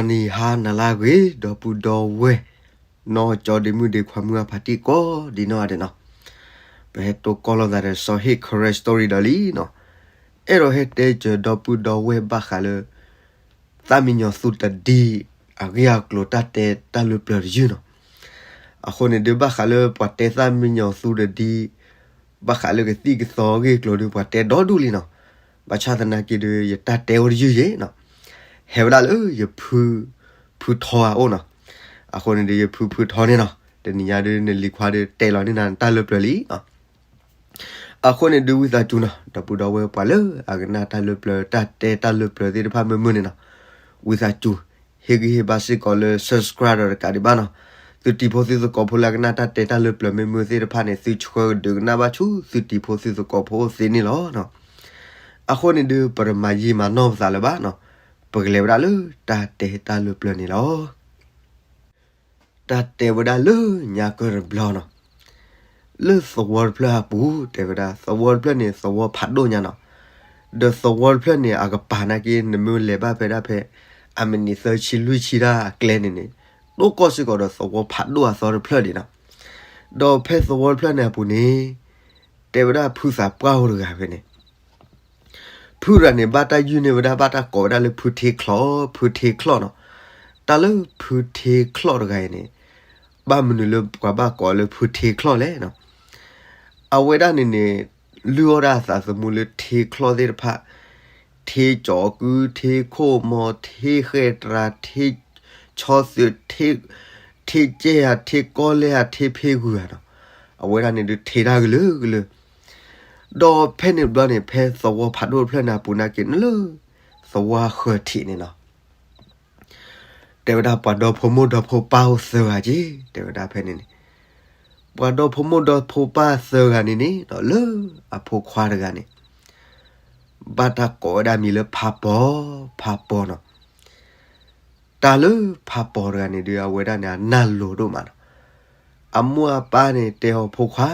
နံၤဟါနၤလၢအဂ့ၤ ဒီပုၢ်ဒီဝဲၢ် နီၢ်ကၠီဒ့မုၣ်ဒ့ခွါမုၣ်အဖါတံၢ်ကိးဒံးနီၢ်ဂၤဒဲးနီၤ, ပဟဲတိၢ်ကီၢ်လိာ်သးဒီးစီၤဟ့ၣ် Karen Story ဒီးလံနီၤ, အဲၣ်ဒိးဟဲတဲစၢၤဒီပုၢ်ဒီဝဲၢ်ဘၣ်ဃးလၢ သၣ်မံညီၤသူတဒံ အဂ့ၢ်အကျိၤတၢ်တဲတၢ်လၢပျၢၤတယုၢ်နီၤ. အဃိန့ၣ်ဒုး ဘၣ်ဃးလၢပှၤတဲသၣ်မံညီၤသူတဒံ ဘၣ်ဃးလၢကသံၣ်ကသီအဂ့ၢ်အကျိၤဒုး ပှၤတဲဒီဒူၣ်လံနီၤ. ဘၣ်ဆၣ်သနာ်က့ဒုး ယတၢ်တဲအိၣ်တယုၢ်ယဲနီၤ, ဟဲဝဲဒၣ်လၢယဖု ဖုထီအအိၣ်နီၤ. အဃိန့ၣ်ဒုး ယဖု ဖုထီန့ၣ်နီၤ, တနံၤညါဒုး နလံၤခွါဒုးတဲလီၤန့ၢ်နၤတၢ်လၢပျၢၤလံနီၤ. အဃိန့ၣ်ဒုး ဝံသးစူၤနီၤ ဒီပုၢ်ဒီဝဲၢ်ပှၤလၢအကနၣ်တၢ်လၢပျၢၤ တၢ်တဲတၢ်လၢပျၢၤသ့ၣ်တဖၣ်မုာ်မုာ်န့ၣ်နီၤ, ဝံသးစူၤ ဟ့ၣ်ဂံၢ်ဟ့ၣ်ဘါစ့ၢ်ကီးလၢ subscribe ဒီးတကးဒံးဘၣ်နီၤ. သုတံၤဖိသုသကိးဖိလၢအကနၣ်တၢ်တဲတၢ်လၢပျၢၤမုာ်မုာ်သ့ၣ်တဖၣ်န့ၣ် သုဆှၢကဒုးကနၣ်ဘၣ်ဆူသုတံၤဖိသုသကိးဖိသ့န့ၣ်လီၤ. အဃိန့ၣ်ဒုး ပတမၤယံာ်မၤနီၢ်ပသးလၢၤဘၣ်နီၤ, ပကလဲၤဝဲဒၣ်လၢတၢ်တဲတၢ်လၢပျၢၤန့ၣ်လီၤ. တၢ်တဲဝဲဒၣ်လၢညါကၢၢ်တဘျီနီၤ, လၢသဝီတဖျၢၣ်အပူၤ တဲဝဲဒၣ် သဝီတဖျၢၣ်န့ၣ် သဝီဖးဒိၣ်ညါနီၤ, ဒီးသဝီတဖျၢၣ်န့ၣ် အကပၤနာ်က့ နမ့ၢ်လဲၤဘၣ်ဖဲဒၣ်ဖဲ အမံးနံးသၢဆံလွံၢ်ဆံတၢ်အကျဲန့ၣ်န့ၣ် ဒိၣ်ကီၢ်စ့ၢ်ကီးဒီးသဝီဖးဒိၣ်အသီတဖျၢၣ်ဒံးနီၤ. ဒီးဖဲသဝီတဖျၢၣ်န့ၣ်အပူၤန့ၣ် တဲဝဲဒၣ်ဖုသးပှၢ်အိၣ်တဂၤဖဲန့ၣ် ဖုတဂၤန့ၣ် ဘၣ်တၢ်ယုၢ်န့ၢ်ဝဲဒၣ် ဘၣ်တၢ်ကိးဝဲဒၣ်လၢဖုထ့ချီၣ်, ဖုထ့ချီၣ်နီၤ. တၢ်လၢဖုထ့ချီၣ်တဂၤအံၤန့ၣ် ဘၣ်မနုၤလၢပှၤဘၣ်ကိးလၢဖုထ့ချီၣ်လဲၣ်နီၤ. အဝဲဒၣ်န့ၣ်န့ၣ် လုၢ်အီၣ်ဒၣ်အသးသမူလၢထ့ချီၣ်သ့ၣ်တဖၣ်, ထ့ကၠီၤကု, ထ့ခိၣ်မီၤ, ထ့ဃဲၢ်တြၤ, ထ့ဆီသုး, ထ့ကဲဧါ, ထ့ကီလဲၢ်ဧါ, ထ့ဖ့ဂုၤဧါနီၤ. အဝဲဒၣ်န့ၣ်ဒုးထ့တၢ်ကလုာ်ကလုာ် ဒီးဖဲန့ၣ်ဘျီန့ၣ် ဖဲသဝီဖးဒိၣ်တဖျၢၣ်န့ၣ်အပူၤနာ်က့ နလၢသဝီဃၢၤထံးန့ၣ်နီၤ, တဲဝဲဒၣ်ပှၤဒီဖိမိၢ်ဒီဖိပၢ်အိၣ်သၢဂၤက့, တဲဝဲဒၣ်ဖဲန့ၣ်န့ၣ် ပှၤဒီဖိမိၢ်ဒီဖိပၢ်သၢဂၤန့ၣ်န့ၣ်ဒီး လၢအဖိခွါတဂၤန့ၣ် ဘၣ်တၢ်ကိးဝဲဒၣ်မံၤလၢဖးပီၤ, ဖးပီၤနီၤ. တၢ်လၢဖးပီၤတဂၤန့ၣ်ဒုး အဝဲဒၣ်န့ၣ် အနၢ်လိၤဒိၣ်မးနီၤ. အမိၢ်အပၢ်န့ၣ် တဲအီၤဖိခွါ,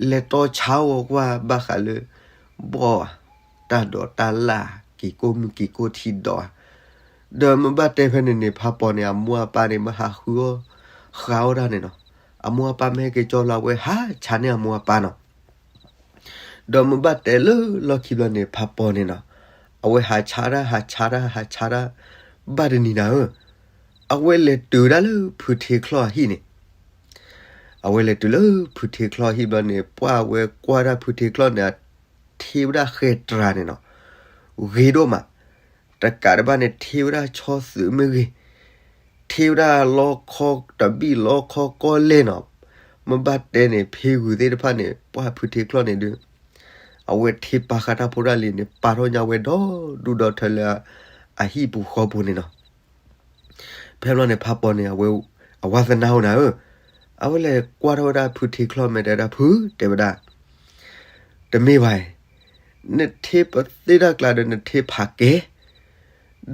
လဲၤတီဆါအီၣ်ကွၢ်ဘၣ်ဃးလၢ ဘီၣ်ဧါ, တၢ်ဒိးတၢ်လၣ်, က့ၤကိၢ်မုၢ်က့ၤကိၢ်ထံဒီးဧါ, ဒီးမ့ၢ်ဘၣ်တဲဖဲန့ၣ်န့ၣ် ဖးပီၤန့ၣ် အမိၢ်အပၢ်န့ၣ် မ့ၢ်ဟးဃုအီၣ်ဃါအီၣ်တၢ်န့ၣ်နီၤ. အမိၢ်အပၢ်မ့ၢ်ဟဲက့ၤကၠီလီၤ အဝဲဟးဆါန့ၢ်အမိၢ်အပၢ်နီၤ. ဒီးမ့ၢ်ဘၣ်တဲလၢလီၢ်ခံဘျီန့ၣ် ဖးပီၤန့ၣ်နီၤ, အဝဲဟးဆါတၢ် ဟးဆါတၢ် ဟးဆါတၢ် ဘၣ်တနံၤနၤဧၢ, အဝဲလဲၤတုၤဒၣ်လၢဖုထ့ချီၣ်အဟံၣ်န့ၣ်, အဝဲလဲၤတုၤလၢဖုထ့ချီၣ်အဟံၣ်ဘျီန့ၣ် ပှၢ်ဝဲကွၢ်တၢ်ဖုထ့ချီၣ်န့ၣ် အထ့ဝဲဒၣ်ဃဲၢ်တြၤန့ၣ်နီၤ, ဂ့ၤဒိၣ်မး, တကးဒံးဘၣ်န့ၣ် ထ့ဝဲဒၣ်ဆီသုးမ့ၢ်ဂ့ၤ, ထ့ဝဲဒၣ်လီခီတဘ့ၣ်လီခီကီၢ်လဲၢ်နီၤ, မ့ၢ်ဘၣ်တဲန့ၣ် ဖ့ဂုၤသ့ၣ်တဖၣ်န့ၣ် ပှၢ်ဖုထ့ချီၣ်န့ၣ်ဒုး အဝဲထ့ပာ်ဃာ်တၢ်ဖိတၢ်လံၤန့ၣ် ပာ်ထီၣ်ညါဝဲဒီဒူၣ်ဒီထၢလၢအဟံၣ်ပူၤဃီပူၤန့ၣ်နီၤ. ဖဲဘျီန့ၣ် ဖးပီၤန့ၣ် အဝဲ အဝါသနာအိၣ်နၤဧၢ, အဝဲလဲၤကွၢ်ထီၣ်ဝဲဒၣ်ဖုထ့ချီၣ်မဲာ်တဲဒၣ်ဖု တဲဝဲဒၣ်, တမ့ၢ်ဘၣ်, နထ့ပသ့တၢ်ကျါဒီးနထ့ဖးကဲ,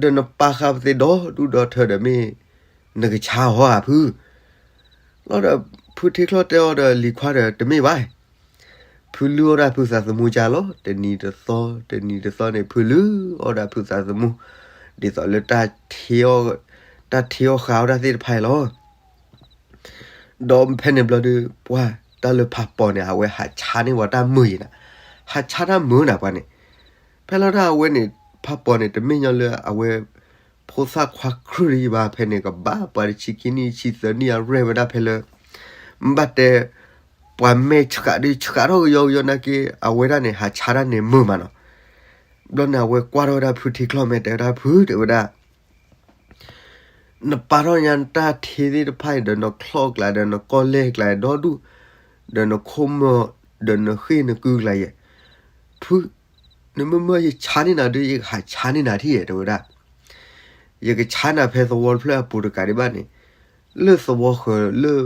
ဒီးနပာ်ဃာ်ပသ့ဒီဒူၣ်ဒီထၢဒီးမ့ၢ် နကဆါအီၤဧါဖု, လီၤဒီး ဖုထ့ချီၣ်တဲအီၤဒီးလံၤခွါဒီးတမ့ၢ်ဘၣ်, ဖုလုၢ်အီၣ်ဒၣ်ဖုသးသမူကလီၤ တနံၤတသီ တနံၤတသီန့ၣ် ဖုလုၢ်အီၣ်ဒၣ်ဖုသးသမူ ဒ်သိးလၢ တၢ်ထ့အီၣ်ဃာ်အီၣ်တၢ်သ့ၣ်တဖၣ်အံၤလီၤ. ဒီးဖဲန့ၣ်ဘျီဒုး ပှၢ်တၢ်လၢဖးပီၤန့ၣ် အဝဲဟးဆါန့ၢ်ဝဲတၢ်မုာ်အံၤနၤ, ဟးဆါတၢ်မုာ်နၤပှၤန့ၣ်, ဖဲလီၤတၢ်အဝဲန့ၣ် ဖးပီၤန့ၣ် တမ့ၢ်ညီလၢအဝဲ ဖိသၣ်ခွါခရံာ်တယံၤဘၣ် ဖဲန့ၣ် ကဘၣ်ပှၤတဆံခံနံၣ်ဆံသၢနံၣ်အရဲၣ်ဝဲဒၣ်ဖဲလၢ ဘၣ်တဲ ပှၤမဲာ်ဆှးဒုးဆှးထီၣ်ကယီကယီနာ်က့ အဝဲဒၣ်န့ၣ်ဟးဆါတၢ်န့ၣ်မုာ်မးနီၤ. ဘျီန့ၣ် အဝဲကွၢ်ထီၣ်ဝဲဒၣ်ဖုထ့ချီၣ်မဲာ်တဲဝဲဒၣ်ဖုတဲဝဲဒၣ် နပာ်ထီၣ်ညါနတၢ်ထ့သ့ၣ်တဖၣ်အံၤ ဒီးနချီၣ်ကျါဒီးနကီၢ်လဲၢ်ကျါဒီဒူၣ်, ဒီးနခိၣ်မီၤ, ဒီးနဃ့ၢ်နကုကျါယဲၢ်, ဖု, နမ့မ့ၢ်ယဆါန့ၢ်နၤဒုး ယကဟးဆါန့ၢ်နၤထံၣ်ယဲၢ် တဲဝဲဒၣ်. ယကဆါနၤဖဲသဝီတဖျၢၣ်အပူၤတကးဒံးဘၣ်န့ၣ်, လၢသဝီဃၢၤလၢ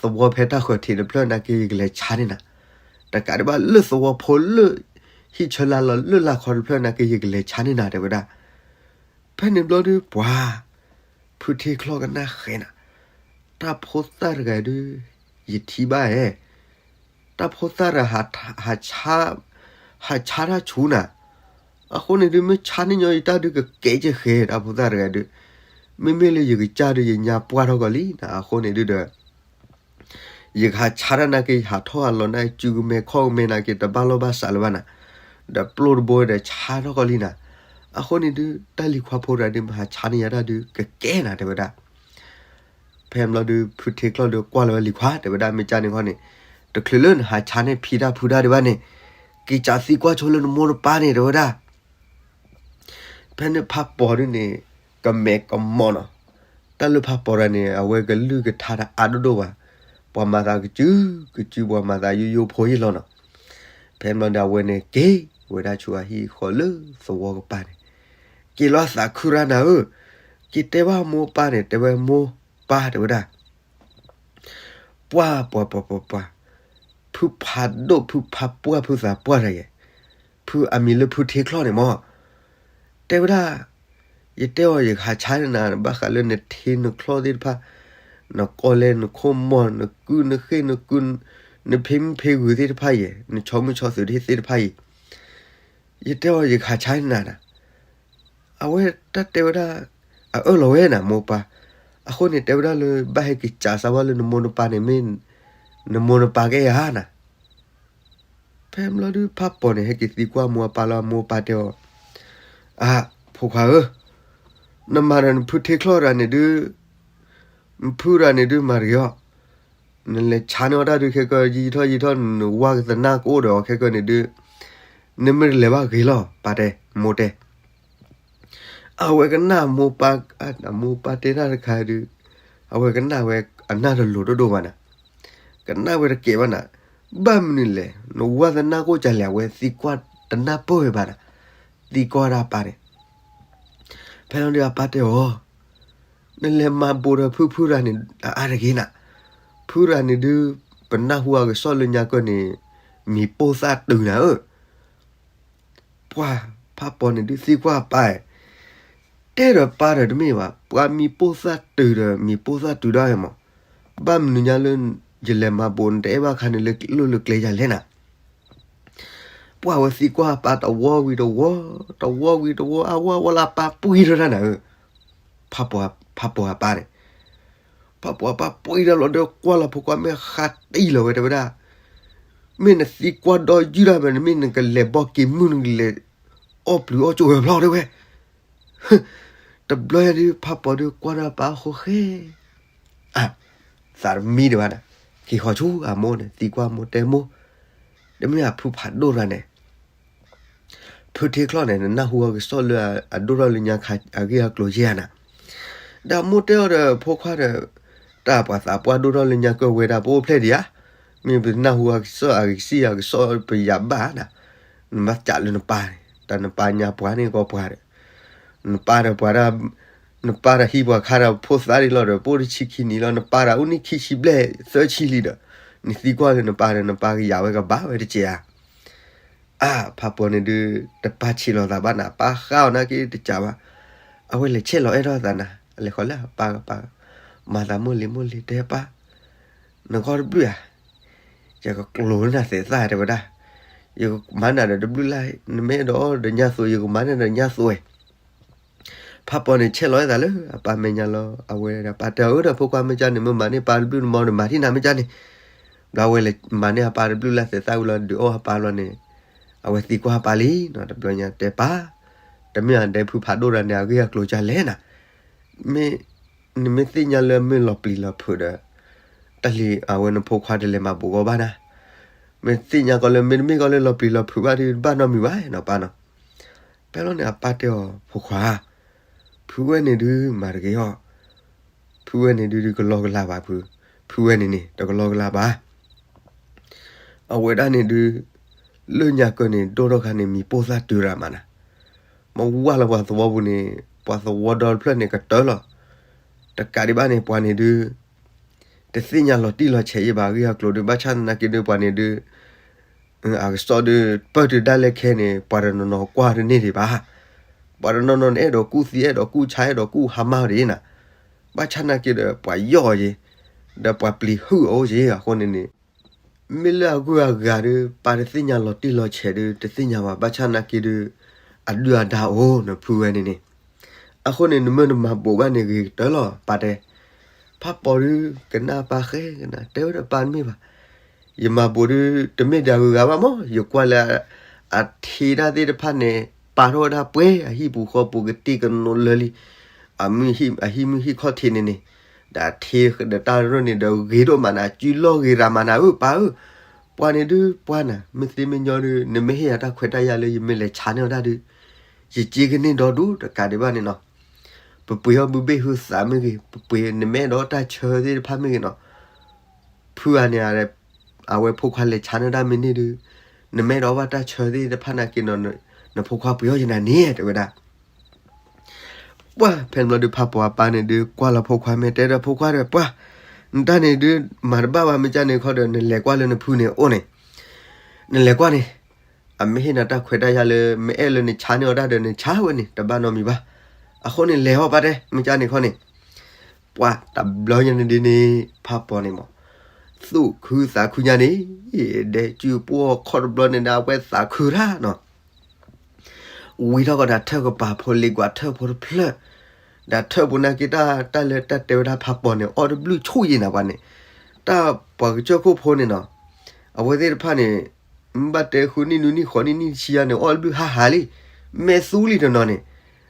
သဝီဖဲတၢ်ဃၢၤထံးတဖျၢၣ်နာ်က့ ယကလဲၤဆါန့ၢ်နၤ, တကးဒံးဘၣ်လၢသဝီဖိလၢ ဟံၣ်ဆၢလၢ်လီၤလၢလၢ်ခီတဖျၢၣ်နာ်က့ ယကလဲၤဆါန့ၢ်နၤ တဲဝဲဒၣ်. ဖဲန့ၣ်ဘျီဒုး ပှၤ ဖုထ့ချီၣ်ကနၣ်ဃဲနၤ, တၢ်ဖိသၣ်တဂၤဒုး ယထံၣ်ဘၣ်ဧဲ, တၢ်ဖိသၣ်တဂၤ ဟးဆါတၢ်ဆူနၤ, အဃိန့ၣ်ဒုး မ့ၢ်ဆါန့ၢ်ညီယတၢ်ဒုး ကကဲကဲဃဲ တၢ်ဖိသၣ်တဂၤဒုး, မ့မ့ၢ်လၢယကစၢ်ဒုးယညါပှၢ်ထီၣ်ကီးလံနၤ, အဃိန့ၣ်ဒုးဒီး ယကဟးဆါတၢ်နာ်က့ ယဟးထီၣ်အလီၢ်န့ၣ် စုကမဲၤခီၣ်ကမဲၤနာ်က့ တဘၣ်လီၢ်ဘၣ်စးလၢၤဘၣ်နၤ, ဒီးပျိၢ်တဘိဒီးဆါထီၣ်ကီးလံနၤ. အဃိန့ၣ်ဒုး တၢ်လံၤခွါဖိတဂၤဒုး မ့ၢ်ဟးဆါန့ၢ်ယၤတၢ်ဒုး ကကဲနၤ တဲဝဲဒၣ်. ဖဲဘျီဒုး ဖုထ့ချီၣ်ဒုးကွၢ်လီၤဝဲလံၤခွါ တဲဝဲဒၣ် မ့ၢ်ကန့ၣ်ခီန့ၣ် တချုးလၢနဟးဆါန့ၢ်ဖံတၢ်ဖုတၢ်ဒံးဘၣ်န့ၣ် က့ၤစးသံကွၢ်ဆိလၢနမိၢ်နပၢ်န့ၣ် တဲဝဲဒၣ်. ဖဲန့ၣ်ဖးပီၤဒုးန့ၣ် ကမဲာ်ကမီၤနီၤ. တၢ်လၢဖးပီၤတဂၤန့ၣ် အဝဲကလုၢ်ကထါတအါဒိၣ်ဒိၣ်ဘၣ်, ပှၤမၤသးကစုကစု ပှၤမၤသးယိယိဖိယ့ၢ်လီၤနီၤ. ဖဲန့ၣ်ဒီးအဝဲန့ၣ်က့ၤဝဲဒၣ်ဆူအဟံၣ်ဃီလၢသဝီကပၤန့ၣ်, က့ၤလီၤအသးခုရၢ်နၤဧၢ, က့ၤတဲဘၣ်မိၢ်ပၢ်န့ၣ် တဲဝဲမိၢ်ပၢ် တဲဝဲဒၣ် ပှၤပှၤပှၤပှၤပှၤ, ဖုဖးဒိၣ် ဖုဖးပှၢ် ဖုသးပှၢ်တဂၤ, ဖုအမံၤလၢဖုထ့ချီၣ်န့ၣ်မၢ်, တဲဝဲဒၣ်, ယတဲအီၤယကဟးဆါနၤ ဘၣ်ဃးလၢနထ့နချီၣ်သ့ၣ်တဖၣ်, နကီၢ်လဲနခိၣ်မီၢ် နကုၢ်နဃ့ၢ်နကုၢ်, နဖံမုၣ်ဖံဂုၤသ့ၣ်တဖၣ်ယဲၢ် နဆီမုၣ်ဆီသုးသ့ၣ်တဖၣ်အံၤ, ယတဲအီၤယကဟးဆါနၤနၤ, အဝဲတၢ်တဲဝဲဒၣ် အအၢၣ်လီၤဝဲနၤမိၢ်ပၢ်, အဃိန့ၣ် တဲဝဲဒၣ်လၢ ဘၣ်ဟဲက့ၤစးစးဝဲလၢနမိၢ်နပၢ်န့ၣ် မ့ၢ်နမိၢ်နပၢ်ကဲဧါနၤ. ဖဲဘျီဒုး ဖးပီၤန့ၣ် ဟဲက့ၤသံကွၢ်မိၢ်အပၢ်လီၤ, မိၢ်ပၢ်တဲအီၤ, အါ, ဖိခွါဧၢ, နမၤဒီးနဖုထ့ချီၣ်တဂၤန့ၣ်ဒုး, နဖုတဂၤန့ၣ်ဒုး မၤတဂ့ၤအီၤ, နလဲၤဆါန့ၢ်အီၤတၢ်ဒုး ခဲကီယံာ်ထီၣ်ယံာ်ထီၣ် နဝၢ်ကသနၢ်ကအိၣ်ဒီးအီၤခဲကီန့ၣ်ဒုး, နမ့ၢ်တလဲၤဘၣ်ဂ့ၤလီၤ ပၢ်တဲ, မိၢ်တဲ. အဝဲကနၣ်မိၢ်ပၢ်, မိၢ်ပၢ်တဲတၢ်တခါဒုး, အဝဲကနၣ်ဝဲအနၢ်တလိၤဒိၣ်ဒိၣ်မးနၤ, ကနၣ်ဝဲတကဲဘၣ်နၤ, ဘၣ်မနုၤလဲၣ် နဝၢ်သနၢ်ကအိၣ်ကလဲၣ် အဝဲသံကွၢ်တနၢ်ပၢၢ်ဝဲဘၣ်နၤ, သံကွၢ်ဒၣ်အပၢ်န့ၣ်. ဖဲလီၤဒုးအပၢ်တဲအီၤ, နလဲၤမၤဘူးဒီးဖုဖုတဂၤန့ၣ် အအါတဂ့ၤနၤ, ဖုတဂၤန့ၣ်ဒုး ပနၢ်ဟူအကစီၣ်လၢညါကၢၢ်န့ၣ် မံၤပိၢ်သၣ်တုၤနၤဧၢ. ပှၤဖးပီၤန့ၣ်ဒုးသံကွၢ်အပၢ်, တဲဒီးပၢ်ဒီးတမ့ၢ်ဘၣ်, ပှၤမံၤပိၢ်သၣ်တုၤဒီးမံၤပိၢ်သၣ်တုၤဒၣ်ဝဲမး, ဘၣ်မနုၤညါလၢ ယလဲၤမၤဘူးနတအဲၣ်ဘၣ်ခါန့ၣ်လၢလိၣ်လၢကျဲယၤလဲၣ်နၤ. ပှၤဝဲသံကွၢ်အပၢ်တဝီဝံၤတဝီ, တဝီဝံၤတဝီ အဝီဝီလၢအပၢ်ပှံၢ်ထီၣ်တၢ်နၤဧၢ. ဖးပီၤအပၢ်န့ၣ်, ဖးပီၤအပၢ်ပှံၢ်ထီၣ်လီၤဒီးကွၢ်လီၤဖိခွါမ့ၢ်ဃးတံၢ်လီၤဝဲတဲဝဲဒၣ်, မ့ၢ်နသံကွၢ်ဒီးယုၢ်ဒၣ်မး နမ့ၢ်နကလဲၤဘီက့ၤမုၢ်နကလဲၤအီၣ်ပျုၤအီၣ်ကၠိဝဲဖျီတဲဝဲ. တဘျီညါဒုး ဖးပီၤဒုးကွၢ်ဒီးပၢ်အဃိဃဲ အါ, သးတမံဒံးဘၣ်နၤ, က့ၤဃီၤဆူအမိၢ်န့ၣ် သံကွၢ်မိၢ်တဲမိၢ်, တမ့ၢ်အဖုဖးဒိၣ်တဂၤန့ၣ် ဖုထ့ချီၣ်န့ၣ် နနၢ်ဟူအကစီၣ်လၢအဒိၣ်ထီၣ်လၢညါခါအဂ့ၢ်အကျိၤယဲၢ်ဧါနၤ. ဒီးမိၢ်တဲအီၤဒီးဖိခွါဒီး, တၢ်ပှၤသးပှၢ်ဒိၣ်ထီၣ်လၢညါကၢၢ်ဝဲဒၣ်ပအိၣ်ဖျဲၣ်ဒံးဧါ, မ့ၢ်ပနၢ်ဟူအကစီၣ်အဂ့ၢ်စံၣ်အကစီၣ်ပယၤဘၣ်နၤ, နဘၣ်စးလၢနပၢ်န့ၣ် တၢ်နပၢ်ညါပှၤန့ၣ်ကီးပှၤဒီး နပၢ်ဒီးပှၤဒၣ်, နပၢ်ဒီးဟံးပှၤခါဒီးဖိသၣ်ဒံးလီၤဒီး ပအိၣ်တဆံခံနံၣ်လီၤ နပၢ်ဒီးအိၣ်နံၣ်ခံဆံဘျဲၣ်သၢဆံလံဒီး, နသံကွၢ်လၢနပၢ်ဒီး နပၢ်ကယၤဝဲကဘၣ်ဝဲတက့ၢ်ဧါ. အါ, ဖးပီၤန့ၣ်ဒုး တပာ်ဆံးလီၤသးဘၣ်နၤ, ပၢ်ဃါအီၤနာ်က့တကးဘၣ်, အဝဲလဲၤဆဲးလီၤအဲၣ်ထီၣ်သးနၤ, လဲၤဃီၤလၢပၢ်ပၢ်, မၤသးမိၢ်လံၤမိၢ်လံၤတဲပၢ်, နဂီၢ်တဘျုးဧါ ယကကျိၤနၤသဲးသၣ်တဲဝဲဒၣ်, ယကမၤနၤဒီးတဘျုးလၢ်, နမ့ၢ်အဲၣ်ဒိးအီၣ်ဒီးညါသိး ယကမၤနၤဒီးညါသိးဝဲ. ဖးပီၤန့ၣ်ဆဲးလီၤအဲၣ်သးလၢအပၢ်မဲာ်ညါလီၤ, အဝဲဒၣ်ပၢ်တဲအီၤဒီး ဖိခွါမ့ၢ်ကန့ၣ် မ့ၢ်မၤန့ၢ်ပၢ်တဘျုးနမီၤန့ၣ် မၤထံၣ်နၤမ့ၢ်ကန့ၣ်, ဘျီဝဲလဲၤမၤန့ၢ်အပၢ်တဘျုးလၢ်သဲးသၣ်ဝံၤလီၤ ဒုးအီၣ်အပၢ်လီၤန့ၣ်, အဝဲသံကွၢ်အပၢ်လံ, တဘျီညါတဲပၢ်, တမ့ၢ်အဒဲဖုဖးဒိၣ်တဂၤန့ၣ် အဂ့ၢ်အကျိၤကလဲၣ်နၤ, မ့ၢ်, နမ့ၢ်သ့ၣ်ညါလၢမ့ၢ်လီၤပျံၤလီၤဖုးဒီး, တၢ်လံၤအဝဲနဖိခွါတလဲၤမၤဘူးကီးဘၣ်နၤ, မ့ၢ်သ့ၣ်ညါကီးလၢမ့တမ့ၢ်ကီးလၢလီၤပျံၤလီၤဖုးဘၣ်ဒီး တဘၣ်နီတမံၤဘၣ်နီၤပၢ်နီၤ. ဖဲလီၤန့ၣ်အပၢ်တဲအီၤ ဖိခွါ, ဖုဝဲန့ၣ်ဒုးမၤတဂ့ၤအီၤ, ဖုဝဲန့ၣ်ဒုးကလီကလီဘၣ်ဖု, ဖုဝဲန့ၣ်န့ၣ် တကလီကလီဘၣ် အဝဲဒၣ်န့ၣ်ဒုး, လၢညါကၢၢ်န့ၣ် ဒိၣ်ထီၣ်ခါန့ၣ် မံၤပိၢ်သၣ်တုၤရၤမးနၤ, မ့ၢ်ဝၢ်လီၤပှၤသဝီပူၤန့ၣ်, ပှၤသဝီဒီတဖျၢၣ်န့ၣ်ကတၢၢ်လီၤ. တကးဒံးဘၣ်န့ၣ် ပှၤန့ၣ်ဒုး, တသ့ၣ်ညါလီၤတံၢ်လီၤဆဲးယံာ်ဘၣ်အဂ့ၢ်အကျိၤဒုး ဘၣ်ဆၣ်သနာ်က့ဒုးပှၤန့ၣ်ဒုး အကစီၣ်ဒုး ပၢၢ်တုၤဒၣ်လဲာ်ခဲအံၤန့ၣ် ပှၤတနီၤနီၤကွၢ်တန့ၢ်ဒံးဘၣ်. ပှၤတနီၤနီၤန့ၣ် အဲၣ်ဒိးကူၣ်သံ အဲၣ်ဒိးကူၣ်ဆါ အဲၣ်ဒိးကူၣ်ဟါမၢ်ဒံးနၤ, ဘၣ်ဆၣ်သနာ်က့ဒီး ပှၤယီၣ်အီၤယံၤ, ဒီးပှၤပျံၤဟုၣ်အီၤယံၤအဃိန့ၣ်န့ၣ်, မ့ၢ်လၢအဂုၤအဂၤဒုး ပၢ်တသ့ၣ်ညါလီၤတံၢ်လီၤဆဲးဒုး တသ့ၣ်ညါဘၣ် ဘၣ်ဆၣ်သနာ်က့ဒုး အဒုၣ်အဒါအိၣ်နဖုဝဲန့ၣ်န့ၣ်, အဃိန့ၣ် နမ့ၢ်တမၤဘိးဘၣ်န့ၣ်ဂ့ၤကတၢၢ်လီၤ ပၢ်တဲ. ဖးပီၤဒုးကနၣ်ပၢ်ဃဲကနၣ် တဲဝဲဒၣ်ပၢ်တမ့ၢ်ဘၣ်, ယမၤဘိးဒုးတမ့ၢ်ဒၣ်ဂုၤဂၤဘၣ်မး, ယကွၢ်လၢအထ့တၢ်သ့ၣ်တဖၣ်န့ၣ် ပာ်ထီၣ်ဝဲဒၣ်ပှဲၤအဟံၣ်ပူၤဃီပူၤ ကတ့ၢ်ကနိးလၢာ်လံ, အဟံၣ်မုၢ်ဟံၣ်ခီၣ်ထံးန့ၣ်န့ၣ်, ဒီးအထ့ဒီးတၢ်ရၢၢ်န့ၣ်ဒီးဂ့ၤဒိၣ်မးနၤ, စုလီၢ်ဂ့ၤရၤမးနၤဧၢ ပၢ်ဧၢ. ပှၤန့ၣ်ဒုးပှၤနၤ, မ့ၢ်သ့မ့ၢ်ညီဒုး နမ့ၢ်ဟ့ၣ်ယၤတၢ်ခွဲးတၢ်ယာ်လၢယမ့ၢ်လဲၤဆါန့ၢ်အီၤတၢ်ဒုး ယစ့ကန့ၢ်ဒီဒူၣ်တကးဒံးဘၣ်န့ၣ်နီၤ. ပပှ့ၤအီၣ်ဘုဘ့ၣ်ဟုသးမ့ၢ်ဂ့ၤ, ပပှ့ၤနမ့ၢ်အဲၣ်ဒိးတၢ်ဆၢသ့ၣ်တဖၣ်မ့ၢ်ဂ့ၤနီၤ, ဖုဂၤန့ၣ် အဝဲဖိခွါလဲၤဆါန့ၢ်တၢ်မ့ၢ်န့ၢ်ဒုး, နမ့ၢ်အဲၣ်ဒိးဘၣ်တၢ်ဆၢသ့ၣ်တဖၣ်နာ်က့နီၤ, နဖိခွါပှ့ၤအီၣ်ယနၤန့ၣ် တဲဝဲဒၣ်. ပှၢ်ဖဲန့ၣ်ဘျီဒုး ဖးပီၤအပၢ်န့ၣ်ဒုး ကွၢ်လီၤဖိခွါမ့ၢ်တဲဒီးဖိခွါဒီး ပှၢ်, နတၢ်န့ၣ်ဒုး မၤတဘၣ်ဘၣ် မ့ၢ်ကၢ်န့ၣ်ခီဒီး နလဲၤကွၢ်လၢနဖုန့ၣ်အိၣ်န့ၣ်, နလဲၤကွၢ်န့ၣ်, အမ့ၢ်ဟ့ၣ်နၤတၢ်ခွဲးတၢ်ယာ်လၢ မ့ၢ်အဲၣ်လၢနဆါန့ၢ်အီၤတၢ်ဒီး နဆါဝဲန့ၣ် တဘၣ်နီတမံၤဘၣ်. အဃိန့ၣ်လဲၤအီၤပၢ်တဲ မ့ၢ်ကၢ်န့ၣ်ခီန့ၣ်, ပှၢ်တဘျီညါန့ၣ်ဒ်န့ၣ် ဖးပီၤန့ၣ်မး သူၣ်ခုသးခုညါန့ၣ်, ဒဲးစုပှီၢ်ခီၣ်တဘျီန့ၣ်ဒီး အဝဲသးခုတၢ်နီၤ ဝံထီၣ်ကီးဒီးထၢၣ်ကပၤဖိလံၤကွၢ်ထၢၣ်ဖိတဖျၢၣ်, ဒီးထၢၣ်ဖိနာ်က့တၢ် တၢ်လၢတၢ်တဲဝဲဒၣ်ဖးပီၤန့ၣ် အီၣ်တဘျုးဆိၣ်ယံၤနၤပှၤန့ၣ်, တၢ်ပှၤကစၢၢ်ခိၣ်ဖိန့ၣ်နီၤ, အဝဲသ့ၣ်တဖၣ်န့ၣ် မ့ၢ်ဘၣ်တဲဃုနံၣ်နွံနံၣ်ဃိးနံၣ်နံၣ်တဆံယါန့ၣ် အီၣ်တဘျုးဟါဟါလံ, မဲာ်သူလံတနီၤန့ၣ်,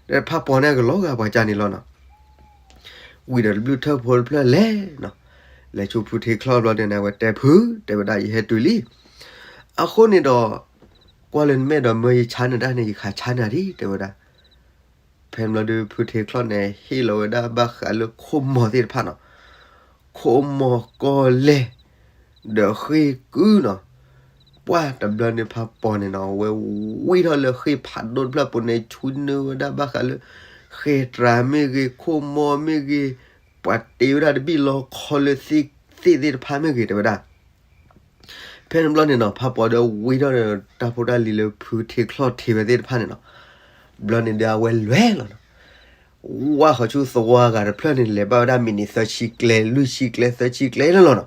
ဒီးဖးပီၤန့ၣ်ကလီၤဂာ်ပှၤကၢ်န့ၣ်လီၤနီၤ. ဝံၤဒီးတဘျုးထၢၣ်ဖိတဖျၢၣ်လဲၤနီၤ, လဲၤဆူဖုထ့ချီၣ်ဘျီန့ၣ် အဝဲတဲဖု တဲဝဲဒၣ်ယဟဲတုၤလံ အဃိန့ၣ်ဒီး ကွၢ်လၢနမဲာ်ဒီးမၢယဆါနၤတၢ်န့ၣ် ယခးဆါနၤဒံး တဲဝဲဒၣ်. ဖဲန့ၣ်ဘျီဒုး ဖုထ့ချီၣ်န့ၣ် ဟ့ၣ်လီၤဝဲဒၣ်ဘၣ်ဃးလၢခိၣ်မီၤသ့ၣ်တဖၣ်နီၤ, ခိၣ်မီၤကီၢ်လဲၢ် ဒီးဃ့ၢ်ကုၢ်နီၤ, ပှၢ်တဘျီန့ၣ်ဖးပီၤန့ၣ်နီၤ အဝဲဝံထီၣ်လၢဃ့ၢ်ဖးဒိၣ်တဖျၢၣ်ပူၤန့ၣ် ဆူနုာ်ဝဲဒၣ်ဘၣ်ဃးလၢ ဃဲၤတြၤမ့ၢ်ဂ့ၤ ခိၣ်မီၤမ့ၢ်ဂ့ၤ, ပှၤတ့ဝဲဒၣ်တဘ့ၣ်လီခီလၢသ့ၣ်သ့ၣ်တဖၣ်မ့ၢ်ဂ့ၤ တဲဝဲဒၣ်. ဖဲန့ၣ်ဘျီန့ၣ်နီၤ ဖးပီၤဒီးဝံထီၣ်ဒီးတၢ်ဖိတၢ်လံၤလၢဖုထ့ချီၣ်ထ့ဝဲသ့ၣ်တဖၣ်န့ၣ်နီၤ, ဘျီန့ၣ်ဒီးအဝဲလဲၤလီၤနီၤ, ဝါဃီၤဆူသဝီဂၤတဖျၢၣ်န့ၣ် လဲၤဘၣ်ဝဲဒၣ်မံးနံးသၢဆံကျဲ လွံၢ်ဆံကျဲ သၢဆံကျဲလၢလီၤနီၤ,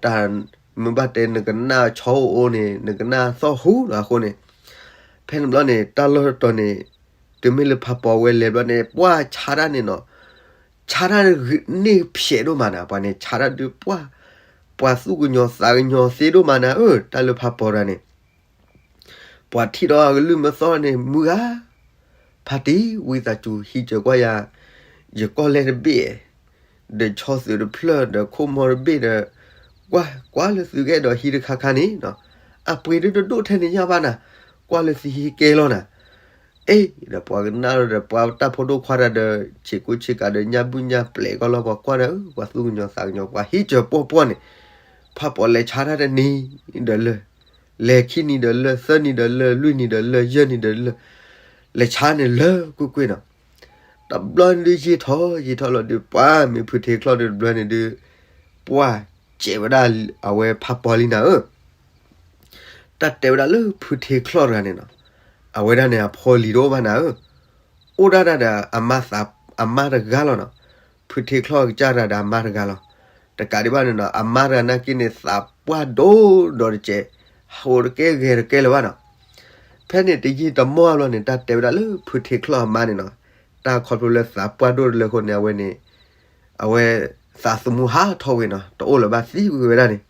တၢ်မ့ၢ်ဘၣ်တဲနကနၣ်ဆီအိၣ်အိၣ်န့ၣ် နကနၣ်သီၣ်ဟူလီၤအဃိန့ၣ်, ဖဲန့ၣ်ဘျီန့ၣ် တၢ်လီၢ်တတီၤန့ၣ် တုၤမ့ၢ်လၢဖးပီၤဝဲလဲၤဘျီန့ၣ် ပှၢ်ဆါတၢ်န့ၣ်နီၤ, ဆါတၢ်န့ၣ်ဖျဲးဒိၣ်မးနၤ ပှၤန့ၣ် ဆါတၢ်ဒုးပှၢ်, ပှၤသူၣ်ကညီၤသးကညီၤသ့ဒိၣ်မးနၤဧၢ တၢ်လၢဖးပီၤတဂၤန့ၣ် ပှၤထံၣ်ဒီးအကလုၢ်မၢသီန့ၣ် မုၢ်ဂၤ, ဖါတံၢ် ဝံသးစူၤဟံးစၢၤကွၢ်ယၤ, ယကီၢ်လဲၢ်တဘ့ၣ်, ဒီးဆီသုးတဖျၢၣ်ဒီးခိၣ်မီၤတဘ့ၣ်ဒီး, ကွၢ်ကွၢ်လၢသုကအဲၣ်ဒိးဟံးတခါခါန့ၣ်, အပှ့ၤဒုတဒိၣ်ထဲန့ၣ်ညါဘၣ်နၤ, ကွၢ်လၢသုဟံးကဲလီၤနၤ, အ့ၣ် ဒီးပှၤကနၣ်ဒီးပှၤတၢ်ဖိဒိၣ်ခွါတၢ်ဒီး ဆံးကိၢ်ဆံးကးဒီးညၣ်ဘူၣ်ညၣ်ပျဲၢ်ကီလီၤ ပှၤကွၢ်ဒီး ပှၤသူၣ်ကညီၤသးကညီၤ ပှၤဟံးစၢၤပှီၢ်ပှီၢ်န့ၣ်, ဖးပီၤလဲၤဆါတၢ်တနံၤဒီးလၢာ်, လဲၤခံနံၤဒီးလၢာ်သၢနံၤဒီးလၢာ်လွံၢ်နံၤဒီးလၢာ်ယဲၢ်နံၤဒီးလၢာ်, လဲၤဆါန့ၣ်လၢာ်ကွ့ၢ်ကွ့ၢ်နီၤ, တဘျီန့ၣ်ဒုးယံာ်ထီၣ်ယံာ်ထီၣ်လီၤဒုး ပှၢ်မ့ၢ်ဖုထ့ချီၣ်ဒုးတဘျီန့ၣ်ဒုး, ပှၢ်စဲးဝဲဒၣ်အဝဲဖးပီၤလံနၤဧၢ တၢ်တဲဝဲဒၣ်လၢဖုထ့ချီၣ်တဂၤန့ၣ်နီၤ, အဝဲဒၣ်န့ၣ်အဖိလံၤတအိၣ်ဘၣ်နၤဧၢ, အိၣ်ဒၣ်တၢ်ဒီး အမါတဂၤလီၤနီၤ, ဖုထ့ချီၣ်ကစၢ်တဂၤဒီးအမါတဂၤလီၤ, တကးဒံးဘၣ်န့ၣ်နီၤ အမါတဂၤနာ်က့န့ၣ် သးပှၢ်ဒိၣ်ဒီးတစဲး, ဟးဂီၤတကဲဂဲၤတကဲလၢၤဘၣ်နီၤ, ဖဲန့ၣ်တယံာ်တမီၢ်ဘျီန့ၣ် တၢ်တဲဝဲဒၣ်လၢဖုထ့ချီၣ်အမါန့ၣ်နီၤ, တၢ်ခီဖျိလၢသးပှၢ်ဒိၣ်တလၢအဃိန့ၣ် အဝဲန့ၣ် အဝဲသးသမူဟးထီၣ်ဝဲနီၤ တအိၣ်လၢၤဘၣ်သံကွံာ်ဝဲဒၣ်န့ၣ်,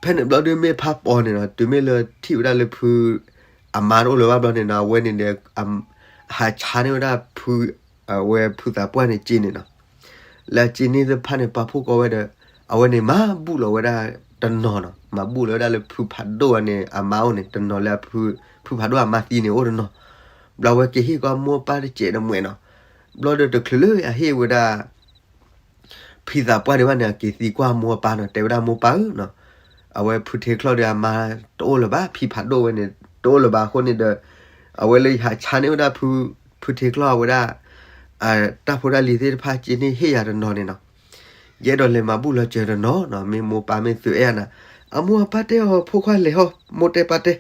ဖဲန့ၣ်ဘျီဒုးမ့ၢ်ဖးပီၤန့ၣ်နီၤ တုၤမ့ၢ်လၢထံၣ်ဝဲဒၣ်လၢဖု အမါတအိၣ်လၢၤဘၣ်ဘျီန့ၣ်နီၤ အဝဲန့ၣ်ဒီး ဟးဆါန့ၢ်ဝဲဒၣ်ဖု အဝဲဖုသးပှၢ်န့ၣ်စ့န့ၣ်နီၤ, လၢအစ့န့ၢ်သ့ၣ်တဖၣ်န့ၣ် ပာ်ဖှိၣ်ကီဝဲဒီး အဝဲန့ၣ်မၤဘူၣ်လီၤဝဲဒၣ်တနီၤနီၤ မၤဘူၣ်လီၤဝဲဒၣ်လၢဖုဖးဒိၣ်န့ၣ် အမါအိၣ်န့ၣ် တနီၤလၢ ဖုဖးဒိၣ်အမါသံန့ၣ်အိၣ်တနီၤ, ဘျီဝဲက့ၤဟ့ၣ်ကွၢ်မိၢ်ပၢ်တစဲးတမှဲၤနီၤ, ဘျီဒီးတချုးလၢအဟ့ၣ်ဝဲဒၣ် ဖုသးပှၢ်ဒံးဘၣ်န့ၣ် အက့ၤသံကွၢ်မိၢ်ပၢ်နီၤ တဲဝဲဒၣ်မိၢ်ပၢ်ဧၢနီၤ, အဝဲဖုထ့ချီၣ်ဒီးအမါတအိၣ်လၢၤဘၣ် ဖံဖးဒိၣ်ဝဲန့ၣ် တအိၣ်လၢၤဘၣ်အဃိန့ၣ်ဒီး အဝဲလၢယဟးဆါန့ၢ်ဝဲဒၣ် ဖုထ့ချီၣ်အဝဲဒၣ် တၢ်ဖိတၢ်လံၤသ့ၣ်တဖၣ်စ့န့ၢ်ဟ့ၣ်ယၤတနီၤန့ၣ်နီၤ, ယအဲၣ်ဒိးလဲၤမၤဘူၣ်လီၤစၢၤတနီၤနီၤ မ့ၢ်မိၢ်ပၢ်မ့ၢ်သုးအဲၣ်ယၤနၤ, အမိၢ်အပၢ်တဲအီၤ ဖိခွါလဲၤဟီၣ် မိၢ်တဲပၢ်တဲ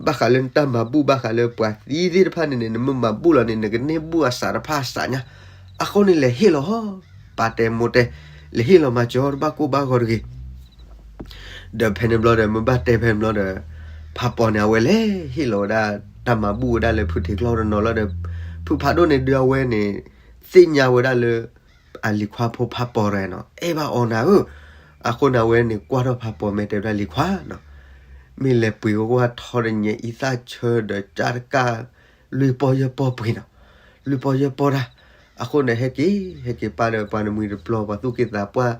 ဘၣ်ဃးလၢနတၢ်မၤဘူၣ် ဘၣ်ဃးလၢပှၤသံသ့ၣ်တဖၣ်န့ၣ်န့ၣ် နမ့ၢ်မၤဘူၣ်လီၤန့ၣ် နကန့ၢ်ဘူၣ်အစးတဖၣ်အစးညါ, အဃိန့ၣ်လဲၤဟ့ၣ်လီၤဟီၣ်, ပၢ်တဲမိၢ်တဲ, လဲၤဟ့ၣ်လီၤမၤစၢၤတဘၣ်ကိၢ်ဘၣ်ဂီၤတဂ့ၤ ဒီးဖဲန့ၣ်ဘျီဒီး မ့ၢ်ဘၣ်တဲဖဲန့ၣ်ဘျီဒီး ဖးပီၤန့ၣ် အဝဲလဲၤဟ့ၣ်လီၤဝဲဒၣ် တၢ်မၤဘူၣ်ဝဲဒၣ်လၢဖုထ့ချီၣ်တနီၤလီၤဒီး ဖုဖးဒိၣ်န့ၣ်ဒုးအဝဲန့ၣ် သ့ၣ်ညါဝဲဒၣ်လၢ အလံၤခွါဖိဖးပီၤတဂၤနီၤ အဲၣ်ဘၣ်အီၤနၤဧၢ, အဃိန့ၣ် အဝဲန့ၣ်ကွၢ်ထီၣ်ဖးပီၤ မ့ၢ်တဲဝဲဒၣ်လံၤခွါနီၤ, မ့ၢ်လဲၤပှ့ၤကဝၢ်ထီတညဲအံသၣ်ဆၢဒီး ကၢ်တကၢ်လွံၢ်ပီၢ်ယဲၢ်ပီၢ်ပှ့ၤနီၤ, လွံၢ်ပီၢ်ယဲၢ်ပီၢ်တၢ်, အဃိန့ၣ် ဟဲက့ၤ ဟဲက့ၤပၢ်ဒီးပှၤနမှံၤတပျီၤ ပှၤသူၣ်က့သးပှၢ်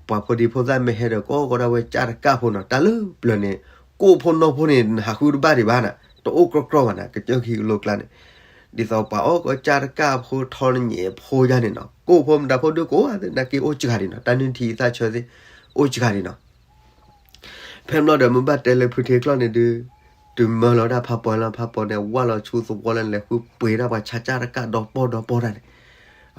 ပှၤဖိဒံဖိသၣ်မ့ၢ်ဟဲဒီး ကိးကီးဒၣ်ဝဲကၢ်တကၢ်ဖိနီၤ, တၢ်လၢပျၢၤန့ၣ် ကိၣ်ဖိနီၢ်ဖိန့ၣ် နဟးဃုတဘၣ်ဒံးဘၣ်နၤ, တအိၣ်ကြီကြီဘၣ်နၤ, ကစၢၢ်ခံကလိကျါန့ၣ်, ဒ်သိးပှၤအီၣ်ကီးကၢ်တကၢ်ဖိထီတညဲဖိယါန့ၣ်နီၤ, ကိၣ်ဖိမတၤဖိဒုးကိးသ့ၣ်နာ်က့အိၣ်စှၤဒံးနီၤ, တၢ်နုၢ်ထံသၣ်ဆၢသ့ၣ် အိၣ်စှၤဒံးနီၤ ဖဲမ့ၢ်ဒီးမ့ၢ်ဘၣ်တဲလၢဖုထ့ချီၣ်န့ၣ်ဒုး, တုၤမၢလီၤဝဲဒၣ်ဖးပီၤလီၤ, ဖးပီၤန့ၣ် ဝၢ်လီၤဆူသဝီလၢလဲၤဃုပှ့ၤဒၣ်ပှၤဆါကၢ်တကၢ်ဒီပီၢ်ဒီပီၢ်တၢ်န့ၣ်,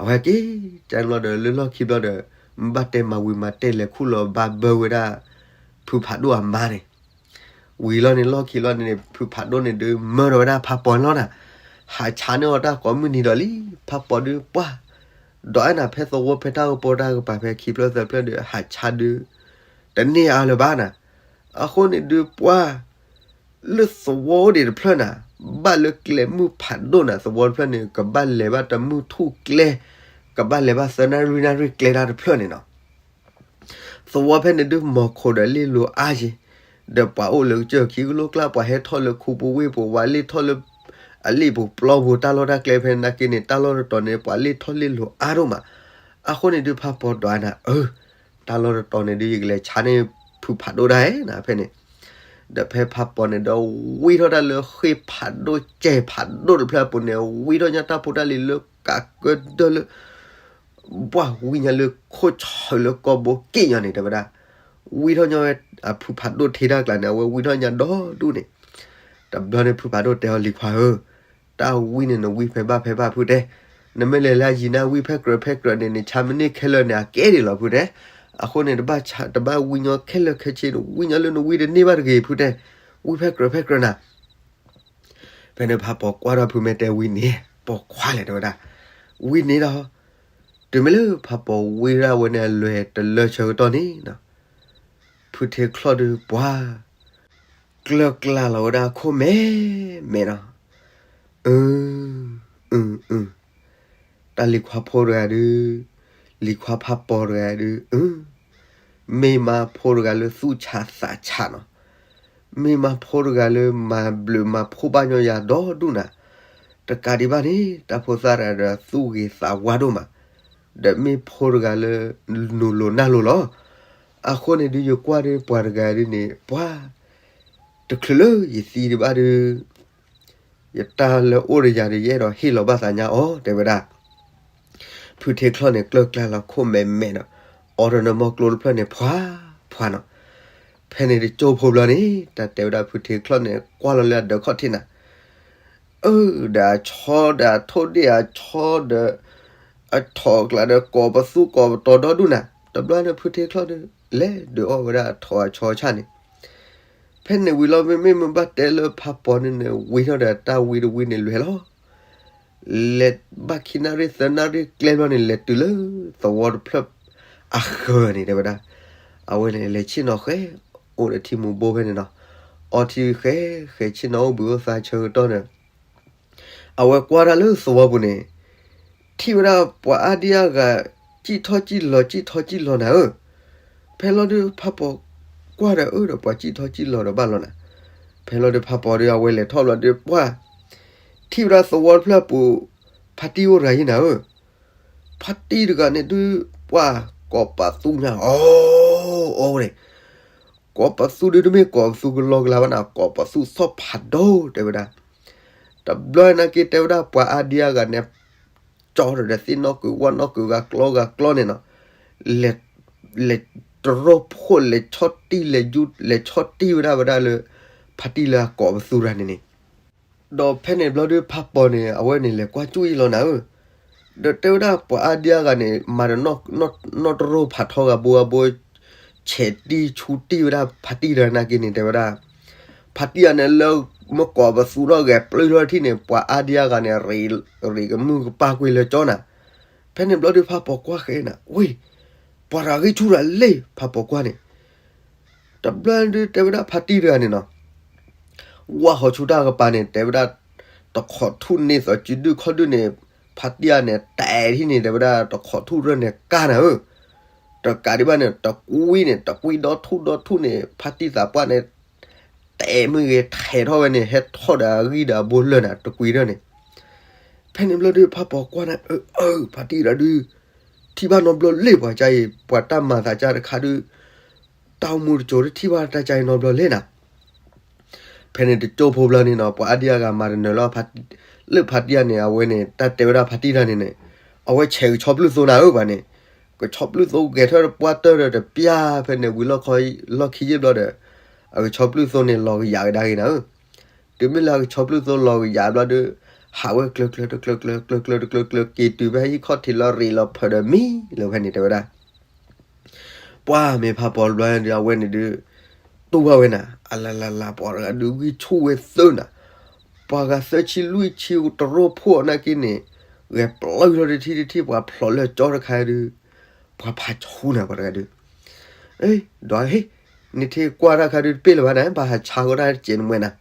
အဝဲက့ၤ ကၢ်လီၤဒီးလၢလီၢ်ခံဘျီဒီး, မ့ၢ်ဘၣ်တဲမၤဝံၤမၤတဲလဲၤခူၣ်လီၤဘၣ်ဘၢဝဲဒၣ် ဖုဖးဒိၣ်အမါန့ၣ် ဝံၤလီၤန့ၣ် လီၢ်ခံလီၤန့ၣ်န့ၣ် ဖုဖးဒိၣ်န့ၣ်ဒုး မၢဒီးဝဲဒၣ်ဖးပီၤန့ၣ်လီၤနၤ, ဟးဆါန့ၢ်အီၤတၢ်ကိးမုၢ်နံၤဒီးလံ, ဖးပီၤဒုးပှၢ်, ဒီးအဲၣ်နၤဖဲသဝီဖဲတၢ်ကပီၤတၢ်ကပၤဖဲခံဖျၢၣ်သၢဖျၢၣ်ဒုး ဟးဆါဒုး တန့ၢ်အါလၢၤဘၣ်နၤ, အဃိန့ၣ်ဒုးပှၢ် လၢသဝီအိၣ်ဒံးတဖျၢၣ်နၤ, ဘၣ်လၢကျဲမုၢ်ဖးဒိၣ်နၤ, သဝီတဖျၢၣ်န့ၣ် ကဘၣ်လဲၤဘၣ်တမုၢ်ထူၣ်ကျဲ, ကဘၣ်လဲၤဘၣ်သၢနၣ်ရံၣ်နၣ်ရံၣ်ကျဲတၢ်တဖျၢၣ်န့ၣ်နီၤ, သဝီဖဲန့ၣ်ဒုးမီၤခိးဒီးလ့ၣ်လိၤအါယံၤ, ဒီးပှၤအိၣ်လၢကစၢၢ်ခံကလိကျါ ပှၤဟဲထီၣ်လၢခူပူၤဝ့ၢ်ပူၤ ပှၤလ့ၣ်ထီၣ်လၢ အလ့ၣ်ပူၤပျီပူၤတၢ်လီၢ်တၢ်ကျဲဖဲနာ်က့န့ၣ် တၢ်လီၢ်တတီၤန့ၣ် ပှၤလ့ၣ်ထီၣ်လ့ၣ်လိၤအါဒိၣ်မး, အဃိန့ၣ်ဒုးဖးပီၤဒွးနၤ အၢ တၢ်လီၢ်တတီၤန့ၣ်ဒုး ယကလဲၤဆါန့ၢ်ဖုဖးဒိၣ်ဒၣ်ဧဲနၤဖဲန့ၣ်, ဒီးဖဲဖးပီၤန့ၣ်ဒီးဝံထီၣ်တၢ်လၢဃ့ၢ်ဖးဒိၣ်စဲးဖးဒိၣ်တဖျၢၣ်အပူၤန့ၣ် ဝံထီၣ်ညါတၢ်ဖိတၢ်လံၤလၢကးကၢဒၢလၢ ဘၣ်ဝံညါလၢခိၣ်ဆၢလၢကီၢ်ဘိက့ၣ်ညီန့ၣ် တဲဝဲဒၣ်, ဝံထီၣ်ညီဝဲအဖုဖးဒိၣ်ထံတၢ်ကျါန့ၣ် အဝဲဝံထီၣ်ညါဒီဒူၣ်န့ၣ်, တဘျီန့ၣ်ဖုဖးဒိၣ်တဲအီၤ လံၤခွါဧၢ, တၢ်ဝံန့ၣ် နဝံဖဲဘၣ်ဖဲဘၣ်ဖုတဲ, နမ့ၢ်လဲၤလၢအယံၤန့ၣ် ဝံဖဲကြၢးဖဲကြၢးန့ၣ် နဆါမ့ၢ်န့ၢ်ခဲလၢာ်န့ၣ် အကဲဒ်လီၤဖုတဲ, အဃိန့ၣ် တဘၣ်ဆါ တဘၣ်ဝံညီခဲလၢာ်ခဲဆ့န့ၣ် ဝံညီလၢနဝံတန့ၢ်ဘၣ်တဂ့ၤဖုတဲ, ဝံဖဲကြၢးဖဲကြၢးနၤ ဖဲန့ၣ်ဖးပီၤကွၢ်ထီၣ်ဖုမ့ၢ်တဲဝံန့ၣ် ပိာ်ခွါလဲၣ်တဲဝဲဒၣ်, ဝံန့ၣ်ဒီး, တုၤမ့ၢ်လၢဖးပီၤဝံဒၣ်ဝဲန့ၣ်အလွဲၢ်တလၢဆၢကတီၢ်န့ၣ်, ဖုထ့ချီၣ်ဒုးပှၤ, ကျၢၢ်ကျါလီၤဝဲဒၣ်ခိၣ်မဲာ်မဲာ်နီၤ, အၢ, အၢ, အၢ, တၢ်လံၤခွါဖိတဂၤဒုး, လံၤခွါဖးပီၤတဂၤဒုး, အၢ မ့ၢ်မါဖိတဂၤလၢသူၣ်ဆးသးဆးနီၤ, မ့ၢ်မါဖိတဂၤလၢမၤဘျုးမၤဖှိၣ်ဘၣ်ညီယၤဒီဒူၣ်နၤ, တကးဒံးဘၣ်န့ၣ် တၢ်ဖိသၣ်တဂၤဒီးသူၣ်ဂ့ၤသးဝါဒိၣ်မး, ဒီးမ့ၢ်ဖိတဂၤလၢ နူၤလိၤနၢ်လိၤလီၤ. အဃိန့ၣ်ဒုးယကွၢ်ဒုးပှၤတဂၤဒုးန့ၣ် ပှၤ တချုးလၢယသံဒံးဘၣ်ဒုး ယတၢ်လၢအိၣ်ဒီးယၤဒီးယအဲၣ်ဒိးဟ့ၣ်လီၤဘၣ်သးညါအီၤ တဲဝဲဒၣ်. ဖုထ့ချီၣ်န့ၣ် ကျၢၢ်ကျါလီၤခိၣ်မဲာ်မဲာ်နီၤ, အီတနီၤမီကျိတဖျၢၣ်န့ၣ် ဖှါဖှါနီၤ. ဖဲန့ၣ်တကၠိဖိဘျီန့ၣ် တၢ်တဲဝဲဒၣ်ဖုထ့ချီၣ်န့ၣ် ကွၢ်လီၤလၢအဒၢးခီၣ်ထံးနၤ, အၢ ဒီးအဆီဒီးအထိၣ်ဒ့ၣ်အဆီဒီး အထိးကျါဒီးကိးပသူကိးပတီၤဒီဒူၣ်နၤ, တဘျီန့ၣ်ဖုထ့ချီၣ်န့ၣ် လဲၤဒုးအီၣ်ဝဲဒၣ်အထိးအဆီဆၣ်န့ၣ် ဖဲန့ၣ်ဝံၤလီၤ မ့မ့ၢ်မ့ၢ်ဘၣ်တဲလၢဖးပီၤန့ၣ်န့ၣ် ဝံထီၣ်ဒီးတၢ်ဝံတဝံန့ၣ်လွဲၢ်လီၤ. လဲၤဘၣ်ခံနၣ်ရံၣ်သၢနၣ်ရံၣ်ကျဲဘျီန့ၣ် လဲၤတုၤလၢသဝီတဖျၢၣ်အဃၢၤန့ၣ် တဲဝဲဒၣ်. အဝဲန့ၣ်လဲၤဆ့ၣ်နီၤဃဲ အိၣ်ဒီးထံမူဘိဖဲန့ၣ်နီၤ. အီထံဃဲ ဃဲဆ့ၣ်နီၤအိၣ်ဘှံးအိၣ်သါဆၢကတီၢ်န့ၣ် အဝဲကွၢ်တၢ်လၢသဝီပူၤန့ၣ် ထံၣ်ဝဲဒၣ်ပှၤအါဒံအါဂၤ စံၣ်ထီၣ်စံၣ်လီၤ စံၣ်ထီၣ်စံၣ်လီၤနၤဧၢ. ဖဲလီၤဒုးဖးပီၤကွၢ်ဒီးအၢဒီးပှၤစံၣ်ထီၣ်စံၣ်လီၤဒီးဘၣ်လီၤနၤ. ဖဲလီၤဒုးဖးပီၤဒုးအဝဲလဲၤထီၣ်ဘျီဒုးပှၢ် ထံၣ်ဝဲဒၣ်သဝီတဖျၢၣ်အပူၤ ဖါတံၢ်အိၣ်တဂၤယံၤနၤဧၢ. ဖါတံၢ်တဂၤန့ၣ်ဒုး ပှၢ်ကိးပသူညါအီၤအီၤန့ၣ် ကိးပသူဒုးတမ့ၢ်ကိးပသူကလီကလီဘၣ်နၤ ကိးပသူသီၣ်ဖးဒိၣ်တဲဝဲဒၣ်. တဘျီနာ်က့တဲဝဲဒၣ်ပှၤအါဒံအါဂၤန့ၣ် ကၠီဒီးသ့ၣ်နီၣ်ကွံာ်ဝၣ်နီၣ်ကွံာ်ဂၤကျီဂၤကျီန့ၣ်နီၤ လဲၤတရိၢ်ဖှိၣ်လဲၤဆီၣ်တံၢ်လဲၤယူ လဲၤဆီၣ်တံၢ်ဝဲဒၣ်ဝဲဒၣ်လၢ ဖါတံၢ်လၢအကိးပသူတဂၤန့ၣ်န့ၣ် ဒီးဖဲန့ၣ်ဘျီဒုးဖးပီၤန့ၣ် အဝဲန့ၣ်လဲၤကွၢ်ကၠူၣ်အံၤလီၤနၤဧၢ. ဒီးတဲဝဲဒၣ်ပှၤအါဒံအါဂၤန့ၣ် မၤဒီးနီၣ်တရိၢ်ဖးထီဂၤဘိဂၤဘိ ဆဲးတံၢ်ဆူတံၢ်ဝဲဒၣ်ဖါတံၢ်တဂၤနာ်က့န့ၣ် တဲဝဲဒၣ် ဖါတံၢ်ဂၤန့ၣ်လၢမ့ၢ်ကိးပသူထီၣ်ဂဲၤပျုၢ်ထီၣ်တထံၣ်န့ၣ် ပှၤအါဒံအါဂၤန့ၣ် ရံးကမုၢ်ကပၢ်ကွံာ်လၢကၠီနၤ. ဖဲန့ၣ်ဘျီဒုးဖးပီၤကွၢ်ဃဲနၤ ဝ့ၢ် ပှၤတဂၤဂံၢ်ဆူၣ်တဂၤလံ ဖးပီၤကွၢ်န့ၣ် တဘျီဒုးတဲဝဲဒၣ်ဖါတံၢ်တဂၤန့ၣ်နီၤ ဝၢ်ဟီၣ်ဆူတၢ်ကပၤန့ၣ် တဲဝဲဒၣ် တခိးထူၣ်န့ၢ်သီးစုဒုၣ်ခီၣ်ဒုၣ်န့ၣ် ဖါတံၢ်အံၤန့ၣ် တဲထံၣ်န့ၣ် တဲဝဲဒၣ် တခိးထူၣ်ရၢၢ်န့ၣ်ကါနၤဧၢ, တကးဒံးဘၣ်န့ၣ် တကွံန့ၣ် တကွံဒီထူၣ်ဒီထူၣ်န့ၣ် ဖါတံၢ်သးပှၢ်န့ၣ် တဲမ့ၢ်ဂ့ၤ ထဲးထီၣ်ဝဲန့ၣ် ဟဲထီၣ်ဒီးအဂံၢ်ဒီးအဘိလၢာ်နၤ တကွံဒၢၣ်န့ၣ်. ဖဲန့ၣ်ဘျီဒုး ဖးပီၤကွၢ်နၤ အၢ အၢ ဖါတံၢ်ဒီးဒုး ထံၣ်ဘၣ်နီတဘျီလံ ပှၤကါအံၤ ပှၤတၢ်မၤသးကါတခါဒုး တၢ်အိၣ်မူတစိၤဒုး ထံၣ်ဘၣ်တၢ်ကါအံၤနီတဘျီလံနၤ. ဖဲန့ၣ်တကၠိဖိဘျီန့ၣ်နီၤ ပှၤအါဒံအါဂၤမၤတနၢၤလီၤ လၢဖါတံၢ်အံၤန့ၣ် အဝဲန့ၣ် တၢ်တဲဝဲဒၣ်ဖါတံၢ်တၢ်န့ၣ်န့ၣ် အဝဲဆဲးကဆီပျုၢ်သိနၤဧၢ ပှၤန့ၣ် ကဆီပျုၢ်သိဂဲၤထၢၣ်ပှၢ်တၢၢ်ဒီးတပျၢ် ဖဲန့ၣ်ဝံၤလီၢ်ခီ လီၢ်ခံယဲၢ်ဘျီဒီး အကဆီပျုၢ်သိန့ၣ် လီၤကယၤကဒါက့ၤနၤဧၢ. တုၤမ့ၢ်လၢအကဆီပျုၢ်သိလီၤကယၤဘျီဒီး ဟးဝဲကျၢၤကျၢၤတကျၢၤကျၢၤ ကျၢၤကျၢၤတကျၢၤကျၢၤ က့ၤတုၤဖဲဟံၣ်ခီၣ်ထံးလီၤရ့းလီၤဖၢးဒီးမံလၢဖဲန့ၣ်တဲဝဲဒၣ် ပှၢ်မ့ၢ်ဖးပီၤဘျီဒီး အဝဲန့ၣ်ဒုး တူၢ်ဘၣ်ဝဲနၤ အလၤလၤလၤ ပှၤတဂၤဒုးဂံၢ်ဆူၣ်ဝဲသၢနၤ, ပှၤဂၤသၢဆံလွံၢ်ဆံတရိၣ်ဖိအီၤနာ်က့န့ၣ် ဂဲၤပျုၢ်ထီၣ်တထံၣ်တထံၣ် ပှၤဖျိးလၢကၠီတခါဒုး ပှၤဖးဆူၣ်နၤ ပှၤတဂၤဒုး ဒီးဟ့ၣ် နထံၣ်ကွၢ်တၢ်ခါဒုးတပ့ၢ်လၢၤဘၣ်နၤ ဘၣ်ဟးဆါဃီတၢ်တစဲးနမှဲနၤ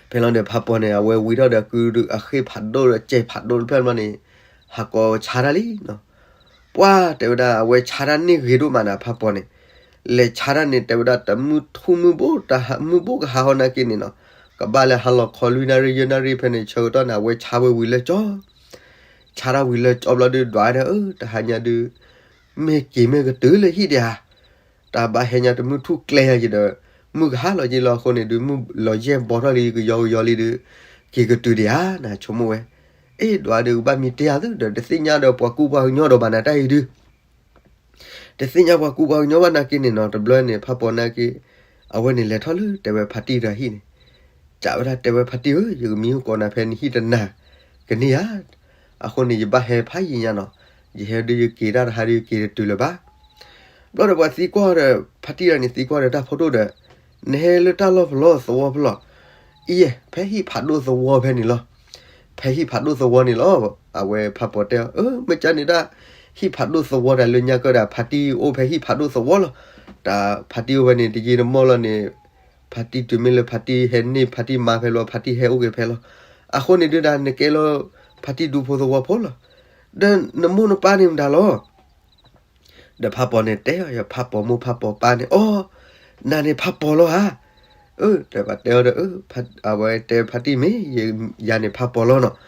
ဖဲလီၤဒီးဖးပီၤန့ၣ် အဝဲဝံထီၣ်ဒီးကုဒုးအဃ့ၢ်ဖးဒိၣ်ဒီးစဲးဖးဒိၣ်တဖျၢၣ်ဘျီန့ၣ် ဟးကီးဆါတၢ်လံနီၤ. ပှၢ်တဲဝဲဒၣ် အဝဲဆါတၢ်န့ၢ်ဂ့ၤဒိၣ်မးနၤ ဖးပီၤန့ၣ် လဲၤဆါတၢ်န့ၣ် တဲဝဲဒၣ်တမုၢ်ထူၣ်မုၢ်ဘိ တၢ်မုၢ်ဘိကဟးဟီနာ်က့န့ၣ်နီၤ ကဘၣ်လၢဟါလီၤခီလွံၢ်နၣ်ရံၣ်ယဲၢ်နၣ်ရံၣ်ဖဲန့ၣ် ဆၢကတီၢ်န့ၣ် အဝဲဆါဝဲဝံၤလၢကၠီ ဆါတၢ်ဝံၤလၢကၠီဘျီဒုး ဒွးဒၣ်အၢ တဟါညါဒုး မ့ၢ်က့ၤမ့ၢ်ကတုၤလၢဟံၣ်ဒံးဧါ တၢ်ဘၣ်ဟဲညါတမုၢ်ထူၣ်ကျဲယၤက့ၤဒီး မုၢ်ကဟါလီၤက့ၤလီၤအဃိန့ၣ်ဒုး မုၢ်လီၤယဲၢ်ဘီထီၣ်လံ ကယီကယီလံဒုး က့ၤကတုၤဒံးဧါ နဆိကမိၣ်ဝဲ အ့ၣ် ဒွးဒုးကဘၣ်မံတ့ၢ်ဧါသုဒီး တသ့ၣ်ညါဒီးပှၤကူပှၤကညီဒီးဘၣ်နၤတၢ်အံၤဒုး တသ့ၣ်ညါပှၤကူပှၤကညီဘၣ်နာ်က့န့ၣ်နီၤ တဘျီန့ၣ် ဖးပီၤနာ်က့ အဝဲန့ၣ်လဲၤထီၣ်လၢတဲဝဲဖါတံၢ်တၢ်ဟံၣ်န့ၣ် ကးဝဲဒၣ်တဲဝဲဖါတံၢ်ဧၢ ယကမံအိၣ်ကိးနၤဖဲနဟံၣ်တနၤ ကန့ၢ်ဧါ အဃိန့ၣ် ယဘၣ်ဟဲဖးယံာ်ညါနီၤ ယဟဲဒုးယက့ၤတၢ်တဟါဒုးယက့ၤတတုၤလၢၤဘၣ် ဘျီဒီးပှၤသံကွၢ်ဒီး ဖါတံၢ်တၢ်န့ၣ်သံကွၢ်ဒီးတၢ်ဖိဒိၣ်ဒီး နဟဲလၢတၢ်လီၢ်ဖဲလဲၣ်သဝီဖဲလဲၣ် အံၤ ဖဲဟံၣ်ဖးဒိၣ်သဝီဖဲန့ၣ်လီၤ ဖဲဟံၣ်ဖးဒိၣ်သဝီန့ၣ်လီၤ အဝဲဖးပီၤတဲအီၤ အၢ မ့ၢ်ကန့ၣ်ဒၣ် ဟံၣ်ဖးဒိၣ်သဝီတၢ်လၢညါကၢဒၣ် ဖါတံၢ်အိၣ်ဖဲဟံၣ်ဖးဒိၣ်သဝီလီၤ တၢ်ဖါတံၢ်အိၣ်ဖဲန့ၣ် တယံာ်တမီၢ်လီၤန့ၣ် ဖါတံၢ်တုၤမ့ၢ်လၢဖါတံၢ်ဟဲန့ၢ် ဖါတံၢ်မါဖဲလီၤ ဖါတံၢ်ဟဲအိၣ်က့ၤဖဲလီၤ အဃိန့ၣ်ဒုးဒၣ်နကဲလၢ ဖါတံၢ်ဒူဖိသဝီဖိလီၤ ဒီးနမိၢ်နပၢ်န့ၣ်မတၤလီၤ ဒီးဖးပီၤန့ၣ်တဲအီၤ ယဖးပီၤမိၢ်ဖးပီၤပၢ်န့ၣ် အီ နၤန့ၣ်ဖးပီၤလီၤဧါ အၢ တဲဘၣ်တဲအီၤဒီး အဝဲတဲဖါတံၢ်မ့ၢ် ယၤန့ၣ်ဖးပီၤလီၤနီၤ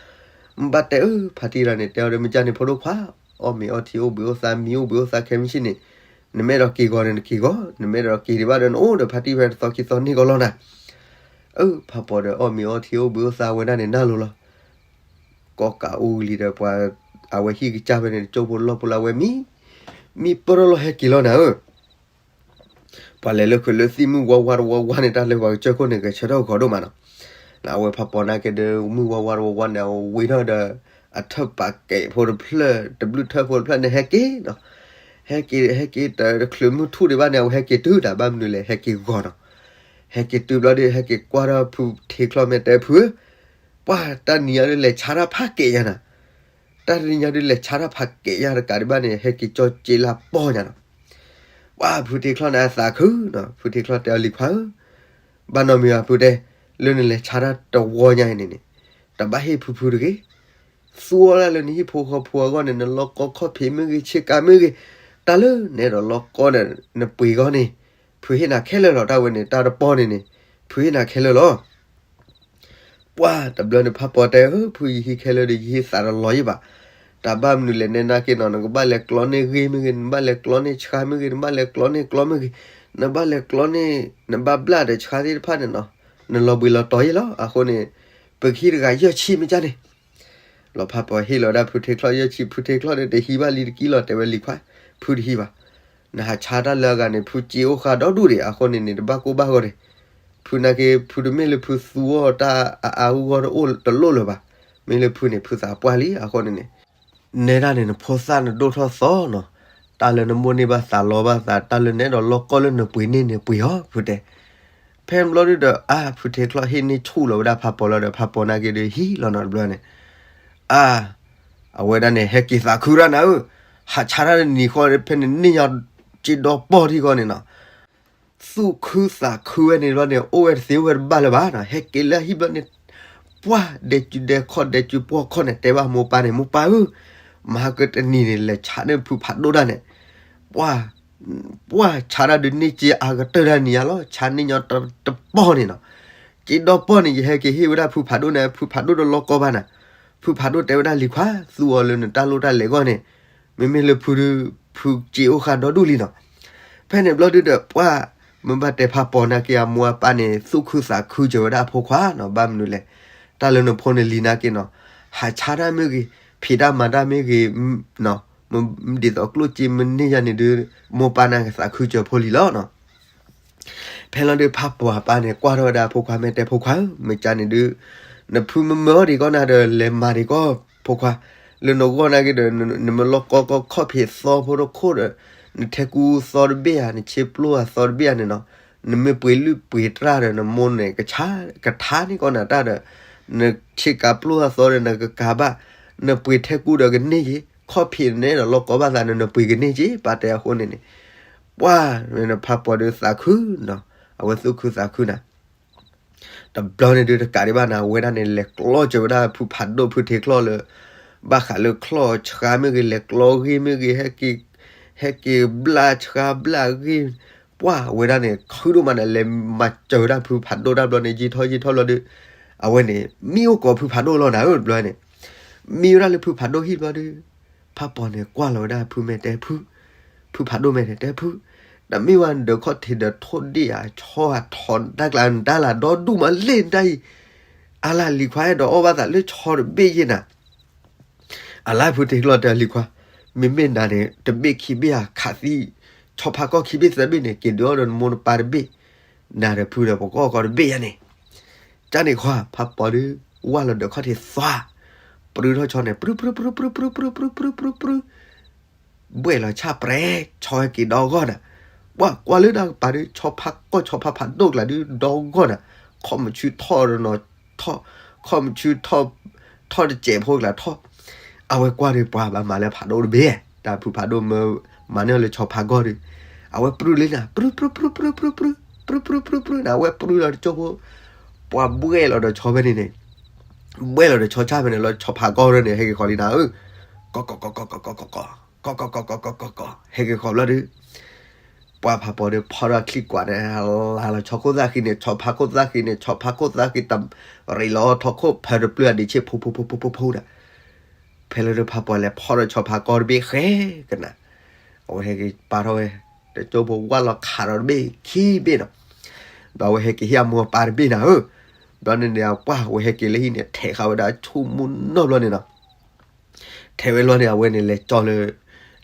မ့ၢ်ဘၣ်တဲအၢ ဖါတံၢ်ဒီးန့ၣ် တဲအီၤဒီး မ့ၢ်ကန့ၣ်ဖိဒိၣ်ခွါ အီၣ်မ့ၤအီထံအိၣ်ဘှံးအိၣ်သါ မံအိၣ်ဘှံးအိၣ်သါခဲမုၢ်ဆ့ၣ်န့ၣ် နမ့ၢ်အဲၣ်ဒိးက့ၤဂီၤန့ၣ်နက့ၤဂီၤ နမ့ၢ်အဲၣ်ဒိးက့ၤဒံးဘၣ်ဒီးနအိၣ်ဒီးဖါတံၢ်ဖဲတသီခံသီန့ၢ်ကီးလီၤနၤ အၢ ဖးပီၤဒီးအီၣ်မ့ၤအီထံအိၣ်ဘှံးအိၣ်သါဝဲဒၣ်န့ၣ်နၢ်လိၤလီၤ ကီၢ်ကးအူလံဒီးပှၤ အဝဲဟံၣ်ကစၢ်ဖဲန့ၣ် တကၠိဖိလီၢ်ဖိလၢအဝဲမံ မံပၢၢ်ထီၣ်လီၤဟဲက့ၤလီၤနၤဧၢ ပှၤလဲၤလၢခုးလၢသံၣ်မုၢ်ဝါဝါတဝါဝါန့ၣ် တၢ်လၢပှၤကစၢၢ်ခိၣ်န့ၣ် ဂဲၤဆၢထၢၣ်ဂီၤဒိၣ်မးနီၤ အဝဲဖးပီၤနာ်က့ဒီး မုၢ်ဝါဝါတဝါဝါန့ၣ် အဝဲဝံထီၣ်ဒီး အထၢၣ်ပာ်ကဲးဖိတဖျၢၣ် တဘျုးထၢၣ်ဖိတဖျၢၣ်န့ၣ် ဟဲက့ၤနီၤ ဟဲက့ၤ ဟဲက့ၤတချုးမုၢ်ထူၣ်ဒံးဘၣ်န့ၣ် အဝဲဟဲက့ၤတုၤတၢ်ဘၣ်မနုၤလဲၣ် ဟဲက့ၤဂီၤနီၤ ဟဲက့ၤတုၤဘျီဒီး ဟဲက့ၤကွၢ်ထီၣ်ဖုထ့ချီၣ်မဲာ်တဲဖုဧၢ ပှၤတၢ်နံၤညါဒုးလဲၤဆါတၢ်ဖးကဲးယၤနၤ တၢ်တနံၤညါဒုးလဲၤဆါတၢ်ဖးကဲးယၤတကးဒံးဘၣ်န့ၣ် ဟဲက့ၤကၠီက့လၢပီၢ်ညါနီၤ ပှၤဖုထ့ချီၣ်န့ၣ်အသးခုနီၤ ဖုထ့ချီၣ်တဲအီၤလံၤခွါဧၢ ဘၣ်နီတမံၤဘၣ်ဖုတဲ လၢနလဲၤဆါတၢ်တဝီညါအံၤန့ၣ်န့ၣ် တဘၣ်ဟ့ၣ်ဖုဖုတဂ့ၤ သူအီၤဒၣ်လၢနဟံၣ်ဖိဃီဖိအဂီၢ်န့ၣ် နလီၢ်ကီခီၣ်ဖံးမ့ၢ်ဂ့ၤ ဆ့ကၤမ့ၢ်ဂ့ၤ တၢ်လၢနအဲၣ်ဒိးလီၢ်ကီန့ၣ် နပှ့ၤဂီၢ်န့ၣ် ဖုဟ့ၣ်နၤခဲလၢာ်လီၤ တၢ်ဝဲန့ၣ် တၢ်တပီၢ်န့ၣ်န့ၣ် ဖုဟ့ၣ်နၤခဲလၢာ်လီၤ ပှၤတဘျီန့ၣ် ဖးပီၤတဲဧၢ ဖုယဟံၣ်ခဲလၢာ်ဒီး ယဟံၣ်သးတလီၤယံၣ်ဘၣ်. တၢ်ဘၣ်မနုၤလဲၣ် နဲနာ်က့နီၤ နကဘၣ်လဲၤကျီန့ၢ်ဂ့ၢ်မ့ၢ်ဂ့ၤ, နဘၣ်လဲၤကျီန့ၢ်ဆှါမ့ၢ်ဂ့ၤ, နဘၣ်လဲၤကျီန့ၢ်ကျီမ့ၢ်ဂ့ၤ, နဘၣ်လဲၤကျီန့ၢ် နဘၣ်ဘျၣ်ဒီးဆှါသ့ၣ်တဖၣ်န့ၣ်နီၤ နလီၤဘှံးလီၤတီၤယံၣ်လီၤ. အဃိန့ၣ် ပကဟံၣ်တဂၤယဲၢ်ဆံမ့ၢ်ကၢ်န့ၣ် လီၤဖးပီၤဟ့ၣ်လီၤဝဲဒၣ်ဖုထ့ချီၣ်ယဲၢ်ဆံ, ဖုထ့ချီၣ်ဒီးတဟံးဘၣ်လံတကံလီၤ တဲဝဲလံၤခွါ, ဖုတဟံးဘၣ်. နဟးဆါတၢ်လၢအဂၤန့ၣ် ဖုစ့အိၣ်ဃာ်ဒီဒူၣ်ဒံး အဃိန့ၣ်န့ၣ် တဘၣ်ကိၢ်ဘၣ်ဂီၤန့ၣ်, ဖုနာ်က့ ဖုတမ့ၢ်လၢဖုသူအီၤတၢ်အါအါဂီၢ်ဂီၢ်တအိၣ်တလိၣ်လၢၤဘၣ်. မ့ၢ်လၢဖုန့ၣ် ဖုသးပှၢ်လံ အဃိန့ၣ်န့ၣ် နဲဒၣ်န့ၣ် နဖိသၣ်နဒိၣ်ထီၣ်သီနီၤ, တၢ်လၢနမိၣ်န့ၢ်ဘၣ်သးလီဘၣ်သး တၢ်လၢနအဲၣ်ဒိးလီၢ်ကီၢ်လၢနပှ့ၤန့ၢ်န့ၣ်ပှ့ၤအီၤ ဖုတဲ. ဖဲဘျီဒုဒီး အါ ဖုထ့ချီၣ်ဟ့ၣ်န့ၢ်ဆူၣ်လီၤဝဲဒၣ်ဖးပီၤလီၤဒီး ဖးပီၤနာ်က့ဒီးဟံးလီၤနီၤတဘျီန့ၣ်, အါ အဝဲဒၣ်န့ၣ် ဟဲက့ၤသးခုတၢ်နၤဧၢ, ဟးဆါတၢ်တနံၤဃီ ဖဲန့ၣ်န့ၢ်ညါစ့ဒီပီၢ်ထံဃီန့ၣ်နီၤ သူၣ်ခုသးခုဝဲန့ၣ်ဘျီန့ၣ် အိၣ်ဝဲတသ့အိၣ်ဝဲတဘၣ်လၢၤဘၣ်နီၤ, ဟဲက့ၤလၢဟံၣ်ဘျီန့ၣ် ပှၢ်ဒဲးစုဒဲးခီၣ်ဒဲးစုပှီၢ်ခီၣ်န့ၣ် တဲဘၣ်မိၢ်ပၢ်န့ၣ်, မိၢ်ပၢ်ဧၢ, မဟါကတနံၤန့ၣ် လဲၤဆါန့ၢ်ဖုဖးဒိၣ်ဒၣ်န့ၣ်, ပှၢ်, ပှၢ်ဆါဒၣ်ဒုးန့ၢ်စ့အါကတၢၢ်ဒၣ်နံၤညါလီၤ, ဆါန့ၢ်ညီတပီၢ်န့ၣ်နီၤ. က့ဒီပီၢ်န့ၣ် ယဟဲက့ၤဟ့ၣ်ဝဲဒၣ်ဖုဖးဒိၣ်န့ၣ်, ဖုဖးဒိၣ်တလီၤကီဘၣ်နၤ. ဖုဖးဒိၣ်တဲဝဲဒၣ်လံၤခွါ, သူအီၤလၢနတၢ်လိၣ်တၢ်လဲၤအဂီၢ်န့ၣ်, မ့မ့ၢ်လၢဖုဒုး, ဖုစ့အိၣ်ဃာ်ဒီဒူၣ်လံနီၤ. ဖဲန့ၣ်ဘျီဒုဒီး ပှၢ်မ့ၢ်ဘၣ်တဲဖးပီၤနာ်က့ အမိၢ်အပၢ်န့ၣ် သူၣ်ခုသးခုစၢၤဝဲဒၣ်အဖိခွါနီၤ, ဘၣ်မနုၤလဲၣ်, တၢ်လၢနဖိန့ၣ်လံနာ်က့နီၤ, ဟးဆါတၢ်မ့ၢ်ဂ့ၤ, ဖံးတၢ်မၤတၢ်မ့ၢ်ဂ့ၤ, ဒ်သိးကျိၣ်စ့မ့ၢ်န့ၢ်ယၤန့ၣ်ဒုး, မိၢ်ပၢ်နာ်က့သးခုစၢၤဖိလံလီၤနီၤ. ဖဲလီၤဒုး ဖးပီၤအပၢ်န့ၣ် ကွၢ်ထီၣ်ဝဲဒၣ်အဖိခွါ မ့ၢ်တဲဖိခွါဧၢ, မ့ၢ်ကန့ၣ်ဒုး, နဖုမ့ၢ်မၢအီၤဒံးကီၢ်နၤဒီး လဲၤမၤဒံးကီၢ်ဖိခွါ, လၢနဂီၢ်နာ်က့ဒီး နမ့ၢ်လီၤကီကီၢ်ခီၣ်ဖံးသီဖိတခိၣ်ဒီး, နထဲကူသီတဘ့ၣ်ဧါ, နဆ့ပျိအသီတဘ့ၣ်ဧါန့ၣ်နီၤ, နမ့ၢ်ပှ့ၤလုၢ်ပှ့ၤတြၢ်ဒီး နမိၢ်န့ၣ် ကဆါ, ကထါန့ၢ်ကီၢ်နၤတၢ်ဒီး, နဆ့ကၤပျိအသီဒီး နကကၤဘၣ်, နပှ့ၤထဲကူဒီးကန့ၢ်က့ၤ, ခီၣ်ဖံးန့ၣ်ဒီးလီၤကီဘၣ်သးန့ၣ် နပှ့ၤကန့ၢ်က့ၤ, ပၢ်တဲအဃိန့ၣ်န့ၣ် ပှၢ်မ့ၢ်နဖးပီၤဒုးသးခုနီၤ, အဝဲသူၣ်ခုသးခုနၤ. တဘျီန့ၣ်ဒုးတကးဒံးဘၣ်နၤ, အဝဲဒၣ်န့ၣ် လဲၤကျီစၢၤဝဲဒၣ်ဖုဖးဒိၣ်ဖုထံချီၣ်လၢ, ဘၣ်ဃးလၢချီၣ်ဆှါမ့ၢ်ဂ့ၤ, လဲၤကျီဂ့ၢ်မ့ၢ်ဂ့ၤ, ဟဲက့ၤ, ဟဲက့ၤဘျၣ်ဆှါဘျၣ်ဂ့ၢ်, ပှၢ်အဝဲဒၣ်န့ၣ် ခုဒိၣ်မးန့ၣ် လဲၤမၤစၢၤဝဲဒၣ်ဖုဖးဒိၣ်တဘျီန့ၣ် ယံာ်ထီၣ်ယံာ်ထီၣ်ဘျီဒုး, အဝဲန့ၣ် မံအိၣ်ကိးဖုဖးဒိၣ်လီၤနၤဧၢ တဘျီန့ၣ်, မံဝဲဒၣ်လၢဖုဖးဒိၣ်ဟံၣ်ဘျီဒုး, ဖးပီၤန့ၣ် ကွၢ်လီၤဝဲဒၣ်ဖုမ့ၢ်တဲဖု, ဖုဖးဒိၣ်မ့ၢ်တဲဖု, တမ့ၢ်ဝဲနဒၢးခီၣ်ထံးဒီးထိၣ်ဒ့ၣ်ဧါ, ဆီဧါ, ထိးတၢ်ကျါနတၢ်လၢ်ဒီဒူၣ်မးလ့ၣ်နတၢ်အံၤ, အါလၢလံၤခွါအဲၣ်ဒိးအီၣ်ဘၣ်သးလၢဆီတဘ့ၣ်ယဲၢ်နၤ. အလါဖုထံချီၣ်တဲလံၤခွါ, မ့မ့ၢ်နၤန့ၣ် တဘ့ၣ်ခံဘ့ၣ်ဧါ, ခးသံ, ဆီဖါကီၢ်ခံဘ့ၣ်သၢဘ့ၣ်န့ၣ် က့ၤဒုးအီၣ်ဒီးနမိၢ်နပၢ်တဘ့ၣ်, နၤဒီးဖုဒီးပကအီၣ်ကီးတဘ့ၣ်ယါန့ၣ်. ကန့ၣ်ခွါ ဖးပီၤဒုး, ဝၢ်လီၤဒၢးခီၣ်ထံးသွါ, ပြုထီၣ်ဆီန့ၣ် ပြု ပြု ပြု ပြု ပြု ပြု ပြု ပြု ပြု ပြု ပြု ဘှဲၣ်လီၤဆၣ်ပြဲး, ဆီဟဲက့ၤဒီဂီၢ်နၤ. ပှၤကွၢ်လၢတၢ်ကပၤဒုး ဆီဖါကီၢ်ဆီဖါဖးဒိၣ်ကျါဒုး ဒီဂီၢ်နၤ, ခီၣ်မဆူထီၣ်ဒီးနီၤထီၣ်, ခီၣ်မဆူထီၣ်, ထီၣ်တစဲးဖိကျါထီၣ်. အဝဲကွၢ်ဒုးပှၤဘၣ်မၤလၢဖးဒိၣ်တဘ့ၣ်, တၢ်ဖုဖးဒိၣ်မၢမၤန့ၢ်လၢဆီဖါကီၢ်ဒုး, အဝဲပြုလံနၤ, ပြု ပြု ပြု ပြု ပြု ပြု ပြု ပြု ပြု ပြု နၤ, အဝဲပြုလီၤတကၠိဖိ, ပှၤဘှဲၣ်လီၤဒီးဆီဖဲန့ၣ်န့ၣ်, ဘှဲၣ်လီၤဒီးဆီဆၣ်ဖဲန့ၣ်လီၤ, ဆီဖါကီၢ်ဒုးန့ၣ် ဟဲက့ၤဃီၤလံနၤဧၢ, ကီကီကီကီကီကီကီကီ, ကီကီကီကီကီကီကီ, ဟဲက့ၤဃီၤဘျီဒုး ပှၤဖးပီၤဒီးဖီၣ်ထီၣ်ချံကွၢ်န့ၣ်, လါလီၤဆီခိၣ်သၣ်ဃံန့ၣ်, ဆီဖါခိၣ်သၣ်ဃံန့ၣ်, ဆီဖါခိၣ်သၣ်ဃံတရံးလီၤထီၣ်ခိၣ်ဖၢတပျုၢ်အဒံးဆ့ၣ်ဖိဖိဖိဖိဖိဖိဒီး, ဖဲလၢဒုးဖးပီၤလဲၤဖီၣ်ထီၣ်ဆီဖါကီၢ်တဘ့ၣ်ဃဲကနၤ, အဝဲဟဲက့ၤပာ်ထီၣ်ဝဲ, တကၠိဖိဝၢ်လီၤခးဒီးတဘ့ၣ်ခံဘ့ၣ်နီၤ, ဒီးအဝဲဟဲက့ၤဟ့ၣ်အမိၢ်အပၢ်တဘ့ၣ်နၤဧၢ, ဒီးန့ၣ်န့ၣ် ပှၢ်ဝဲဟဲက့ၤလၢဟံၣ်န့ၣ် ထဲးဃာ်ဝဲဒၣ်ဆူမူနီၢ်ဘျီန့ၣ်နီၤ. ထဲးဝဲလီၤန့ၣ် အဝဲန့ၣ်လဲၤကၠီလၢ,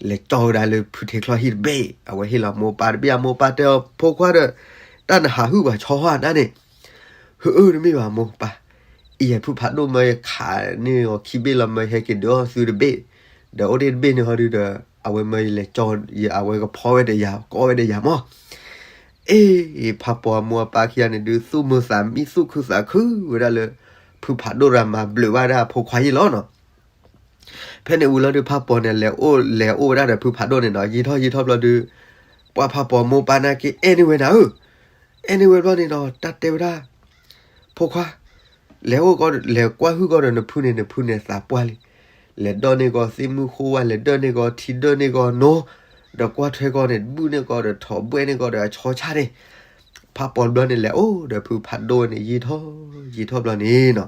လဲၤကၠီဝဲဒၣ်လၢဖုထံချီၣ်ဟံၣ်တဘ့ၣ်, အဝဲဟ့ၣ်လီၤမိၢ်ပၢ်တဘ့ၣ်, အမိၢ်ပၢ်တဲအီၤဖိခွါဒီး, တၢ်နဟးဟုၣ်ပှၤဆီဟီၣ်နၤန့ၣ်, ဟုၣ်အၢတမ့ၢ်ဘၣ်မိၢ်ပၢ်, အံၤယဲၢ်ဖုဖးဒိၣ်မၢယခးန့ၢ်အီၤခံဘ့ၣ်လီၤ မၢယဟဲက့ၤဒုးအီၣ်သုတဘ့ၣ်, ဒီးအိၣ်တ့ၢ်တဘ့ၣ်န့ၣ်ဟီဒုးဒီး, အဝဲမၢယလဲၤကၠီ, အဝဲကဖီဝဲဒီးယၤ ကအီၣ်ဝဲဒီးယၤမၢ်. အ့ၣ်, ဖးပီၤအမိၢ်အပၢ်ခံဂၤန့ၣ်ဒုး သူၣ်မုာ်သးမံသူၣ်ခုသးခုဝဲဒၣ်လၢ, ဖုဖးဒိၣ်ရၤမၤဘျုးဘၣ်ဒၣ်အဖိခွါယဲၢ်လီၤနီၤ. ဖဲန့ၣ်ဝံၤလီၤဒုး ဖးပီၤန့ၣ် လဲၤအိၣ်လဲၤအိၣ်ဝဲဒၣ်ဒီးဖုဖးဒိၣ်န့ၣ်နီၤ, ယံာ်ထီၣ်ယံာ်ထီၣ်ဘျီဒုး, ပှၢ်ဖးပီၤမိၢ်ပၢ်နာ်က့ အဲၣ်န့ၢ်ဝဲနၤဧၢ, အဲၣ်န့ၢ်ဝဲဘျီန့ၣ်ဒီး တၢ်တဲဝဲဒၣ်, ဖိခွါ, လဲၤအိၣ်ကီး လဲၤကွၢ်ဟုၣ်ကီးဒီးနဖုန့ၣ် နဖုန့ၣ်သးပှၢ်လံ, လဲၤဒီးန့ၢ်ကီးသ့ၣ်မုၢ်ဃိဝါ, လဲၤဒၢးန့ၢ်ကီးထံဒၢးန့ၢ်ကီးနိ, ဒီးကွၢ်ထွဲကီးန့ၣ် ဘုၣ်န့ၢ်ကီးဒီးထိးဘှဲၣ်န့ၢ်ကီးဒီးအဆီဆၣ်န့ၣ်, ဖးပီၤဘျီန့ၣ် လဲၤအိၣ်ဒီးဖုဖးဒိၣ်ဝဲန့ၣ် ယံာ်ထီၣ်, ယံာ်ထီၣ်ဘျီန့ၣ်နီၤ.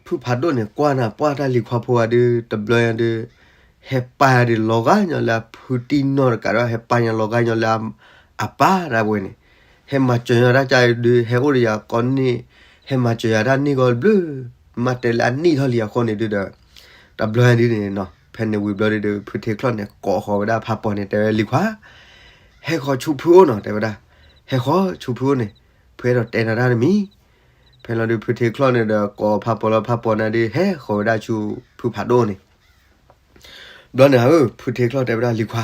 ဖုဖးဒိၣ်န့ၣ် ကွၢ်နၤ ပှၢ်တၢ်လံၤခွါဖိဂၤဒုး တဘျီညါဒုး, ဟဲပာ်ဒုးလီၤဂာ်ညီလၢအဖုတံၢ်နီၢ်တကးဒီး ဟဲပာ်ညီလီၤဂာ်ညီလၢအ, အပၢ်ဒၣ်ဝဲန့ၣ်, ဟဲမၤစၢၤညီတၢ်ကါဒုး ဟဲအိၣ်ဒီးယၤကိးန့ၣ်, ဟဲမၤစၢၤယၤတၢ်န့ၢ်ကီးဘျုး, မ့ၢ်တဲလၢအနံၣ်ထီၣ်လံအဃိန့ၣ်ဒုးဒီး, တဘျီညါဒုးန့ၣ်နီၤ ဖဲန့ၣ်ဝံၤဘျီဒုးဒီး ဖုထံချီၣ်န့ၣ် ကိးဃီၤဝဲဒၣ်ဖးပီၤန့ၣ် တဲဝဲလံၤခွါ, ဟဲဃီၤဆူဖုအိၣ်နီၤ တဲဝဲဒၣ်, ဟဲဃီၤဆူဖုအိၣ်န့ၣ်, ဖုအဲၣ်ဒိးတဲနၤတၢ်တမံၤ ဖဲလီၤဒုးဖုထံချီၣ်န့ၣ်ဒီး ကိးဖးပီၤလီၤ ဖးပီၤန့ၣ်ဒုး ဟဲဃီၤဝဲဒၣ်ဆူဖုဖးဒိၣ်န့ၣ်, ဘျီန့ၣ်ဧၢ ဖုထံချီၣ်တဲဝဲဒၣ်လံၤခွါ,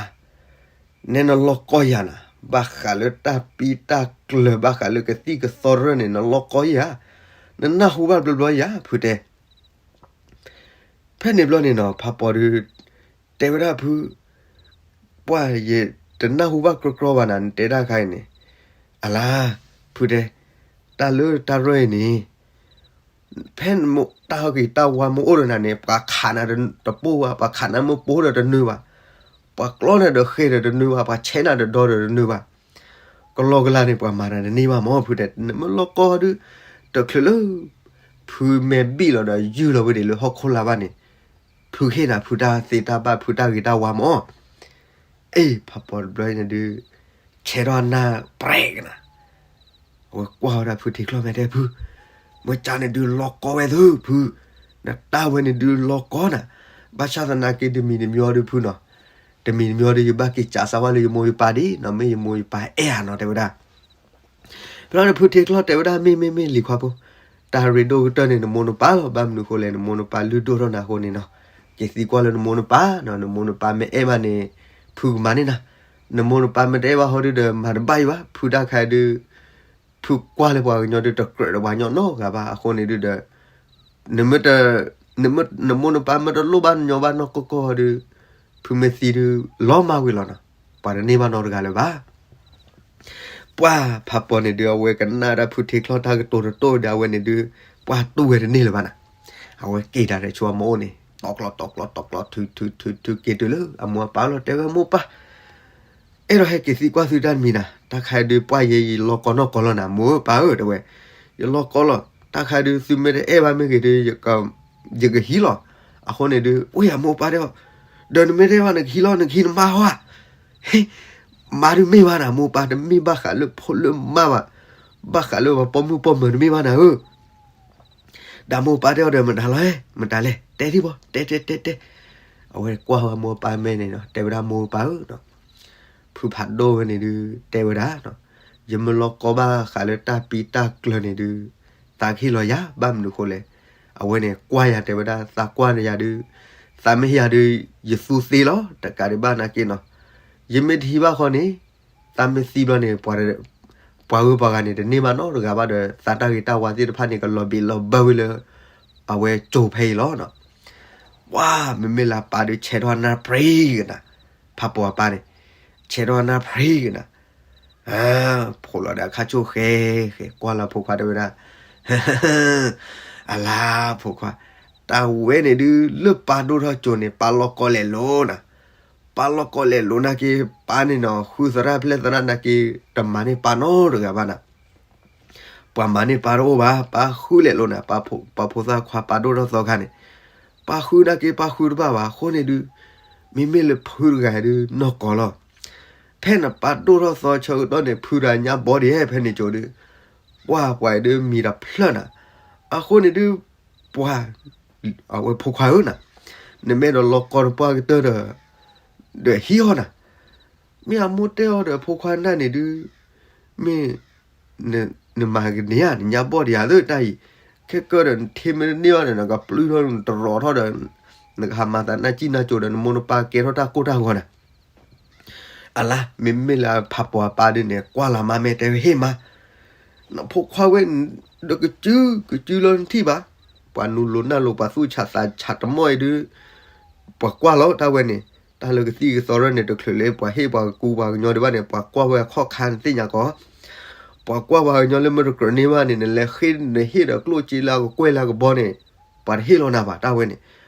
နဲနလီၢ်ကီၢ်ယၤနၤ, ဘၣ်ဃးလၢတၢ်ပံတၢ်ကျၢၤ ဘၣ်ဃးလၢကသံၣ်ကသီရၢၢ်န့ၣ် နလီၢ်ကီၢ်ယၤ, နနၢ်ဟူဘၣ်ဘျီဘျီယၤ ဖုတဲ ဖဲန့ၣ်ဘျီန့ၣ်နီၤ ဖးပီၤဒုး တဲဝဲဒၣ်ဖု, ပှၢ်ယတနၢ်ဟူဘၣ်ကြီကြီဘၣ်နၤ နတဲတၢ်ခါအံၤန့ၣ်, အလါ, ဖုတဲ, တၢ်လၢတၢ်ရၢၢ်အံၤန့ၣ်, ဖဲတၢ်ဟီၣ်က့ၤတၢ်ဝါမ့ၢ်အိၣ်ဒီးနၤန့ၣ် ပှၤခးနၤတပိၢ်ဘၣ်, ပှၤခးနၤမ့ၢ်ပိၢ်ဒီးတနၢၤဘၣ်, ပှၤကျီနၤဒီးဃဲဒီးတနၢၤဘၣ်, ပှၤဆဲးနၤဒီးဒီဒီးတနၢၤဘၣ်. ကလီကလီန့ၣ် ပှၤမၤနၤတန့ၢ်ဘၣ်မၢ် ဖုတဲ, နမ့ၢ်လီၤကီဒုး, တချုးလၢ ဖုမဲာ်ဘံၣ်လီၤဒီးယုၢ်လီၤဝဲဒၣ်လၢဟီၣ်ခိၣ်လာ်ဘၣ်န့ၣ်, ဖုဟ့ၣ်နၤ ဖုတၢ်သ့တၢ်ဘၣ် ဖုတၢ်ဂ့ၤတၢ်ဝါမၢ်. အ့ ဖးပီၤတဘျီန့ၣ်ဒုး, ဆဲးထီၣ်နၢ်ပြဲကနၤ အဝဲကွၢ်ဝဲဒၣ်ဖုထံချီၣ်မဲာ်တဲဖု, မ့ၢ်ကန့ၣ်ဒုးလီၤကီဝဲသုဖု, နတၢ်ဝဲန့ၣ်ဒုးလီၤကီနၤ, ဘၣ်ဆၣ်သနာ်က့တမံၤတမံၤအံၤဒုးဖုနီၤ, တမံၤတမံၤအံၤဒုး ယဘၣ်က့ၤစးစးဝဲလၢယမိၢ်ယပၢ်ဒံးနီၤ, မ့ၢ်ယမိၢ်ယပၢ်အဲၣ်ဧါနီၤ တဲဝဲဒၣ်. ဖဲလီၤန့ၣ်ဖုထံချီၣ်တဲဝဲဒၣ် မ့ၢ်မ့ၢ်မ့ၢ်လံၤခွါဖိ, တၢ်ရ့ဒိၣ်ကတၢၢ်န့ၣ် နမိၢ်နပၢ်လီၤ, ဘၣ်မနုၤဃိလဲၣ် နမိၢ်နပၢ်လုၢ်ဒိၣ်ထီၣ်နၤအဃိန့ၣ်နီၤ, က့ၤသံကွၢ်လၢနမိၢ်နပၢ်နီၤ, နမိၢ်နပၢ်မ့ၢ်အဲၣ်ဘၣ်န့ၣ် ဖုကမၤန့ၢ်နၤ, နမိၢ်နပၢ်မ့ၢ်တအဲၣ်ဘၣ်ဟီဒုးဒီး မၤတဘၣ်အံၤဘၣ်, ဖုတၢ်ခါဒုး ဖုကွၢ်လၢပှၤကညီဒုးတကြၢးဒီးပှၤကညီနီတဂၤဘၣ်, အဃိန့ၣ်ဒုးဒီး နမ့ၢ်တ နမိၢ်နပၢ်မ့ၢ်တလိၣ်ဘၣ်နညီဘၣ်နီၢ်ကီၢ်ကီၢ်ဒုး, ဖုမ့ၢ်သံဒုး လီၤမၢ်ဝံၤလီၤနီၤ, ပှၤတန့ၢ်ဘၣ်နီတဂၤလၢၤဘၣ်. ပှၢ်ဖးပီၤန့ၣ်ဒုး အဝဲကနၣ်ဒၣ်ဖုထံချီၣ်တၢ်ကတိၤတတိၢ်ဒီး အဝဲန့ၣ်ဒုး ပှၢ်တူၢ်ဝဲတန့ၢ်လၢၤဘၣ်နီၤ, အဝဲက့ၤတၢ်ဒီးဆိအမိၢ်အိၣ်န့ၣ် တီကျီတီကျီတီကျီ ထုထုထုထုက့ၤတုၤလၢအမိၢ်အပၢ်လီၤ, တဲဝဲမိၢ်ပၢ် အဲၣ်ဒိးဟဲက့ၤသံကွၢ်သုတၢ်တမံၤနၤ, တၢ်ခါဒုးပှၢ်ယဲယလီၤကီနီၢ်ကီၢ်လီၤနၤ, မိၢ်ပၢ်ဧၢ တဲဝဲ, ယလီၤကီလီၤ, တၢ်ခါဒုးသုမ့ၢ်တအဲၣ်ဘၣ်မ့ၢ်ဂ့ၤဒုး ယကဟံးလီၤ, အဃိန့ၣ်ဒုး အိၣ်ယၤမိၢ်ပၢ်တဲအီၤ, ဒီးနမ့ၢ်တအဲၣ်ဘၣ်နကဟံးလီၤ နကဟံးနမါဟီဧါ, ဟ့ မါဒုးမ့ၢ်ဘၣ်နၤ မိၢ်ပၢ် တမ့ၢ်ဘၣ်ဃးလၢဖိလၢမါဘၣ်, ဘၣ်ဃးလၢပှၤပိာ်မုၣ်ပိာ်မၢၤတမ့ၢ်ဘၣ်နၤဧၢ ဒီးမိၢ်ပၢ်တဲအီၤဒီး မတၤလဲၣ် မတၤလဲၣ် တဲထံၣ်ဘၣ် တဲတဲတဲတဲ, အဝဲကွၢ်ဝဲမိၢ်ပၢ်မဲာ်န့ၣ်နီၤ, တဲဝဲဒၣ်မိၢ်ပၢ်ဧၢ, ဖုဖးဒိၣ်ဝဲန့ၣ်ဒုး တဲဝဲဒၣ်, ယမ့ၢ်လီၤကီဘၣ်ဃးလၢတၢ်ပံတၢ်ကျၢၤန့ၣ်ဒုး, သးကဟ့ၣ်လီၤယၤ ဘၣ်မနုၤဃိလဲၣ်, အဝဲန့ၣ်ကွၢ်ယၤတဲဝဲဒၣ် သးကွၢ်န့ၢ်ယၤဒုး, သးမ့ၢ်ဟ့ၣ်ယၤဒုး ယသူသ့လီၤ, တကးဒံးဘၣ်နာ်က့နီၤ, ယမ့ၢ်တဟံးဘၣ်ဃီန့ၣ် သးမ့ၢ်သံဘျီန့ၣ် ပှၤဂုၤပှၤဂၤန့ၣ် တန့ၢ်ဘၣ်နီတဂၤဘၣ်ဒီး သးတၢ်ဂ့ၤတၢ်ဝါသ့ၣ်တဖၣ်န့ၣ် ကလီၤဘံးလီၤဘၢဝဲလၢ အဝဲကၠိဖဲအံၤလီၤနီၤ. ပှၤ မ့မ့ၢ်လၢအပၢ်ဒုးဆဲးထီၣ်နၢ်ပြံကနၤ, ဖးပီၤအပၢ်န့ၣ် ဆဲးထီၣ်နၢ်ပြံကနၤ, ဖိးလီၤဒီးအခါဆိၣ်ဃဲဃဲ ကွၢ်လီၤဖိခွါတဲဝဲဒၣ် အလါဖိခွါ, တၢ်ဝဲန့ၣ်ဒုး လၢပၢ်ဒိၣ်ထီၣ်ကၠိန့ၣ် ပၢ်လီၤကီလဲၤလိၤနၤ, ပၢ်လီၤကီလဲၤလိၤနာ်က့ ပၢ်န့ၣ်နီၤ ဃုသရၣ်ဖျဲၣ်သရၣ်နာ်က့ တမၤန့ၢ်ပၢ်နီတဂၤဘၣ်နၤ. ပှၤမၤန့ၢ်ပၢ်တအိၣ်ဘၣ်, ပၢ်ဃုလဲၤလိၤနၤ, ပှၤဖိသၣ်ခွါပၢ်ဒိၣ်ထီၣ်သီခါန့ၣ် ပၢ်ဃုနာ်က့ ပၢ်ဃုတဘၣ်ဘၣ်အဃိန့ၣ်ဒုး, မ့မ့ၢ်လၢဖုတဂၤဒုးနီၢ်ကီၢ်လီၤ. ဖဲနပၢ်ဒိၣ်ထီၣ်သီဆၢကတီၢ်န့ၣ် ဖုတဂၤညါဘီဒံးဟဲဖဲန့ၣ်ကၠိဒုး, ပှၤပှၤဒုးမံၤတဖျၢၣ်နၤ, အဃိန့ၣ်ဒုး ပှၤ အဝဲဖိခွါဧၢနၤ, နမ့ၢ်အဲၣ်ဒိးလီၤကီတပှၢ်ကတၢၢ်ဒီး ဒီးဟံးအီၤနၤ, မ့ၢ်အမိၢ်တဲအီၤဒီးဖိခွါနၢ်န့ၣ်ဒုး, မ့ၢ် နမၤကန့ၢ်ဧါ နညါဘီၣ်ဒံးဧါသၢတၢ်အံၤ, ခဲကၢဒီးနထံမ့ၢ်တန့ၢ်ဘၣ်ဒီး နကပျုၢ်ထီၣ်နတရီၤထီၣ်ဒီး နကဟးမၤသးနၢ်စံၣ်နၢ်စိၤဒီး နမိၢ်နပၢ်ကဲထီၣ်တၢ်ကိၢ်တၢ်ဂီၤနၤ. အလါ မ့မ့ၢ်လၢဖးပီၤအပၢ်ဒုးန့ၣ် ကွၢ်လီၤမါမဲာ်တဲဝဲ ဟ့ၣ်မါ, နဖိခွါဝဲ ဒီးကစုကစုလီၤနထံၣ်ဘၣ်, ပှၤနူလိၤနၢ်လိၤ ပှၤသူၣ်ဆးသးဆးတမီၢ်အံၤဒုး ပှၤကွၢ်လီၤတၢ်ဝဲန့ၣ်, တၢ်လၢကသံၣ်ကသီရၢၢ်န့ၣ် တချုးလၢပှၤဟ့ၣ်ပှၤကကူပှၤကညီဒံးဘၣ်န့ၣ် ပှၤကွၢ်ဝဲအခီၣ်ခါနသ့ၣ်ညါကီး, ပှၤကွၢ်ပှၤကညီလၢမ့ၢ်တကြၢးန့ၢ်ဘၣ်န့ၣ် နလဲၤဃ့နဟ့ၣ်ဒီးကျိၣ်စ့လၢအကကွဲၢ်လၢအကဘီန့ၣ်, ပှၤတဟ့ၣ်လီၤနၤဘၣ်တၢ်ဝဲန့ၣ်,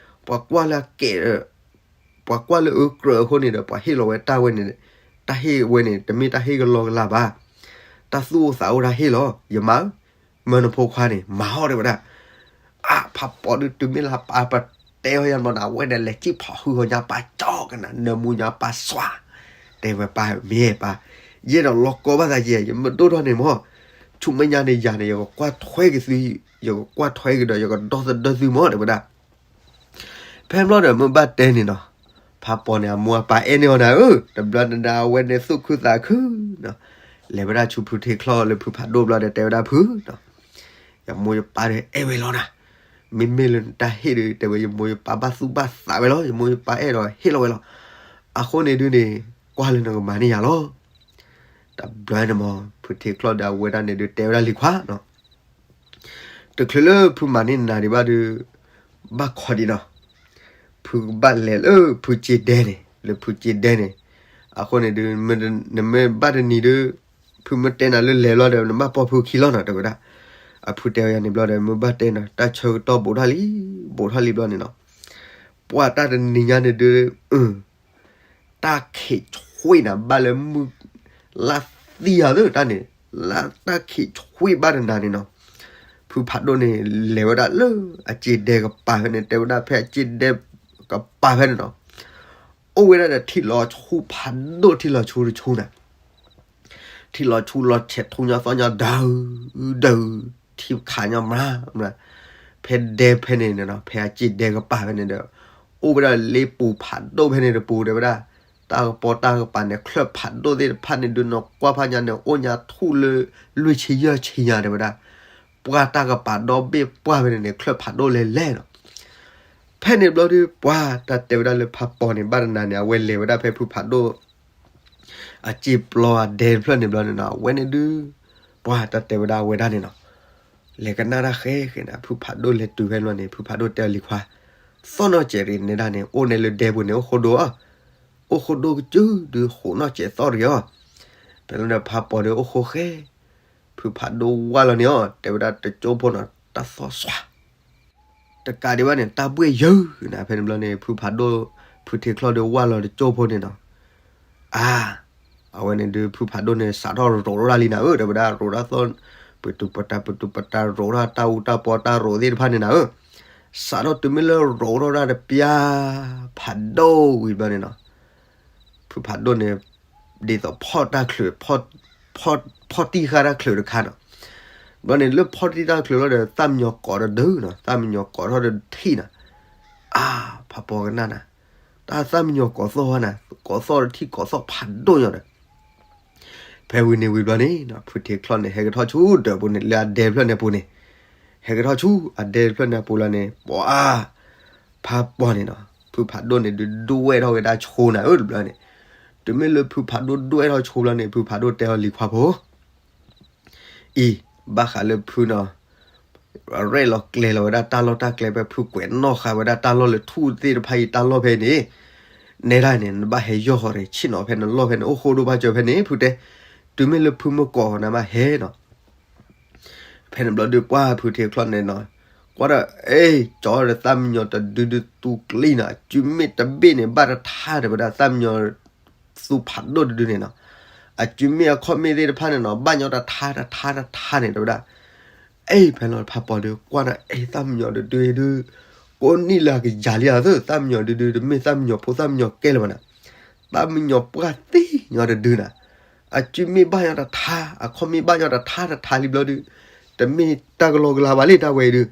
ပှၤကွၢ်လၢအကဲး ပှၤကွၢ်လၢအကြၢးအဃိန့ၣ်ဒီး ပှၤဟ့ၣ်လီၤဝဲတၢ်ဝဲန့ၣ်, တၢ်ဟ့ၣ်ဝဲန့ၣ် တမ့ၢ်တၢ်ဟ့ၣ်ကလီကလီဘၣ်, တၢ်သူၣ်အိၣ်သးအိၣ်တၢ်ဟ့ၣ်လီၤ, ယမါဧၢ, မၢနဖိခွါန့ၣ် မၤဟီၣ်တဲဝဲဒၣ်, အါ ဖးပီၤဒုး တုၤမ့ၢ်လၢပၢ်ပတဲအီၤယၤမီၤနၤ အဝဲဒၣ်လဲၤစံၣ်ဖီၣ်ဃုာ်အီၤညါပၢ်ကၠီကနၤ နၢမူညါပၢ်စွါ, တဲဝဲပၢ်မ့ၢ်ပၢ်, ယအဲၣ်ဒိးလီၤကီဘၣ်သးယဲ ယမ့ၢ်ဒိၣ်ထီၣ်န့ၣ်မီၤ, ဆူမဲာ်ညါန့ၣ်ယၤန့ၣ် ယကကွၢ်ထွဲက့ၤသု, ယကကွၢ်ထွဲက့ၤဒီး ယကဒီသဒၢသုမီၤ တဲဝဲဒၣ် ဖဲဘျီဒီးမ့ၢ်ဘၣ်တဲန့ၣ်နီၤ, ဖးပီၤန့ၣ် အမိၢ်အပၢ်အဲၣ်န့ၢ်အီၤနၤဧၢ, တဘျီနဒၣ်အဝဲန့ၣ်သူၣ်ခုသးခုနီၤ, လဲၤဝဲဒၣ်ဆူဖုထံချီၣ်လၢဖုဖးဒိၣ်ဘျီဒီးတဲဝဲဒၣ်ဖုနီၤ, ယမိၢ်ယပၢ်ဒီးအဲၣ်ဝဲလီၤနၤ, မ့မ့ၢ်လၢနတၢ်ဟ့ၣ်ဒုး တဲဝဲယမိၢ်ယပၢ်ဘၣ်သူၣ်ဘၣ်သးဝဲလီၤ, ယမိၢ်ယပၢ်အဲၣ်ဒိးဟ့ၣ်လီၤဝဲလီၤ, အဃိန့ၣ်ဒုးန့ၣ် ကွၢ်လၢနကမၤန့ၢ်ယၤလီၤ. တဘျီန့ၣ်မီၤ ဖုထံချီၣ်ဒီးအဝဲဒၣ်န့ၣ်ဒုးတဲဝဲဒၣ်လံၤခွါနီၤ တချုးလၢဖုမၤန့ၢ်နၤဒံးဘၣ်ဒီး ဘၣ်ခီဒံးနီၤ, ဖုကဘၣ်လဲၤလၢဖုစ့ဒဲန့ၣ်, လၢဖုစ့ဒဲန့ၣ်, အဃိန့ၣ်ဒုး နမ့ၢ်ဘၣ်တနံၤဒီး ဖုမ့ၢ်တဲနၤလၢလဲၤလီၤဒီး နဘၣ်ပိာ်ဖုခံလီၤနီၤ တဲဝဲဒၣ်. အဖုတဲဝဲယၤန့ၣ်ဘျီဒီး မ့ၢ်ဘၣ်တဲနီၤ တၢ်ဆၢကတီၢ်ဘူးထီၣ်လံ, ဘူးထီၣ်လံဘျီန့ၣ်နီၤ, ပှၢ်တၢ်တနံၤညါန့ၣ်ဒုး တၢ်ခံးဆှံနၤ ဘၣ်လၢမုၢ်လါသံယၤသၢတၢ်န့ၣ်, လါတၢ်ခံးဆှံဘၣ်တနၤန့ၣ်နီၤ, ဖုဖးဒိၣ်န့ၣ် လဲၤဝဲဒၣ်လၢအစ့ဒဲကပၤဖဲန့ၣ်, တဲဝဲဒၣ်ဖဲအစ့ဒဲကပၤဖဲန့ၣ်နီၤ, အိၣ်ဝဲဒၣ်ဒီးထံလီၤဆူဖးဒိၣ် ထံလီၤဆူတဆူနၤ ထံလီၤဆူလီၤဆဲးထူညီသီၣ်ညီဒၢး ဒၢး ထံခးညီမးမး, ဖဲဒဲဖဲန့ၣ်န့ၣ်နီၤ, ဖဲအစ့ဒဲကပၤဖဲန့ၣ်ဒီး အိၣ်ဝဲဒၣ်လ့ပူၤဖးဒိၣ်ဖဲန့ၣ်တပူၤ တဲဝဲဒၣ်, တၢ်ကပီၤတၢ်ကပၤန့ၣ် ချၢၣ်ဖးဒိၣ်သ့ၣ်တဖၣ်န့ၣ်ဒုးနီၤ ကွၢ်ဖးညါန့ၣ် အိၣ်ညါထူၣ်လၢ လွံၢ်ဆံယဲၢ်ဆံညါတဲဝဲဒၣ်, ပှၢ်တၢ်ကပၤဒီဘ့ၣ်ပှၢ်ဖဲန့ၣ်န့ၣ် ချၢၣ်ဖးဒိၣ်လဲၤလဲၤနီၤ, ဖဲန့ၣ်ဘျီဒုး ပှၢ်တၢ်တဲဝဲဒၣ်လၢဖးပီၤန့ၣ် ဘၣ်တနၤန့ၣ် အဝဲလဲၤဝဲဒၣ်ဖဲဖုဖးဒိၣ် အစ့ပျီအဒဲတဖျၢၣ်န့ၣ်ဘျီန့ၣ်နီၤ, အဝဲန့ၣ်ဒုး ပှၢ်တၢ်တဲဝဲဒၣ်အဝဲဒၣ်န့ၣ်နီၤ, လဲၤကနၣ်တၢ်ဃဲဃဲန့ၣ် ဖုဖးဒိၣ်လဲၤတုၤဖဲန့ၣ်ဘျီန့ၣ် ဖုဖးဒိၣ်တဲအီၤလံၤခွါ, သီၣ်နီၢ်စဲးရံးနဲဒၣ်န့ၣ် အိၣ်နဲလၢဒဲပူၤန့ၣ် အိၣ်ဃိဒိၣ်အီၤ, အိၣ်ဃိဒိၣ်ကစၢၢ်ဒုး ဃိးနီၢ်စဲးသီၣ်ရံးအီၤ, ဖဲန့ၣ်ဘျီန့ၣ် ဖးပီၤဒုးအိၣ်ဃိဃဲ, ဖုဖးဒိၣ်ဝၢ်လီၤန့ၢ်အီၤ တဲဝဲဒၣ်တကၠိဖိနီၤ တၢ်သီၣ်စွါ တကးဒံးဘၣ်န့ၣ် တၢ်ဘှ့ၣ်ယၢၤနၤ ဖဲန့ၣ်ဘျီန့ၣ် ဖုဖးဒိၣ် ဖုထံချီၣ်ဒုးဝၢ်လီၤတကၠိဖိန့ၣ်နီၤ, အါ, အဝဲန့ၣ်ဒုး ဖုဖးဒိၣ်န့ၣ် စးထီၣ်ရိးထီၣ်ဒၣ်လံနၤဧၢ တဲဝဲဒၣ် ရိးတၢ်သီၣ်, ပတုၤပတၢ် ပတုၤပတၢ် ရိးထီၣ်တၢ်အူတၢ်ပီတၢ်ရိးသ့ၣ်တဖၣ်န့ၣ်နၤဧၢ, စးထီၣ်တုၤမ့ၢ်လၢရိးထီၣ်ဒၣ်တပျၢ် ဖးဒိၣ်ဝံၤဘျီန့ၣ်နီၤ ဖုဖးဒိၣ်န့ၣ် ဒ်သိးဖီၣ်တၢ်ချုး, ဖီၣ်တံၢ်ဃာ်တၢ်ချုးတခါနီၤ, ဘျီန့ၣ် လၢဖီၣ်တံၢ်တၢ်ချုးလီၤဒီး သၣ်မံယီၤကိးတဒုနီၤ, သၣ်မံယီၤကိးထီၣ်တထံၣ်နီၤ, အါ, ဖးပီၤကနၣ်နၤ, တၢ်သၣ်မံယီၤကိးသီၣ်ဝဲနၤ, ကိးသီၣ်တထံၣ် ကိးသီၣ်ဖးဒိၣ်ညီဒီး ဖဲဝံၤန့ၣ်ဝံၤဘျီန့ၣ် ဖုထံချီၣ်န့ၣ် ဟဲကထီၣ်ဆူဒၢးပူၤန့ၣ် လၢအဒဲတဖျၢၣ်န့ၣ်အပူၤန့ၣ်, ဟဲကထီၣ်ဆူအဒဲတဖျၢၣ်န့ၣ်အပူၤလီၤန့ၣ် ပှၤ ဖးပီၤန့ၣ်နီၤ, ဖုဖးဒိၣ်န့ၣ်ဒုးဒွဲၣ်ထီၣ်ဝဲဒၣ်ဆိနၤဧၢတဘျီန့ၣ်, တုၤမ့ၢ်လၢဖုဖးဒိၣ်ဒွဲၣ်ထီၣ်ဆိဘျီန့ၣ် ဖုဖးဒိၣ်တဲအီၤလံၤခွါဖိ အံၤ, ဘၣ်ဃးလၢဖုနီၤ, ရဲၣ်လီၤကျဲၤလီၤဝဲဒၣ်တၢ်လီၢ်တၢ်ကျဲ ဖဲဖုကွဲးနီၣ်ဃာ်ဝဲဒၣ်တၢ်လီၢ်လၢထူၣ်သ့ၣ်တဖၣ်အံၤတၢ်လီၢ်ဖဲအံၤန့ၣ်, နဲဒၣ်န့ၣ် နဘၣ်ဟဲယီၢ်ဃီၤတဆ့ၣ်နီၤ ဖဲနလီၢ်ဖဲန့ၣ် အိၣ်ဃိဒိၣ်ဘၣ်စၢၤဖဲန့ၣ် ဖုတဲ, တုၤမ့ၢ်လၢဖုမုၢ်ကိးနၤဘၣ်ဟဲနီၤ ဖဲန့ၣ်ဘျီဒုးပှၢ်ဖုထံချီၣ်န့ၣ်နီၤ, ကွၢ်ဒီး အဲၣ် ကၠီဒီးသၣ်မံယီၤတဒုဒုးသူကျံနီၤ, အစုမ့ၣ်တဘ့ၣ်န့ၣ် ဘၣ်တထါတဲဝဲဒၣ် သၣ်မံယီၤသူဖးဒိၣ်တဒုန့ၣ်နီၤ, အစုမ့ၣ်အခီၣ်မ့ၣ်သ့ၣ်တဖၣ်န့ၣ်နီၤ ဘၣ်ညီတထါတထါတထါန့ၣ်တဲဝဲဒၣ်, အဲၣ် ဖဲလီၤဖးပီၤဒုး ကွၢ်ဒီး အဲၣ် သၣ်မံယီၤတဒုဒုး ကိးနံၣ်လၢအကယၤလံဧါသၢ သၣ်မံယီၤတဒု တမ့ၢ်သၣ်မံယီၤဖိသၣ်မံယီၤကဲလၢၤဘၣ်နၤ, သၣ်မံယီၤပှၢ်သ့ၣ်ညီတဒုနၤ, အစုမ့ၣ်ဘၣ်ညီတထါ အခီၣ်မ့ၣ်ဘၣ်ညီတထါတထါလံဘျီဒုး, တမ့ၢ်တၢ်ကလီကလီဘၣ်လံတၢ်ဝဲအံၤဒုး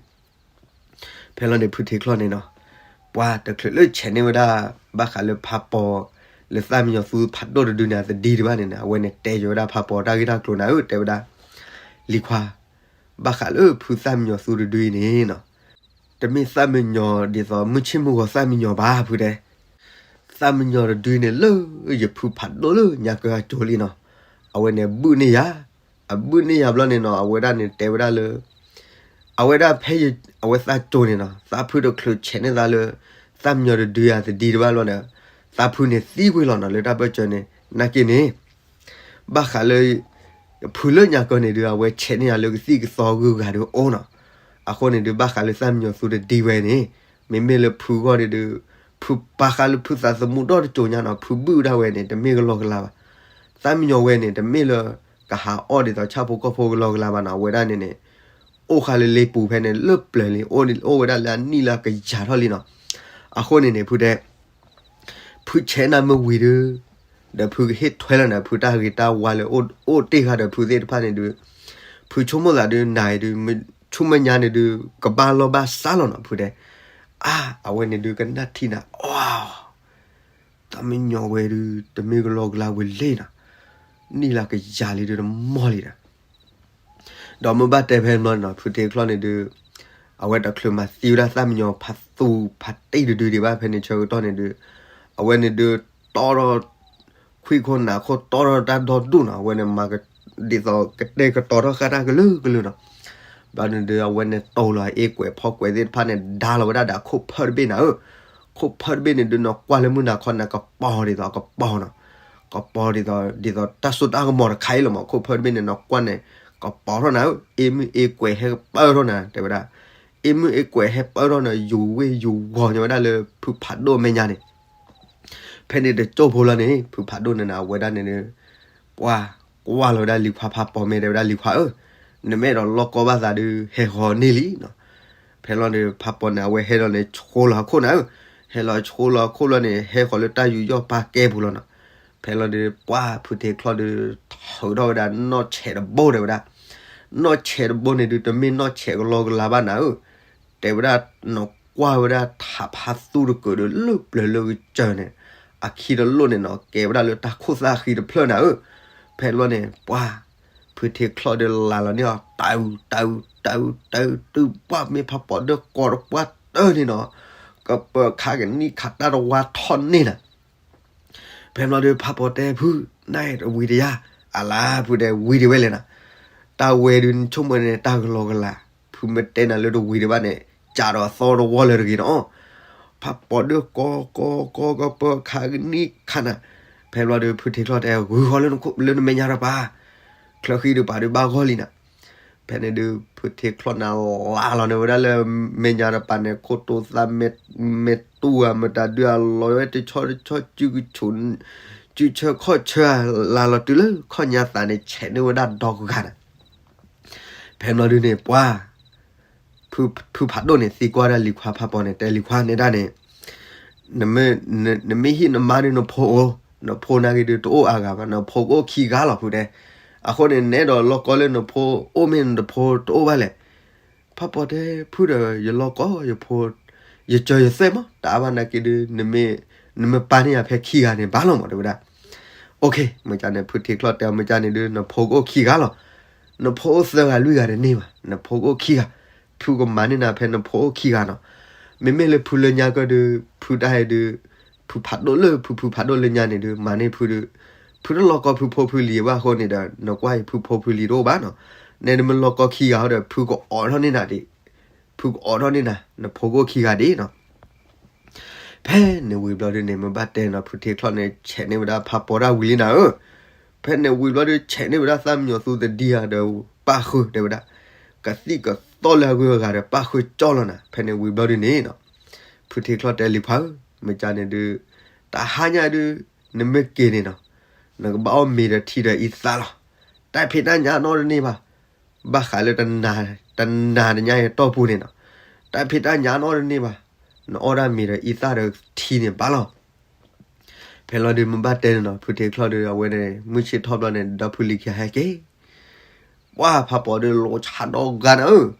ဖဲလီၤန့ၣ်ဖုထံချီၣ်န့ၣ်နီၤ, ပှၤတချုးလၢဆဲးန့ၢ်ဝဲဒၣ် ဘၣ်ဃးလၢဖးပီၤ လၢသၣ်မံယီၤသူဖးဒိၣ်တဒုန့ၣ် သဒံတဘၣ်န့ၣ်န့ၣ် အဝဲန့ၣ်တဲယိၤဝဲဒၣ်ဖးပီၤတၢ်ဂ့ၢ်တၢ်ကျိၤနၤဧၢ တဲဝဲဒၣ်, လံၤခွါ, ဘၣ်ဃးလၢဖုသၣ်မံယီၤသူတဒုအံၤန့ၣ်နီၤ, တမ့ၢ်သၣ်မံယီၤဒ်သိးမုၢ်ဆ့ၣ်မုၢ်ဂီၤသၣ်မံယီၤဘၣ်ဖုတဲ သၣ်မံယီၤတဒုန့ၣ်လၢယဖုဖးဒိၣ်လၢညါကၢအကၠိလံနီၤ, အဝဲန့ၣ်ဘုၣ်န့ၢ်ယၤ, အဘုၣ်န့ၢ်ယၤဘျီန့ၣ်နီၤ အဝဲဒၣ်န့ၣ်တဲဝဲဒၣ်လၢ အဝဲဒၣ်ဖဲအဝဲသးကၠိန့ၣ်နီၤ သးဖုတချုးဆဲးန့ၢ်သးလၢ သၣ်မံယီၤတဒုယၤသဒံတဘၣ်ဘျီန့ၣ်, သးဖုန့ၣ်သံကွံာ်လီၤနီၤ လၢတၢ်ဘၢၣ်စၢၤန့ၣ် နာ်က့န့ၣ် ဘၣ်ဃးလၢ ဖုလၢညါကၢန့ၣ်ဒုး အဝဲဆဲးန့ၢ်ယၤလၢကသံၣ်ကသီဂုၤဂၤဒုးအိၣ်နီၤ, အဃိန့ၣ်ဒုး ဘၣ်ဃးလၢသၣ်မံယီၤသူတဒံဝဲန့ၣ် မ့မ့ၢ်လၢဖုဂီၢ်န့ၣ်ဒုး ဖုပာ်ဃာ်လၢဖုသးသမူဒီတကၠိညါနီၤ ဖုဘုၣ်ဒၣ်ဝဲန့ၣ် တမ့ၢ်ကလီကလီဘၣ်, သၣ်မံယီၤဝဲန့ၣ် တမ့ၢ်လၢ ကဟးအီၣ်ဒ်သိးဆၣ်ဖိကီၢ်ဖိကလီကလီဘၣ်နီၤ အဝဲဒၣ်န့ၣ်န့ၣ် အိၣ်ဃာ်လၢလ့ပူၤဖဲန့ၣ် လၢပျၢၤလံ အိၣ်ဝဲဒၣ်လၢအနံၣ်လၢကယၤထီၣ်လံနီၤ, အဃိန့ၣ်န့ၣ် ဖုတဲ ဖုဆဲးနၤမ့ၢ်ဝံၤဒုး ဒီးဖုကဟ့ၣ်ထွဲလီၤနၤ ဖုတၢ်ဂ့ၤတၢ်ဝါလၢ အိၣ်တ့ၢ်ဃာ်ဒီးဖုသ့ၣ်တဖၣ်န့ၣ်ဒုး ဖုဆိကမိၣ်သးဒုး နၤအံၤဒုး ဆူမဲာ်ညါန့ၣ်ဒုး ကဘၣ်လီၢ်ဘၣ်စးလီၤနီၤ ဖုတဲ, အါ အဝဲန့ၣ်ဒုးကနၣ်ထံနၤ အီ သၣ်မံယီၤဝဲဒုး တမ့ၢ်ကလီကလီဝဲလံနီၤ, နံၣ်လၢကယၤလံဒုးတမီၢ်လံဒီး ဒီးမ့ၢ်ဘၣ်တဲဖဲန့ၣ်ဘျီန့ၣ်နီၤ ဖုထံချီၣ်န့ၣ်ဒုး အဝဲတချုးမၤသံဝဲဒၣ်သၣ်မံယီၤဖးသူဖးတံၢ်တဒုဒံးဘၣ် ဖဲန့ၣ်ဆၢကတီၢ်န့ၣ်ဒုး အဝဲန့ၣ်ဒုး တီထီၣ် ခွံၣ်ခိၣ်နၢ်ခိၣ်တီထီၣ်တၢ်ဒီဒူၣ်နီၤ အဝဲန့ၣ်မၤ ဒ်သိးကတဲာ်ကတီၤထီၣ်ဃာ်တၢ်ကလုာ်ကလုာ်နီၤ, ဘျီန့ၣ်ဒုး အဝဲန့ၣ်တိၢ်လီၤအ့ၣ်ကွဲးဖီကွဲးသ့ၣ်တဖၣ်န့ၣ် ဒါလီၤဝဲဒၣ်ဒီးခိၣ်ဖၢတဘ့ၣ်နၤဧၢ, ခိၣ်ဖၢတဘ့ၣ်န့ၣ်ဒုး နကွၢ်လၢမုၢ်နၤခီနၤ ကပီၤဒ်သိးကပီၤနီၤ, ကပီၤဒ်သိး ဒ်သိးတၢ်စိတၢ်ကမီၤတခါအံၤလီၤမး ခိၣ်ဖၢတဘ့ၣ်န့ၣ် နကွၢ်န့ၣ် ကပီၤထီၣ်နၤဧၢ, အ့မုၢ်အ့ကွဲးဟဲကပၢၢ်ထီၣ်နၤ တဲဝဲဒၣ်. အ့မုၢ်အ့ကွဲးဟဲပၢၢ်ထီၣ်နၤ ယူၤဝ့ၢ်ယူၤဝီၤညီဝဲဒၣ်လၢဖုဖးဒိၣ်မဲာ်ညါန့ၣ် ဖဲန့ၣ်တကၠိဖိလီၤန့ၣ် ဖုဖးဒိၣ်န့ၣ်နၤ အဝဲဒၣ်န့ၣ်ဒီး ပှၢ်ကွၢ်လီၤဝဲဒၣ်လံၤခွါဖးပီၤ မ့ၢ်တဲဝဲဒၣ် လံၤခွါဧၢ, နမ့ၢ်အဲၣ်ဒိးလီၢ်ကီဘၣ်သးဒီး ဟဲဃီၤန့ၢ်လံနီၤ. ဖဲလီၤဒီး ဖးပီၤန့ၣ် အဝဲဟဲလီၤန့ၣ် ဆှိလီၤဟီၣ်ခိၣ်နၤဧၢ, ဟဲလီၤဆှိလီၤဟီၣ်ခိၣ်လီၤန့ၣ် ဟဲဃီၤလၢတၢ်ယူးယီၣ်ပာ်ကဲပူၤလီၤနီၤ. ဖဲလီၤဒီး ပှၢ်ဖုထ့ချီၣ်ဒီး ထုးထီၣ်ဝဲဒၣ်နီၢ်ဆဲးတဘိတဲဝဲဒၣ်. နီၢ်ဆဲးတဘိန့ၣ်ဒုး တမ့ၢ်နီၢ်ဆဲးကလီကလီဘၣ်နၤဧၢ, တဲဝဲဒၣ် နကွၢ်ဝဲဒၣ်ထးဖးသူတကုာ်ဒီး လၢပျၢၤလၢကစၢၢ်န့ၣ် အခံတလိၣ်န့ၣ်နီၤ ကဲဝဲဒၣ်လၢတၢ်ခိၣ်သၣ်ဃံတဖျၢၣ်နၤဧၢ. ဖဲလီၤန့ၣ် ပှၢ်ဖုထ့ချီၣ်ဒီးလၤလီၤန့ၢ်အီၤ တၢ်အုးတၢ်အုးတၢ်အုးတၢ်အုး တုၤပှၢ်မ့ၢ်ဖးပီၤဒၢကီတပှၢ်တၢၢ်န့ၣ်နီၤ, ကပၢၤခးကနံၣ်ခးတၢ်တဝါထီၣ်န့ၢ်နၤ. ဖဲဘျီဒီး ဖးပီၤတဲဖု နဝံၤတယါ, အလါဖုတဲဝံၤဒံးဝဲလဲၣ်နၤ, တၢ်ဝဲဒုးနဆိကမိၣ်န့ၣ် တၢ်ကလီကလီ, ဖုမ့ၢ်တဲနၤလၢတဝံၤဒံးဘၣ်န့ၣ် ကးဒီးသီတဝီလၢတဂ့ၤနီၤ. ဖးပီၤဒၢကီကီကီ ကပၢၤခးကနံၣ်ခးနၤ. ဖဲဘျီဒီး ဖုထ့ချီၣ်တဲ ဂုၤဃီလၢနမဲာ်ညါတပၤ, ချၢဃံဒုးပာ်ဒုးဘၣ်ဂီၢ်လံနၤ. ဖဲန့ၣ်ဒုး ဖုထ့ချီၣ်န့ၣ် လါလီၤန့ၢ်ဝဲဒၣ်လၢ မဲာ်ညါတပၤန့ၣ် ခိၣ်တိသး မဲာ်တူၢ်ဧါ မတၤဒုးအလီၤဝဲတဆီတဆီ စုကဆူၣ် စုဆၢခီၣ်ဆၢဧါ, လါလီၤတုၤလၢခီၣ်ညါသးန့ၣ် ဆဲးန့ၢ်ဝဲဒၣ်ဒီကဂၤနၤ. ဖဲဘျီဒုးန့ၣ် ပှၢ် ဖုဖးဒိၣ်န့ၣ် သံကွၢ်ဒၣ်လံၤခွါဖးပီၤန့ၣ် တဲလံၤခွါန့ၣ်ဒၣ်န့ၣ် နမ့ၢ်ဟံၣ်နမါဒီး နဖိအိၣ်, နဖိနာ်က့ဒုးတအိၣ်အါဂၤဘၣ်, နဖိကအိၣ်ခံဂၤလီၤ ဖုတဲ. အဃိန့ၣ် နအဲၣ်ဒိးလီၢ်ကီလၢနဖိအိၣ် မ့ၢ်နဖိတအိၣ်ဘၣ်လဲၣ်. ဖးပီၤတဲ ဖုဒီး ယလီၢ်ကီ ယဖိ ယစၢၤယသွဲၣ်မး တအါဘၣ်နာ်က့ဒုး နမ့ၢ်ပာ်န့ၢ်ယၤဖဲခံဂၤန့ၣ် ဘၣ်လီၤမး တဲဝဲဒၣ်. အိၣ်ခ့ မ့ၢ်ကန့ၣ် ဖုထ့ချီၣ်တဲအီၤ မ့ၢ်ကန့ၣ်ဒုး နဖိကအိၣ်ခံဂၤလီၤ. နဖိအိၣ်သၢဂၤလွံၢ်ဂၤတန့ၢ်ဘၣ်, နဖိကအိၣ်ခံဂၤ, ဖုကမၤန့ၢ်နၤဖဲနဖိအိၣ်ခံဂၤနီၤ. မ့မ့ၢ်လၢဖုလၢညါကဒီး ဖုတၢ်အံၤဒုး ဖုဖးဒိၣ်လၢ ဖုဖုဖးဒိၣ်လၢညါန့ၣ်ဒုး မၤန့ၢ်ဖုဒုး ဖုတလီၢ်ကီဖုဖိဖုလံၤဘၣ်အဃိန့ၣ်ဒီး နကွၢ်အံၤ ဖုဖိဖုလံၤတအိၣ်ဘၣ်နီၤ. နဲဒုးမ့ၢ်လီၢ်ကီခံဂၤဒီး ဖုကအိးထီၣ်န့ၢ်နၤဒံး, ဖုကအိးထီၣ်န့ၢ်နၤ နဖိကအိၣ်ခံဂၤဒံးနီၤ. ဖဲန့ၣ်ဝံၤဘျီဒုးန့ၣ် မ့ၢ်ဘၣ်တဲနီၤ ဖုထ့ချီၣ်န့ၣ် ဆဲးန့ၢ်ဝဲဒၣ်ဖးပီၤတၢ်ဝံၤလံနၤဧၢ. ဖဲန့ၣ်ဝံၤဘျီဒုး ဆဲးန့ၢ်ဝဲဒၣ်သၣ်မံညီၤသူတဒံဧါဒီး ပၣ်ဃုာ်တဲဝဲဒၣ်, ကသံၣ်ကသီလၢအဂုၤအဂၤဒီး ပၣ်ဃုာ်ကၠီလီၤနၤ. ဖဲန့ၣ်ဝံၤဘျီဒုးန့ၣ်နီၤ ဖုထ့ချီၣ်တဲလံၤခွါဧၢ, မ့ၢ်ကန့ၣ်ဒုး တဟါညါဒုး နမ့ၢ်က့ၤန့ၣ်နီၤ နကဘၣ်အီၣ်မ့ၤဒီးထံဒီးအံသၣ်လီၤ. တၢ်ဖံးတၢ်ညၣ်နီတန့ၢ်ဘၣ်. ဘၣ်ဃးလၢတနၤတနၤညါအံၤတီၢ်ပူၤန့ၣ်နီၤ တၢ်ဖံးတၢ်ညၣ်နီတန့ၢ်ဘၣ်. နအီၣ်ဒၣ်မ့ၤဒီးအံသၣ်ဒီးထံန့ၣ်ဘၣ်လီၤ. ဖဲလီၤဒုး မ့ၢ်ဘၣ်တဲန့ၣ်နီၤ ဖုထ့ချီၣ်ဒုး အဝဲန့ၣ် မုၢ်ဆ့ၣ်ထီၣ်ဘျီန့ၣ် ဒီဖုလံၤခံဂၤဟဲက့ၤ ပှၢ်ဖးပီၤဒုး လိၤဆါဒီဂၤနၤဧၢ,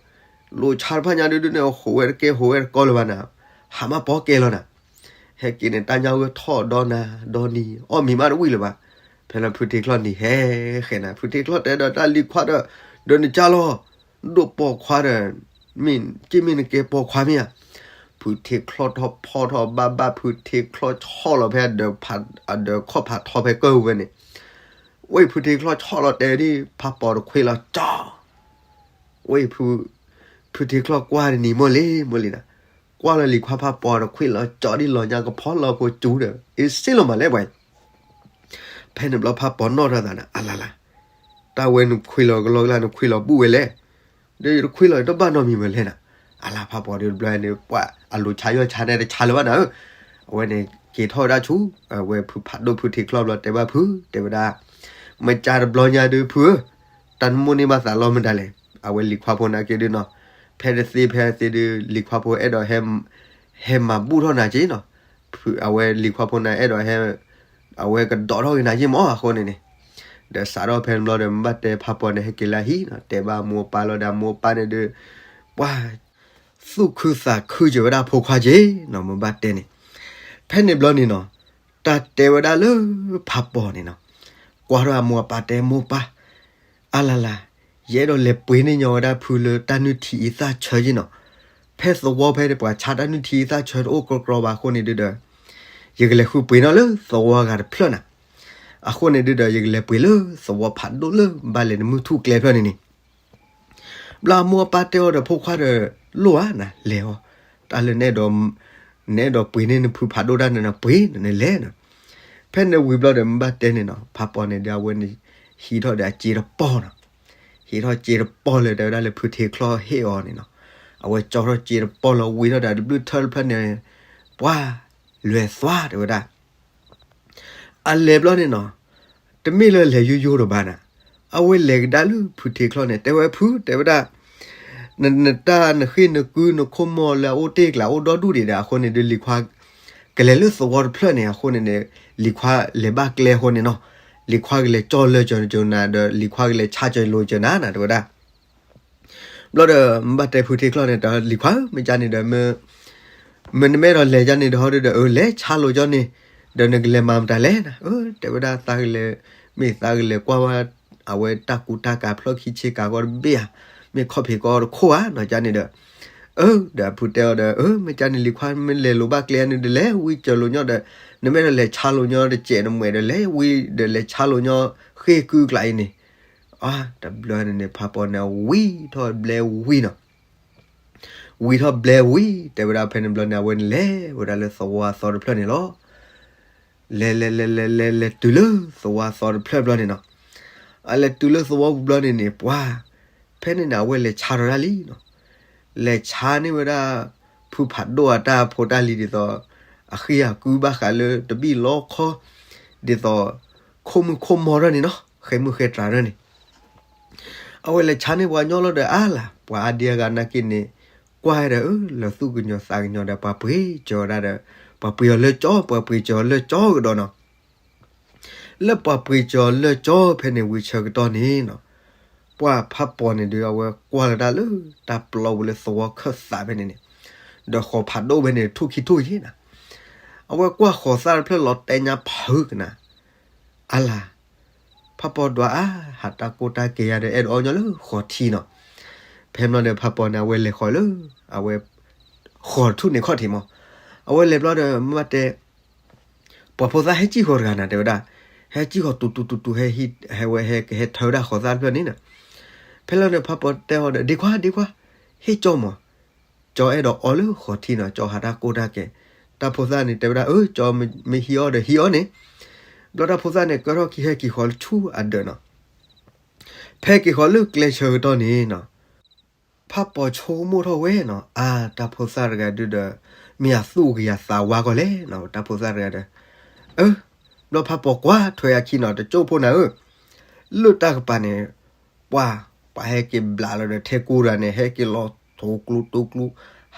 လိၤဆါတဖၣ်ညါဒုးဒုးန့ၣ် ဟိးဝဲတကဲ ဟိးဝဲတကီလၢၤဘၣ်နၤ, ဟးမၢ်ပီကဲလီၤနၤ. ဟဲက့ၤန့ၣ် တၢ်ညါဂိၢ်ထီၣ်ဒီနၤဒီနံၤ အီၣ်မ့ၤမးတဝံၣ်လၢၤဘၣ်. ဖဲလီၤဖုထ့ချီၣ်နံၤဟဲဃဲနၤ ဖုထ့ချီၣ်တဲဒီးတၢ်လံၤခွါဒီး ဒီးနကၢ်လီၤ ဒိၣ်ပိာ်ခွါဒီး မ့ၢ်က့ၢ်မ့ၢ်နကဲပိာ်ခွါမ့ၢ်ဧါ. ဖုထ့ချီၣ်ထီၣ်ဖီၣ်ထီၣ်ဘၣ်ဘၣ် ဖုထ့ချီၣ်ဆီၣ်လီၤဖဲ အဒၢးခီၣ်ဖးထီဖဲကၢၢ်ဝဲန့ၣ် ဝဲဖုထ့ချီၣ်ဆီၣ်လီၤတဲဒ် ဖးပီၤတခွ့လီၤကၠီ ဝဲ ဖုထ့ချီၣ်ကွၢ်တနံၤမိၢ်လံ မိၢ်လံနၤ, ကွၢ်လီၤလံၤခွါဖးပီၤတခွ့လီၤကၠီဒ်လီၤညါကဖီလီၤဖိကၠူဒီး အ့စ့လီၤမးလဲၣ်ပှၤ. ဖဲန့ၣ်ဘျီဖးပီၤနီၣ်ထီၣ်သးနၤ အလါလါ, တၢ်ဝဲနခွ့လီၤကလီကလါ နခွ့လီၤဘူၣ်ဝဲလဲၣ်, ဒီးယတခွ့လီၤယတဘၣ်နီတမံၤဝဲလဲၣ်နၤ. အလါဖးပီၤဒုးတဘျီန့ၣ် ပှၤအလိၤဆါယီၢ်ဆါန့ၣ်တဆါလၢၤဘၣ်နၤဧၢ. အဝဲန့ၣ်က့ၤထီၣ်ဝဲဒၣ်ဆူ အဝဲဖုဖးဒိၣ်ဖုထ့ချီၣ်ဘျီတဲဘၣ်ဖု တဲဝဲဒၣ် မ့ၢ်ကတဘျီညါဒုးဖုဧၢ, တၢ်နမိၢ်န့ၢ်ဘၣ်သးလီမတၤလဲၣ်. အဝဲလံၤခွါဖိနာ်က့ဒုးနီၤ, ဖဲတသ့ဖဲသ့ဒုး လံၤခွါဖိအဲၣ်ဒိးဟဲ ဟဲမၤဘူၣ်ထီၣ်နၤက့နီၤ. အဝဲလံၤခွါဖိန့ၣ်အဲၣ်ဒိးဟဲ အဝဲကဒီးထီၣ်က့ၤနၤက့မးအဃိန့ၣ်န့ၣ်, ဒီးစးထီၣ်ဖဲန့ၣ်ဘျီဒီး မ့ၢ်ဘၣ်တဲဖးပီၤန့ၣ် ဟဲက့ၤလၢဟံၣ်နီၤ, တဲဘၣ်မိၢ်ပၢ်လီၤဒီး မိၢ်ပၢ်န့ၣ်ဒုး ပှၤ သူၣ်ခုသးခုစၢၤဝဲဒၣ်ဖိခွါက့နီၤ, မ့ၢ်ဘၣ်တဲန့ၣ်. ဖဲန့ၣ်ဘျီန့ၣ်နီၤ, တၢ်တဲဝဲဒၣ်လၢဖးပီၤန့ၣ်နီၤ, ကွၢ်ထီၣ်အမိၢ်အပၢ်တဲမိၢ်ပၢ်, အလါလါ, ယအဲၣ်ဒိးလဲၤပှ့ၤန့ၢ်ညီဝဲဒၣ်ဖုလၢတၢ်နုၢ်ထံအံသၣ်ဆၢက့နီၤ. ဖဲသဝီဖဲပှၤဆါတၢ်နုၢ်ထံအံသၣ်ဆၢတအိၣ်ကြီကြီဘၣ်အဃိန့ၣ်ဒုးဒီး ယကလဲၤဃုပှ့ၤနီၣ်လၢသဝီဂၤတဖျၢၣ်နၤ. အဃိန့ၣ်ဒုးဒီး ယကလဲၤပှ့ၤလၢသဝီဖးဒိၣ်လၢဘၣ်လဲၤနမုၢ်ထူၣ်ကျဲဖျၢၣ်န့ၣ်န့ၣ် ဘျီအမိၢ်အပၢ်တဲအီၤဒီးဖိခွါဒီး လိၣ်ဧါနၤ လဲၤအီၤ, တၢ်လၢနအဲၣ်ဒိး နအဲၣ်ဒိးပှ့ၤန့ၢ်နဖုဖးဒိၣ်တၢ်န့ၣ် နပှ့ၤန့ၣ် နလဲၤနီၤ. ဖဲန့ၣ်ဝံၤဘျီဒီး မ့ၢ်ဘၣ်တဲန့ၣ်နီၤ, ဖးပီၤန့ၣ်ဒီး အဝဲန့ၣ်ဟံးထီၣ်ဒီးအစ့တပီၢ်နီၤ. ဟံးထီၣ်စ့တပီၢ်လၢ တဲဝဲဒၣ်လၢဖုထ့ချီၣ်ဟ့ၣ်အီၤန့ၣ်နီၤ. အဝဲကၠီထီၣ်စ့တပီၢ်လၢဝံထီၣ်ဒီး တဘျုးထၢၣ်တဖျၢၣ်န့ၣ် ပှၤ လဲၤသွါ တဲဝဲဒၣ် အလဲၤဘျီန့ၣ်နီၤ, တမ့ၢ်လၢလဲၤယိယိဒီးဘၣ်နၤ, အဝဲလဲၤကဒါလၢဖုထ့ချီၣ်န့ၣ် တဲဝဲဖု တဲဝဲဒၣ်, န နတၢ်နဃ့ၢ်နကုနခိၣ်မီၢ်လၢအအိၣ်တ့ၢ်ကျါအိၣ်ဒီဒူၣ်ဒံးဒီး အဃိန့ၣ်ဒီး လံၤခွါ ကလဲၤလၢသဝီတဖျၢၣ်န့ၣ် အဃိန့ၣ်န့ၣ် လံၤခွါလဲၤဘၣ်ကျဲအဃိန့ၣ်နီၤ, လံၤခွါကလဲၤကၠီလၢကၠီနၤဒီး လံၤခွါကလဲၤဆါကၠီလိၤကၠီနၤနၤ တဲဝဲဒၣ် ဘျီဒီး မ့ၢ်ဘၣ်တဲဖုထ့ချီၣ်န့ၣ် တၢ်လံၤခွါဧၢ မ့ၢ်ကန့ၣ်ဒီး မ့ၢ်နမ့ၢ်အဲၣ်ဒိးလဲၤကန့ၣ်ဒီး ဟီဒီး အၢ လဲၤဆါလိၤကၠီန့ၣ်, ဒီးနကလဲၤမၤမတၤလဲၣ်နၤ, အၢ တဲဝဲဒၣ်သးကလဲၤ, မ့ၢ်သးကလဲၤကွၢ်ဝဲ အဝဲတၢ်ကူတၢ်ကၤဖျီၣ်ခံဆ့ကၤကီတဘ့ၣ်ဧါ, မ့ၢ်ခီၣ်ဖံးကီတခိၣ်ဧါနီၤ ကန့ၣ်ဒီး, အၢ ဒီးဖုတဲအီၤဒီး အၢ မ့ၢ်ကန့ၣ်လံၤခွါ မ့ၢ်လဲၤလိၤဘၣ်ကျဲန့ၣ်ဒီး လဲၤဝံကၠီလိၤညီဒီး, နမ့ၢ်အဲၣ်ဒိးလဲၤဆါလိၤညီတစဲးနမဲာ်ဒီး လဲၤဝံဒီးလဲၤဆါလိၤညီဃ့ၢ်ကုကျါအံၤန့ၣ် အါ တဘျီန့ၣ်န့ၣ် ဖးပီၤန့ၣ် ဝံထီၣ်ဘျဲဝံနီၤ, ဝံထီၣ်ဘျဲဝံ တဲဝဲဒၣ်ဖဲန့ၣ်ဘျီန့ၣ် အဝဲန့ၣ်လဲၤဝဲဒၣ်လၢသဝီအသီတဖျၢၣ်န့ၣ်လီၤ. လဲၤလဲၤလဲၤလဲၤလဲၤလဲၤတုၤလၢသဝီအသီတဖျၢၣ်ဘျီန့ၣ်နီၤ, အလဲၤတုၤလၢသဝီပူၤဘျီန့ၣ်န့ၣ် ပှၤ ဖဲန့ၣ်န့ၣ် အဝဲလဲၤဆါထီၣ်ဒၣ်လံနီၤ, လဲၤဆါန့ၢ်ဝဲဒၣ် ဖုဖးဒိၣ်အတၢ်ဖိတၢ်လံၤဒ်သိး အဃ့ၢ်အကုဘၣ်ဃးလၢတဘံၣ်လီခီ ဒ်သိး ခိၣ်မုၣ်ခိၣ်မီၤထီၣ်န့ၣ်နီၤ, ဃဲမုၢ်ဃဲတြၤထီၣ်န့ၣ် အဝဲလဲၤဆါန့ၢ်ပှၤညီလီၤဒီးအါလၢ် ပှၤအါဒံအါဂၤနာ်က့န့ၣ် ကွၢ်ဒီး အၢ လီၤသူၣ်ကညီၤသးကညီၤဒီး ပှၤပှ့ၤစၢၤဝဲဒၣ်ဒီး ပှၤပှ့ၤအီၤလၢကၠီ ပှၤပှ့ၤစၢၤအီၤလၢကၠီကဒီးနီၤ, လၢပှၤပှ့ၤစၢၤအီၤလၢကၠီဖဲန့ၣ်ဝံၤဆၢကတီၢ်န့ၣ်နီၤ, ပှၤဖးပီၤန့ၣ်ဒီး အဝဲကွၢ်လီၤတၢ်လၢတၢ်ပျီပူၤလၢသဝီခၢၣ်သးဖဲန့ၣ်န့ၣ်, ဒီးဃီၤဖးဒိၣ်ဖဲန့ၣ် ထူၣ်ခံထူၣ်ယ့ၣ်နၤ, အဝဲကွၢ်ဃီၤသၣ်တဖျၢၣ်လီၤတဲညါဖုကနၤ အါလၢ် ဖးပီၤဒွးအါ ဟးတၢ်ကိၢ်တၢ်ကဲၤယၤဒီး အဲၣ်ဒိးအီညီလၢဃီၤထံနီၤ, ဖဲဘျီဒီးဖးပီၤန့ၣ် အဝဲလဲၤဃီၤလၢ အဝဲ ဃီၤထူၣ်န့ၣ်ခီၣ်ထံးမး, အဝဲလဲၤဘျီဒီး မ့ၢ်ဘၣ်တဲ ပှၤဖိသၣ်ဟဲစံၣ်ဃီၤတဂၤနၤ တဲဝဲဒၣ်, ဟဲစံၣ်ဃီၤတူတူတူတူ ဟဲဟံး ဟဲဝဲဟဲကဟဲထၢဝဲဒၣ်ဃီၤသၣ်တဖျၢၣ်န့ၣ်နၤ, ဖဲလီၤန့ၣ် ဖးပီၤတဲအီၤဒီး ဒ့ခွါ ဒ့ခွါ ဟ့ၣ်ကၠီမး, ကၠီအဲၣ်ဒိးအီလၢဃီၤထံနီၤ, ကၠီဟးတၢ်ကိၢ်တၢ်ကဲၤ, တၢ်ဖိသၣ်န့ၣ် တဲဝဲဒၣ် အၢ ကၠီမ့ၢ်ဟံးအီၤဒီးဟံးအီၤန့ၣ်, ဘျီတၢ်ဖိသၣ်န့ၣ် ကၢထီၣ်ခံဟဲက့ၤဃီၤလၢဆူအဒၢးနီၤ, ဖဲက့ၤဃီၤလၢကျဲဆၢကတီၢ်န့ၣ်နီၤ, ဖးပီၤဆိကမိၣ်ထီၣ်ဝဲနီၤ, အါ တၢ်ဖိသၣ်တဂၤဒုဒီး မ့ၢ်အသူၣ်ကယၤသးဝါကီးလဲၣ်နီၤ, တၢ်ဖိသၣ်တဂၤဒီး, အၢ ဘျီဖးပီၤကွၢ်ထွဲအခံနီၤ, တကၠိၢ်ဖိနၤဧၢ, လၢတၢ်ကပၤန့ၣ် ပှၤ ပှၤဟဲက့ၤဘျးလီၤဒီး ထဲကူတဂၤန့ၣ် ဟဲက့ၤလီၤတိၤကျူတိၤကျူ,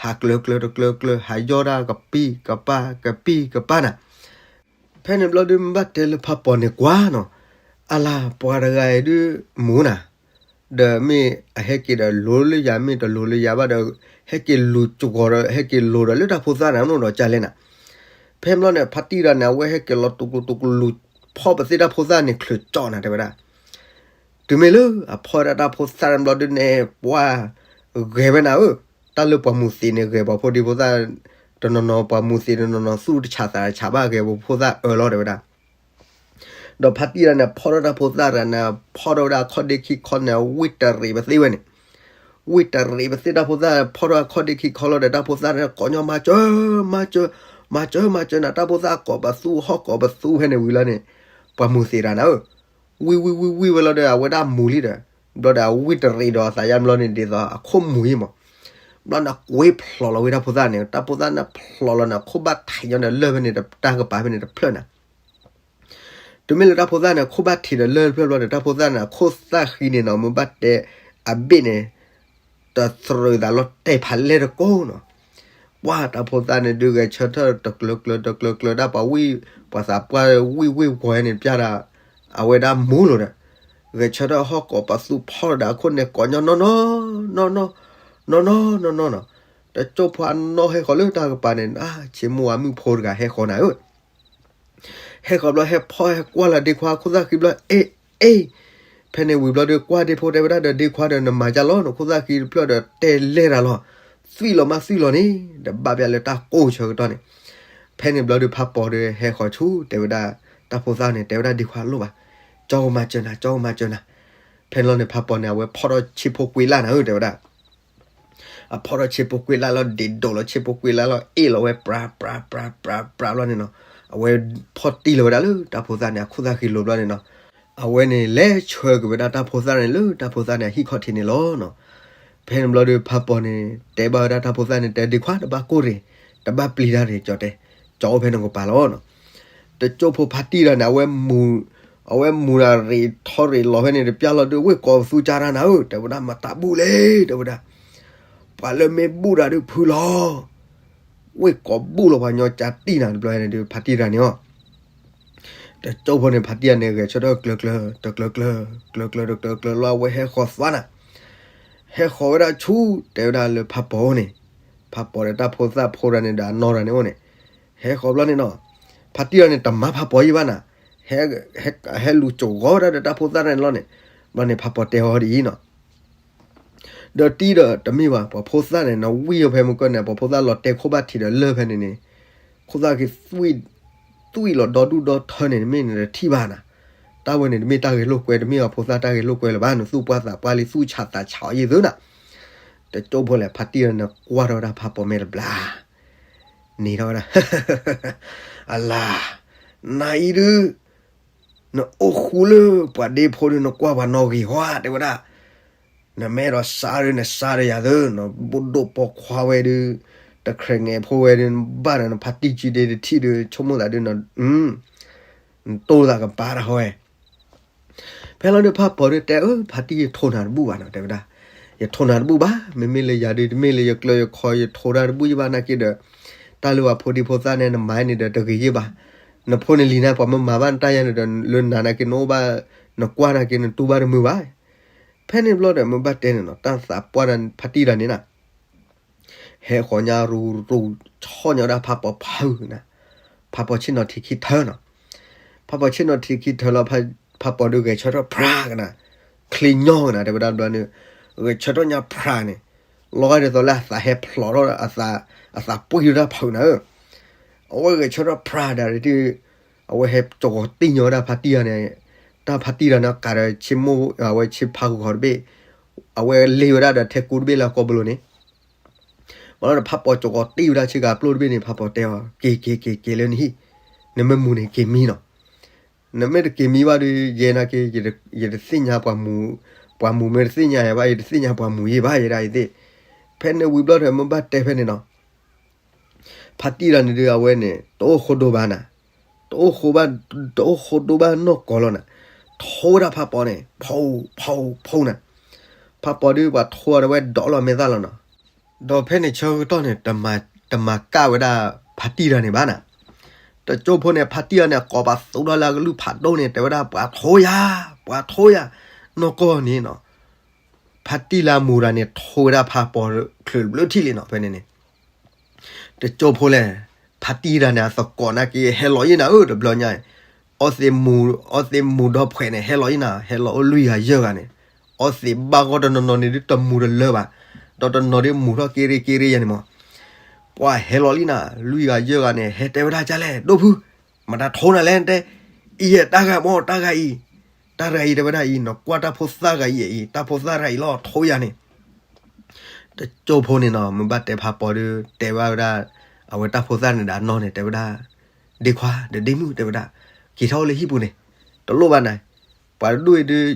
ဟးကျၢၤကျၢၤတကျၢၤကျၢၤ, ဟးယီၢ်ဒၣ်ကပံၢ်ကပၢ် ကပံၢ်ကပၢ်နၤ, ဖဲန့ၣ်ဘျီဒု မ့ၢ်ဘၣ်တဲလၢဖးပီၤန့ၣ်ကွၢ်နီၤ, အါလၢ် ပှၤတဂၤအံၤဒု မူနၤ, ဒီးမ့ၢ်အဟဲက့ၤဒီးလိၤလၢယၤ မ့ၢ်တလိၤလၢယၤဘၣ်ဒီး ဟဲက့ၤလူၤစှီၤဒီး ဟဲက့ၤလိၤဒီးလၢတၢ်ဖိသၣ်န့ၣ် မ့ၢ်ဒီးကလဲၣ်နၤ, ဖဲဘျီန့ၣ် ဖါတံၢ်တဂၤန့ၣ် အဝဲဟဲက့ၤလီၤတိၤကျူတိၤကျူ လူၤဖီၣ်ပသ့ၣ်တၢ်ဖိသၣ်န့ၣ် ချုးကၠီနၤ တဲဝဲဒၣ် တုၤမ့ၢ်လၢအဖီၣ်ဒၣ်တၢ်ဖိသၣ်တဘျီဒုန့ၣ် ပှၤဂဲၤဝဲနၤဧၢ, တၢ်လၢပှၤမူၤသ့ၣ်န့ၣ် ဂဲၤပှၤဖိဒံဖိသၣ်, တနီၤနီၤပှၤမူၤသ့ၣ်တနီၤနီၤ သူၣ်တဆးသးတဆးဘၣ် ဂဲၤပှၤဖိသၣ်အၢလီၤ တဲဝဲဒၣ်. ဒီးဖါတံၢ်တဂၤန့ၣ် ဖီၣ်ထီၣ်တၢ်ဖိသၣ်တဂၤန့ၣ် ဖီၣ်ထီၣ်ဝဲဒၣ်ခီၣ်ဒ့ခံခီန့ၣ် ဝံၣ်တရံးပသ့ၣ်ဝဲန့ၣ်, ဝံၣ်တရံးပသ့ၣ်တၢ်ဖိသၣ် ဖီၣ်ထီၣ်ခီၣ်ဒ့ခံခီလီၤဒီး တၢ်ဖိသၣ်န့ၣ် ကိးညီမၤစၢၤ, မၤစၢၤ, မၤစၢၤ, မၤစၢၤနၤ, တၢ်ဖိသၣ်ကိးပသူ ဟီၣ်ကိးပသူဖဲန့ၣ်ဝံၤလီၤန့ၣ်, ပှၤမူၤသ့ၣ်တဂၤန့ၣ်ဧၢ ဝံၣ်ဝံၣ်ဝံၣ်ဝံၣ်ဝဲလီၤဒီး အဝဲဒၣ်မူၤလံဒီး, ဘျီဒီးအဝံၣ်တရံးဒီးအသးယါဘျီန့ၣ် ဒ်သိးအခိၣ်မူၤအံၤမး, ဘျီန့ၣ်ကွ့ဖျိးလီၤဝဲတၢ်ဖိသၣ်န့ၣ်, တၢ်ဖိသၣ်န့ၣ်ဖျိးလီၤန့ၣ် အခိၣ်ဘၣ်ထံးညီဒီးလၢၢ်ဖဲန့ၣ် တၢ်ကပၤဖဲန့ၣ်တဖျၢၣ်နၤ. တုၤမ့ၢ်လၢတၢ်ဖိသၣ်န့ၣ် အခိၣ်ဘၣ်ထံးဒီးလၢၢ်တဖျၢၣ်ဘျီန့ၣ် တၢ်ဖိသၣ်န့ၣ် အခိၣ်သၣ်ဃံန့ၣ်နီၤ မ့ၢ်ဘၣ်တဲအဘ့ၣ်န့ၣ် တသရၢၣ်သးလီၤတဲာ်ဖးလဲၢ်တကိးနီၤ. ပှၤတၢ်ဖိသၣ်န့ၣ်ဒုး ဂဲၤဆၢထၢၣ်တကျၢၤကျၢၤတကျၢၤကျၢၤဒၣ် ပှၤဝံၣ် ပှၤသးပှၢ်ဝံၣ်ဝံၣ်ဝီၤန့ၣ် ပျၢ်ဒီး အဝဲဒၣ်မူၤလီၤဒီး ဂဲၤဆၢထၢၣ်ဟီၣ်ကိးပသူဖီၣ်ဒီးအခိၣ်န့ၣ် ကိးညီနီၢ်နီၢ် နီၢ်နီၢ် နီၢ်နီၢ်နီၢ်နီၢ်နီၤ. တကၠိၢ်ဖိအနီၢ်ဟဲဃီၤလၢတၢ်ကပၤန့ၣ် ဆ့မိၢ်ဝၤမုၣ်ဖိတဂၤဟဲဃီၤနၤဧၢ ဟဲဃီၤဘျီ ဟဲဖီၣ်ဟဲကွၢ်လီၤဒ့ခွါခိၣ်သၣ်ဃံဘျီ အ့ အ့ ဖဲန့ၣ်ဝံၤဘျီဒီး ကွၢ်ဒ့ဖိတဲဝဲဒၣ်ဒီး ဒ့ခွါဒီး နမၤကၢ်လီၤ နခိၣ်သၣ်ဃံတဖျၢၣ်ဒီး တဲလဲၢ်တၢ်လီၤ. သွံၣ်လီၤမးသွံၣ်လီၤန့ၣ် ဒီးဘၣ်ပျၢ်လၢတၢ်ကိၢ်ဆၢကတီၢ်န့ၣ်, ဖဲန့ၣ်ဘျီဒီး ဖးပီၤဒီး ဟဲဃီၤဆူ တဲဝဲဒၣ် တၢ်ဖိသၣ်န့ၣ် တဲဝဲဒၣ် ဒ့ခွါလိၣ်ဘၣ်, ကၠီကမၤစၢၤနၤ ကၠီကမၤစၢၤနၤ. ဖဲန့ၣ်လီၤန့ၣ် ဖးပီၤန့ၣ် အဝဲဖီၣ်ထီၣ်ဆ့ဖိကွ့လၢ်နၤဧၢ တဲဝဲဒၣ် အဖီၣ်ထီၣ်ဆ့ဖိကွ့လၢ်လီၤ ဒ့ၣ်ဒိၣ်လီၤဆ့ဖိကွ့လၢ်လီၤ အ့ၣ်လီၤဝဲ ပြၤ ပြၤ ပြၤ ပြၤ ပြၤ ဘျီန့ၣ်နီၤ, အဝဲဖီၣ်တံၢ်လီၤဝဲဒၣ်လၢတၢ်ဖိသၣ်န့ၣ် အခိၣ်သၣ်ဃံလိၤဘျီန့ၣ်နီၤ, အဝဲန့ၣ်လဲၤဆှၢက့ၤဝဲဒၣ်တၢ်ဖိသၣ်န့ၣ်လၢတၢ်ဖိသၣ်န့ၣ်အဟံၣ်ခီၣ်ထံးန့ၣ်လီၤနီၤ. ဖဲန့ၣ်ဘျီဒီးဖးပီၤန့ၣ် တဲဘၣ်ဝဲဒၣ်တၢ်ဖိသၣ်န့ၣ် တဲဒ့ခွါတဘၣ်ကိၢ်ရ့ၣ်, တဘၣ်ပျံၤတၢ်ရ့ၣ် ကၠီတဲ, ကၠီအိၣ်ဖဲန့ၣ်ကပၤလီၤနီၤ. တကၠိဖိဖါတံၢ်တဂၤန့ၣ် အဝဲမူၤ, အဝဲမူၤတၢ်ရ့ၣ်ထီၣ်ရ့ၣ်လီၤဖဲန့ၣ် တပျၢ်လီၤဒုး ဝ့ၢ်ကိးပသူကၢ်တၢ်နၤဧၢ တဲဝဲဒၣ် မတၤဘူၣ်လဲၣ် တဲဝဲဒၣ်, ပှၤလၢမ့ၢ်ဘူၣ်တၢ်ဒုးဖုလီၤ, ဝ့ၢ်ကိးဘူၣ်လီၤပှၤညီကၢ်တံၢ်နၤ တဘျီန့ၣ်ဒုး ဖါတံၢ်တဂၤန့ၣ်အီၤ တကၠိဖိန့ၣ် ဖါတံၢ်တဂၤန့ၣ် ဂဲၤဆၢထၢၣ်ကျၢၤကျၢၤ တကျၢၤကျၢၤ ကျၢၤကျၢၤတကျၢၤကျၢၤလီၤ အဝဲဟဲဃီၤသွါနၤ, ဟဲဃီၤဝဲဒၣ်ဆူ တဲဝဲဒၣ်လၢဖးပီၤအိၣ်န့ၣ်, ဖးပီၤဒီးတၢ်ဖိသၣ်ဖိတဂၤန့ၣ်ဒီးအနီၢ်တဂၤန့ၣ်အိၣ်န့ၣ်, ဟဲဃီၤဘျီန့ၣ်နီၤ, ဖါတံၢ်တဂၤန့ၣ် တမၤဖးပီၤယံၣ်ဘၣ်နၤ, ဟဲလူၤစိာ်ဂီၤဝဲဒၣ်ဒီးတၢ်ဖိသၣ်တဂၤန့ၣ်လီၤန့ၣ်, ဘျီန့ၣ်ဖးပီၤတဲအီၤဒ်အံၤနီၤ ဒီးတံၢ်ဒီးတမ့ၢ်ဘၣ် ပှၤဖိသၣ်န့ၣ် နဝံၣ်အီၤဖဲမုၢ်ကၢၢ်န့ၣ် ပှၤဖိသၣ်လီၤတဲာ်ခိၣ်ဘၣ်ထံးဒီးလၢၢ်ဖဲန့ၣ်န့ၣ်, ခိၣ်သၣ်က့ၤ သွံၣ်လီၤဒီဒူၣ်ဒီထၢန့ၣ် တမ့ၢ်န့ၣ်တထံၣ်ဘၣ်နၤ, တၢ်ဝဲန့ၣ် တမ့ၢ်တၢ်ဂဲၤလိာ်ကွဲ တမ့ၢ်အဖိသၣ်တၢ်ဂဲၤလိာ်ကွဲလၢၤဘၣ် နသူၣ်ပှၢ်သးပှၢ်လံ သူၣ်ဆးသးဆးအီၤယံာ်သုနၤ, တကၠိဖိလဲၣ် ဖါတံၢ်ဒီးန့ၣ်ကွၢ်ထီၣ်ဝဲဒၣ်ဖးပီၤမဲာ်တဘျီ န့ၣ်ထီၣ်ဝဲဒၣ်, အလၤ, နၤအံၤဒုး, နအိၣ်ဃူလၢပှၤဒ့ဖိဒုး နကွၢ်ပှၤနီၣ်ဂံၢ်ဟီဧါ တဲဝဲဒၣ်, နမ့ၢ်အဲၣ်ဒိးစါဒုး နစါဒီးယၤသု, နဘိၣ်ဒိၣ်ပိာ်ခွါဝဲဒုး, တခြဲးငဲၤဖိဝဲဒုး နဘၣ်ဒီးနဖါတံၢ်ကံဒ့တထံၣ်ဒုး ဆိကမိၣ်သးဒုး, နတိၢ်သးကပၤတၢ်ဟီဝဲ ဖဲလီၤဒုးဖးပီၤဒုးတဲအၢ ဖါတံၢ် ယထိးနၤတဘူၣ်ဘၣ်နီၤ တဲဝဲဒၣ်, ယထိးနၤတဘူၣ်ဘၣ် မ့မ့ၢ်လၢယၤဒုး တမ့ၢ်လၢယကျၢၤယခီ ယထိးတၢ်တဘူၣ်ယဘၣ်နာ်က့ဒီး, တၢ်လၢပှၤဖိဒံဖိသၣ်န့ၣ် နမၤန့ၣ်ဒီးတဂ့ၤယ့ၢ်ဘၣ်, နဖိန့ၣ်လံၤန့ၣ် ပှၤမ့ၢ်မၤဘၣ်နတၢ်ယၤန့ၣ်ဒီး လၢနၤနာ်က့နအိၣ်ဘၣ်, နကွၢ်နာ်က့နတူၢ်ဘၣ်တမုာ်ဘၣ်. ဖဲန့ၣ်ဘျီဒီး မ့ၢ်ဘၣ်တဲန့ၣ်နီၤ တၢ်သးပှၢ်ဒီးဖါတံၢ်တဂၤန့ၣ်နီၤ ဟဲဃီၤညါရူၤရူၤ ဆီၣ်ညီဝဲဒၣ်ဖးပီၤဖုးနၤ, ဖးပီၤဆ့ၣ်နီၤထံးခံထၢနီၤ, ဖးပီၤဆ့ၣ်နီၤထံးခံထၢလီၤ ဖးပီၤဒုးဂဲၤဆၢထၢၣ်ဖြးကနၤ, ချ့ညီကနၤ တဲဝဲဒၣ်ဘျီန့ၣ်, ဂဲၤဆၢထၢၣ်ညါဖြးန့ၣ်, လီၤဂာ်ဒ်သိးလၢအသးဟဲဖျိးထီၣ် အသးပှံၢ်ဒၣ်ဖုးနၤဧၢ, အဝဲဂဲၤဆၢထၢၣ်ဖြးဒၣ်ဒုး, အဝဲဟဲကၠီၤဂီၤတံၢ်ညီဝဲဒၣ်ဖါတံၢ်တဂၤန့ၣ်, တၢ်ဖါတံၢ်တဂၤန့ၣ် ကးဒီးဆ့မိၢ် အဝဲဆ့ဖးဂီၤတဘ့ၣ်, အဝဲလ့ၢ်ဝဲဒၣ်ဒီးထဲကူတဘ့ၣ်လၢအကိာ်ပလိာ်န့ၣ် ဘၣ်လီၤဒီးဖးပီၤကၠီၤဂီၤတံၢ်ဝဲဒၣ်ဆ့ကၤပျိၢ်တဘ့ၣ်န့ၣ် ဖးပီၤတဲအီၤ က့ၤက့ၤက့ၤက့ၤလၢနဟံၣ်, နမ့ၢ်မူၤန့ၣ်က့ၤမံနီၤ, နမ့ၢ်တက့ၤမံဘၣ်ဒီး ယဲနာ်က့ ယတသ့ၣ်ညါပှၤမူၤ, ပှၤမူၤမ့ၢ်တသ့ၣ်ညါယၤဘၣ် ယတသ့ၣ်ညါပှၤမူၤယ့ၢ်ဘၣ် ယဲဒၣ်အံၤသ့ၣ်, ဖဲန့ၣ်ဝံၤဘျီဒီးမ့ၢ်ဘၣ်တဲဖဲန့ၣ်နီၤ ဖါတံၢ်တဂၤန့ၣ်ဒုးအဝဲန့ၣ် တအိၣ်ဃိဒိဘၣ်နၤ, တအိၣ်ဃိဘၣ်, တအိၣ်ဃိဒိဘၣ်နီၢ်ကီၢ်လီၤနၤ, ထိးဝဲဒၣ်ဖးပီၤန့ၣ် ဖီဖီဖီနၤ, ဖးပီၤဒုးပှၤထိးဒီးဝဲဒိးလီၤမဲာ်သၣ်လီၤနီၤ, ဒီးဖဲန့ၣ်ဆၢကတီၢ်န့ၣ် တမၤကၣ်ဝဲဒၣ်ဖါတံၢ်တဂၤန့ၣ်ဘၣ်နၤ, တကၠိဖိန့ၣ် ဖါတံၢ်တဂၤန့ၣ် ကိးပသူဒီးလၢအကလုၢ်ဖးဒိၣ်န့ၣ် တဲဝဲဒၣ် ပှၤထိးယၤ, ပှၤထိးယၤ, နီၢ်ကီၢ်န့ၣ်နီၤ ဖါတံၢ်လၢအမူၤတဂၤန့ၣ် ထိးဝဲဒၣ်ဖးပီၤချုးတဘျုးထံၣ်လံနီၤ ဖဲန့ၣ်န့ၣ်, တကၠိဖိလဲၣ်, ဖါတံၢ်တဂၤန့ၣ် အသကိးနာ်က့ ဟဲလီၤယံၤနၤဧၢ တဘျီညါ, အီသံးမူၤ, အီသံးမူၤဒီဖှဲးန့ၣ် ဟဲလီၤယံၤနၤ ဟဲလီၤအိၣ်လွံၢ်ဂၤယဲၢ်ဂၤန့ၣ်, အီသံးဘၣ်ဂီၢ်တနီၤနီၤန့ၣ်ဒုးတမူၤတလၢဘၣ်, ဒီးတနီၤဒုးမူၤထီၣ်က့ရ့က့ရ့ယဲၢ်န့ၣ်မး ပှၤဟဲလီၤလံနၤ လွံၢ်ဂၤယဲၢ်ဂၤန့ၣ် ဟဲတဲဝဲဒၣ်ကလဲၣ် ဒိၣ်ဖု, မတၤထိးနၤလဲၣ်တဲ, အံၤယဲၢ်တၢ်ဂၤမ့ၢ်တၢ်ဂၤအံၤ, တၢ်ဂၤအံၤတဲဝဲဒၣ်အံၤ နကွၢ်တၢ်ဖိသၣ်ဂၤအံၤအံၤ တၢ်ဖိသၣ်တဂၤအံၤလီၤထိးယၤန့ၣ်, တကၠိဖိန့ၣ်နီၤ မ့ၢ်ဘၣ်တဲဖးပီၤဒုး တဲဘၣ်ဝဲဒၣ် အဝဲတၢ်ဖိသၣ်န့ၣ်ဒီးအနီၢ်န့ၣ် တဲဝဲဒၣ်, ဒ့ခွါ ဒီးဒ့မုၣ်တဲဝဲဒၣ်, က့ၤထီၣ်အိၣ်လၢဟံၣ်ပူၤန့ၣ်, တလိၣ်ဘၣ်နၤ, ပှၤတဒူၣ်အံၤဒုး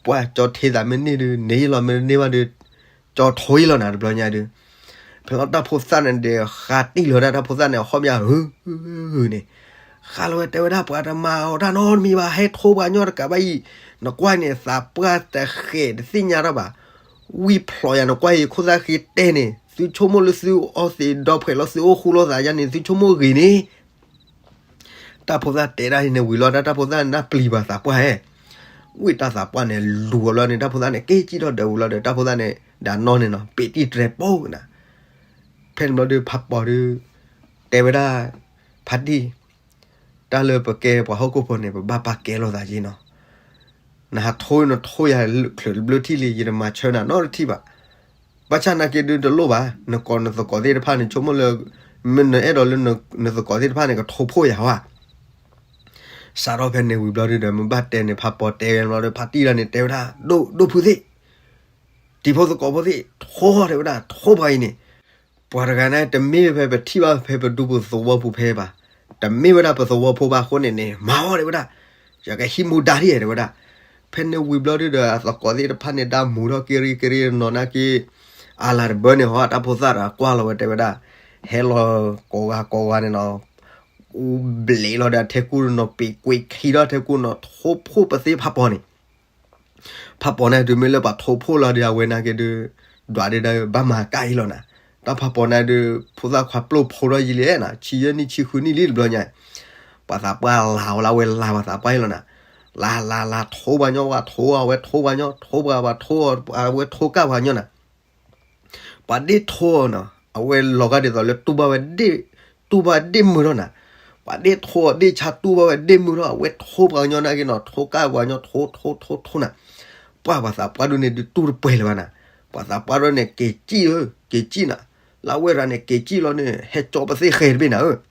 ပှၤကၠီထံသးမ့ၢ်န့ၢ်ဒုး န့ၢ်ယလီၤမ့ၢ်တန့ၢ်ဘၣ်ဒုး ကၠီထိးယလီၤနၤတဘျီညါဒုး, ဖဲလီၤတၢ်ဖိသၣ်န့ၣ်ဒီး ဃါတံၢ်လီၤဒၣ်တၢ်ဖိသၣ်န့ၣ် အဟီၣ်မၠါဟုၣ်ဟုၣ်န့ၣ်, ဃါလီၤဝဲတဲဝဲဒၣ် ပှၤတမၤအီၤတၢ်နီတမံၤဘၣ် ဟဲထိးပှၤညီတကးဘၣ်အံၤ, နကွၢ်န့ၣ် သးပှၢ်တဃဲးတသ့ၣ်ညါတၢ်ဘၣ်, ဝံၢ်ဖျိးယၤ နကွၢ်အံၤ ခိၣ်သၣ်ဃ့တဲန့ၣ် သုဆိကမိၣ်လၢသုအီသံးဒီဖှဲးလီၤ သုအိၣ်ဃူလိာ်သးယါန့ၣ် သုဆိကမိၣ်ဂ့ၤန့ၣ် တၢ်ဖိသၣ်တဲဒၣ်န့ၣ်ဝံၤလီၤ တၢ်ဖိသၣ်န့ၣ် နၢ်ပျံၤဘၣ်သးပှၢ်ဟဲ, ဝံၢ်တၢ်သးပှၢ်န့ၣ် လူၤအီၤဘျီန့ၣ် တၢ်ဖိသၣ်န့ၣ် က့ၤကံၣ်ထီၣ်ဒၢးဝံၤလီၤဒီး တၢ်ဖိသၣ်န့ၣ် ဒီးနီၢ်န့ၣ်နီၤ ပ့းတံၢ်တြဲၤပိာ်နၤ, ဖဲန့ၣ်ဘျီဒုး ဖးပီၤဒုး တဲဝဲဒၣ် ဖါတံၢ်, တၢ်လၢပကဲပှၤဟီၣ်ခိၣ်ဖိန့ၣ် ပဘၣ်ပာ်ကဲလိာ်သးက့နီၤ, နဟးထိးနထိးယၤချုးတဘျုးထံၣ်လံ ယတမၤဆၢနၤနီတထံၣ်ဘၣ်, ဘၣ်ဆၣ်နာ်က့ဒုးတလိၣ်ဘၣ် နကိးနသကိးသ့ၣ်တဖၣ်န့ၣ် ဆိကမိၣ်လၢ မ့ၢ်နအဲၣ်ဒိးလၢ နသကိးသ့ၣ်တဖၣ်န့ၣ် ကထိးဖှိၣ်ယၤဝဲ, စးထီၣ်ဖဲန့ၣ်ဝံၤဘျီဒုးဒီး မ့ၢ်ဘၣ်တဲန့ၣ် ဖးပီၤတဲဝဲဘျီဒီး ဖါတံၢ်တဂၤန့ၣ် တဲဝဲဒၣ် ဒိၣ်ဒိၣ်ဖုသ့ၣ်, တံၤဖိသကိးဖိသ့ၣ် ထိးတဲဝဲဒၣ် ထိးပှၤအံၤန့ၣ်, ပှၤတဂၤန့ၣ် တမ့ၢ်ဖဲပထံၣ်ဘၣ်ဖဲပဒူပူၤသဝီပူၤဖဲဘၣ်, တမ့ၢ်ဝဲဒၣ်ပသဝီဖိဘၣ်အဃိန့ၣ်န့ၣ် မၤအီၤတဲဝဲဒၣ်, ယကဟံးမူဒါဒ် တဲဝဲဒၣ်. ဖဲန့ၣ်ဝံၤဘျီဒုဒီး အသကိးသ့ၣ်တဖၣ်န့ၣ် ဒါမူၤထီၣ်က့ၤရ့က့ၤရ့နီၤနာ်က့ၤ အလၤတဘၢန့ၣ်ဟီ တၢ်ဖိသၣ်တဂၤကွၢ်လီၤဝဲတဲဝဲဒၣ်, ဟဲလီၤကိးဂၤကိးဂၤန့ၣ်နီၤ, အူဘျဲးလီၤဒီးအထဲကူၣ်နီၤ ပ့ၤကွံာ်ခံထီၣ်ထဲကူၣ်နီၤ ထိဖှိၣ်ပသ့ဖးပီၤန့ၣ် ဖးပီၤန့ၣ်တုၤမ့ၢ်လၢပှၤထိဖှိၣ်လီၤဒီး အဝဲနာ်က့ၤဒုး ဒွးဒုးဒီးဘၣ်မၤကၣ်အံၤလီၤနၤ, တၢ်ဖးပီၤန့ၣ်ဒုး ဖိသၣ်ခွါပျိၢ်ဖိထီၣ်ယံာ်လံနၤ ဆံယဲၢ်နံၣ်ဆံဃုနံၣ်လံတဘျီညါ, ပှၤသးပှၢ်လၤဝဲလၢအဝဲသးပှၢ်အံၤလီၤနၤ, လၤလၤလၤထိပှၤညီ ပှၤထိအီၤ အဝဲထိပှၤညီ ထိပှၤ ပှၤထိအီၤ အဝဲထိကၣ်ပှၤညီနၤ ပှၤဒ့ၣ်ထိအီၤနီၤ အဝဲလီၤဂာ်ဒ်သိးလၢတူၢ်ဘၣ်ဝဲဒ့ၣ်, တူၢ်ဘၣ်ဝဲဒ့ၣ်မုၢ်ထီၣ်နၤ, ပှၤဒ့ၣ်ထိအီၤဒ့ၣ်ဆါတူၢ်ဘၣ်ဝဲဒ့ၣ်မုၢ်ထီၣ် အဝဲထိပှၤကညီနာ်က့ၤနီၤ ထိကၣ်ပှၤကညီ ထိထိထိထိနၤ, ပှၤပှၤသးပှၢ်ဒုန့ၣ်ဒုးတူၢ်တပှဲၤလၢၤဘၣ်နၤ, ပှၤသးပှၢ်ဒုန့ၣ် က့ၤစံၣ်ဧၢ က့ၤစံၣ်နၤ, လၢအဝဲရၤန့ၣ် က့ၤစံၣ်လီၤန့ၣ် ဟဲကၠီပသ့ၣ်ဃဲတဘ့ၣ်နၤဧၢ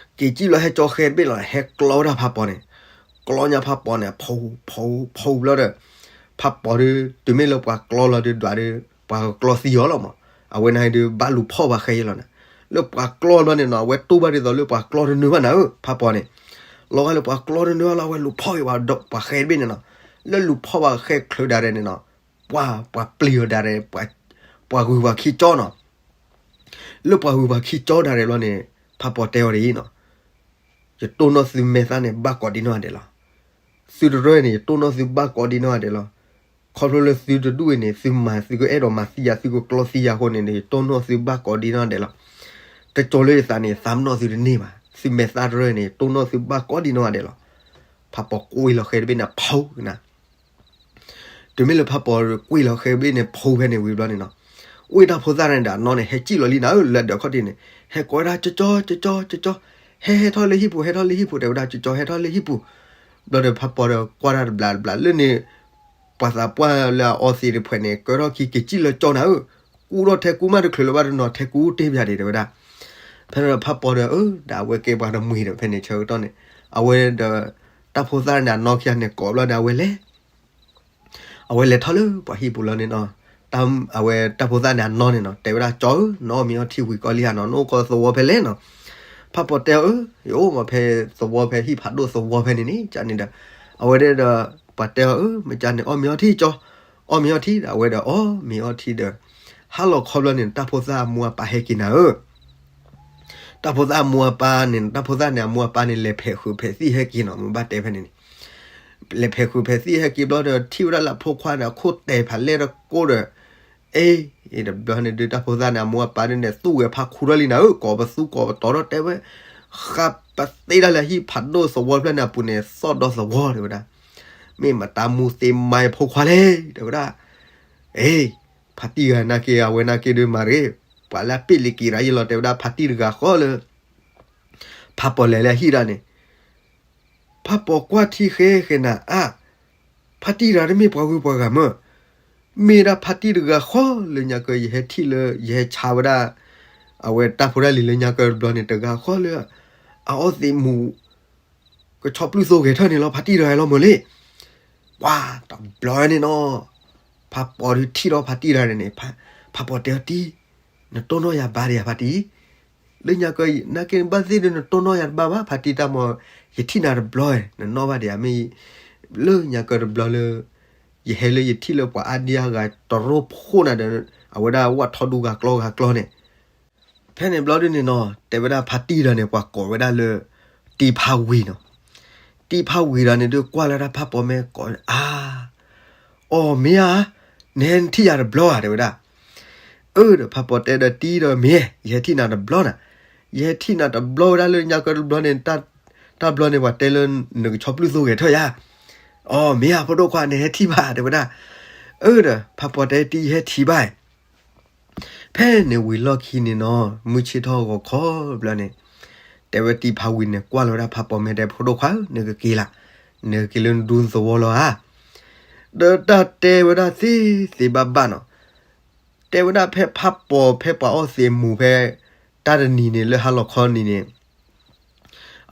က့ၤစံၣ်လီၤဟဲကၠီဃဲတဘ့ၣ်လီၤ ဟဲကျီဝဲဒၣ်ဖးပီၤန့ၣ်, ကျီညါဖးပီၤန့ၣ် ဖီဖီဖီဘျီဒီး, ဖးပီၤဒုး တုၤမ့ၢ်လၢပှၤကျီလီၤဒုးဒွးဒုး, ပှၤကကျီသံအီၤလီၤမး, အဝဲန့ၣ်ဒုးဘၣ်လူၤဖီၣ်ပှၤဃဲအံၤလီၤနၤ, လၢပှၤကျီဘျီန့ၣ်နီၤ အဝဲတူၢ်ဘၣ်ဒ်သိးလၢပှၤကျီတနုာ်ဘၣ်နၤဧၢ ဖးပီၤန့ၣ်, လီၤဂာ်လၢပှၤကျီတနုာ်ဘၣ်လီၤ အဝဲလူၤဖီၣ်က့ၤပှၤဃဲတဘ့ၣ်န့ၣ်နီၤ, လၢလူၤဖီၣ်ပှၤဃဲချုးဒၣ်ရဲၣ်န့ၣ်နီၤ, ပှၤပှၤပျံၤအီၤဒၣ်ရဲၣ်, ပှၤဂုၤပှၤခံကၠီနီၤ လၢပှၤဂုၤပှၤခံကၠီဒၣ်ရဲၣ်ဘျီန့ၣ်, ဖးပီၤတဲအီၤဒ်အံၤနီၤ, ယတိၢ်နီၣ်သုမဲာ်သၣ်န့ၣ်ဘၣ်ကိးဒံနီၢ်ဂၤဒဲးလီၤ. သုတရၢၢ်န့ၣ် ယတိၢ်နီၣ်သုဘၣ်ကိးဒံနီၢ်ဂၤဒဲးလီၤ. ခီဖျိလၢသုတဒူၣ်အံၤန့ၣ် သုမၤသုကအဲၣ်ဒိးမၤသံယၤ သုကကျီသံယၤအဃိန့ၣ် ယတိၢ်နီၣ်သုဘၣ်ကိးဒံနီၢ်ဂၤဒဲးလီၤ. တကၠိလၢယသးန့ၣ် သးပ့ၤနီၣ်သုတန့ၢ်ဘၣ်. သုမဲာ်သၣ်တရၢၢ်န့ၣ် ယတိၢ်နီၣ်သုဘၣ်ကိးဒံနီၢ်ဂၤဒဲးလီၤ. ဖးပီၤကွံာ်လီၤဃဲတဘ့ၣ်န့ၣ် ဖီကနၤ တုၤမ့ၢ်လၢဖးပီၤကွံာ်လီၤဃဲတဘ့ၣ်န့ၣ် ဖီဖဲန့ၣ်ဝံၤဘျီန့ၣ်နီၤ, အိၣ်တၢ်ဖိသၣ်န့ၣ်ဒီးအနီၢ်န့ၣ် ဟဲစံၣ်လီၤလံနၤဧၢ လၢဒၢးခီၣ်ထံးန့ၣ် ဟဲကိးဝဲဒၣ် ကၠီကၠီ ကၠီကၠီ ကၠီ, ဟဲဟဲထီၣ်လၢဟံၣ်ပူၤ ဟဲထီၣ်လၢဟံၣ်ပူၤ တဲဝဲဒၣ် ကၠီကၠီ ဟဲထီၣ်လၢဟံၣ်ပူၤ. ဘျီဒီးဖးပီၤဒီးကွၢ်တၢ်တဘျီတဘျီလၢန့ၣ် ပှၤသးပှၢ်လၢအအီသံးတဖုန့ၣ် ကၢထီၣ်ခံက့ၤစံၣ်လၢကၠီနၤဧၢ, ကူၣ်ထီၣ်ထဲကူမၣ်တချုးလၢၤဘၣ်တနီၤ ထဲကူတ့ၢ်ပၠးဒံးတဲဝဲဒၣ်. ဖဲန့ၣ်ဒီးဖးပီၤဒီး အၢ ဒီးအဝဲကဲပှၤတမှံၤဒီး ဖဲန့ၣ်ဆၢကတီၢ်န့ၣ် အဝဲဒီး တၢ်ဖိသၣ်န့ၣ် အနီၢ်ခံဂၤန့ၣ် ကိးဘျီဒီးအဝဲလဲၤ အဝဲလဲၤထီၣ်လၢပှၤဟံၣ်ပူၤလီၤန့ၣ်နီၤ, အဝဲတၢ်ဖိသၣ်န့ၣ်အနီၢ်န့ၣ်နီၤ တဲဝဲဒၣ် ကၠီဧၢ နအီၣ်မ့ၤအီထံဝံၤကီလံဧါနီၤ နအိၣ်ကီသဝီဖဲလဲၣ်နီၤ. ဖးပီၤတဲအီၤ အၢ ယအိၣ်မ့ၢ်ဖဲသဝီဖဲဟံၣ်ဖးဒိၣ်သဝီဖဲန့ၣ်န့ၣ် ကန့ၣ်ဒီး အဝဲဒၣ်ဒီး ပှၤတဲအီၤ အၢ မ့ၢ်ကန့ၣ် အီၣ်မ့ၤအီထံကၠီ, အီၣ်မ့ၤအီထံဒီး အဝဲဒီးအီၣ်မ့ၤအီထံဒီး ဟါလီၤခီဘျီန့ၣ် တၢ်ဖိသၣ်အမိၢ်အပၢ်ဟဲက့ၤနၤဧၢ တၢ်ဖိသၣ်အမိၢ်အပၢ်န့ၣ် တၢ်ဖိသၣ်န့ၣ် အမိၢ်အပၢ်န့ၣ် လဲၤဖဲးဃုာ်ဖဲးသံၣ်ဟဲက့ၤနီၤ မ့ၢ်ဘၣ်တဲဖဲန့ၣ်န့ၣ် လဲၤဖဲးဃုာ်ဖဲးသံၣ်ဟဲက့ၤဘျီဒီး ထံၣ်ဝဲဒၣ်လၢအဖိခွါန့ၣ် အခိၣ်တဲာ်ဖးလဲၢ်တကိၢ်ဒီး အ့ အ့ တဘျီန့ၣ်ဒုး တၢ်ဖိသၣ်န့ၣ် အမိၢ်အပၢ်ဒုးန့ၣ် သူၣ်ဝဲဖးခူထီၣ်လံနၤဧၢ ကိးပသူကိးပတီၤထီၣ်တဲဝဲ ဃးပသ့ဒၣ်လၢဟံၣ်ဖးဒိၣ်သဝီဖျၢၣ်န့ၣ်အပူၤန့ၣ် သီၣ်ဒီသဝီတဲဝဲဒၣ် မ့ၢ်မတၤမူသ့မါအဖိခွါလဲၣ် တဲဝဲဒၣ် အ့ ဖါတံၢ်ဂၤနာ်က့ အဝဲနာ်က့ဒုးမၤတဂ့ၤ, ပှၤလၢအပ့ၢ်လံက့ၤရၤယံလီၤတဲဝဲဒၣ် ဖါတံၢ်တဂၤဃီလၢ ဖါပီၤလဲၤလၢအဟံၣ်ဒၣ်န့ၣ် ဖါပီၤကွၢ်ထံဃဲဃဲနၤအါ, ဖါတံၢ်တဂၤတမ့ၢ်ပှၤဂုၤပှၤဂၤမၢ်, မ့ၢ်ဒၣ်ဖါတံၢ်တဂၤဃီလၢညါကၢ ယဟဲထံၣ်လၢ ယဟဲဆါဝဲဒၣ် အဝဲတၢ်ဖိတၢ်လံၤလၢညါကၢတဘျီန့ၣ် တဂၤဃီလၢ အအီသံးမူၤ ကဆီပျုၢ်သိဂဲၤထၢၣ်န့ၣ်လီၤ ဖါတံၢ်တဂၤလီၤမၢ်လံ. ပှၤတဘျီန့ၣ်နီၤ, ဖါပီၤဒုးထံၣ်ဒီးဖါတံၢ်တဂၤန့ၣ်န့ၣ်, ဖါပီၤတဲအီၤတံၢ်, နတိၢ်နီၣ်ယၤဘါဒံးဧါဖါတံၢ်, လၢညါကၢ နာ်က့ဘၣ်သ့ၣ်ဒီးနတိၢ်နီၣ်ယၤတဘၣ်ဘၣ် ဖါတံၢ်တၢ်မီၤ, ယထံၣ်နၤတဘျီဧါ နနီၣ်ဘၣ်ဒံးဧါ မ့ၢ် လၢညါကၢတဘျီလၢ ယဟဲလၢယထံၣ်လၢပှၤအါဒံအါဂၤတရိဖှိၣ်နၤဒီး အဝဲဒၣ်ဝၣ်ထီဒူဂၤကျီဂၤကျီန့ၣ် ဖဲန့ၣ်ဘျီဒုန့ၣ်နီၤ တဲဝဲဒၣ်ဖါတံၢ်တဂၤန့ၣ် ပှၤကိးဝဲဒၣ်လၢ တံၢ်ဖါဝံၤနီၤ. တံၢ်ဖါဝံၤတဂၤန့ၣ်ဒုးကွၢ်လၢဒၣ်ဖါပီၤမဲာ်ကိး အါ, အီၣ်မ့ၢ်ဧါ, နဟဲထံၣ်ယၤတဘျီဧါ တဲဝဲဒၣ်. အၢ ဒီးဖါပီၤတဲဒီးတံၢ်ဒီးမ့ၢ် ယဟဲထံၣ်နၤတဘျီနၤ, ယဟဲထံၣ်နၤတဘျီဝဲဒၣ်လၢညါကၢတဘျီန့ၣ် တၢ်ဘျီန့ၣ်ပှၤတဲလၢနကဆီပျုၢ်သိဂဲၤထၢၣ်ယၤ. အီၣ်မ့ၢ်ဧါ ဖိဒိၣ်ခွါ နဟဲထံၣ်ဘၣ် တဲဝဲဒၣ်. အၢ ဒီးဖါပီၤတဲတံၢ် ယဟဲထံၣ်ဘၣ် ဖဲန့ၣ်ဝံၤလီၢ်ခံန့ၣ်နီၤ မုၢ်ဆ့ၣ်ထီၣ်ဂီၤခီဘျီန့ၣ် တဲဝဲတံၢ်ဖါဝံၤန့ၣ် ကွၢ်လီၤဝဲဒၣ်ဖါပီၤမဲာ်တဲ ဖိဒိၣ်ခွါဧၢ နကက့ၤလၢ, နကက့ၤလၢနဒူသဝီလီၤဧါ. ဒီးတၢ်တဲဝဲဒၣ်သ့သ့ဘၣ်ဘၣ်နီၤ, တဲဝဲဒၣ်ဖဲဖါပီၤဖဲပှၤအီၣ်သံးမူၤဖဲ တၢ်တနံၤန့ၣ် လၢဟါလီၤခီနံၤန့ၣ်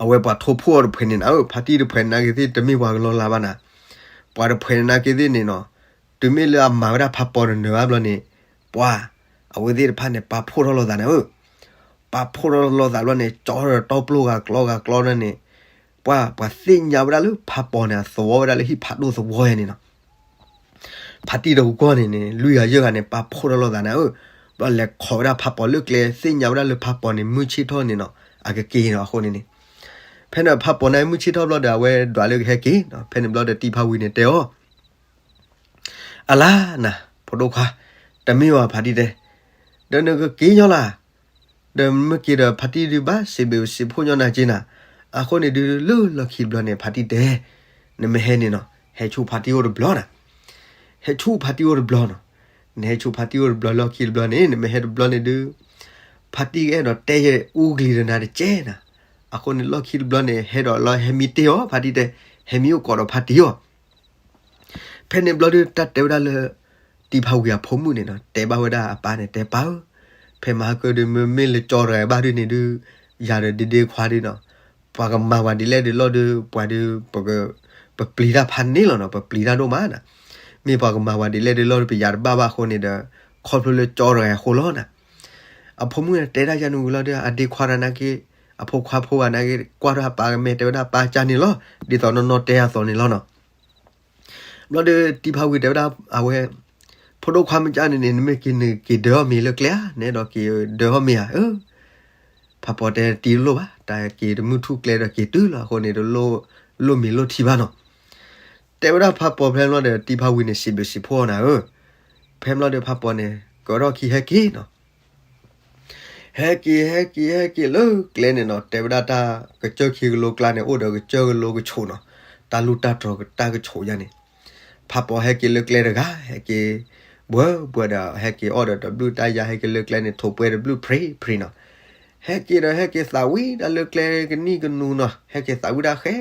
အဝဲပှၤထိဖှိၣ်အီၤတဖုန့ၣ်နၤဧၢ ဖါတံၢ်တဖုနာ်က့သ့ၣ် တမ့ၢ်ပှၤကလီလါဘၣ်နၤ, ပှၤတဖုနာ်က့သ့ၣ်န့ၣ်နီၤ, တုၤမ့ၢ်လၢအမၤဝဲဒၣ်ဖါပီၤတနၢၤဘၣ်ဘျီန့ၣ်, ပှၤ, အဝဲသ့ၣ်တဖၣ်န့ၣ် ပာ်ဖှိၣ်ထီၣ်လိာ်သးနၤဧၢ, ပာ်ဖှိၣ်ထီၣ်လိာ်သးဘျီန့ၣ် ကၠီဒီးတီပျိၢ်ဂၤကျီဂၤကျီန့ၣ် ပှၤ ပှၤသ့ၣ်ညါဝဲဒၣ်လၢဖးပီၤန့ၣ် အသဝီဝဲဒၣ်လၢဟံၣ်ဖးဒိၣ်သဝီယါန့ၣ်နီၤ. ဖါတံၢ်တဂီၢ်န့ၣ်န့ၣ် လွံၢ်ဂၤယဲၢ်ဂၤန့ၣ် ပာ်ဖှိၣ်ထီၣ်လိာ်သးနၤဧၢ, ဘျီလဲၤခိးဝဲဒၣ်ဖးပီၤလၢကျဲ သ့ၣ်ညါဝဲဒၣ်လၢဖးပီၤန့ၣ် မုၢ်ဆ့ၣ်ထီၣ်န့ၣ်နီၤ အကက့ၤနီၤအဃိန့ၣ်န့ၣ်, ဖဲန့ၣ်ဖးပီၤန့ၣ်မုၢ်ဆ့ၣ်ထီၣ်ဘျီဒီး အဝဲဒွးလၢကဟဲက့ၤနီၤ, ဖဲန့ၣ်ဘျီဒီးတံၤဖးဝံၤန့ၣ်တဲအီၤ အလါနၤ ဖိဒိၣ်ခွါ, တမ့ၢ်ဘၣ်ဖါတံၢ်တဲ, ဒီးနကက့ၤညီလၢ်, ဒီးမ့ၢ်က့ၤဒီးဖါတံၢ်ဒုးဘၣ်စံးဘျုးစံးဖှိၣ်ညီနၤက့နၤ, အဃိန့ၣ်ဒုးလၢလီၢ်ခံတဘျီန့ၣ် ဖါတံၢ်တဲ, နမ့ၢ်ဟဲန့ၣ်နီၤ ဟဲဆူဖါတံၢ်အိၣ်တဘျီနၤ, ဟဲဆူဖါတံၢ်အိၣ်တဘျီနီၤ, နဟဲဆူဖါတံၢ်အိၣ်တဘျီလီၢ်ခံတဘျီန့ၣ် နမ့ၢ်ဟဲတဘျီန့ၣ်ဒုး ဖါတံၢ်ကအဲၣ်ဒိးတဲယဲအူကလံၤဒီးနၤတကဲနၤ, အဃိန့ၣ်လီၢ်ခံတဘျီန့ၣ် ဟဲဒီးလီၤဟဲမံတ့ၢ်အီၤ ဖါတံၢ်တဲ, ဟဲမံအိၣ်ကိးဒီးဖါတံၢ်အီၤ ဖဲန့ၣ်ဘျီဒုး တၢ်တဲဝဲဒၣ်လၢ တံၤဖးဝံၤအဖိမုၣ်န့ၣ်နီၤ တဲဘၣ်ဝဲဒၣ်အပၢ်န့ၣ် တဲပၢ်ဧၢ, ဖဲမဟါကၢဒုး မ့မ့ၢ်လၢကၠီတဂၤဘၣ်ဒုးန့ၣ်ဒုး ယၤဒီးဒ့ဒ့ခွါဒုးနီၤ, ပှၤကမၤဝဲဒ်လဲၣ်ဒုးလီၢ်ဒုး ပှၤဒုး ပပျံၤတၢ်ဖးန့ၣ်လီၤနီၤ, ပပျံၤတၢ်ဒိၣ်မးနၤ, မ့ၢ်ပှၤကမၤဝဲဒ်လဲၣ်ဒုးလီၢ်ဒုး ပယၤတဘၣ်ဘၣ်အဃိန့ၣ်ဒီး ခီဖျိလၢကၠီတဂၤအဃိလီၤနၤ, အဖိမုၣ်န့ၣ်တဲဒၣ်ယၤန့ၣ်ဝံၤလီၤဒုး အဒ့ခွါတဂၤနာ်က့ အဖိခွါဖိဂၤနာ်က့ ကွၢ်ထီၣ်အပၢ်ကမဲာ်တဲဝဲဒၣ်ပၢ်ကၢ်န့ၣ်လီၤ, ဒ်သိးနီၢ်နီၢ်တဲအသိးန့ၣ်လီၤနီၤ ဘျီဒီးတံၤဖးဝံၤတဲဝဲဒၣ် အဝဲ ဖိဒိၣ်ခွါမ့ၢ်ကၢ်န့ၣ်န့ၣ် နမ့ၢ်က့ၤနက့ၤဒၢအီၣ်မ့ၤလၢကျဲဧါ, နအဲၣ်ဒိးက့ၤဒၢအီၣ်မ့ၤဧါ, အၢ, ဖးပီၤတဲတံၤလိၣ်ဘၣ် တၢ်က့ၤတမုၢ်ထူၣ်ကျဲဒီးက့ၤတုၤလီၤအဃိန့ၣ် တလိၣ်လိၣ်မ့ၤလိၣ်ထံဘၣ်နီၤ, တဲဝဲဒၣ်ဖးပီၤဖဲဘျီဒီး တံၤဖးဝံၤန့ၣ် စံးဘျုးစံးဖှိၣ်နၤဧၢ, ဖဲဘျီဒီးဖးပီၤန့ၣ် ကၢထီၣ်ခံဟဲက့ၤနီၤ ဟဲက့ၤ ဟဲက့ၤ ဟဲက့ၤလၢကျဲန့ၣ်နီၤ, တဲဝဲဒၣ်တၢ်ကစၢၢ်ခံကလိကျါန့ၣ် အိၣ်ဒီးကစၢၢ်ကလိကဆိးနီၤ, တၢ်လူၢ်တၢ်တြီၤတၢ်ကဆိးယါန့ၣ်, ဖးပီၤဟဲက့ၤလၢကျဲတဂၤ ဟဲက့ၤ ဘှၢဘှၢဒီး ဟဲက့ၤအီၣ်ဒီးတဘျုးတၢ်ယါ ဟဲက့ၤလၢကျဲန့ၣ် ထိးပှဲၤတဘျုးဖြံဖြံနီၤ, ဟဲက့ၤဒီးဟဲက့ၤသးဝံၣ်တၢ်လၢကျဲကနံၣ်ကနူၤနီၤ, ဟဲက့ၤသးဝံၣ်တၢ်ဃဲ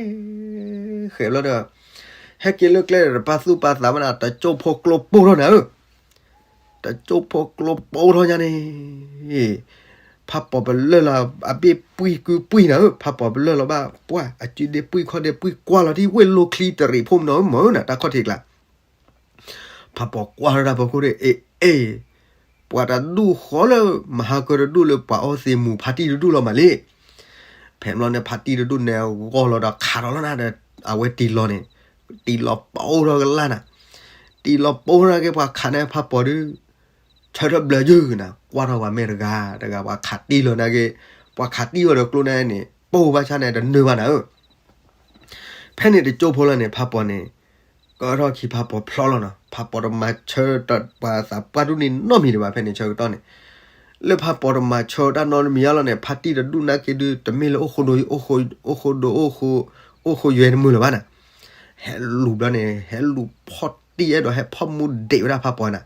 ဃဲဘျီဒီး ဟဲက့ၤလၢကျဲဒီးတပာ်သူၣ်ပာ်သးမးနၤ တကၠိၢ်ဖိကျိပိၢ်ထီၣ်နၤဧၢ တကၠိၢ်ဖိကျိပိၢ်ထီၣ်ညါန့ၣ်, ဖးပီၤပလၢၢ်လီၤအဘ့ၣ်ပှံၢ်ကုပှံၢ်နၤဧၢ, ဖးပီၤပလၢၢ်လီၤဘၣ် ပှၢ်အစုဒ့ပှံၢ်ခီၣ်ဒ့ပှံၢ်ကွၢ်လီၤထံၣ်ဝ့ၢ်လိချံတရံးဖိမနီၤဧၢ မၢနၤတၢ်ခီၣ်ထံးကျါ, ဖးပီၤကွၢ်ထီၣ်တၢ်ဖီခိၣ်ဒီး အ့ အ့ ပှၤတဒူၣ်ဃီလၢ မဟါကၢတဒူၣ်လၢပှၤအီသံးမူးဖါတံၢ်တဒူၣ်လီၤမးလံ, ဖဲဘျီန့ၣ် ဖါတံၢ်တဒူၣ်န့ၣ်ဂီၢ်လီၤဒီးခးထီၣ်လီၤနၤဒီး အဝဲတံၤလီၤန့ၣ်, တံၤလီၤပိၢ်ထီၣ်ကလါနၤ, တံၤလီၤပိၢ်ထီၣ်က့ၤပှၤခးန့ၣ်ဖးပီၤဒုး ဆၢထၢၣ်ဘျၢယုၢ်နၤ ကွၢ်ထီၣ်ပှၤမဲာ်တဂၤတဂၤ ပှၤခးတံၢ်လီၤနၤက့ၤ, ပှၤခးတံၢ်ဝဲဒီးကျိန့ၣ်န့ၣ် ပိၢ်ဘၣ်ဆၣ်န့ၣ်တနၢၤဘၣ်နၤဧၢ ဖဲန့ၣ်တကၠိၢ်ဖိလီၤန့ၣ် ဖးပီၤန့ၣ် ကၢထီၣ်ခံဖးပီၤဖျီလီၤနီၤ, ဖးပီၤတမၤဆၢပှၤသးပှၢ်ဒူၣ်န့ၣ်နီတမံၤဒံးဘၣ် ဖဲန့ၣ်ဆၢကတီၢ်န့ၣ်, လၢဖးပီၤတမၤဆၢတၢ်နီတမံၤအါလီၤန့ၣ် ဖါတံၢ်တဒူၣ်နာ်က့ဒုး တမ့ၢ်လၢအိၣ်ဃိဒိ အိၣ်ဃိဒိ အိၣ်ဃိယွဲတမုာ်လၢၤဘၣ်နၤ, ဟဲလူၤဘျီန့ၣ် ဟဲလူၤဖီၣ်တံၢ်အဲၣ်ဒိးဟဲဖီၣ်မူဒံးဝဲဒၣ်ဖးပီၤနၤ,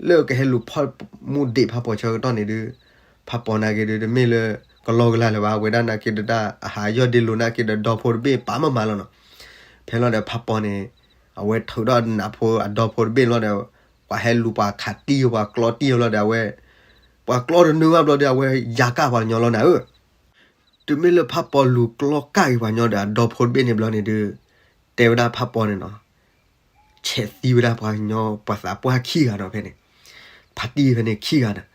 လၢကဟဲလူၤဖီၣ်မူဒံးဖးပီၤဆၢကတီၢ်န့ၣ်ဒုး ဖးပီၤနာ်က့ဒုး တမ့ၢ်လၢ ကလီကလီလၢၤဘၣ် ဝဲဒၣ်နာ်က့ဒုးတၢ်အဟးယီၢ်ဒ့လိၤနာ်က့ဒီးဒီဖိတဘ့ၣ်ပာ်မၤမၤလီၤနီၤ, ဖဲလီၤဒီးဖးပီၤန့ၣ် အဝဲထုးထီၣ်နးဖိအဒီဖိတဘ့ၣ်လီၤဒီး ပှၤဟဲလူၤပှၤခးတံၢ်ပှၤကျီတံၢ်လီၤဒီးအဝဲ ပှၤကျီတနုာ်ဘၣ်ဘျီဒီး အဝဲယၤကၣ်ပှၤကညီလီၤနၤဧၢ, တုၤမ့ၢ်လၢဖးပီၤလူၤကျီကၣ်က့ၤပှၤကညီဒီးအဒီဖိတဘ့ၣ်န့ၣ်ဘျီန့ၣ်ဒုး တဲဝဲဒၣ်ဖးပီၤန့ၣ်နီၤ ဆဲးသံဝဲဒၣ်ပှၤကညီပှၤသးပှၢ်ခံဂၤဒီးဖဲန့ၣ်, ဖါတံၢ်ဖဲန့ၣ်ခံဂၤဒီး,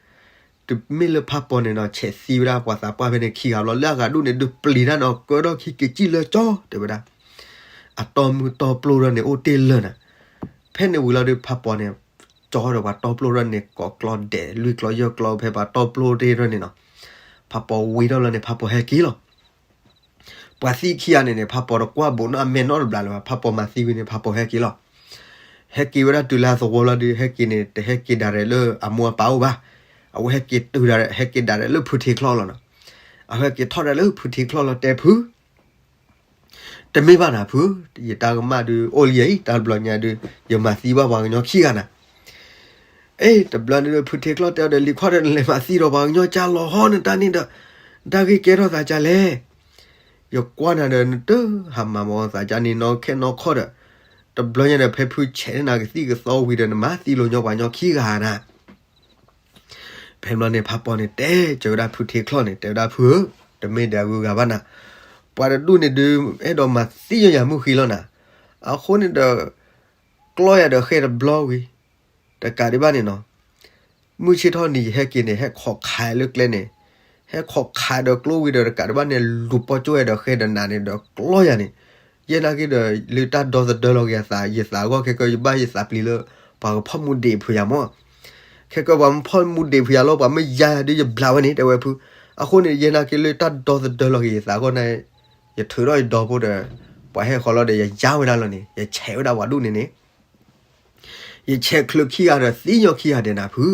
တုၤမ့ၢ်လၢဖးပီၤန့ၣ်နီၤ ဆဲးသံဝဲဒၣ်ပှၤသးပှၢ်ဖဲန့ၣ်ခံဂၤဘျီ လၢအဂၤဒူၣ်န့ၣ်ဒုးပျံၤတၢ်နီၤ ကၢထီၣ်ခံက့ၤစံၣ်လၢကၠီ တဲဝဲဒၣ်, အတီမုၢ်တီပျိထီၣ်န့ၣ်အိၣ်တ့ၢ်လၢာ်နၤ, ဖဲန့ၣ်ဝံၤလီၤဒုးဖးပီၤန့ၣ် ကၠီဒီးပှၤတီပျိထီၣ်န့ၣ် ကိးကျီဒဲးလွံၢ်ကျီယဲၢ်ကျီဖဲပှၤတီပျိတ့ၢ်ထီၣ်န့ၣ်နီၤ, ဖးပီၤဝံၤထီၣ်လီၤန့ၣ် ဖးပီၤဟဲက့ၤလီၤ ပှၤသံခံဂၤန့ၣ်န့ၣ် ဖးပီၤတကွၢ်ဘူးနီၢ်အမဲာ်နီတဘျီလၢၤဘၣ် ဖးပီၤမၤသံဝံၤန့ၣ် ဖးပီၤဟဲက့ၤလီၤ. ဟဲက့ၤဝဲဒၣ်တုၤလၢအသဝီလီၤဒုး ဟဲက့ၤန့ၣ် တဟဲက့ၤဒၣ်ရဲၣ်လၢအမိၢ်အပၢ်အိၣ်ဘၣ်. အဝဲဟဲက့ၤတုၤဒၣ်ရဲၣ် ဟဲက့ၤဒၣ်ရဲၣ်လၢဖုထံချီၣ်လီၤနီၤ. အဝဲဟဲက့ၤထီၣ်ဒၣ်လၢဖုထံချီၣ်လီၤတဲဖု တမ့ၢ်ဘၣ်နၤဖု, ယတၢ်ကမၣ်ဒုးအိၣ်လံအံၤ တၢ်တဘျီညါဒုး ယမၤသံဘၣ်ပှၤကညီခံဂၤနၤ. အ့ တဘျီန့ၣ်ဒုး ဖုထံချီၣ်တဲအီၤဒီး လံၤခွါဒီး နလဲၤမၤသံဒီးပှၤကညီကၢ်လီၤဟီ နတၢ်န့ၣ်ဒီး နတၢ်ဂ့ၢ်ကဲထီၣ်သးကၢ်လဲၣ်. ယကွၢ်နၤဒီး နတဟးမၤမၤသးကၢ်န့ၣ်နီခဲနီခီဒီး တဘျီညါဒီး ဖဲဖုဆဲးန့ၢ်နၤကသံၣ်ကသီဝံၤဒီး နမၤသံလိာ်ညီပှၤကညီခံဂၤနၤ. ဖဲဘျီန့ၣ် ဖးပီၤန့ၣ် တဲစၢၤဝဲဒၣ်ဖုထံချီၣ်န့ၣ် တဲဝဲဒၣ်ဖုဧၢ, တမ့ၢ်ဒၣ်ဂုၤဂၤဘၣ်နၤ, ပှၤတဒူၣ်န့ၣ်ဒုး အဲၣ်ဒိးမၤသံယၤမုၢ်ဃံလီၤနၤ. အဃိန့ၣ်ဒီး ကျီယၤဒီးဃဲတဘျီဝံၤ တကးဒံးဘၣ်န့ၣ်နီၤ, မုၢ်ဆ့ၣ်ထီၣ်နံၤယဟဲက့ၤန့ၣ် ဟဲခိးခးလၢကျဲန့ၣ်, ဟ ဟဲခိးခးဒီးကျိဝံၤဒီးတကးဒံးဘၣ်န့ၣ် လူၤပီၢ်ကၠိဝဲဒီးဃဲဒီးနးန့ၣ်ဒီးကျီယၤန့ၣ်, ယဲနာ်က့ဒီး လၢတၢ်ဒီသဒၢလီၤက့ၤယသး, ယသးအဂီၢ်ခဲကၢ ယဘၣ်ယသးပျံၤလၢ ပှၤကဖီၣ်မူဒံးဖုးယၤမၢ်. ခဲကၢ ပှၤမ့ၢ်ဖီၣ်မူဒံးဖုးယၤလီၤ ပှၤမ့ၢ်ယါယၤဒုး ယဘျးဝဲန့ၣ် တဲဝဲဖု. အဃိန့ၣ် ယဲနာ်က့လၢတၢ်ဒီသဒၢလီၤက့ၤယသးအဂီၢ်န့ၣ် ယထုးထီၣ်ယဒီဖိဒီး ပှၤဟဲဃီၤလီၤဒီး ယယါဝဲဒၣ်လီၤန့ၣ် ယဆဲးဝဲဒၣ်ပှၤဒူၣ်န့ၣ်န့ၣ် ယဆဲးချုးခံဂၤဒီးသံညီခံဂၤဒဲးနၤဖု.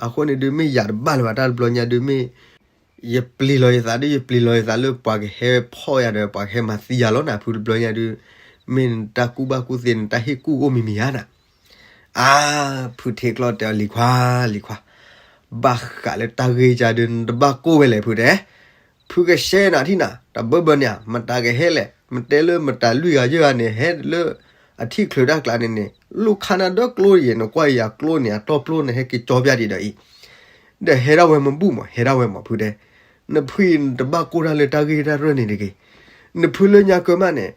အဃိန့ၣ်ဒုး မ့ၢ်ယၤတဘၣ်လၢၤဘၣ် တၢ်တဘျီညါဒုး မ့ၢ် ယပျံၤလီၤယသးဒုး ယပျံၤလီၤယသးလၢပှၤကဟဲဖီၣ်ယၤဒီး ပှၤကဟဲမၤသံယၤလီၤနၤဖု တဘျီညါဒုး, မ့ၢ်နတၢ်ကူၣ်ဘၣ်ကူၣ်သ့ နတၢ်ဟ့ၣ်ကူၣ်အိၣ်မံၤမံၤဧါနၤ. အါ, ဖုထံချီၣ်တဲအီၤ လံၤခွါ, လံၤခွါ, ဘၣ်ဃးလၢတၢ်ဂ့ၢ်ကါဒုး နတဘၣ်ကိၢ်ဝဲလဲၣ်ဖုတဲ ဖုကရှဲနၤထံၣ်နၤ တဘၢဘၢန့ၣ်ဧါ, မတၤကဟဲလဲၣ်, မတဲလၢမတၤလွံၢ်ဂၤယဲၢ်ဂၤန့ၣ် ဟဲလၢအထံၣ်ချုးတၢ်ကျးန့ၣ်န့ၣ် လူၢ်ခါနၤဒီးကျိယဲၢ် နကွၢ်ယၤကျိန့ၣ် အတီၢ်ပျိန့ၣ် ဟဲက့ၤကၠီပျၢ်ဒံးဒီးအံၤ, ဒီးဟဲဒၣ်ဝဲမ့ၢ်ဘူၣ်မး ဟဲဒၣ်ဝဲမးဖုတဲ, နဖုအံၤနတဘၣ်ကိၢ်တၢ်လၢတၢ်ဂ့ၢ်တၢ်ရဲၣ်န့ၣ်တဂ့ၤ, နဖုလၢညါကၢမးန့ၣ်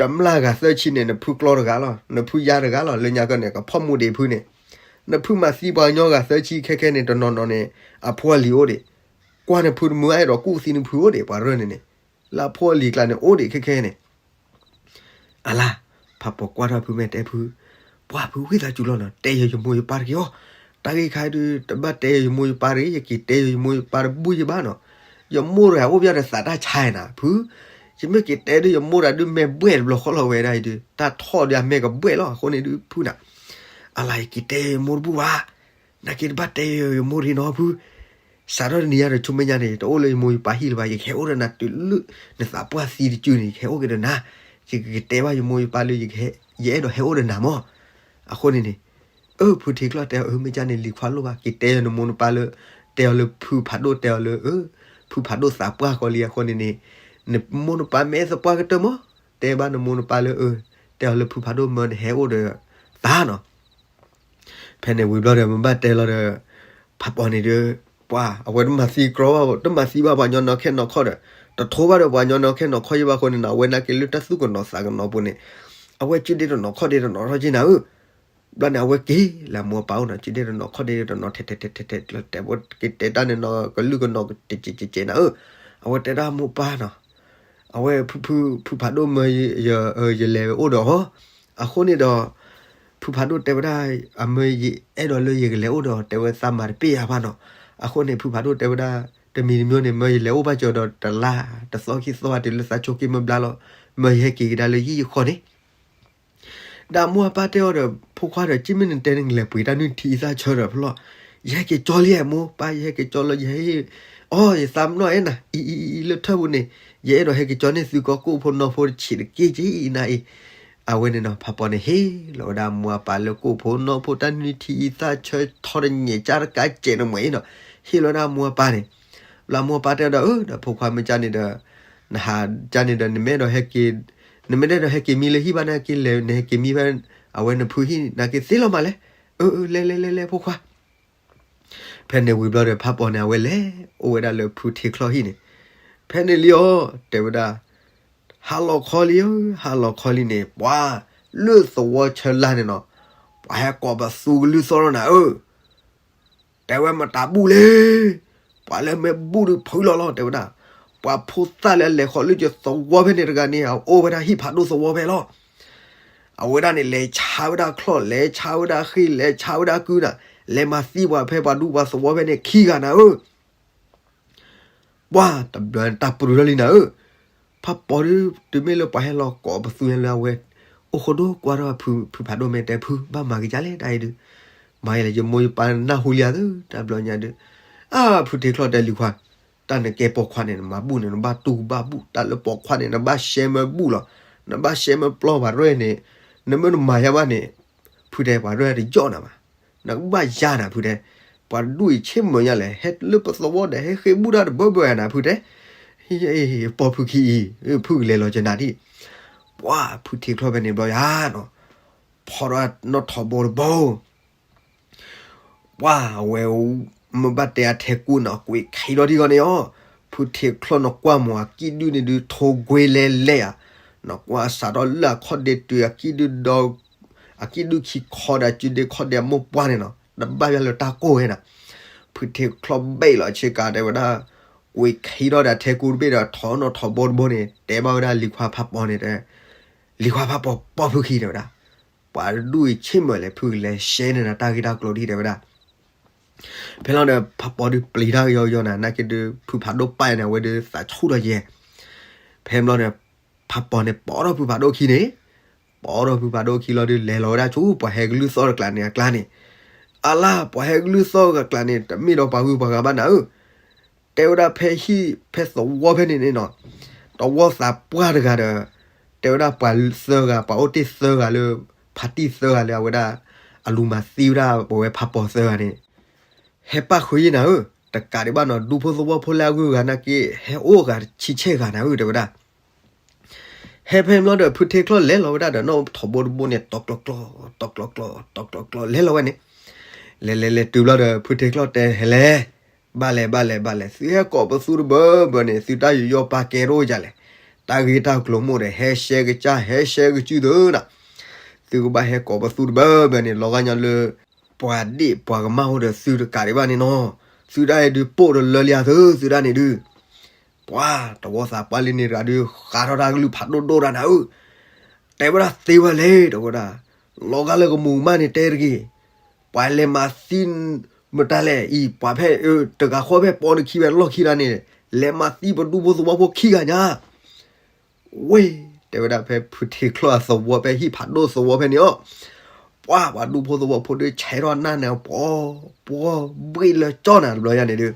တမျၢ်ဂၤသၢဆံန့ၣ် နဖုကျီတဂၤလီၤ, နဖုယါတဂၤလီၤ, လၢညါကၢန့ၣ် ကဖီၣ်မူဒံးဖုန့ၣ်, နဖုမၤသံပှၤကညီဂၤသၢဆံခဲခဲန့ၣ် တနီၤနီၤန့ၣ် အဖိအလံၤအိၣ်ဒံး, ကွၢ်နဖုတမုာ်အဲၣ်ဒိးကူၣ်သံနဖုအိၣ်ဒံး ပှၤရဲၣ်န့ၣ်န့ၣ်, လၢအဖိအလံၤကျါန့ၣ် အိၣ်ဒံးခဲခဲန့ၣ် အလါ, ဖးပိာ်ကွၢ်ထီၣ်ဖုမဲာ်တဲဖု, ပှၤဖုဝံသးစူၤလီၤနီၤ တဲယၤယမိၢ်ယပၢ်တက့ၢ်အီၤ, တၢ်ဂ့ၢ်ခါဒုး တဘၣ်တဲယၤယမိၢ်ယပၢ်တဂ့ၤ ယက့ၤတဲယၤယမိၢ်ယပၢ်တဘူၣ်ယဘၣ်နီၤ, ယမိၢ်တဂၤအိၣ်ဘၣ်ဒီးသးတၢ်ဆါနၤဖု, ယမ့ၢ်က့ၤတဲဒုး ယမိၢ်တဂၤဒုးမဲာ်ဘှဲၣ်တဘျီဃီလီၤဝဲဒၣ်အံၤဒုး တၢ်ထီၣ်ဒုးအမဲာ်ကဘှဲၣ်လီၤ အဃိန့ၣ်ဒုးဖုနၤ, အလါ ယက့ၤတဲယၤယမိၢ်တဘူၣ်ဘၣ် နာ်က့တဘၣ်တဲယၤယမိၢ်တဂ့ၤနီၤဖု, စးထီၣ်တနံၤညါဒီး ဆူမဲာ်ညါန့ၣ် တအိၣ်လၢယမိၢ်ယပၢ်ဟံၣ်လၢၤဘၣ် ယကဟဲအိၣ်ဒီးနၤတုၤလၢ နသးပှၢ်သံတစုန့ၣ် ယကဟဲအိၣ်က့ၤဒီးနၤ, ယကက့ၤတဲဘၣ်ယမိၢ်ယပၢ်လၢ ယအဲၣ်ဒိးဟဲအိၣ်ဒီးနၤမၢ်, အဃိန့ၣ်န့ၣ်, အၢ ဖုထံချီၣ်တဲအီၤ အၢ မ့ၢ်ကၢ်န့ၣ် လံၤခွါလိၣ်ဘၣ် က့ၤတဲယၤနမိၢ်နပၢ်လၢ, တဲအီၤလၢဖုဖးဒိၣ်တဲအီၤလၢ, အၢ, ဖုဖးဒိၣ်သးပှၢ်ဃီလံအဃိန့ၣ်န့ၣ်, နမိၢ်နပၢ်မ့ၢ်အဲၣ်သပှၢ်ကတၢၢ်မၢ်, တဲဘၣ်နမိၢ်နပၢ်လၢအၢ, တဲအီၤလၢဖုဖးဒိၣ်မၢနဟဲအိၣ်ဒီးသးနီၤ ဖဲန့ၣ်ဝံၤဘျီဒီး မ့ၢ်ဘၣ်တဲလီၤဒီး, ဖးပီၤန့ၣ်ဒီး, ပှၤအဝဲတမၤသံကြီဘၣ် တမၤသံဘၣ်ပှၤညီနီၢ်ခဲနီၢ်ခီၣ်ဒီး, တထိဘၣ်ဒီးပှၤညီနီၢ်ခဲနီၢ်ခီၣ်ယဘၣ်အဃိန့ၣ်နီၤ အဝဲနာ်က့လၢတၢ်သူၣ်ကနိးသးကနိးပူၤန့ၣ်, အဝဲစုဒ့တနီၤခီၣ်ဒ့တနီၤထီၣ်က့နၤဧၢ, ဘျီန့ၣ် အဝဲက့ၤလၢအမိၢ်အပၢ်အိၣ်နီၤ စုဒ့တနီၤခီၣ်ဒ့တနီၤထဲထဲထဲထဲထဲ တဲဝဲက့ၤတဲတၢ်န့ၣ်နီၤကလုၢ်ကနိးကကဲးကဲးကဲးနၤဧၢ, အဝဲတဲဒၣ်မိၢ်ပၢ်နီၤ အဝဲဖုဖု ဖုဖးဒိၣ်မၢယလဲၤအိၣ်ဒီးအီၤ, အဃိန့ၣ်ဒီး, ဖုဖးဒိၣ်တဲဝဲဒၣ်, အမၢယအဲၣ်ဒိးလၢယကလဲၤအိၣ်ဒီးအီၤ တဲဝဲသးမၤတပ့ၢ်ယၤဘၣ်နီၤ, အဃိန့ၣ် ဖုဖးဒိၣ်တဲဝဲဒၣ်, တမံၤတမံၤန့ၣ် မၢယလဲၤအိၣ်ဘၣ်ကီးဒီးတလါ, တသီခံသီတုၤလၢသးဆိးက့မ့ၢ်ဘျါလီၤ, မၢယဟဲက့ၤကဒါလၢယဟံၣ်ယဃီန့ၣ် ဒီးအမိၢ်အပၢ်တဲအီၤဒီး ဖိခွါဒီး က့မ့ၢ်နတဲန့ၣ် နလဲၤပှ့ၤတၢ်နုၢ်ထံအံသၣ်ဆၢဒီးဖျီၣ်, ယဟဲက့ၤကၠီလံမိၢ်ပၢ် ယဟဲက့ၤကၠီလၢယဟဲ, အီ ယသးမနီၣ်အဲၣ်နၤ အံၤအံၤအံၤလၢထၢၣ်ပူၤန့ၣ်, ယအဲၣ်ဒိးဟဲက့ၤကၠီန့ၢ်သုကိးဖိနီၢ်ဖိတဆံးတက့ၢ်က့နၤအံၤ, အဝဲန့ၣ်ဒီး ဖးပီၤန့ၣ်ဟ့ၣ်လီၤဝဲဒၣ်မိၢ်အပၢ်လၢကိးဖိနီၢ်ဖိ တၢ်နုၢ်ထံအံသၣ်ဆၢထီတညဲးကၢ်တကးကဲးန့ၣ်မ့ၢ်အံၤနီၤ, ဟ့ၣ်လီၤဝဲဒၣ်မိၢ်အပၢ်န့ၣ်, ဘျီမိၢ်အပၢ်တဲဒီး အၢ ဒီးဖိခွါမ့ၢ်ကၢ်န့ၣ်ဒီး နဟးကၢ်န့ၣ်ဒီး နမ့ၢ်အဲၣ်ဒိးဟဲက့ၤ, နမ့ၢ်အဲၣ်ဒိးဟဲက့ၤမံလၢဟံၣ်ဘၣ်နာ်က့လဲၤ နဟဲက့ၤမံဖဲ အဝဲနဖုဟံၣ်နာ်က့သ့လီၤမးလဲၣ်, အၢ အၢ လဲၤလဲၤလဲၤလဲၤဖိခွါ ဖဲန့ၣ်ဝံၤဘျီဒီး ဖးပီၤန့ၣ် အဝဲလဲၤအိၣ်ဝဲဒၣ်လၢဖုထံချီၣ်ဟံၣ်န့ၣ်, ဖဲန့ၣ်လံအီၤ တဲဝဲဒၣ်, ဟါလီၤခီလံဧၢ, ဟါလီၤခီလံန့ၣ် ပှၤလၢသဝီဆၢလၢ်န့ၣ်နီၤ, ပှၤဟဲကိးပသူကလုၢ်သီၣ်လီၤနၤဧၢ တဲဝဲမတၤဘူၣ်လဲၣ်, ပှၤလၢမ့ၢ်ဘူၣ်ဒုးဖုလီၤလီၤ တဲဝဲဒၣ်, ပှၤဖိသၣ်လၢအလဲၤဃီၤလၢယသဝီဖဲန့ၣ်တဂၤန့ၣ် အအိၣ်ဝဲဒၣ်ဟံၣ်ဖးဒိၣ်သဝီဖဲလီၤ အဝဲဒၣ်န့ၣ် လဲၤဆါဝဲဒၣ်ချီၣ် လဲၤဆါဝဲဒၣ်ဃ့ လဲၤဆါဝဲဒၣ်ကုနၤ, လဲၤမၤသံပှၤဖဲပှၤဒူပှၤသဝီဖဲန့ၣ်ခံဂၤနၤဧၢ ပှၤတဘျီတၢ်ပရူၤထီၣ်လံနၤဧၢ, ဖးပီၤဒုး တုၤမ့ၢ်လၢပှၤဟဲလီၤကိးပသူညါလၢအဝဲ, အိၣ်ဃိဒိၣ်ကွၢ်ထီၣ်ဖု ဖုဖးဒိၣ်မ့ၢ်တဲဖု ဘၣ်မၤကယၤလဲၣ်တၢ်အံၤဒုး, မၤယလဲၣ် ယမိၢ်ယပၢ်နၢ်ဟူလံဧါသု တၢ်ဘျီညါဒုး, အါ ဖုထံချီၣ်တဲလံၤခွါ, တၢ်နကဲပိာ်ခွါန့ၣ် နမၤဘူၣ်န့ၣ် နဘၣ်တူၢ်ဘၣ်ဘူၣ် တၢ်လၢပိာ်ခွါန့ၣ် နဘၣ်ရှဲမၢဘူၣ်လီၤ, နဘၣ်ရှဲမၢပျီပှၤရဲၣ်န့ၣ်, နမ့ၢ်နမၤယါဘၣ်န့ၣ်, ဖုတဲပှၤရဲၣ်တယီၣ်နၤဘၣ် နကဘၣ်ယါနၤဖုတဲ, ပှၤဒူၣ်အံၤဆ့ၣ်မုာ်ညါလဲၣ် ဟဲလၢပသဝီဒီးဟဲဃ့ဘူၣ်တၢ်တဘၢဘၢနၤဖုတဲ, ပိာ်ဖုခံအံၤ, ဖုကလဲၤလီၤကနၤဒံး, ပှၤဖုထံချီၣ်ဖဲန့ၣ်ဘျီယါနီၤ, ဖီထီၣ်နီၣ်ထီဘိတဘိ ပှၤအဝဲ, မ့ၢ်ဘၣ်တဲအထဲကူၣ်နီၤ ကွံာ်ခံဒီးဒံးဂီၢ်န့ၣ်အီၤ, ဖုထံချီၣ်နကွၢ်မး အကံၣ်ဒုၣ်န့ၣ်ဒုး ထိၣ်ကွ့လဲၤလဲၤဧါ, နကွၢ်စးထီၣ်လၢအခီၣ်ဒ့တုၤ အကံၣ်ဒုၣ်ဒီး, အကံၣ်ဒုၣ်ခံခီဒီး အစုဒ့ခီၣ်ဒ့အမိၢ်ပှၢ်န့ၣ်နီၤ တဘၣ်ဘၣ်လၢတၢ်ကိၢ်ဝဲနီၤ, ဖုထံချီၣ်ဘ့ၣ်လီၤဆ့ကၤတဲဝဲဒၣ်, ကွံာ်ခံထီၣ်ဒီးထဲကူတဘ့ၣ်ဒီး ထိၣ်နီၣ်ထိၣ်ဘိတဘိန့ၣ် တဲဘၣ်ဝဲဒၣ်လံၤခွါဖးပီၤန့ၣ် လံၤခွါဖးပီၤ ပိာ်ဖုခံ တဲဝဲဒၣ်, ပှၤတဒူၣ်အံၤဆ့ၣ်မုၢ်လဲၣ် ဖုကလဲၤရှဲန့ၢ်နၤတၢ်ဂ့ၢ်တၢ်ကျိၤဒံး တဲဝဲဒၣ်. ဖဲလီၤဒီး ဖးပီၤဒုးပျံၤတၢ်ကယီကယီနၤ နာ်က့ဒုး ဖုဖးဒိၣ်ပာ်န့ၣ် အဝဲဒုးသးဆူၣ်ထီၣ်ယဲၢ်. ဖဲဘျီဒီး ဖးပီၤန့ၣ် ပိာ်ထီၣ်ဖုဖးဒိၣ်ခံန့ၣ်, ပိာ်ထီၣ်ဖုဖးဒိၣ်ခံလီၤဒုး လဲၤလီၤဝဲဒၣ်ဆူပှၤဟဲကလုၢ်သီၣ်တကျးန့ၣ်အကျါန့ၣ်, အလါ ပှၤဟဲကလုၢ်သီၣ်တကျးန့ၣ် တမ့ၢ်ဒီးပှၤဂုၤပှၤဂၤဘၣ်နၤဧၢ, တဲဝဲဒၣ်ဖဲဟံၣ်ဖဲသဝီဖဲန့ၣ်န့ၣ်နီၤ, တဝီသးပှၢ်တဂၤဒီး တဲဝဲဒၣ်ပှၤသၢဂၤ ပှၤအိၣ်တ့ၢ်သၢဂၤလၢ ဖါတံၢ်သၢဂၤလၢအဝဲဒၣ် အလူၤမၤသံဝဲဒၣ်ပဝဲဖးပီၤသၢဂၤန့ၣ် ဟဲပၣ်ဃုာ်ယဲၢ်နၤဧၢ, တကးဒံးဘၣ်နီၤ ဒူဖိသဝီဖိလၢအဂုၤအဂၤနာ်က့ ဟဲအိၣ်ဂၤဆံဆဲၣ်ဂၤနၤဧၢ တဲဝဲဒၣ်. ဟဲဖဲဘျီဒီး ဖုထ့ချီၣ်လဲၤလီၤဝဲဒၣ်ဒီးနီၣ်ထိၣ်ဘိတဘိန့ၣ် တီၤကျီၤကျီၤ တီၤကျီၤကျီၤ တီၤကျီၤကျီၤ လဲၤလီၤဝဲန့ၣ်, လဲၤလဲၤလဲၤတုၤဘျီဒီး ဖုထ့ချီၣ်တဲဟဲလဲၣ်, ဘၣ်လဲၣ်ဘၣ်လဲၣ်ဘၣ်လဲၣ် သုဟဲကိးပသူတဘၢဘၢန့ၣ် သုတၢ်ယူးယီၣ်ပာ်ကဲတအိၣ်ယၤလဲၣ်, တၢ်ဂ့ၢ်တၢ်ကျိၤမိၣ်ဒီး ဟဲရှဲကစၢ် ဟဲရှဲကစုၢ်သုနၤ, သုကဘၣ်ဟဲကိးပသူတဘၢဘၢန့ၣ် လီၤဂာ်ညါလၢ ပှၤဒ့ၣ်ပှၤကမၣ်အိၣ်ဒီးသုတကးဒံးဘၣ်န့ၣ်နီၤ, သုတၢ်အံၤဒုးပိာ်ဒီးလၢလံဧါသု သုဒၣ်န့ၣ်ဒုး, ပှၤတဝီသးပှၢ်လံန့ၣ်တဂၤဒုး ဃးထီၣ်တၢ်ကလုၢ်ဖးဒိၣ်ဒိၣ်တၢ်နၤဧၢ, တဲဝဲဒၣ်သ့ဝဲလဲၣ် တဲဝဲဒၣ်, လီၤဂာ်လၢကမူၤကမၣ်န့ၣ်တဲတဂ့ၤ, ပှၤလဲၤမၤသံ မတၤလဲၣ်အံၤ ပှၤဖဲ တဂၤဃီဖဲပိာ်နခံဖဲလီၢ်ခံတၢ်န့ၣ်, လဲၤမၤသံပဒူဖိသဝီဖိခံဂၤညါ ဝ့ၢ် တဲဝဲဒၣ်ဖဲဖုထ့ချီၣ်အသဝီဖဲဟံၣ်ဖးဒိၣ်သဝီဖဲန့ၣ်အီၤ, ပှၤပှၤဒူဖိသဝီဖိဒုးဆဲးထီၣ်နၢ်န့ၣ် ပှီၤပှီၤဘှ့ၣ်လၢကၠီၣ်နၤတဘျီညါန့ၣ်ဒုး,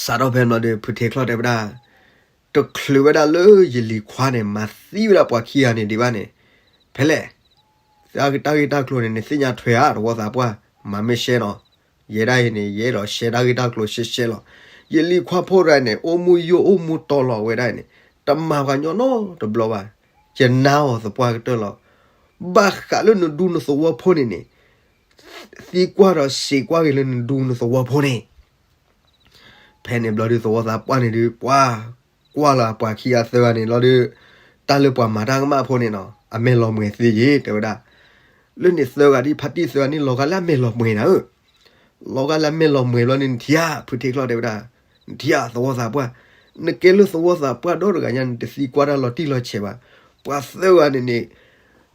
စးထီၣ်ဖဲဘျီဒီး ဖုထ့ချီၣ်တဲဝဲဒၣ်, တချုးဝဲဒၣ်လၢယလံၤခွါန့ၣ် မၤသံဝဲဒၣ်ပှၤခံဂၤန့ၣ်ဒံးဘၣ်န့ၣ်, ဖဲလဲၣ် တၢ်ဂ့ၢ်တၢ်ကျိၤန့ၣ် နသ့ၣ်ညါထွဲဧါ တဝီသးပှၢ်, မၤမ့ၢ်ရှဲနီၤ, ယဲဒၣ်အံၤန့ၣ် ယအဲၣ်ဒိးရှဲတၢ်ဂ့ၢ်တၢ်ကျိၤရှဲရှဲလီၤ. ယလံၤခွါဖိတဂၤန့ၣ် အိၣ်မူယိၣ်အိၣ်မူတီလီၤဝဲဒၣ်န့ၣ်, တမၤပှၤညီနီတဘျီဘၣ်, ယနာ်အီၤသပှၢ်ကတၢၢ်လီၤ. ဘၣ်ဃးလၢနဒူနသဝီဖိန့ၣ်န့ၣ် သံကွၢ်ဒီးစံးကွၢ်က့ၤလၢနဒူနသဝီဖိန့ၣ် ဖဲန့ၣ်ဘျီဒုး သဝီသးပှၢ်န့ၣ်ဒုး ပှၤကွၢ်လီၤအပှၤခံဂၤသၢဂၤန့ၣ်လီၤဒုး, တၢ်လၢပှၤမၤတၢ်ကမၣ်ဖိန့ၣ်နီၤ အမဲာ်လီၤမှဲၤသ့ယ့ၤ တဲဝဲဒၣ်, လၢန့ၣ်သၢဂၤဒ်ဖါတံၢ်သၢဂၤန့ၣ် လီၤဂာ်လၢအမဲာ်လီၤမှဲၤနၤဧၢ, လီၤဂာ်လၢအမဲာ်လီၤမှဲၤဘျီန့ၣ် နထံၣ်ဧါ ဖုထ့ချီၣ်တဲဝဲဒၣ်, နထံၣ်ဧါ သဝီသးပှၢ်, နကဲလၢသဝီသးပှၢ်ဒီတဂၤညါ နတသံကွၢ်တၢ်လီၤတံၢ်လီၤဆဲးဘၣ်, ပှၤသၢဂၤန့ၣ်န့ၣ်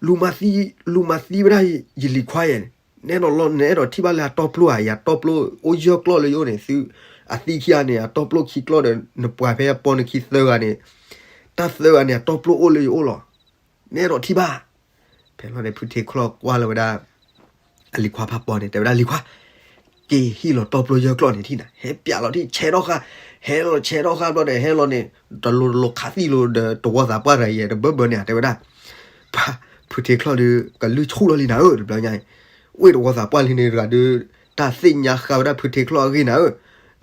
လူၤမၤသံ လူၤမၤသံဝဲဒၣ်ယလံၤခွါယဲၢ်န့ၣ်, နအဲၣ်ဒိးလီၤ နအဲၣ်ဒိးထံၣ်ဘၣ်လၢအတီပျိဧါ, ယတီပျိအိၣ်ယဲၢ်ကျီၢ်လၢယအိၣ်န့ၣ်, သု အသံခံဂၤန့ၣ် အတီပျိခံကျီၢ်ဒီး နပှၤဖဲအပိာ်နခံသၢဂၤန့ၣ်, တၢ်သၢဂၤန့ၣ် အတီပျိအိၣ်လၢယအိၣ်လီၤ. နအဲၣ်ဒိးထံၣ်ဘၣ်. ဖဲလီၤန့ၣ် ဖုထ့ချီၣ်ကွၢ်လီၤဝဲဒၣ် အလံၤခွါဖးပီၤန့ၣ် တဲဝဲဒၣ် လံၤခွါ, က့ၤဟံၣ်လီၤတီပျိယဲၢ်ကျီၢ်န့ၣ်ထံၣ်နၤ, ဟဲပျးလီၤထံၣ် ဆဲးထီၣ်ဃာ်, ဟဲလီၤဆဲးထီၣ်ဃာ်ဘျီဒီး ဟဲလီၤန့ၣ် တလိၤတလိၤခးသံလိၤဒီး တဝီသးပှၢ်တဂၤယဲၢ်တဘၢဘၢန့ၣ် တဲဝဲဒၣ် ဖုထ့ချီၣ်ဒီး ကလုၢ်ဆူၣ်လီၤလံနၤဧၢ တဘျီညါအံၤ, ဝ့ၢ်တဝီသးပှၢ်လံန့ၣ်တဂၤဒီး တၢ်သ့ၣ်ညါဃာ်ဝဲဒၣ်ဖုထ့ချီၣ်အဂ့ၢ်နၤဧၢ,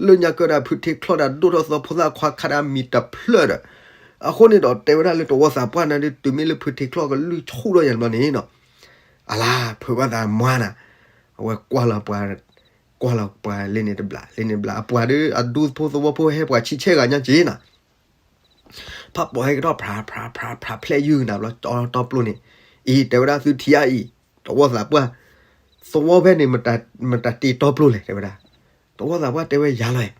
လၢညါကၢဒၣ်ဖုထ့ချီၣ်ဒီး ဒိၣ်ထီၣ်သီဖိသၣ်ခွါခါဒၣ်မံၤတဖျၢၣ်ဒီး, အဃိန့ၣ်ဒီး တဲဝဲဒၣ်လၢတဝီသးပှၢ်နၤဒီး တုၤမ့ၢ်လၢဖုထ့ချီၣ်ကလုၢ်ဆူၣ်ထီၣ်ယဲၢ်တဘျီန့ၣ်နီၤ, အလါ ဖုးဘၣ်သးမွါနၤ, အဝဲကွၢ်လီၤပှၤ ကွၢ်လီၤပှၤလ့န့ၣ်တဘျီ လ့န့ၣ်တဘျီ အပှၤဒီးအဒူဖိသဝီဖိဟဲပှၤဆံဆဲၣ်ဂၤညါက့နၤ, ဖးပီၤဟဲကထီၣ် ဖြးဖြးဖြးဖြးဖျဲးယုၢ်နၤဘျီ တီတီပျိန့ၣ်, အံၤ တဲဝဲဒၣ်သုထံၣ်အံၤ တဝီသးပှၢ်, သဝီဖဲန့ၣ် မတၤတ့တီပျိလဲၣ် တဲဝဲဒၣ်, တဝီသးပှၢ်တဲဝဲယၤလီၤ,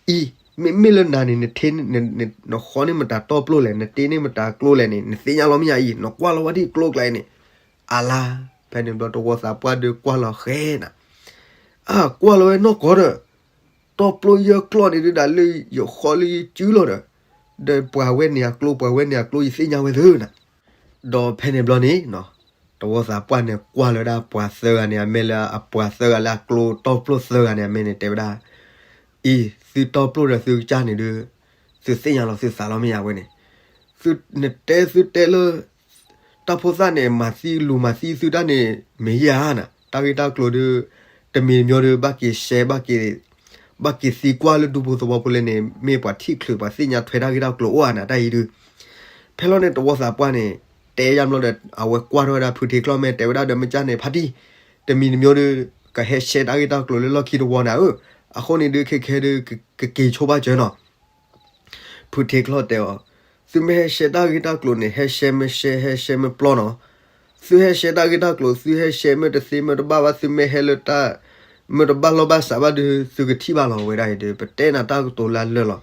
အံၤ မ့မ့ၢ်လၢနၤန့ၣ် နထ့ နဃီန့ၢ်မတၤတီပျိလဲၣ် နတ့န့ၢ်မတၤကျိလဲၣ်န့ၣ် နသ့ၣ်ညါလီၤမ့ၢ်ယၤအံၤ နကွၢ်လီၤဝဲဒ်ကျိကျါအံၤန့ၣ်, အလါ ဖဲန့ၣ်ဘျီတဝီသးပှၢ်ဒီးကွၢ်လီၤဃဲနၤ, အကွၢ်လီၤဝဲနီၢ်ကီၢ်ဒီး တီပျိယဲၢ်ကျီၢ်န့ၣ်ဒုးဒၣ်လၢယဃီလၢယစုလီၤဒီး, ဒီးပှၤဝဲန့ၣ်အကျိ ပှၤဝဲန့ၣ်အကျိ ယသ့ၣ်ညါဝဲသ့ၣ်နၤ, ဒီးဖဲန့ၣ်ဘျီန့ၣ် တဝီသးပှၢ်န့ၣ် ကွၢ်လီၤဝဲဒၣ်ပှၤသၢဂၤန့ၣ် အမဲာ်လၢအပှၤသၢဂၤလၢအကျိ တီပျိသၢဂၤန့ၣ် အမဲာ်န့ၣ် တဲဝဲဒၣ်, အံၤ သုတီပျိဒီးသုကစၢ်န့ၣ်ဒုး, သုသ့ၣ်ညါလီၤသုသးလီၤမ့ၢ်ယၤဝဲန့ၣ်, နတဲသုတဲလၢ တၢ်ဖိသၣ်န့ၣ် မၤသံလူၤမၤသံသုတၢ်န့ၣ် မ့ၢ်ယၤနၤ, တၢ်ဂ့ၢ်တၢ်ကျိၤဒုး တမံၤတမံၤဒီး ဘၣ်က့ၤရှဲ ဘၣ်က့ၤ ဘၣ်က့ၤသံကွၢ်လၢဒူဖိသဝီဖိလဲၣ်န့ၣ် မ့ၢ်ပှၤထံၣ်ချုးပှၤသ့ၣ်ညါထွဲတၢ်ဂ့ၢ်တၢ်ကျိၤအိၣ်ဧါနၤ တၢ်အံၤဒုး, ဖဲလီၤန့ၣ် တဝီသးပှၢ်န့ၣ် တဲယါဘျီဒီး အဝဲကွၢ်ထီၣ်ဝဲဒၣ်ဖုထ့ချီၣ် မ့ၢ်တဲဝဲဒၣ်ဒီး မ့ၢ်ကၢ်န့ၣ် ဖါတံၢ်, တမံၤတမံၤဒုး ကဟဲရှဲတၢ်ဂ့ၢ်တၢ်ကျိၤလၢလီၢ်ခံတဝီနၤဧၢ, အဃိန့ၣ်ဒုး ခဲခဲဒုး ကက့ၤဆိဘၣ်စၢၤနီၤ ဖုထ့ချီၣ်တဲအီၤ, သုမ့ၢ်ဟဲရှဲတၢ်ဂ့ၢ်တၢ်ကျိၤန့ၣ် ဟဲရှဲမ့ၢ်ရှဲ ဟဲရှဲမ့ၢ်ပျီနီၤ, သုဟဲရှဲတၢ်ဂ့ၢ်တၢ်ကျိၤ သုဟဲရှဲမ့ၢ်တသ့မ့ၢ်တဘၣ်ဘၣ် သုမ့ၢ်ဟဲလၢတၢ် မ့ၢ်တဘၣ်လီၢ်ဘၣ်စးဘၣ်ဒီး သုကထံၣ်ဘၣ်လီၤဝဲဒၣ်အံၤဒီး ပတဲနၤတၢ်ကတိၤလၢလၢာ်လီၤ.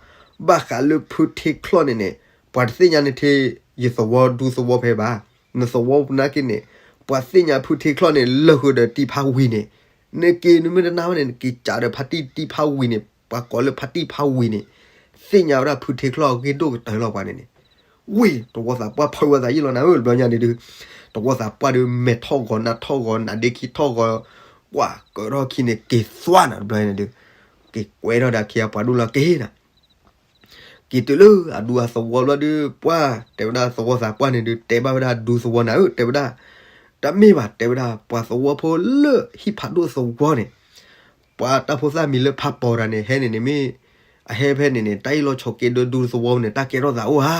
ဘၣ်ဃးလၢဖုထ့ချီၣ်န့ၣ်န့ၣ် ပှၤတသ့ၣ်ညါနထ့ ယသဝီဒူသဝီဖဲဘၣ်. နသဝီပူၤနာ်က့န့ၣ် ပှၤသ့ၣ်ညါဖုထ့ချီၣ်န့ၣ် လၢာ်ဃုာ်ဒီးတံၤဖးဝံၤန့ၣ်, နက့ၤနမ့ၢ်တနာ်ဘၣ်န့ၣ် နက့ၤကးဒီးဖါတံၢ်တံၤဖးဝံၤန့ၣ် ပှၤကိးလၢဖါတံၢ်ဖးဝံၤန့ၣ် သ့ၣ်ညါဝဲဒၣ်ဖုထ့ချီၣ်အဂ့ၢ်ဒိၣ်ကတၢၢ်လီၤပှၤန့ၣ်န့ၣ် ဝ့ၢ် သဝီသးပှၢ်ဖုးဝဲသးယံာ်လီၤနၤဧၢ တဘျီညါန့ၣ်ဒုး သဝီသးပှၢ်ဒုး မဲာ်ထီၣ်ဂီၤနးထီၣ်ဂီၤ နးဒ့ခံထီၣ်ဂီၤ ကွၢ်ကၢထီၣ်ခံန့ၣ် က့ၤသွါနၤတဘျီညါန့ၣ်ဒုး က့ၤကွဲထီၣ်ဒီးခံအပှၤဒိၣ်လီၤက့ၤနၤ က့ၤတုၤလၢအဒူအသဝီဘျီဒုး ပှၢ်တဲဝဲဒၣ်သဝီသးပှၢ်န့ၣ်ဒုး တဲဘၣ်ဝဲဒၣ်ဒူသဝီနၤဧၢ တဲဝဲဒၣ် တမ့ၢ်ဘၣ် တဲဝဲဒၣ် ပှၤသဝီဖိလၢဟံၣ်ဖးဒိၣ်သဝီန့ၣ် ပှၤတၢ်ဖိသၣ်မံၤလၢဖးပီၤတဂၤန့ၣ် ဟဲန့ၣ်န့ၣ်မ့ၢ် အဟဲဖဲန့ၣ်န့ၣ် တၢ်အ့ၣ်လိာ်ဆိးက့ဒုးဒူသဝီန့ၣ် တၢ်ကဲထီၣ်သးအိၣ်ဧါ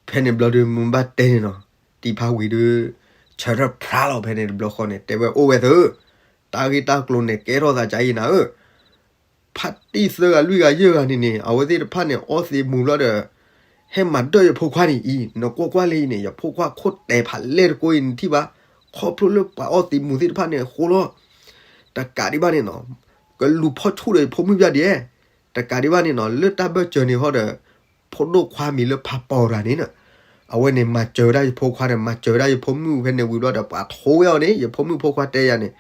ဖဲန့ၣ်ဘျီဒုး မ့ၢ်ဘၣ်တဲန့ၣ်နီၤ တံၤဖးဝံၤဒုး ဆၢထၢၣ်ဖျါလီၤဖဲန့ၣ်တဘျီဃီန့ၣ် တဲဝဲအိၣ်ဝဲသု တၢ်ဂ့ၢ်တၢ်ကျိၤန့ၣ် ကဲထီၣ်သးကါအံၤနၤဧၢ ဖါတံၢ်သၢဂၤလွံၢ်ဂၤယဲၢ်ဂၤန့ၣ်န့ၣ် အဝဲသ့ၣ်တဖၣ်န့ၣ် အီသံးမူၤဘျီဒီး ဟဲမၤဒၢၣ်ယဖိခွါန့ၣ်အံၤ နကွၢ်ကွၢ်လၢအံၤန့ၣ် ယဖိခွါခိၣ်တဲာ်ဖးလဲၢ်တကိးအံၤနထံၣ်ဘၣ် ခီဖျိလၢပှၤအီသံးမူၤသ့ၣ်တဖၣ်န့ၣ်အဃိလီၤ တကးဒံးဘၣ်န့ၣ်နီၤ ကလူၤဖီၣ်ဆူၣ်ဒီးယဖိမုၣ်ဘၣ်ဒံး တကးဒံးဘၣ်န့ၣ်နီၤ လၢတၢ်ဘၢၣ်စၢၤန့ၣ်ဟီဒီး ဖိဒိၣ်ခွါမံၤလၢဖးပီၤတဂၤန့ၣ်နီၤ အဝဲန့ၣ်မၤစၢၤဝဲဒၣ်ယဖိခွါဒီး မၤစၢၤဝဲဒၣ်ယဖိမုၣ်ဖဲန့ၣ်ဝံၤဘျီဒီး ပှၤထိဝဲအီၤန့ၣ် ယဖိမုၣ်ဖိခွါတဲယၤန့ၣ်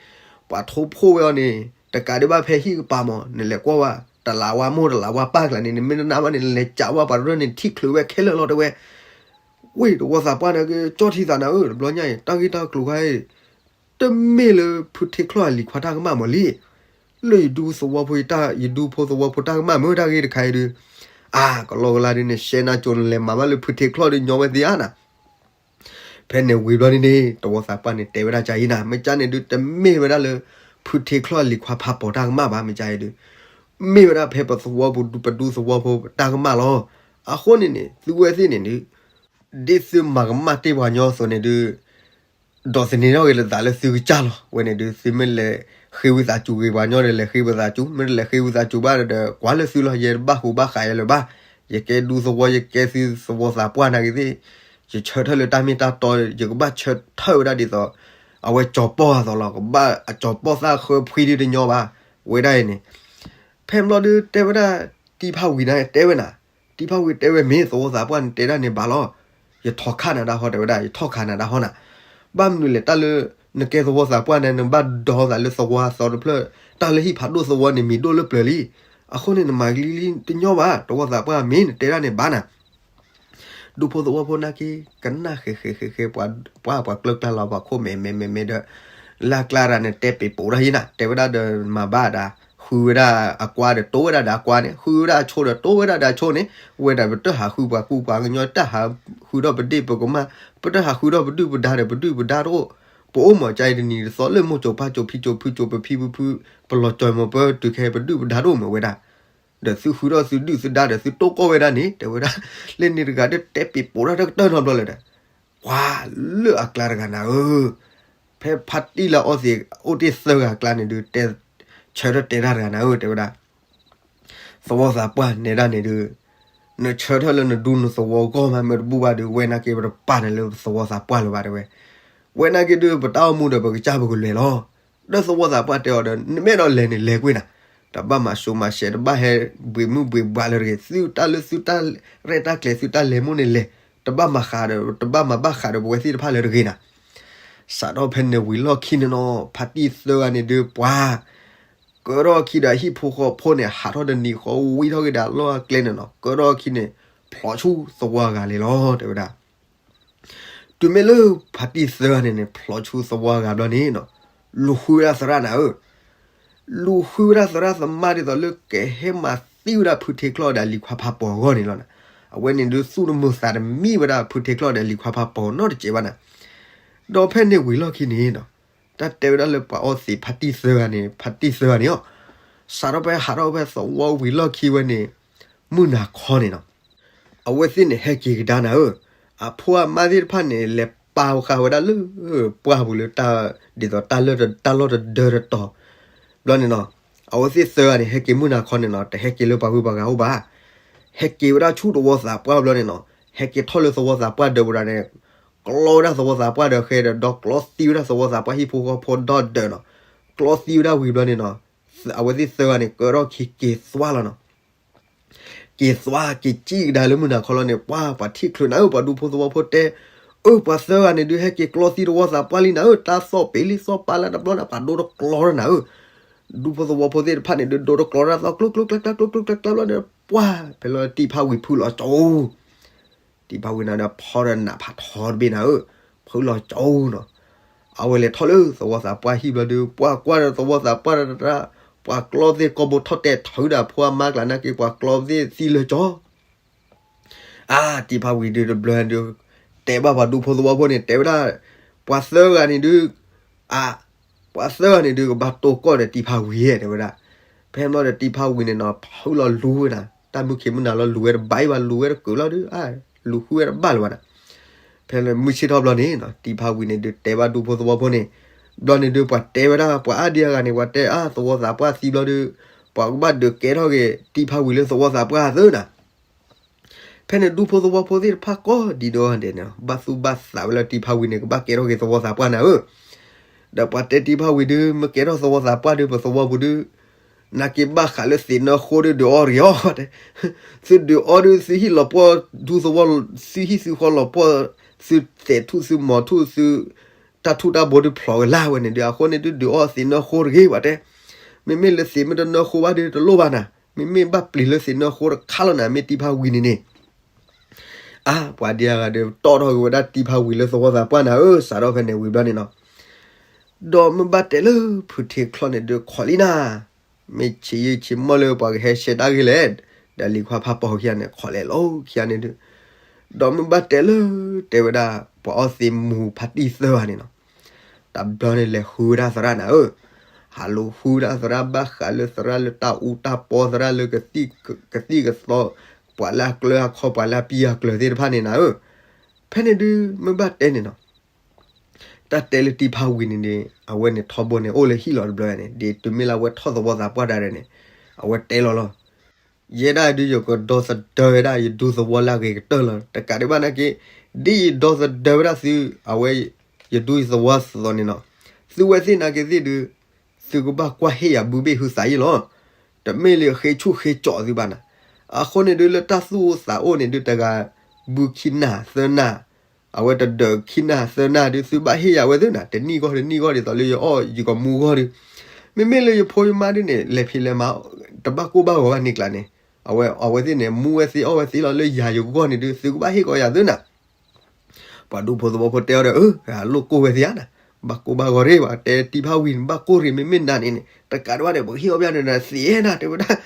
ပှၤထိဖှိၣ်ဝဲအီၤန့ၣ် တကးဒံးဘၣ်ဖဲဟံၣ်ကပၤမး နလဲၤကွၢ်ဝဲ တလးဝါမိၢ်တလးဝါပၢ်ကျါန့ၣ် နမ့ၢ်တနာ်ဘၣ်န့ၣ် နလဲၤကးဝဲပှၤတရၢၢ်န့ၣ် ထံၣ်ချုးဝဲခဲလၢာ်လီၤတဲဝဲ ဝ့ၢ်သဝီသးပှၢ်န့ၣ်က့ ကၠီထံသးနၤဧၢ တဘျီညါအံၤ တၢ်ဂ့ၢ်တၢ်ကျိၤခါအံၤ တမ့ၢ်လၢဖုထ့ချီၣ်အလံၤခွါတၢ်ကမၣ်မးလံ လၢယဒူသဝီဖိယတၢ် ယဒူဖိသဝီဖိတၢ်ကမၣ်မ့ၢ် တၢ်ဂ့ၢ်တခါအံၤဒုး အါ ကလီကလါဒုးန့ၣ် ရှဲနါကၠိၤနလဲၤမၤဘၣ်လၢဖုထ့ချီၣ်ဒုးညီဝဲသ့ဧါနၤ ဖဲန့ၣ်ဝံၤဘျီဒုးန့ၣ် သဝီသးပှၢ်န့ၣ် တဲဝဲဒၣ်ကါအံၤနၤ မ့ၢ်ကါန့ၣ်ဒုး တမ့ၢ်ဝဲဒၣ်လၢ ဖုထ့ချီၣ်အလံၤခွါဖးပီၤတၢ်ကမၣ်ဘၣ် မ့ၢ်ကါအံၤဒုး မ့ၢ်ဝဲဒၣ်ဖဲပသဝီပူၤ ပဒူသဝီဖိတၢ်ကမၣ်လီၤ. အဃိန့ၣ်န့ၣ် သုဝဲသ့ၣ်န့ၣ်ဒုး ဒ်သုမၤကမၣ်တ့ၢ်ပှၤညီအသိးန့ၣ်ဒုး ဒီးသန့ၤထီၣ်က့ၤလၢသးလၢသုကစၢ်လီၤ. ဝဲန့ၣ်ဒုး သုမ့ၢ်လဲၤဃ့ဝံသးစူၤဂ့ၤပှၤညီဒီး လဲၤဃ့ဝံသးစူၤ, မ့ၢ်တလဲၤဃ့ဝံသးစူၤဘၣ်ဒီး ကွၢ်လၢသုလီၤ ယဲတဘၣ်ဃူဘၣ်ဃးယဲလၢၤဘၣ်. ယကဲဒူသဝီ ယကဲသုသဝီသးပှၢ်နာ်က့ၤသ့ၣ်, ယဆၢထၢၣ်လၢတၢ်မ့ၢ်တၢ်တီ, ယကဘၣ်ဆၢထၢၣ်ဝဲဒၣ်ဒ်သိး အဝဲကၠီၤပီၢ်အသိးလီၤ. ကဘၣ်အကၠီၤပီၢ်သၣ်ဃၢဖှံဒုတညီဘၣ်. ဝဲဒၣ်အံၤန့ၣ် ဖဲဘျီဒုးတဲဝဲဒၣ် တံၤဖးဝံၤန့ၣ်တဲဝဲနၤ, တံၤဖးဝံၤတဲဝဲမ့ၢ်သဝီသးပှၢ်န့ၣ်တဲဒၣ်န့ၣ်ဘၣ်လီၤ. ယထီၣ်ခးနၤဒၣ်ဟီတဲဝဲဒၣ်, ယထီၣ်ခးနၤဒၣ်ဟီနၤ. ဘၣ်မနုၤလဲၣ် တၢ်လၢ နကဲသဝီသးပှၢ်န့ၣ် နဘၣ်ဒီသးလၢသဝီအသီတဖျၢၣ်, တၢ်လၢဟံၣ်ဖးဒိၣ်သဝီန့ၣ်မံၤဒိၣ်လၢပျၢၤလံ. အဃိန့ၣ် နမၤကလံၤလံတညီဘၣ်, သဝီသးပှၢ်မ့ၢ်နတဲဒၣ်န့ၣ်ဘၣ်နၤ. ဒူဖိသဝီဖိနာ်က့ ကနၣ်ဃဲဃဲဃဲဃဲ ပှၤပှၢ်ပှၤကျၢၢ်ကျါလီၤ ပှၤခိၣ်မဲာ်မဲာ်မဲာ်မဲာ်ဒီး လၢအကျါဒၣ်န့ၣ်တဲပ့ၤပိာ်ဒၣ်ယံၤနၤ, တဲဝဲဒၣ်ဒီးမၤဘၣ်ဒၣ်, ဃုဝဲဒၣ်အကွါဒီးတိၢ်ဝဲဒၣ်ဒီးအကွါန့ၣ်, ဃုဝဲဒၣ်အဆိဒီးတိၢ်ဝဲဒၣ်ဒီးအဆိန့ၣ်, ဝဲဒၣ်ပတၢ်ဟးဃုပှၤကူပှၤကညီ တၢ်ဟးဃုထီၣ်ပဒ့ၣ်ပကမၣ်, ပတၢ်ဟးဃုထီၣ်ပဒုၣ်ပဒါဒီးပဒုၣ်ပဒါတအိၣ်, ပအိၣ်မးကါအံၤတနံၤတသီလၢမိၢ်ကၠိၤပၢ်ကၠိၤဖံကၠိၤဖုကၠိၤပဖံပဖု, ပလီၤကၠီၤမးပတုၤခဲပဒုၣ်ပဒါတအိၣ်မးဝဲဒၣ် ဒီးသုဃုထီၣ်သုဒုၣ်သုဒါဒီးသုတိၢ်ကီၢ်ဝဲဒၣ်န့ၣ် တဲဝဲဒၣ်, လၢန့ၣ်တဂၤဒီးတဲပ့ၤပိာ်ဒၣ်တကတၢၢ်နီတဘျီလၢၤဒီး, ပှၤလၢအကျါတဂၤနၤဧၢ, ဖဲဖါတံၢ်လၢအီသံးအိၣ်တ့ၢ်သၢဂၤအကျါန့ၣ်ဒုး တဲ, ဆၢထၢၣ်တဲတၢ်တဂၤနၤဧၢ တဲဝဲဒၣ်, သဝီသးပှၢ်နဲဒၣ်န့ၣ်ဒုး, နဆၢထၢၣ်လၢနဒူနသဝီဂီၢ်မး မ့ၢ်တဘူၣ်ဘၣ်ဒီး ဝဲနာ်က့ပတပာ်နၤလၢသဝီသးပှၢ်လၢၤဘၣ်တဲဝဲ, ဝဲနာ်က့ဒုး ပတၢ်အိၣ်မူဒီးပကစၢ်ပကလဲၤလီၤ. ဒီးသဝီသးပှၢ်တဲအီၤဒီး နမ့ၢ်အဲၣ်ဒိးလဲၤန့ၣ်လဲၤကွံာ်နၤ, တဘၣ်မၤစိၤမၤဆဲး တဘၣ်ဟဲဘှံးမုၢ်ဘှံးဘှးလၢၤတဂ့ၤ, သုတၢ်လၢသုတၢ်ရဲၣ်တၢ်ကျဲၤသုတၢ်လဲၤမိၢ်န့ၣ်လဲၤ, တဘၣ်မၤဃးဒီး တဘၣ်မၤဘၣ်ဃးဒီးပဝဲသ့ၣ်တဖၣ်လၢၤတဂ့ၤနၤ. စးထီၣ်ဖဲန့ၣ်ဝံၤလီၢ်ခံန့ၣ်နီၤ ဖါတံၢ်သၢဂၤန့ၣ်ဒုးပှၤ ကၢထီၣ်အခံဒီးအဟံၣ်ဖိဃီဖိန့ၣ် ဟးထီၣ်တနံၤဃီဝံထီၣ်က့ၤဒီးအလီၢ်အကျဲန့ၣ်နီၤ, ကၢထီၣ်အခံန့ၣ် ဖျိးဆူသဝီအဂၤလံလီၤ တဲဝဲဒၣ်. တုၤမ့ၢ်လၢဖါတံၢ်သၢဂၤန့ၣ်န့ၣ် ဖျိးဆူသဝီအဂၤဘျီန့ၣ်နီၤ, လူၤဃုဝဲဒၣ်သရၣ်နၤဧၢ, လူၤဃုဝဲဒၣ်သရၣ်သမါဒ်သိးလၢ ကဟဲမၤသံဝဲဒၣ်ဖုထ့ချီၣ်ဒီးအလံၤခွါဖးပီၤအဂီၢ်န့ၣ်လီၤနၤ. အဝဲန့ၣ်ဒုးသူၣ်တမုာ်သးတမံဝဲဒၣ်ဖုထ့ချီၣ်ဒီးအလံၤခွါဖးပီၤနီတစဲးဘၣ်နၤ. ဒီးဖဲန့ၣ်ဝံၤလီၢ်ခံန့ၣ်နီၤ, တၢ်တဲဝဲဒၣ်လၢပှၤအီသံးဖါတံၢ်သၢဂၤန့ၣ် ဖါတံၢ်သၢဂၤန့ၣ်အီၤ, စးထီၣ်ဖဲဟးထီၣ်ဖဲသဝီဝံၤလီၢ်ခံဝဲန့ၣ် မုၢ်နၤခီန့ၣ်နီၤ, အဝဲသ့ၣ်န့ၣ်ဟဲက့ၤကဒါနၤဧၢ, အဖိအမါသ့ၣ်တဖၣ်န့ၣ် လဲၤပာ်ဃာ်ဝဲဒၣ်လၢ ပှၢ်ပူၤလၢ ဒ်သိးတၢ်လီၢ်တဒၢတတီၤ, ဘျီန့ၣ်နီၤ, အဝဲသ့ၣ်သၢဂၤန့ၣ် ဟဲက့ၤမုၢ်နၤခီန့ၣ်နီၤ တဟဲက့ၤလၢပှၤဂုၤပှၤဂၤအိၣ်ဘၣ်, ဟဲက့ၤဝဲဒၣ်ဆူသဝီသးပှၢ်ဘျီန့ၣ်နီၤ, ဟဲက့ၤထီၣ်လၢသဝီသးပှၢ်ဒၢးပူၤဒၣ်န့ၣ်, ကျီဝဲဒၣ်သဝီသးပှၢ်ဒၢးဃဲဒီး ဒီကျီသံဝဲဒၣ်သဝီသးပှၢ်ဟံၣ်ဖိဃီဖိဒီဒၢးနီၤ, ကျီသံဝဲဒၣ်ဝံၤဘျီန့ၣ်နီၤ, အဝဲသ့ၣ်သၢဂၤန့ၣ် ကၢထီၣ်ခံက့ၤသွါလီၤနီၤ. က့ၤသွါက့ၤစံၣ်ကဒါလၢမုၢ်နၤခီလီၤန့ၣ် ပှၤ ပှၤထံၣ်ချုးနၤဧၢ, ပှၤဒူဖိသဝီဖိတဲ, အၢ ပှၤသၢဂၤန့ၣ်ဒုး ဟဲက့ၤကျီသံသဝီသးပှၢ်လံနၤဧၢ, တၢ်သီၣ်ပ့ၤလံသီၣ်ပၢ်လၢတဘျီန့ၣ် ပှၤဒိတကျီထီၣ်နၤဧၢ. ဒူဖိသဝီဖိသ့ၣ်တဖၣ်န့ၣ်ဒုး ဒိတကျီထီၣ်သီၣ် ကျိကျိကျဲကျဲ ကျိကျိကျဲကျဲ ဘျီန့ၣ် ပှၤ ဖဲလၢတံၤဖးဝံၤဖုလီၤကၠိ တံၤဖးဝံၤန့ၣ်ဒီး ဖီဒီးနးဖးထီတဘ့ၣ်နၤဧၢ, ဖုလီၤကၠိနီၤ. အဝဲလဲၤထီၣ်လၢသဝီသးပှၢ်ဟံၣ်ဘျီဒုး ပှၤကွၢ်ဒီးသဝီသးပှၢ်တၢ်, ပှၤကျီသ့ၣ်ကိာ်ဘိထီၣ်တဲာ်ထုးဒၣ်ဖိအမါကျါနာ်က့ ပှၤကျီသ့ၣ်သံလၢကၠီ အါ တံၤဖးဝံၤဒုးတဘျီဒုး တဲဘၣ်ပှၤဒူဖိသဝီဖိန့ၣ် တဲဝဲဒၣ်, ပှၤသၢဂၤန့ၣ်ဒုး, အါ, ပှၤသၢဂၤန့ၣ်ဒုး ကဘၣ်တိၢ်ကီၢ်ဒီးတံၤဖးဝံၤဧါ တဲဝဲဒၣ်. ဖဲဘျီဒီးတံၤဖးဝံၤန့ၣ်နီၤ ဖုလီၤလူၤဝဲနၤ, တၢ်မုၢ်ခံးမုၢ်နၤလီၤလူၤဝဲတဘၣ်အံၤဘၣ် လူၤဝဲတကုးလီၤဒုး အါ, လူၤဃုဝဲတဘၣ်လၢၤဘၣ်နၤ. ဖဲလၢမုၢ်ဆ့ၣ်ထီၣ်ဘျီန့ၣ်နီၤ တံၤဖးဝံၤန့ၣ်ဒုးတဲဘၣ်ဒူဖိသဝီဖိန့ၣ်, ဘျီန့ၣ်ဒုး ပှၤတဲဝဲဒၣ် ပှၤအါဒံအါဂၤန့ၣ် ပှၤတဲအါ သဝီသးပှၢ်သံဘျီဒုး ပှၤကဘၣ်ဒုးကဲထီၣ်က့ၤတံၤဖးဝံၤလၢသဝီသးပှၢ်သၢနၤ. ဖဲန့ၣ်ဒူဖိသဝီဖိသ့ၣ်တဖၣ်ကိးဒံးဒီးဒဲးန့ၣ် ဘၣ်သူၣ်ဘၣ်သးဝဲလၢတံၤဖးဝံၤန့ၣ် ကဘၣ်ကဲထီၣ်က့ၤသဝီသးပှၢ်နၤဧၢ. ဒီးပှၤတဲတံၤဖးဝံၤဒုး မ့ၢ်ကဲထီၣ်သဝီသးပှၢ်ဒုး ပသဝီပူၤဒုး နက့ၤဘၣ်ဃးလၢသ့ၣ်နၢဃိဒုး ဒုးအီၣ်တဂ့ၤအီၤ တဲ, သုဒုးအီၣ်ဒုး သုဟံၣ်လီၤပှီၢ် ဒူသဝီ သုဟံၣ်သုဃီလီၤပှီၢ်, သုသဲးထူၣ်သုမီၤထူၣ်သု တၢ်ထူၣ်တၢ်ဘိဒုးဖျိးကလာ်ဝဲန့ၣ်ဒုး အဃိန့ၣ်ဒုး ဒုးအီၣ်သ့ၣ်နၢဃိတဂ့ၤ ပှၤတဲ. မ့မ့ၢ်လၢသ့ၣ်မ့ၢ်တနၢဃိဘၣ်ဒုးတလိၣ်ဘၣ်နၤ, မ့မ့ၢ်ဘၣ်ပျံၤလၢသ့ၣ်နၢဃိတခါလီၤနၤ မ့ၢ်တံၤဖးဝံၤန့ၣ်န့ၣ် အါ ပှၤဒံအါဂၤဒီး တီၣ်ထီၣ်က့ၤဝဲဒၣ်တံၤဖးဝံၤလၢသဝီသးပှၢ်နၤဧၢ, စးထီၣ်ဖဲန့ၣ်ဝံၤဘျီန့ၣ်နီၤ, ဒီးမ့ၢ်ဘၣ်တဲလၢဖုထ့ချီၣ်န့ၣ်ဒုး ခိးလံနၤ, မ့ၢ်ဆံးယံာ်ဆံးမီၢ်လၢပှၤကဟဲရှဲတၢ်ဂ့ၢ်လဲၣ်, ဒီးလံၤခွါဖးပီၤခံဂၤန့ၣ် ခိးလဲၤလီၤခံဂၤန့ၣ်ဒုး, ဒီးမ့ၢ်ဘၣ်တဲလၢ တဲဝဲဒၣ် ပှၤအီသံးမူၤဖါတံၢ်သၢဂၤန့ၣ်နီၤ တဘျီန့ၣ်လဲၤဃုဝဲဒၣ်သရၣ်နၤဧၢ, ဟးလူၤဃုဒၣ်သရၣ် ဘၣ်ဃးလၢသရၣ်လၢတၢ်အူတၢ်ပီ သရၣ်လၢ ကသံၣ်ကသီ ပှၤလၢအကျၢၤအခီ ပှၤလၢအပံၢ်အကျၢၤသ့ၣ်တဖၣ်န့ၣ်နၤဧၢ, ဖဲန့ၣ်ဒုး မ့ၢ်ဘၣ်တဲန့ၣ်နီၤ တၢ်တဲလၢတံၤဖးဝံၤန့ၣ်န့ၣ် အဝဲန့ၣ်ထီဘိန့ၣ် အိၣ်လၢဟံၣ်လီၤတဘျီန့ၣ် ဒ်တုၤမ့ၢ်လၢအဝဲထီၣ်သဝီသးပှၢ်ဒၣ်န့ၣ် အဝဲတဲလီၤလီၤ ယဲဒၣ်ဒုး ယကဒီသဒၢဝဲဒၣ် ယဒူသဝီလၢအဂ့ၤကတၢၢ်လီၤ. တကးဒံးဘၣ်နာ်က့ ဒ်ယဒီသဒၢဝဲဒၣ်သု အဝဲ ယဒူယသဝီသိးန့ၣ်နီၤ, သုဝဲသ့ၣ်နာ်က့သ့ၣ်ဒုး သုကဘၣ်ကွၢ်ဟ့ၣ်ယၤဘုဘ့ၣ်ဟုသးယ့ၣ်လီၤ. တမ့ၢ်လၢဃ့ဆူၣ်ဃ့ကၠီးသုဘၣ်နၤ. အဃိန့ၣ်ဒုး လၢတၢ်သူၣ်အိၣ်သးအိၣ်န့ၣ်ဒုး တဂၤဘုခံနၢ်သၢနၢ် အဝဲတဒၢးခံနၢ်သၢနၢ်ဒုး သုဘၣ်ဟ့ၣ်ယၤဝဲသုနၤ, တနံၣ်ဂီၢ်တနံၣ်ဂီၢ် ဒ်သိးလၢယအီၣ်ယကမူဂီၢ်ဒုး, မ့မ့ၢ်လၢယဖိယမါဒုးန့ၣ် လဲၤဖံးလဲၤမၤ တဘၣ်ကိၢ်ဘၣ်ဂီၤဘၣ်န့ၣ်ကျါန့ၣ်, အဝဲ အဝဲသ့ၣ်န့ၣ် မူဝဲသ့အီၣ်ဝဲသ့လီၤ. လၢယၤယဂီၢ်န့ၣ်ဒုး သုကဘၣ်ဟ့ၣ်ကီးယၤသုနၤ. ပှၤဒူဖိသဝီဖိတဲအီၤဒီး အၢ လိၣ်ကိၢ်ဝဲသ့ဧါနၤ, ဘၣ်ကိၢ်ဘၣ်ဂီၤရ့ၣ်ဘၣ်, တဲတံၤဖးဝံၤန့ၣ် ဘၣ်ကိၢ်ရ့ၣ် မ့မ့ၢ်နၤန့ၣ်န့ၣ် တကးဒံးဘၣ်ဒီး ပကဟ့ၣ်အီၣ်ဘၣ်ဒီးနၤသ့ဧါနၤ တဲဝဲဒၣ်.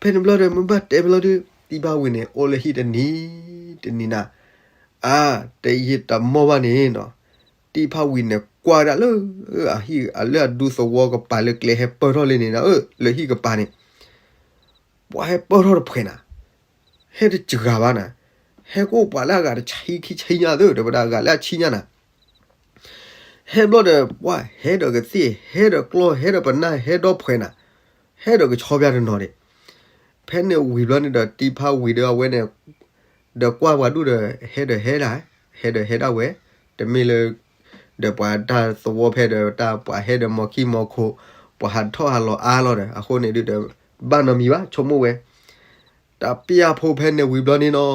ဖဲန့ၣ်ဘျီဒီး မ့ၢ်ဘၣ်တဲဘျီဒုး တံၤဖးဝံၤန့ၣ် အိၣ်လၢဟံၣ်တနံၤ တနံၤနၤ အါ တယံာ်တမီၢ်ဘၣ်န့ၣ်နီၤ, တံၤဖးဝံၤန့ၣ် ကွၢ်ဒၣ်လၢ အဟံၣ် လၢအဒူသဝီကပၤလၢကျဲဟဲပၢၢ်ထီၣ်လံန့ၣ်နၤဧၢ, လၢဟံၣ်ကပၤန့ၣ် ပှၤဟဲပၢၢ်ထီၣ်တဖှဲးနၤ, ဟဲတစှၤဘၣ်နၤ, ဟဲကအိၣ်ပှၤလၢအဂၤတဆံခံဆံညါသ့ တဲဝဲဒၣ် အဂၤလၢအဆံညါနၤ ဟဲဘျီဒီး ပှၤဟဲဒီးကသ့ၣ် ဟဲဒီးကျီ ဟဲဒီးပနၢ် ဟဲဒီဖှဲးနၤ, ဟဲဒီးကဆီဖၠၣ်တနီၤဒံး. ဖဲန့ၣ်ဝံၤဘျီန့ၣ်ဒီး တံၤဖးဝံၤဒီးအဝဲန့ၣ် ဒီးကွၢ်ပှၤဒူၣ်ဒီး ဟဲဒီးဟဲဒၣ်, ဟဲဒီးဟဲဒၣ်ဝဲ, တမ့ၢ်လၢ ဒီးပှၤတၢ်သဝီဖဲဒီးတၢ်ပှၤဟဲဒီးမီၤခံမီၤခိၣ်, ပှၤဟးထီၣ်ဟးလီၤအါလီၤဒီး အဃိန့ၣ်ဒုးဒီး ဘၣ်နီတမံၤဘၣ် ဆိကမိၣ်ဝဲ တၢ်ပျၢ်ဖိဖဲန့ၣ်ဝံၤဘျီန့ၣ်နီၤ,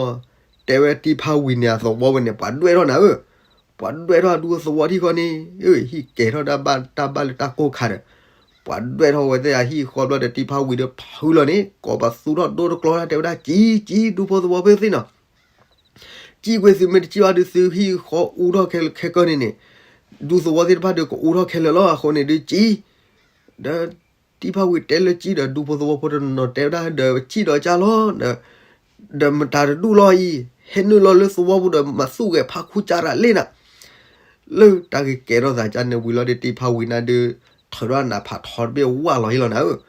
တဲဝဲတံၤဖးဝံၤန့ၣ် အသဝီဝဲန့ၣ် ပှၤဒွဲၣ်ထီၣ်နၤဧၢ, ပှၤဒွဲၣ်ထီၣ်အဒူသဝီထံၣ်ဃီန့ၣ်, ဟံၣ်ကဲၤထီၣ်တၢ်ဘၣ်တၢ်ဘၣ်လၢတၢ်ကိၢ်ခါဒီး, ပှၤဒွဲၣ်ထီၣ်ဝဲသ့ၣ်အဟံၣ်ဃီဘျီဒီး တံၤဖးဝံၤဒီးဖုလီၤန့ၣ် ကိးပသူထီၣ်ဒိတကျီတၢ် တဲဝဲဒၣ် ကံ ကံ ဒူဖိသဝီဖိသ့ၣ်နီၤ ကံကွံာ်သုမ့ၢ်တကံဘၣ်ဒုး သုဟံၣ်ဃီအူထီၣ်ခဲလၢာ်ခဲကၢန့ၣ်န့ၣ်, ဒူသဝီသ့ၣ်တဖၣ်ဒီး ကအူထီၣ်ခဲလၢာ်လီၤ. အဃိန့ၣ်ဒုးကံ, ဒီးတံၤဖးဝံၤတဲလၢကံဒီး ဒူဖိသဝီဖိတနီၤတဲဝဲဒၣ် ဒီးကံဒီးကါလီၤ, ဒီးမတၤတဒူၣ်လီၤအံၤ, ဟဲနုာ်လီၤလၢသဝီပူၤဒီး မၤသူၣ်ဂဲၤဖးခူကၢ်ရၤလ့နၤ လၢတၢ်ဂ့ၢ်ကဲထီၣ်သးကၢ်န့ၣ်ဝံၤလီၤဒီး တံၤဖးဝံၤနၤဒုး ထုးထီၣ်နးဖးထီတဘ့ၣ်ဝၢ်လီၤဟံၣ်လီၤနၤဧၢ,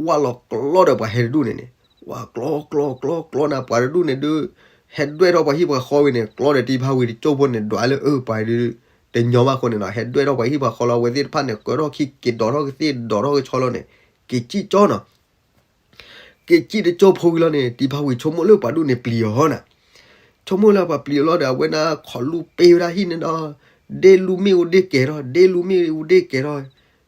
ဝၢ်လီၤကျီဒီးပှၤဟဲတဒူၣ်န့ၣ်န့ၣ်, ဝၢ်ကျီကျီကျီကျီနၤ ပှၤတဒူၣ်န့ၣ်ဒုး ဟဲဒွဲၣ်ထီၣ်ပှၤဟံၣ်ပှၤဃီဝံၤန့ၣ် ကျီဒီးတံၤဖးဝံၤတကၠိဖိန့ၣ် ဒွးလၢအၢပှၤဒုး တညီဘၣ်အဃိန့ၣ်နီၤ ဟဲဒွဲၣ်ထီၣ်ပှၤဟံၣ်ပှၤဃီလီၤ. အဝဲသ့ၣ်တဖၣ်န့ၣ် ကၢထီၣ်ခံက့ၤဒီးထီၣ်ကသ့ၣ်ဒီးထီၣ်ကဆီလီၤန့ၣ် က့ၤကံၣ်ကၠီနီၤ က့ၤကံၣ်တကၠိဖိဝံၤလီၤန့ၣ် တံၤဖးဝံၤဆိကမိၣ်လၢပှၤဒူၣ်န့ၣ်ပျံၤအီၤနၤ, ဆိကမိၣ်လၢပှၤပျံၤအီၤလီၤဒီး အဝဲန့ၣ်ခီၣ်လူၤပ့ၤဝဲဒၣ်ဟံၣ်န့ၣ်ဒီး ဒ့လူမ့ၣ်အူဒ့ကဲၤထီၣ် ဒ့လူမ့ၣ်အူဒ့ကဲၤထီၣ်,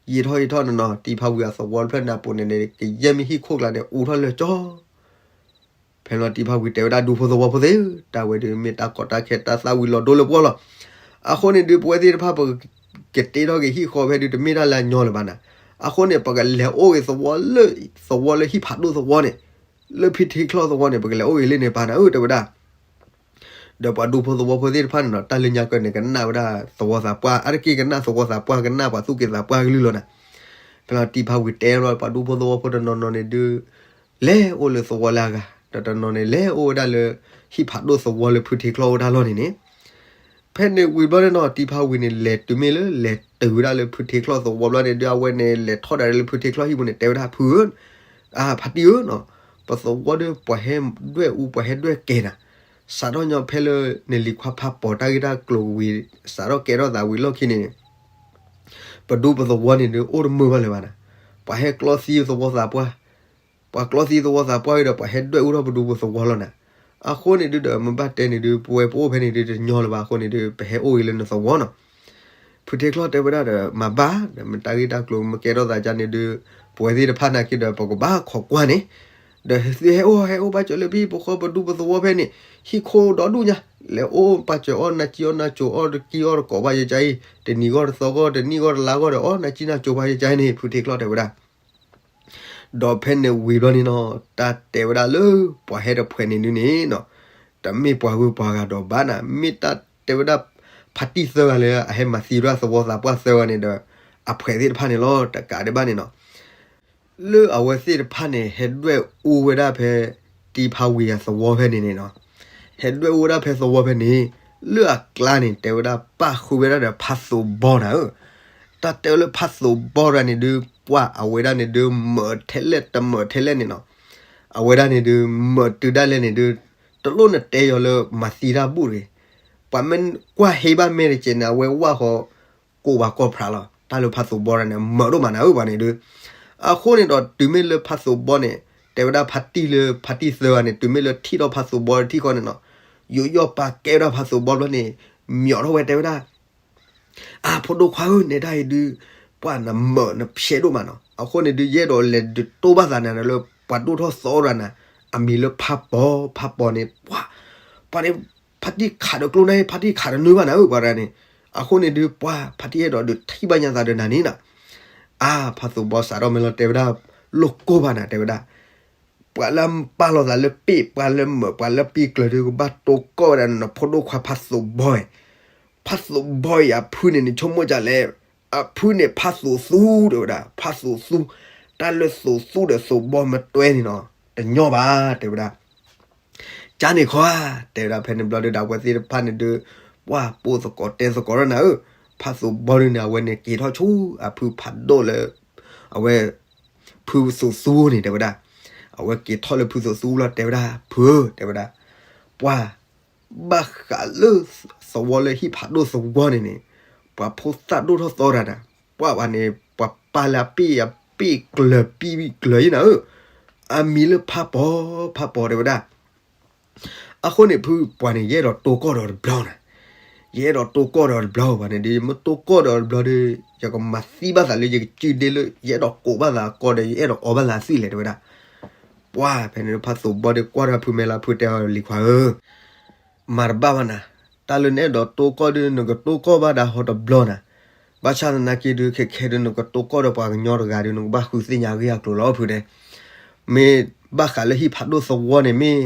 ယံာ်ထီၣ်ယံာ်ထီၣ်နီၢ်နီၢ် တံၤဖးဝံၤအသဝီတဖျၢၣ်န့ၣ်အပူၤန့ၣ်န့ၣ် ကယဲၢ်မ့ၢ်ဟံၣ်ခိၣ်ကျါန့ၣ် အူထီၣ်လၢာ်ကၠီ ဖဲန့ၣ်လီၤ တံၤဖးဝံၤတဲဝဲဒၣ် ဒူဖိသဝီဖိသ့ၣ်ဧၢ, တၢ်ဝဲဒုးမ့ၢ်တၢ်ကီတၢ်ခဲတၢ်သၣ်ဝံၤလီၤဒိလၢပှီၢ်လီၤ. အဃိန့ၣ်ဒုး ပဝဲသ့ၣ်တဖၣ် ပကတ့ထီၣ်က့ၤဟံၣ်ဃီဖဲဒုး တမ့ၢ်တၢ်လၢအညီလၢၤဘၣ်နၤ. အဃိန့ၣ် ပကလဲၤအိၣ်ဂ့ၤသဝီလၢ သဝီလၢဟံၣ်ဖးဒိၣ်သဝီန့ၣ် လၢဖုထ့ချီၣ်သဝီန့ၣ် ပကလဲၤအိၣ်ဂ့ၤလၢန့ၣ်ပၢ်နၤဧၢ တဲဝဲဒၣ် ဒီးပှၤဒူဖိသဝီဖိသ့ၣ်တဖၣ်န့ၣ်နီၤ တၢ်လၢညါကၢန့ၣ် ကနၣ်ဝဲဒၣ်သဝီသးပှၢ် အါတက့ၢ်ကနၣ်သဝီသးပှၢ် ကနၣ်ပှၤသူၣ်က့သးပှၢ်ကလုၢ်လီၤနၤ. ဖဲလီၤတံၤဖးဝံၤတဲလီၤ ပှၤဒူဖိသဝီဖိတနီၤနီၤန့ၣ်ဒုး လဲၤအိၣ်လၢသဝီလၢအဂၤ ဒီးတနီၤန့ၣ် လဲၤအိၣ်ဝဲဒၣ်လၢ ဟံၣ်ဖးဒိၣ်သဝီလၢဖုထ့ချီၣ်အိၣ်တၢ်လီၢ်န့ၣ်န့ၣ် ဖဲန့ၣ်ဝံၤဘျီန့ၣ်နီၤ တံၤဖးဝံၤန့ၣ် လဲၤတုၤမ့ၢ်လၢ လဲၤတုၤဝဲဒၣ်လၢဖုထ့ချီၣ်သဝီဘျီန့ၣ်ဒုး အဝဲန့ၣ် လဲၤထီၣ်ဒၣ်လၢဖုထ့ချီၣ်ဟံၣ်ပူၤန့ၣ် တဲဝဲဒၣ်ဖုဧၢ အဖါတံၢ်ဧၢနီၤ ပသဝီဒီးပှၤဟဲဒွဲၣ်အူ ပှၤဟဲဒွဲၣ်ကဲနၤ, စးထီၣ်ညီဖဲလၢနလံၤခွါဖးပိာ်တၢ်ဂ့ၢ်တၢ်ကျိၤဝံၤ စးထီၣ်ကဲထီၣ်သးဝံၤလီၢ်ခံန့ၣ် ပဒူပသဝီန့ၣ်ဒုး အိၣ်တမုာ်ဘၣ်လၢၤဘၣ်နၤ, ပှၤဟဲကျီသံသဝီသးပှၢ် ပှၤကျီသံသဝီသးပှၢ်ဒီး ပှၤဟဲဒွဲၣ်အူထီၣ်ပဒူပသဝီလီၤနၤ. အဃိန့ၣ်ဒုးဒီး မ့ၢ်ဘၣ်တဲန့ၣ်ဒုး ပဝဲပအိၣ်ဖဲန့ၣ်ဒုး တညီလၢၤဘၣ်အဃိန့ၣ်ဒုး ပဟဲအိၣ်ဂ့ၤလၢနသဝီနီၤ. ဖုထ့ချီၣ်တဲဝဲဒၣ်ဒီး မၤဘၣ်ဒီး မ့ၢ်တၢ်ဂ့ၢ်တၢ်ကျိၤမ့ၢ်ကဲထီၣ်သးဒ်န့ၣ်ဒုး ပဝဲသ့ၣ်တဖၣ်နာ်က့ဒီး ပကဘၣ်ခိးကွၢ်န့ၣ်, ဒီးသုဟဲအိၣ်ဟဲအိၣ်ဘၣ်စၢၤလၢပဟံၣ်ပဃီပဒူပသဝီဖဲန့ၣ် ဟံၣ်ခိၣ်ဒီဒူၣ်ညါ, လဲၤအိၣ်ပာ်စၢၤအီၣ်နၢ်ကံအီၣ်နၢ်ကိၤအီၣ်တကံအီၣ်တကိးဘၣ်ယကါအံၤ, တနံၤဂီၢ်တသီဂီၢ် တနံၣ်ဂီၢ်တလါဂီၢ်ဒီး အီၣ်နၢ်ကံနၢ်ကိၤဘၣ်ယကါအံၤန့ၣ် ဖုထ့ချီၣ်တဲဝဲဒၣ် ဒီးဖဲန့ၣ်ဝံၤဘျီန့ၣ်နီၤ တၢ်တဲဝဲဒၣ်လၢ ပှၤဟဲတဖှဲးန့ၣ်ဒုးန့ၣ်နီၤ, တမ့ၢ်ပှၤဂုၤပှၤဂၤဒီးဘၣ်နၤ, မ့ၢ်တၢ်တဲဝဲဒၣ် ဖါတံၢ်သၢဂၤလၢ အဟဲမၤသံဝဲဒၣ်သဝီသးပှၢ်သၢဂၤန့ၣ်ဒီး အဖှဲးသ့ၣ်တဖၣ်န့ၣ်လီၤ. တကးဒံးဘၣ်န့ၣ်နီၤ လၢအဝဲသ့ၣ်တဖၣ်န့ၣ် ဟဲဒွဲၣ်အူဝဲဒၣ်ဖဲ တံၤဖးဝံၤအသဝီဖဲန့ၣ်န့ၣ်နီၤ, ဟဲဒွဲၣ်အူဝဲဒၣ်ဖဲသဝီဖဲန့ၣ်, လၢအကျါန့ၣ် တဲဝဲဒၣ်ပၣ်ဃုာ်ဝဲဒၣ်ဒီးဖးသိးဘီနၤဧၢ တၢ်တဲလၢဖးသိးဘီတဂၤန့ၣ်ဒုး ပှၢ်အဝဲဒၣ်န့ၣ်ဒုး မၢးထဲလဲၣ်တမၢးထဲလဲၣ်န့ၣ်နီၤ, အဝဲဒၣ်န့ၣ်ဒုး မၢးတုၤဒၣ်လဲာ်န့ၣ်ဒုး တလိၣ်နတဲယီၤလၢမၤသံတၢ်ဘူၣ်တဂ့ၤ, ပှၤမ့ၢ်ကွၢ်ဟ့ဘၣ်မဲာ်တကဲးန့ၣ် အဝဲဝၢ်ဃီ ကိးပှၤကိးဖြးလီၤ. တၢ်လၢဖးသိးဘီတဂၤန့ၣ် မၢးဒိၣ်မးနၤဧၢ ပှၤန့ၣ်ဒုး, အဃိန့ၣ်ဒီးတုၤမ့ၢ်လၢဖးသိးဘီန့ၣ် တဲဝဲဒၣ်ဖါတံၢ်လၢဖါတံၢ်သၢဂၤန့ၣ် တုၤမ့ၢ်လၢထံၣ်ထီၣ်ဖးသိးဘီတထံၣ်ဃီန့ၣ်နီၤ, ယိယီၣ်ပာ်ကဲဝဲဒၣ်ဖးသိးဘီဘျီန့ၣ် မျီးထီၣ်ဝဲတဲဝဲဒၣ် အါ ဖိဒိၣ်ခွါဧၢ နဲဒၣ်အံၤဒုး ပှၢ်နမၢးနဖျဲးဒိၣ်မးနီၤ, အဃိန့ၣ်ဒုး ယအဲၣ်ဒိးလဲၤဒုးတိၢ်ဘၣ်သးနၤဒီးလၢ ပှၤဒိၣ်ထီၣ်သီတဂၤနၤ, အမံၤလၢဖးပီၤ ဖးပီၤန့ၣ် ပှၢ် ပှၤန့ၣ် ဖါတံၢ်ခးဒီးကျိန့ၣ် ဖါတံၢ်ခးတနုာ်ဘၣ်နၤဧၢ ပှၤတဂၤန့ၣ်, အဃိန့ၣ်ဒုး ပှၢ် ဖါတံၢ်အဲၣ်ဒိးဒုးထံၣ်ဘၣ်ညါသးဒီးနၤန့ၣ်နီၤ, အါ ဖးသိးဘီစးထီၣ်မ့ၢ်လီၤတဲဝဲဒၣ် လိၣ်ကိၢ်ဘၣ်နၤ တဲဝဲဒၣ် ပှၤလၢပာ်လီၤသးလၢပ့ၣ် ပှၤလၢမၢး ပှၤလၢပံကျၢၤဒုး ကဘၣ်တိၢ်ကီၢ်ဝဲဒၣ်နဖိဒိၣ်ခွါဖးသိးဘီအံၤ, ဖးသိးဘီအံၤအဖုန့ၣ်န့ၣ် ဆိကမိၣ်ဒ်လဲၣ်, အဖုန့ၣ်ဖးသိးသူ တဲဝဲဒၣ် ဖးသိးသူ, တၢ်လၢသိးသူဒီးသိးဘီမ့ၢ်တွဲန့ၣ်နီၤ တညီဘၣ် တဲဝဲဒၣ် ကန့ၣ်ခီဧါ တဲဝဲဒၣ် ဖဲန့ၣ်ဘျီဒုး ဒီးအဝဲသ့ၣ်တဖၣ်န့ၣ်ဒုး ပှၢ်ပိာ်သကိးတဲသကိးဒီးနၤဧၢ, ဖးသိးဘီဒုးန့ၣ် အဝဲန့ၣ်က့ၤထီၣ်ဆူအဖုဖးဒိၣ်လၢ အဝဲ ဖုသိးသူန့ၣ် တဲဝဲဒၣ်, အဝဲက့ၤထီၣ်လၢဖုသိးသူလီၤ တဲဝဲဒၣ် ဖုဧၢ တဲဝဲဒၣ်, ပှၢ် ဘၣ်ဃးလၢသဝီလၢဟံၣ်ဖးဒိၣ်သဝီန့ၣ်န့ၣ်, ပှၤဖိသၣ်ဒိၣ်ထီၣ်သီတဂၤနၤ, ပှၢ်ဘၣ်န့ၣ် ပှၤပာ်လၢအပ့ၣ် အပ့ၣ်ကျၢၤပံကျၢၤအံၤနၤဧၢ, အမံၤလၢဖးပီၤ ဖးပီၤ တဲဝဲဒၣ် အဃိန့ၣ် ဖုပှၤန့ၣ် ယအဲၣ်ဒိးတိၢ်ကီၢ်ဒီးတဘျီနၤ, ယအဲၣ်ဒိးတိၢ်ကီၢ်ဒီးတဘျီဘၣ်န့ၣ်ဒီး ယမ့ၢ်တိၢ်ကီၢ်ဒီးတဘျီဒီး ယကမၤသံဘၣ်သးလၢယကစုဒ့လၢ ယအဲၣ်ဒိးကိးဘၣ်သးအကီၢ်ဒီး ယအဲၣ်ဒိးအီဘၣ်သးအသွံၣ်လဲၣ် တဲဝဲဒၣ်. ပှၢ်ဖဲန့ၣ်ဖးသိးဘီဒီးကွၢ်တၢ်ဖုမဲာ်လၢဖုတဲအီၤ လံၤခွါဧၢ မၤတဘၣ်ဘၣ်နၤ, တၢ်လၢနအဲၣ်ဒိးတိၢ်ကီၢ်ဒီး နကတိၢ်ကီၢ်ဘၣ်ဒၣ်ဟီတဘျီနၤ, ဘၣ်ဆၣ်သနာ်က့ဒီး ခဲခဲဒီး နကတိၢ်ကီၢ်ဒီးပှၤကညီတဂၤဒီး နကဘၣ်ဃုသ့ၣ်ညါအဂ့ၢ်အကျိၤလီၤ ဖုတဲ. မ့ၢ်ဘၣ်ဃးလၢဟံၣ်ဖးဒိၣ်သဝီန့ၣ် မ့ၢ်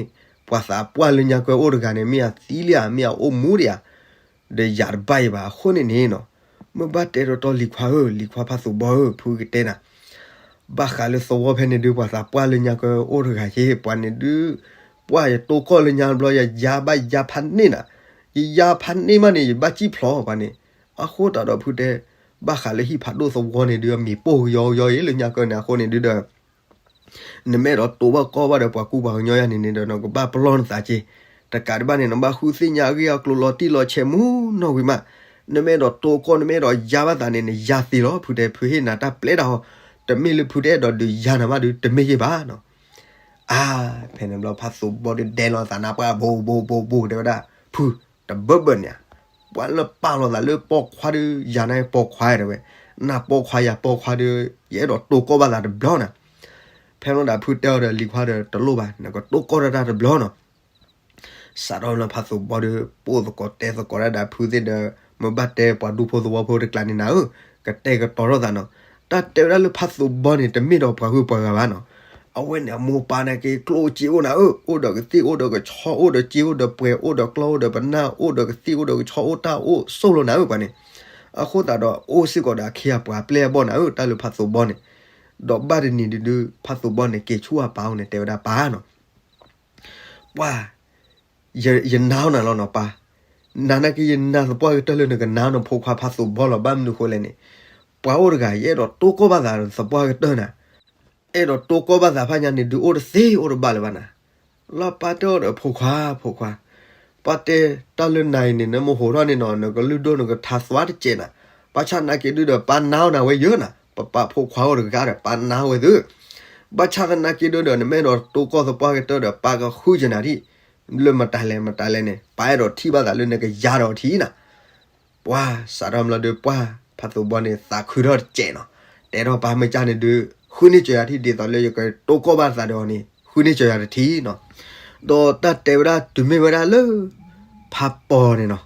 ပှၤသးပှၢ်လၢညါကဲအိၣ်တဂၤန့ၣ် မ့ၢ်အသံလံဧါ မ့ၢ်အအိၣ်မူဒံးဧါ, ဒီးယၤတဘၣ်အံၤဘၣ် အဃိန့ၣ်န့ၣ်နီၤ, မ့ၢ်ဘၣ်တဲတီတီလံၤခွါဧၢ လံၤခွါဖးသိးဘီဧၢ ဖုကတဲနၤ ဘၣ်ဃးလၢသဝီဖဲန့ၣ်ဒုး ပှၤသးပှၢ်လၢညါကဲအိၣ်တဂၤက့ ပှၤန့ၣ်ဒုး ပှၢ်ယတိၢ်ကီၢ်လၢညါတဘျီ ယယါဘၣ်ယါဖးန့ၢ်နၤ, ယယါဖးန့ၢ်မးန့ၣ် ယဘၣ်စံၣ်ဖျိးပှၤန့ၣ်, အဃိသတးဒီးဖုတဲ ဘၣ်ဃးလၢဟံၣ်ဖးဒိၣ်သဝီန့ၣ်ဒုး အမံၤပိၢ်ကယီကယီအံၤလၢညါကဲန့ၣ် အဃိန့ၣ်ဒုးဒီး နမ့ၢ်အဲၣ်ဒိးတိၢ်ဘၣ်ကီၢ်ဘၣ်ဒီးပှၤကူပှၤကညီယၤန့ၣ်န့ၣ်ဒီး နကဘၣ်ပလီၢ်နသးက့, တကးဒံးဘၣ်န့ၣ် နဘၣ်ဃုသ့ၣ်ညါအဂ့ၢ်အကျိၤလီၤတံၢ်လီၤဆဲးမူနီၢ်ဝံၤမး, နမ့ၢ်အဲၣ်ဒိးတိၢ်ကီၢ် နမ့ၢ်အဲၣ်ဒိးယါဘၣ်သးန့ၣ် နယါသ့လီၤ ဖုတဲ ဖုဟ့ၣ်နၤတၢ်ပျဲတၢ်ဟီ, တမ့ၢ်လၢဖုတအဲၣ်ဒိးဒုးယါနၤမးဒုး တမ့ၢ်ယ့ၢ်ဘၣ်နီၤ. အါ ဖဲန့ၣ်ဘျီဖးသိးဘီဒီးဒဲလီၤသးနါပှၢ် ဘိးဘိးဘိးဘိး တဲဝဲဒၣ် ဖု တဘၢဘၢန့ၣ်ဧါ, ပှၤလၢပာ်လီၤသးလၢပိာ်ခွါဒီး ယၤန့ၣ်ပိာ်ခွါတဲဝဲ, နၢ်ပိာ်ခွါယၤပိာ်ခွါဒီး ယအဲၣ်ဒိးတိၢ်ကီၢ်ဘၣ်သးတဘျီနၤ. ဖဲန့ၣ်ဒီးဖုတဲအီၤဒီးလံၤခွါဒီး တလိၣ်ဘၣ် နကတိၢ်ကီၢ်တၢ်တဘျီနီၤ. စးထီၣ်လၢဖါသိးဘီဒီး ပိာ်သကိးတဲသကိးတၢ်ဒီးဖုသ့ၣ်ဒီး မ့ၢ်ဘၣ်တဲပှၤဒူဖိသဝီဖိတကျါန့ၣ်နၤဧၢ, ကတဲာ်ကတီၤထီၣ်သးနီၤ. တၢ်တဲဝဲဒၣ်လၢဖါသိးဘီန့ၣ် တမ့ၢ်ဒီးပှၤဂုၤပှၤဂၤဘၣ်နီၤ. အဝဲန့ၣ်အမိၢ်ပၢ်န့ၣ်က့ၤကျိၣ်အိၣ်စ့အိၣ်နၤဧၢ, အိၣ်ဒီးကသံၣ်အိၣ်ဒီးကဆီအိၣ်ဒီးစ့အိၣ်ဒီးပှဲၤအိၣ်ဒီးကျီအိၣ်ဒီးပနၢ်အိၣ်ဒီးကသံၣ်အိၣ်ဒီးကဆီအိၣ်တၢ်အိၣ်ဆိးလီၤနၤဧၢပှၤန့ၣ်. အဃိသတးဒီးအိၣ်စ့ၢ်ကီးဒီးအခ့အပှၤအပျဲၢ်အဘီၣ်နၤဧၢ, တၢ်လၢဖါသိးဘီန့ၣ်. ဒီးဘၣ်တနံၤဒုးဒုး ဖါသိးဘီန့ၣ် က့ၤဆူအပၢ်အိၣ်န့ၣ် တဲဝဲဒၣ်ပၢ်နီၤ ပၢ်, ယ, ယနာ်နၤလီၤနီၤပၢ်, နၤနာ်က့ယနာ်သပှၢ်ကတၢၢ်လၢနကနာ်နဖိခွါဖါသိးဘီလီၤ. ဘၣ်မနုၤဃိလဲၣ်န့ၣ်, ပှၤအိၣ်တဂၤ ယအဲၣ်ဒိးတိၢ်ကီၢ်ဘၣ်သးသပှၢ်ကတၢၢ်နၤ, အဲၣ်ဒိးတိၢ်ကီၢ်ဘၣ်သးဖးညါန့ၣ်ဒုးအိၣ်တသ့အိၣ်တဘၣ်လၢၤဘၣ်နၤ. လီၤပၢ်တဲအီၤဒီး ဖိခွါ, ဖိခွါ, ပၢ်တဲတၢ်လၢနၤအံၤန့ၣ် နမ့ၢ်ဟိးထီၣ်န့ၣ်နီၤ နကလုၢ်ဒိၣ်နကထါသွါတစဲးနၤ, ဘၣ်ဆၣ်နာ်က့ဒုးဒီး ပၢ်နာ်အီၤနၤဝဲယၢၤနၤ, ပပၢ်ဖိခွါအိၣ်တဂၤဒီး ပၢ်နာ်ဝဲသု ဘၣ်ဆၣ်သနာ်က့ဒုးဒီး နမ့ၢ်အဲၣ်ဒိးတိၢ်ကီၢ်သပှၢ်ကတၢၢ်ဒီး ပၢ်ကဃုကနၤဒံး, လၢမတၤလဲၣ်မတၤလဲၣ်န့ၣ် ပၢ်အဲၣ်ဒိးထံၣ်ဘၣ်သးလၢနကယၤဒီးထံၣ်နၤ. ပှၤစးထီၣ်မလီၤဒုး ပှၤဖါသိးဘီန့ၣ် သးခုထီၣ်တစဲးနီၤ, တဲထီၣ်ပၢ်မ့ၢ်ကၢ်န့ၣ်ဒုး ဃုန့ၢ်စၢၤယၤထံၣ် ဒ်သိးလၢယကတိၢ်ကီၢ်ဘၣ်သးဒီးအီၤန့ၣ် ဃုန့ၢ်စၢၤယၤတထံၣ်နီၤ. ဒီးတၢ်တဲဝဲဒၣ်တုၤမ့ၢ်ဝဲဒၣ်လၢ ဖါပီၤန့ၣ်နီၤ,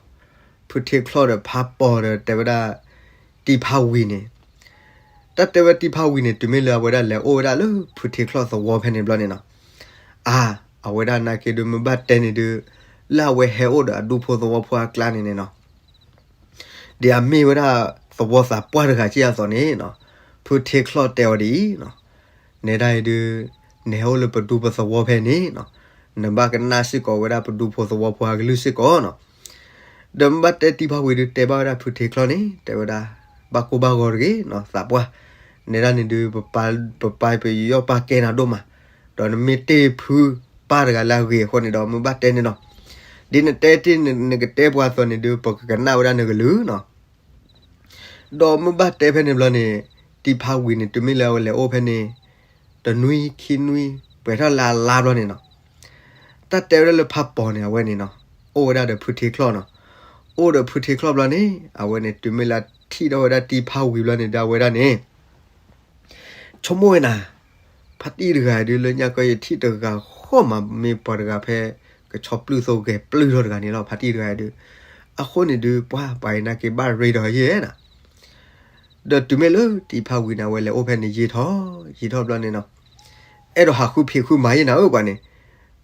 ဖုထ့ချီၣ်ဒီးဖါပီၤဒီးတဲဝဲဒၣ် တံၤဖါဝံၤန့ၣ်, တၢ်တဲဝဲတံၤဖါဝံၤန့ၣ် တုၤမ့ၢ်လၢအဝဲဒၣ်လဲၤအိၣ်ဝဲဒၣ်လၢဖုထ့ချီၣ်သဝီဖဲန့ၣ်ဘျီန့ၣ်နီၤ, အါ, အဝဲဒၣ်နာ်က့ဒုး မ့ၢ်ဘၣ်တဲန့ၣ်ဒုး လၢအဝဲဟဲအိၣ်ဒီးအဒူဖိသဝီဖိအကျါန့ၣ်န့ၣ်နီၤ ဒ်အမ့ၢ်ဝဲဒၣ်သဝီသးပှၢ်တဂၤက့ၢ်အသိးန့ၣ်နီၤ, ဖုထ့ချီၣ်တဲအီၤဒ်အံၤနီၤ, နဲဒၣ်အံၤဒုး နဟဲအိၣ်လၢပဒူပသဝီဖဲန့ၣ်နီၤ, နဘၣ်ကနၣ်စ့ၢ်ကီးဝဲဒၣ်ပဒူဖိသဝီဖိအကလုၢ်စ့ၢ်ကီးနီၤ. ဒီးမ့ၢ်ဘၣ်တဲတံၤဖါဝံၤဒုး တဲဘၣ်ဝဲဒၣ်ဖုထ့ချီၣ်န့ၣ် တဲဝဲဒၣ် ဘၣ်ကိၢ်ဘၣ်ဂီၤတဂ့ၤနီၤ သးပှၢ်, နဲဒၣ်န့ၣ်ဒုး ပပၢ်ပယီၢ်ပၢ်ကဲနၤဒိၣ်မး, ဒီးနမ့ၢ်တ့ၢ်ဖုပၢ်တဂၤလၢအဂ့ၤအဃိန့ၣ်ဒီး မ့ၢ်ဘၣ်တဲန့ၣ်နီၤ, ဒ်နတဲတ့ၢ်နကတဲပှၤအသိးန့ၣ်ဒုး ပကကနၣ်ဝဲဒၣ်နကလုၢ်နီၤ. ဒီးမ့ၢ်ဘၣ်တဲဖဲန့ၣ်ဘျီန့ၣ် တံၤဖါဝံၤန့ၣ် တုၤမ့ၢ်လၢအဝဲလဲၤအိၣ်ဖဲန့ၣ် တနွံခံနွံ ပှဲၤထီၣ်လၢအလါဘျီန့ၣ်နီၤ, တၢ်တဲဝဲဒၣ်လၢဖါပီၤန့ၣ် အဝဲန့ၣ်နီၤ အိၣ်ဝဲဒၣ်ဒီးဖုထ့ချီၣ်နီၤ, အိၣ်ဒီးဖုထ့ချီၣ်ဘျီန့ၣ် အဝဲန့ၣ် တုၤမ့ၢ်လၢထံၣ်ထီၣ်ဝဲဒၣ်တံၤဖါဝံၤဘျီန့ၣ်ဒီး အဝဲဒၣ်န့ၣ် ဆိကမိၣ်ဝဲနၤ, ဖါတံၢ်တဂၤဒုး လၢညါကီယထံၣ်တဂၤဃီမး မ့ၢ်ပှၤတဂၤဖဲ ကဆီပျုၢ်သိဂဲၤပျုၢ်ထီၣ်တဂၤန့ၣ်လီၤ ဖါတံၢ်တဂၤဒုး, အဃိန့ၣ်ဒုး ပှၤပှၤအံၤနာ်က့ဘၣ်ရ့ဒီးယဲၢ်နၤ. ဒီးတုၤမ့ၢ်လၢတံၤဖါဝံၤန့ၣ် အဝဲလဲၤအိၣ်ဖဲန့ၣ်ယံာ်ထီၣ် ယံာ်ထီၣ်ဘျီန့ၣ်နီၤ, အဲၣ်ဒိးဟးဃုဖံးဃုမၤယဲၢ်နၤဧၢပှၤန့ၣ်,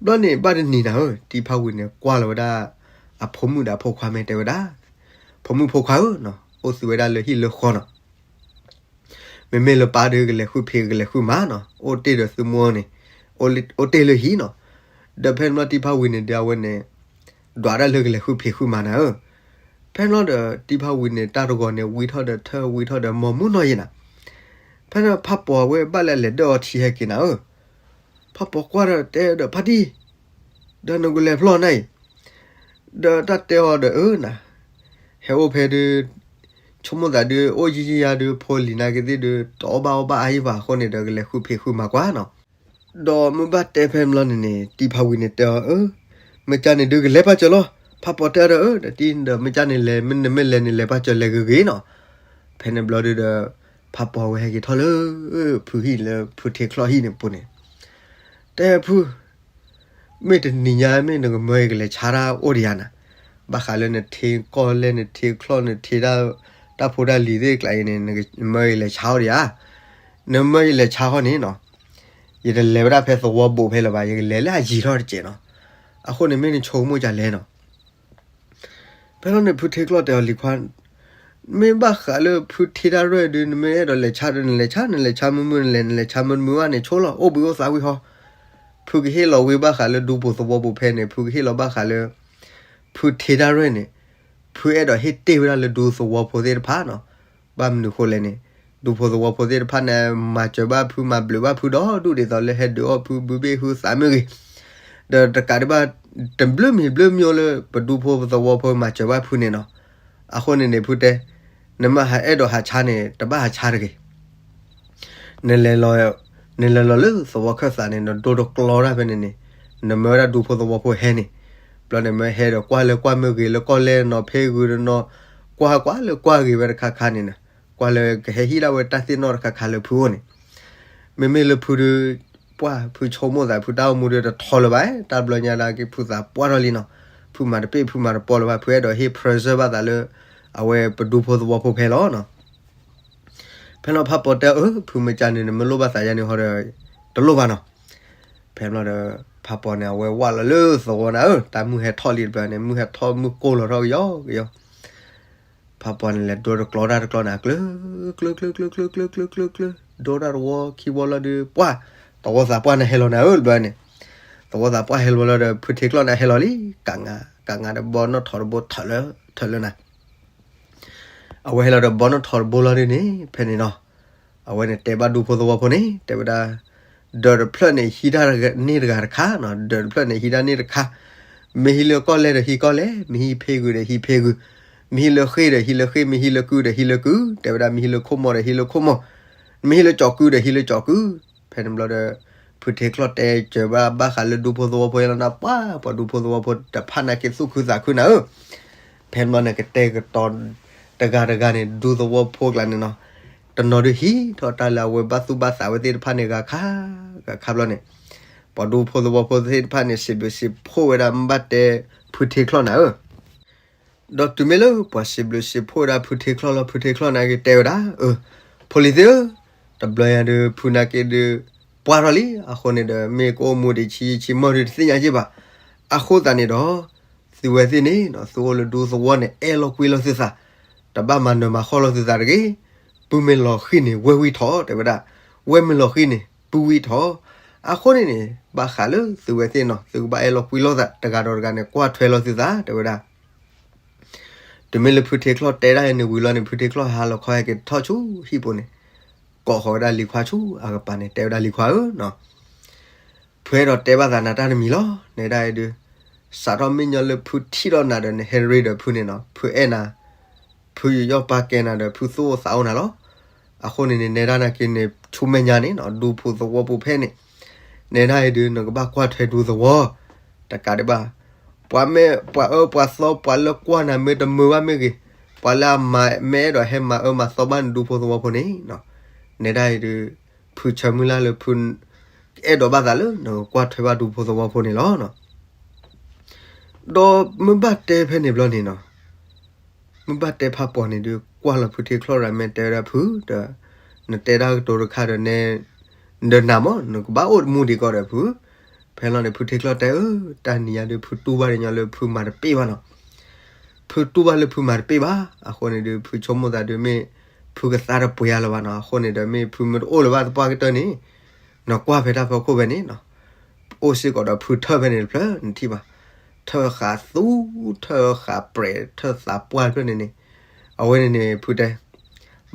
ဘျီန့ၣ်ဘၣ်တနံၤနၤဧၢ တံၤဖါဝံၤန့ၣ် ကွၢ်လီၤဝဲဒၣ် အဖိမုၣ်ဒီးအဖိခွါမ့ၢ်တဲဝဲဒၣ်, ဖိမုၣ်ဖိခွါဧၢနီၤ အိၣ်သုဝဲဒၣ်လၢဟံၣ်လၢဃီနီၤ မ့မ့ၢ်လၢပၢ်ဒီးကလဲၤဃုဖံးကလဲၤဃုမၤနီၤ အိၣ်တ့ၢ်ဒီးသုမိၢ်န့ၣ်, အိၣ်တ့ၢ်လၢဟံၣ်နီၤ, ဒီးဖဲန့ၣ်ဘျီတံၤဖါဝံၤန့ၣ်ဒီးအဝဲန့ၣ် ဒွးဒၣ်လၢကလဲၤဃုဖံးဃုမၤနၤဧၢ, ဖဲန့ၣ်ဘျီဒီးတံၤဖါဝံၤန့ၣ် တၢ်တဂီၤန့ၣ် ဝံထီၣ်ဒီးထၢ ဝံထီၣ်ဒီးမီၢ်မူနီၢ်ယဲၢ်နၤ, ဖဲန့ၣ်ဖါပီၤအဝဲဘၣ်လၢအလဲၤဒၢၣ်အီထံဟဲက့ၤနၤဧၢ, ဖါပီၤကွၢ်ဒီးတဲဒီးဖါတံၢ်, ဒီးနကလဲၤဖျီၣ်နၤအံၤ, ဒီးတၢ်တဲအီၤဒီးအၢနၤ, ဟဲအိၣ်ဖဲဒုး ဆိကမိၣ်သးဒုး အိၣ်ယံာ်ယံာ်ယါဒုး ဖိလံၤနာ်က့သ့ၣ်ဒုး တအီၣ်ဘၣ်အီၣ်ဘၣ်အါယံၤဘၣ်အဃိန့ၣ်ဒီး ကလဲၤဃုဖံးဃုမၤကွၢ်နီၤ, ဒီးမ့ၢ်ဘၣ်တဲဖဲန့ၣ်ဘျီန့ၣ်န့ၣ် တံၤဖါဝံၤန့ၣ်တဲအီၤအၢ, မ့ၢ်ကၢ်န့ၣ်ဒုးကလဲၤပာ်စၢၤလီၤ, ဖါပီၤတဲအီၤဒီးအၢ ဒီးတံၢ်ဒီးမ့ၢ်ကၢ်န့ၣ်လဲၤ နမ့ၢ်လဲၤန့ၣ်လဲၤပာ်စၢၤလဲၤဂ့ၤဂ့ၤနီၤ, ဖဲန့ၣ်ဘျီဒုးဒီး ဖါပီၤဝဲဟဲက့ၤထီၣ်လၢ ဖုဟံၣ်လၢဖုထ့ချီၣ်ဟံၣ်န့ၣ်ပူၤန့ၣ်, တဲဖု မ့ၢ်တနံၤညါမ့ၢ်နကမၢယကလဲၤဆါတၢ်အိၣ်ဒီးယၤနၤ, ဘၣ်ဃးလၢနထ့ကီၢ်လဲၢ် နထ့ချီၣ် နထ့တၢ် တၢ်ဖိတၢ်လံၤသ့ၣ်တကျါအံၤန့ၣ် နမၢယလဲၤဆါအိၣ်ဒီးယၤ, နမၢယလဲၤဆါဃီန့ၣ်နီၤ, ယတလဲၤဝဲဒၣ်ဖဲသဝီဘိးဖဲလၢၤဘၣ် ယကလဲၤလၢအယံာ်ထီၣ်တစဲးနီၤ, အဃိန့ၣ်မ့ၢ်နဆိကမိၣ်ကလဲၣ်နီၤ ဖဲလီၤန့ၣ် ဖုထ့ချီၣ်တဲအီၤလံၤခွါ, မ့ၢ်ဘၣ်ဃးလၢဖုထ့တၢ်ရဲၣ်ဒုး နမ့ၢ်အဲၣ်ဒိးလဲၤဆါဒီးနလဲၤဆါ နလဲၤဆါမုာ်မုာ် နလဲၤနလဲၤဆါမုာ်မုာ်ဘၣ်န့ၣ်ဆိလီၤ အိၣ်ဘှံးအိၣ်သါဝံၤဟီ, ဖုကဟ့ၣ်လီၤဝံၤဘၣ်ဃးလၢဒူဖိသဝီဖိဖဲန့ၣ် ဖုကဟ့ၣ်လီၤဘၣ်ဃးလၢ ဖုထ့တၢ်ရဲၣ်န့ၣ်, ဖုအဲၣ်ဒိးဟ့ၣ်တ့ၢ်ဝဲဒၣ်လၢဒူသဝီဖိသ့ၣ်တဖၣ်နီၤ, ဘၣ်မနုၤဃိလဲၣ်န့ၣ်, ဒူဖိသဝီဖိသ့ၣ်တဖၣ်န့ၣ် မၤစၢၤဘၣ်ဖုမၤဘျုးဘၣ်ဖုဒီးဒူၣ်ဒ်သိးလၢဟဲဒုးအီၣ်ဖုဘုဘ့ၣ်ဟုသးမ့ၢ်ဂ့ၤ, ဒီးတကးဒံးဘၣ် တဘျုးမံၤဘျုးမံၤလၢပဒူဖိသဝီဖိမၤစၢၤဘၣ်ဖုန့ၣ်နီၤ, အဃိန့ၣ်န့ၣ် ဖုတဲ, နမ့ၢ်ဟးအဲၣ်ဒိးဟးဆါန့ၣ် တဘၣ်ဟးဆါတဂ့ၤ နလဲၤလီၤ, နလဲၤလီၤလၢသဝီခၢၣ်သးန့ၣ် နဒိတကျီတၢ်ဖဲန့ၣ်န့ၣ်, နမၢဝဲဒၣ်ဒူဖိသဝီဖိဟဲန့ၣ်, ဘျီန့ၣ်မၢဟဲဒီးကွၢ်လၢကွၢ်မ့ၢ်ဂ့ၤလၢကီၢ်လဲၢ်နီၤ ဖဲဂုၤတနီၤ, ကွၢ်ကွၢ်လၢကွၢ်ဂ့ၤဝဲတခါခါန့ၣ်နၤ, ကွၢ်လၢကဟဲဟံးဒၣ်ဝဲတၢ်သ့ၣ်နီၣ်တခါခါလၢဖုအိၣ်န့ၣ်, မ့မ့ၢ်လၢဖုဒုး ပှၢ်ဖုဆိကမိၣ်သး ဖုတၢ်အိၣ်မူဒုးတထီလၢၤဘၣ်, တၢ်ဘျီညါဒၣ်က့ၤဖုသးပှၢ်ထီၣ်လံနီၤ, ဖုမၤတပ့ၢ်ဖုမၤတပီလၢၤဘၣ်, ဖုအဲၣ်ဒိးဟ့ၣ် present ဘၣ်သးလၢ အဝဲပဒူဖိသဝီဖိဖဲလီၤနီၤ. ဖဲလီၤဖးပီၤတဲအၢ ဖုမ့ၢ်ကန့ၣ် နမ့ၢ်လိၣ်ဘၣ်သးယါန့ၣ်ဟီဒီး တလိၣ်ဘၣ်နီၤ. ဖဲဘျီဒီး ဖးပီၤန့ၣ် အဝဲဝၢ်လီၤလၢသဝီနၤဧၢ, တၢ်မုၢ်ဟဲထီၣ်လံတဘျီန့ၣ် မုၢ်ဟဲထီၣ်မုၢ်ကိၢ်လီၤထီၣ်ကယီကယီ ဖးပီၤန့ၣ်လဲၤဒိတကျီတၢ်တကျီနၤ ကျၢ ကျၢ ကျၢ ကျၢ ကျၢ ကျၢ ကျၢ ဒိတၢ်တဝီခံဝီလီၤဒီး ပှၢ် သဝီသးပှၢ်န့ၣ်ဟဲလီၤနၤဧၢ တဘျီန့ၣ်, သဝီသးပှၢ်ဟဲလီၤလီၤဒီး ဖုထ့ချီၣ်န့ၣ်ဟဲလီၤလံ, ကးငါ ကးငါဒီးဘီနီၣ်ထိးတဘိထၢၣ်လၢ ထၢၣ်လၢနၤ အဝဲဟဲလီၤဒီးဘီနီၣ်ထိးတဘိလီၤဒ်န့ၣ် ဖဲန့ၣ်နီၤ, အဝဲန့ၣ်တဲဘၣ်ဒူဖိသဝီဖိန့ၣ် တဲဝဲဒၣ် ဒၢးတဖျၢၣ်န့ၣ်ဟံးတၢ်န့ၢ်တဂၤတခါနီၤ, ဒၢးတဖျၢၣ်န့ၣ်ဟံးတၢ်န့ၢ်တခါ, မ့ၢ်ဟံးလၢကီၢ်လဲၢ်ဒီးဟံးကီၢ်လဲၢ်, မ့ၢ်ဟံးဖ့ဂုၤဒီးဟံးဖ့ဂုၤ, မ့ၢ်ဟံးလၢဃ့ၢ်ဒီးဟံးလၢဃ့ၢ်, မ့ၢ်ဟံးလၢကုၢ်ဒီးဟံးလၢကုၢ်, တဲဝဲဒၣ်မ့ၢ်ဟံးလၢခိၣ်မီၤဒီးဟံးလၢခိၣ်မီၤ, မ့ၢ်ဟံးလၢကၠီၤကုၢ်ဒီးဟံးလၢကၠီၤကုၢ်, ဖဲန့ၣ်ဘျီဒီး ဖုထ့ချီၣ်တဲစၢၤဘၣ်ဘၣ်ဃးလၢဒူဖိသဝီဖိလီၤနၤ, ပှၢ် ပှၤဒူဖိသဝီဖိတဖၣ်န့ၣ်က့ၤသူၣ်ခုသးခုနၤဧၢ, ဖဲန့ၣ်ဘျီန့ၣ်ကတဲာ်ကတီၤ တဂၤတဂၤန့ၣ် ဒူသဝီဖိကျါန့ၣ်နီၤ, တနီၤဒုးဟံးထီၣ်တၢ်လၢအဝဲဘၣ်သူၣ်ဘၣ်သးဝဲသ့ၣ်တဖၣ်န့ၣ် ဂၤခါ ဂၤခါဘျီန့ၣ်, ပှၤဒူဖိသဝီဖိသ့ၣ်တဖၣ်န့ၣ် စံးဘျုးစံးဖှိၣ်ဝဲဒၣ်မ့ၢ်ဘၣ်တဲဖုထ့ချီၣ်နၤဧၢ, ဒီးတုၤမ့ၢ်လၢပှၤစံးဘျုးစံးဖှိၣ်ဝဲဒၣ်ဖုထ့ချီၣ်လီၤ, ဖုထ့ချီၣ်န့ၣ်က့ၤတဲဝဲဒၣ်, အၢ ဖိလံၤသ့ၣ်ဧၢ, တဘျီညါဒုး ဖုန့ၣ်က့ၤဒုး ပှၢ်ထီၣ်လံ, အဃိန့ၣ်ဒီး မ့ၢ်ကအိၣ်မူဒံးဆံးဆံးမီၢ်ဒုးတသ့ၣ်ညါက့ၤဘၣ်, အဃိသတးန့ၣ်ဒီး သုဝဲသ့ၣ်န့ၣ် သုအိၣ်လၢဒူသဝီန့ၣ် အဲၣ်လီၤကွံလီၤသုသး, တဘၣ်မၤနၢၤမၤဃီလီၤသုသးတဂ့ၤ, ပုၢ်မ့ၢ်လီၤဃံၤန့ၣ် ဝဲၢ်ဝံထီၣ် တဲဝဲဒၣ်, ဝဲၢ်မ့ၢ်လီၤဃံၤန့ၣ် ပုၢ်ဝံထီၣ်, အဃိန့ၣ်န့ၣ် ဘၣ်ဃးလၢသုဝဲသ့ၣ်နီၤ သုကဘၣ်အဲၣ်လီၤကွံလီၤသး တဂၤဒီးတဂၤန့ၣ် ကွၢ်ထွဲလီၤသုသး တဲဝဲဒၣ် တုၤမ့ၢ်လၢဖုထ့ချီၣ်တဲဒၣ်အံၤန့ၣ်ဝံၤလီၤန့ၣ် ဖုထ့ချီၣ်ဟးလီၤခီဟဲက့ၤထီၣ်ဆူဟံၣ်ပူၤန့ၣ်, ကိးဃီၤဝဲဒၣ်လံၤခွါဆူအကပၤန့ၣ် တဲဝဲဒၣ်လံၤခွါဧၢနီၤ, ဖုအဲၣ်ဒိးတဲဘၣ်သးနၤတၢ်တမံၤလီၤ, နဲဒၣ်အံၤဒုး စးထီၣ်မ့ၢ်ညီလၢဖုထံၣ်ဒီးနၤဒီးနဟဲရ့ဒီးဖုန့ၣ်နီၤ ဖုအဲၣ်နၤ ဖုယူးယီၣ်ပာ်ကဲနၤဒီး ဖုသူၣ်အိၣ်သးအိၣ်နၤလီၤ. အဃိန့ၣ်န့ၣ် နဲဒၣ်နာ်က့န့ၣ် ဆူမဲာ်ညါန့ၣ်နီၤ ဒူဖိသဝီပူၤဖဲန့ၣ် နဲဒၣ်အံၤဒုး နကဘၣ်ကွၢ်ထွဲဒူသဝီ တကးဒံးဘၣ် ပှၤမ့ၢ်ပှၤအၢပှၤသီ ပှၤလၢကွၢ်နၤမ့ၢ်တမုာ်ဘၣ်မ့ၢ်ဂ့ၤ, ပှၤလၢအမၤမ့ၢ်အဲၣ်ဒိးဟဲမၤအၢမၤသီဘၣ်နဒူဖိသဝီဖိန့ၣ်နီၤ နဲဒၣ်အံၤဒုး ဖုဆၢမုၢ်လၢ်လၢဖု အဲၣ်ဒိးဘၣ်သးလၢနကကွၢ်ထွဲဘၣ်ဒူဖိသဝီဖိန့ၣ်လီၤ. ဒီးမ့ၢ်ဘၣ်တဲဖဲန့ၣ်ဘျီန့ၣ်နီၤ မ့ၢ်ဘၣ်တဲဖးပီၤန့ၣ်ဒုး ကွၢ်လီၤဖုထံချီၣ်ရၤ မ့ၢ်တဲဝဲဒၣ်ဖု ဒီး နတဲတၢ်ကတိၤတခါဒီးနဲ ဒီးနၤမ့ၢ် နကဘၣ်အိၣ်တမူဒံးကီးဒီးဖု ဖဲလီၤန့ၣ် ဖုထံချီၣ်တဲအၢ တၢ်နံၤညါဒုး ဖုတူၢ်ဘၣ်ဒီးညီလၢဖုမၤတပ့ၢ်ဘၣ်နီၤ ဖုတူၢ်ဘၣ်လၢဖုမၤတပ့ၢ်ဘၣ် အဃိန့ၣ်ဒုး ဖုဆိကမိၣ်သးဒုးမ့ၢ် ဖုကသါတပှဲၤအါလၢၤဘၣ်နီၤ အဃိန့ၣ်ဒီး မ့ၢ်ဖုမ့ၢ်တအိၣ်လၢၤဘၣ်သပှၢ်ကတၢၢ်န့ၣ် နကွၢ်ဖဲတၢ်ဖီခိၣ်ဖဲန့ၣ်နီၤ အိၣ်စ့ၢ်ကီးဒီးဖုထၢၣ်ဖဲန့ၣ်တဖျၢၣ် နထံၣ်ဘၣ် ထၢၣ်ဃးသူ ထၢၣ်ဃးပြဲး ထၢၣ်သးပှၢ်တဖျၢၣ်န့ၣ်န့ၣ် အဝဲန့ၣ်န့ၣ် ဖုတဲ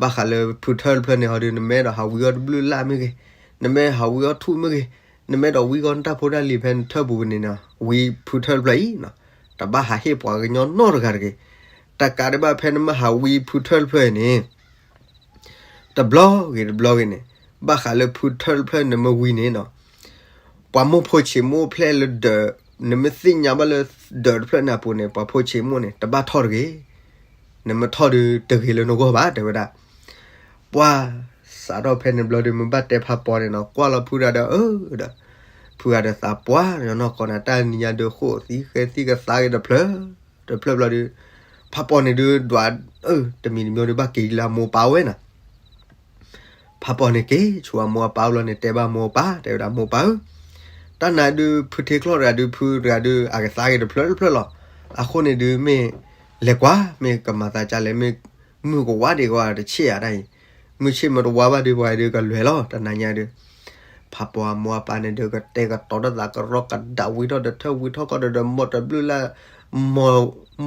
ဘၣ်ဃးလၢဖုထၢၣ်တဖျၢၣ်န့ၣ်ဟီဒုး နမ့ၢ်အဲၣ်ဒိးဟးဝံအီၣ်တဘျုးလၢ်မ့ၢ်ဂ့ၤ, နမ့ၢ်ဟးဝံအီၣ်ထူၣ်မ့ၢ်ဂ့ၤ, နမ့ၢ်အဲၣ်ဒိးဝံအီၣ်နတၢ်ဖိတၢ်လံၤဖဲနထၢၣ်ပူၤန့ၣ်နီၤ ဝံဖုထၢၣ်တဖျၢၣ်အံၤနီၤ တဘၣ်ဟးဟ့ၣ်ပှၤကညီနီတဂၤတဂ့ၤ. တကးဒံးဘၣ်ဖဲနမ့ၢ်ဟးဝံဖုထၢၣ်တဖျၢၣ်အံၤန့ၣ် တဘျီဂ့ၤတဘျီဂ့ၤန့ၣ် ဘၣ်ဃးလၢဖုထၢၣ်တဖျၢၣ်နမ့ၢ်ဝံန့ၣ်နီၤ ပှၤမိၢ်ဖိဆံးမိၢ်ဖျဲၣ်လၢဒၢး နမ့ၢ်သ့ၣ်ညါဘၣ်လၢဒၢးတဖျၢၣ်န့ၣ်အပူၤန့ၣ် ပှၤဖိဆံးမိၢ်န့ၣ် တဘၣ်ထီၣ်တဂ့ၤ. နမ့ၢ်ထီၣ်ဒုးတဂ့ၤလၢနဂီၢ်ဘၣ် တဲဝဲဒၣ်. ပှၤစးထီၣ်ဖဲန့ၣ်ဘျီဒုး မ့ၢ်ဘၣ်တဲဖးပီၤန့ၣ်နီၤ ကွၢ်လီၤဖုတဂၤဒီး အၢ ဒီး ဖုဂၤဒီးသးပှၢ်နီၢ်ကီၢ်န့ၣ် တၢ်နံၤညါဒုး ဃိာ်သံဃဲသံကသါက့ၤတဖျၢၣ် တဖျၢၣ်ဘျီဒုး ဖးပီၤန့ၣ်ဒုး ဒွး အၢ တမံၤတမံၤဒုး ဘၣ်က့ၤလၢအမိၢ်ပၢ်ဝဲနီၤ ဖးပီၤန့ၣ်က့ၤ ဆူအမိၢ်အပၢ်အိၣ်လီၤန့ၣ် တဲဘၣ်မိၢ်ပၢ် တဲဝဲဒၣ်မိၢ်ပၢ်ဧၢ, တၢ်နၤဒုး ဖုထံချီၣ်တဂၤဒုး ဖုတဂၤဒုး အကသါက့ၤတဖျၢၣ်တဖျၢၣ်လီၤ. အဃိန့ၣ်ဒုး မ့ၢ်လဲၤကွၢ် မ့ၢ်ကမၤသးဒ်လဲၣ် မ့ၢ်မုၢ်ကဝါဒံးကဝါတဆ့ၣ်ဧါတၢ်အံၤ, မုၢ်ဆ့ၣ်မ့ၢ်တဝါဘၣ်ဒုး ပှၤဒုးကလဲၤလီၤ တၢ်နၤညါဒုး ဖးပီၤအမိၢ်အပၢ်န့ၣ်ဒုး ကတဲာ်ကတီၤတၢ်သးကရီကဒးဝံထီၣ်ဒီးထၢၣ်ဝံထီၣ်ကီၢ်ဒီး ဒီးမိၢ်တဘျုးလၢ်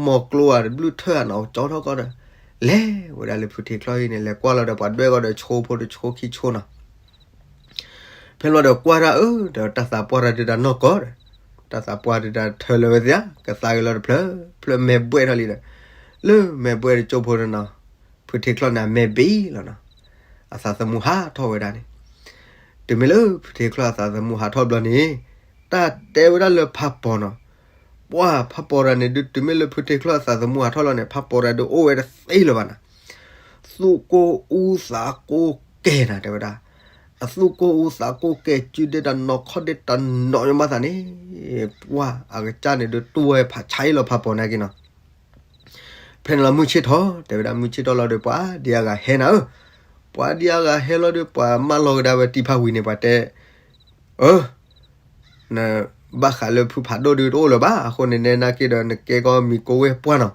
မိၢ်ကျိဧါတဘျုးထၢၣ်ဧါနီၤ ကၠီထီၣ်ကီၢ်ဒီး လဲၤဝဲဒၣ်လၢဖုထံချီၣ်အံၤန့ၣ် လဲၤကွၢ်လီၤဒီးပှၤဒွဲၣ်ကီၢ်ဒီး ဆိဖိတဆိခံဆိနီၤ ဖဲလီၤဒီးကွၢ်တၢ်အၢ ဒီးတၢ်သးပှၢ်တၢ်ဒုးတၢ်နီၢ်ကီၢ်ဒီး တၢ်သးပှၢ်ဒုးတၢ်ထၢလၢဝဲသ့ၣ်ဧါ ကသါက့ၤလီၤတဖျၢၣ် ဖျၢၣ်မဲာ်ဘှဲၣ်ထီၣ်လံဒီး လၢမဲာ်ဘှဲၣ်တကၠိဖိန့ၣ်နီၤ ဖုထံချီၣ်န့ၣ် အမဲာ်ဘ့ၣ်လီၤနီၤ အသးသမူဟးထီၣ်ဝဲဒၣ်န့ၣ် တုၤမ့ၢ်လၢဖုထံချီၣ်အသးသမူဟးထီၣ်ဘျီန့ၣ် တၢ်တဲဝဲဒၣ်လၢဖးပီၤနီၤ ပှၤဖးပီၤတဂၤန့ၣ်ဒုး တုၤမ့ၢ်လၢဖုထံချီၣ်အသးသမူဟးထီၣ်လီၤန့ၣ် ဖးပီၤတဂၤဒုးအိၣ်ဝဲတသ့လၢၤဘၣ်နီၤ သူၣ်ကိၢ်အူသးကိၢ်ကဲနၤ တဲဝဲဒၣ်. အသူၣ်ကိၢ်အူသးကိၢ်ကဲ စုဒဲတနီၤခီၣ်ဒဲတနီၤညီမးသးန့ၣ်, ပှၢ်အကစၢ်န့ၣ်ဒုးတူၢ်ဝဲဖးဆါအံၤလီၤ ဖးပိာ်နာ်က့နီၤ. ဖဲန့ၣ်လီၤ မုၢ်ဆ့ၣ်ထီၣ် တဲဝဲဒၣ် မုၢ်ဆ့ၣ်ထီၣ်လီၤဒီး ပှၤဒံးအဂၤဟဲနၤဧၢ. ပှၤဒံးအဂၤဟဲလီၤဒီး ပှၤမၢလီၤကဒါဝဲတံၤဖးဝံၤန့ၣ် ပှၤတဲ အၢ နဘၣ်ဃးလၢဖုဖးဒိၣ်ဒုးတအိၣ်လၢၤဘၣ်. အဃိန့ၣ် နဲနာ်က့ဒီး နကဲကီမံၤကိဝဲၢ်ပှၢ်နီၤ,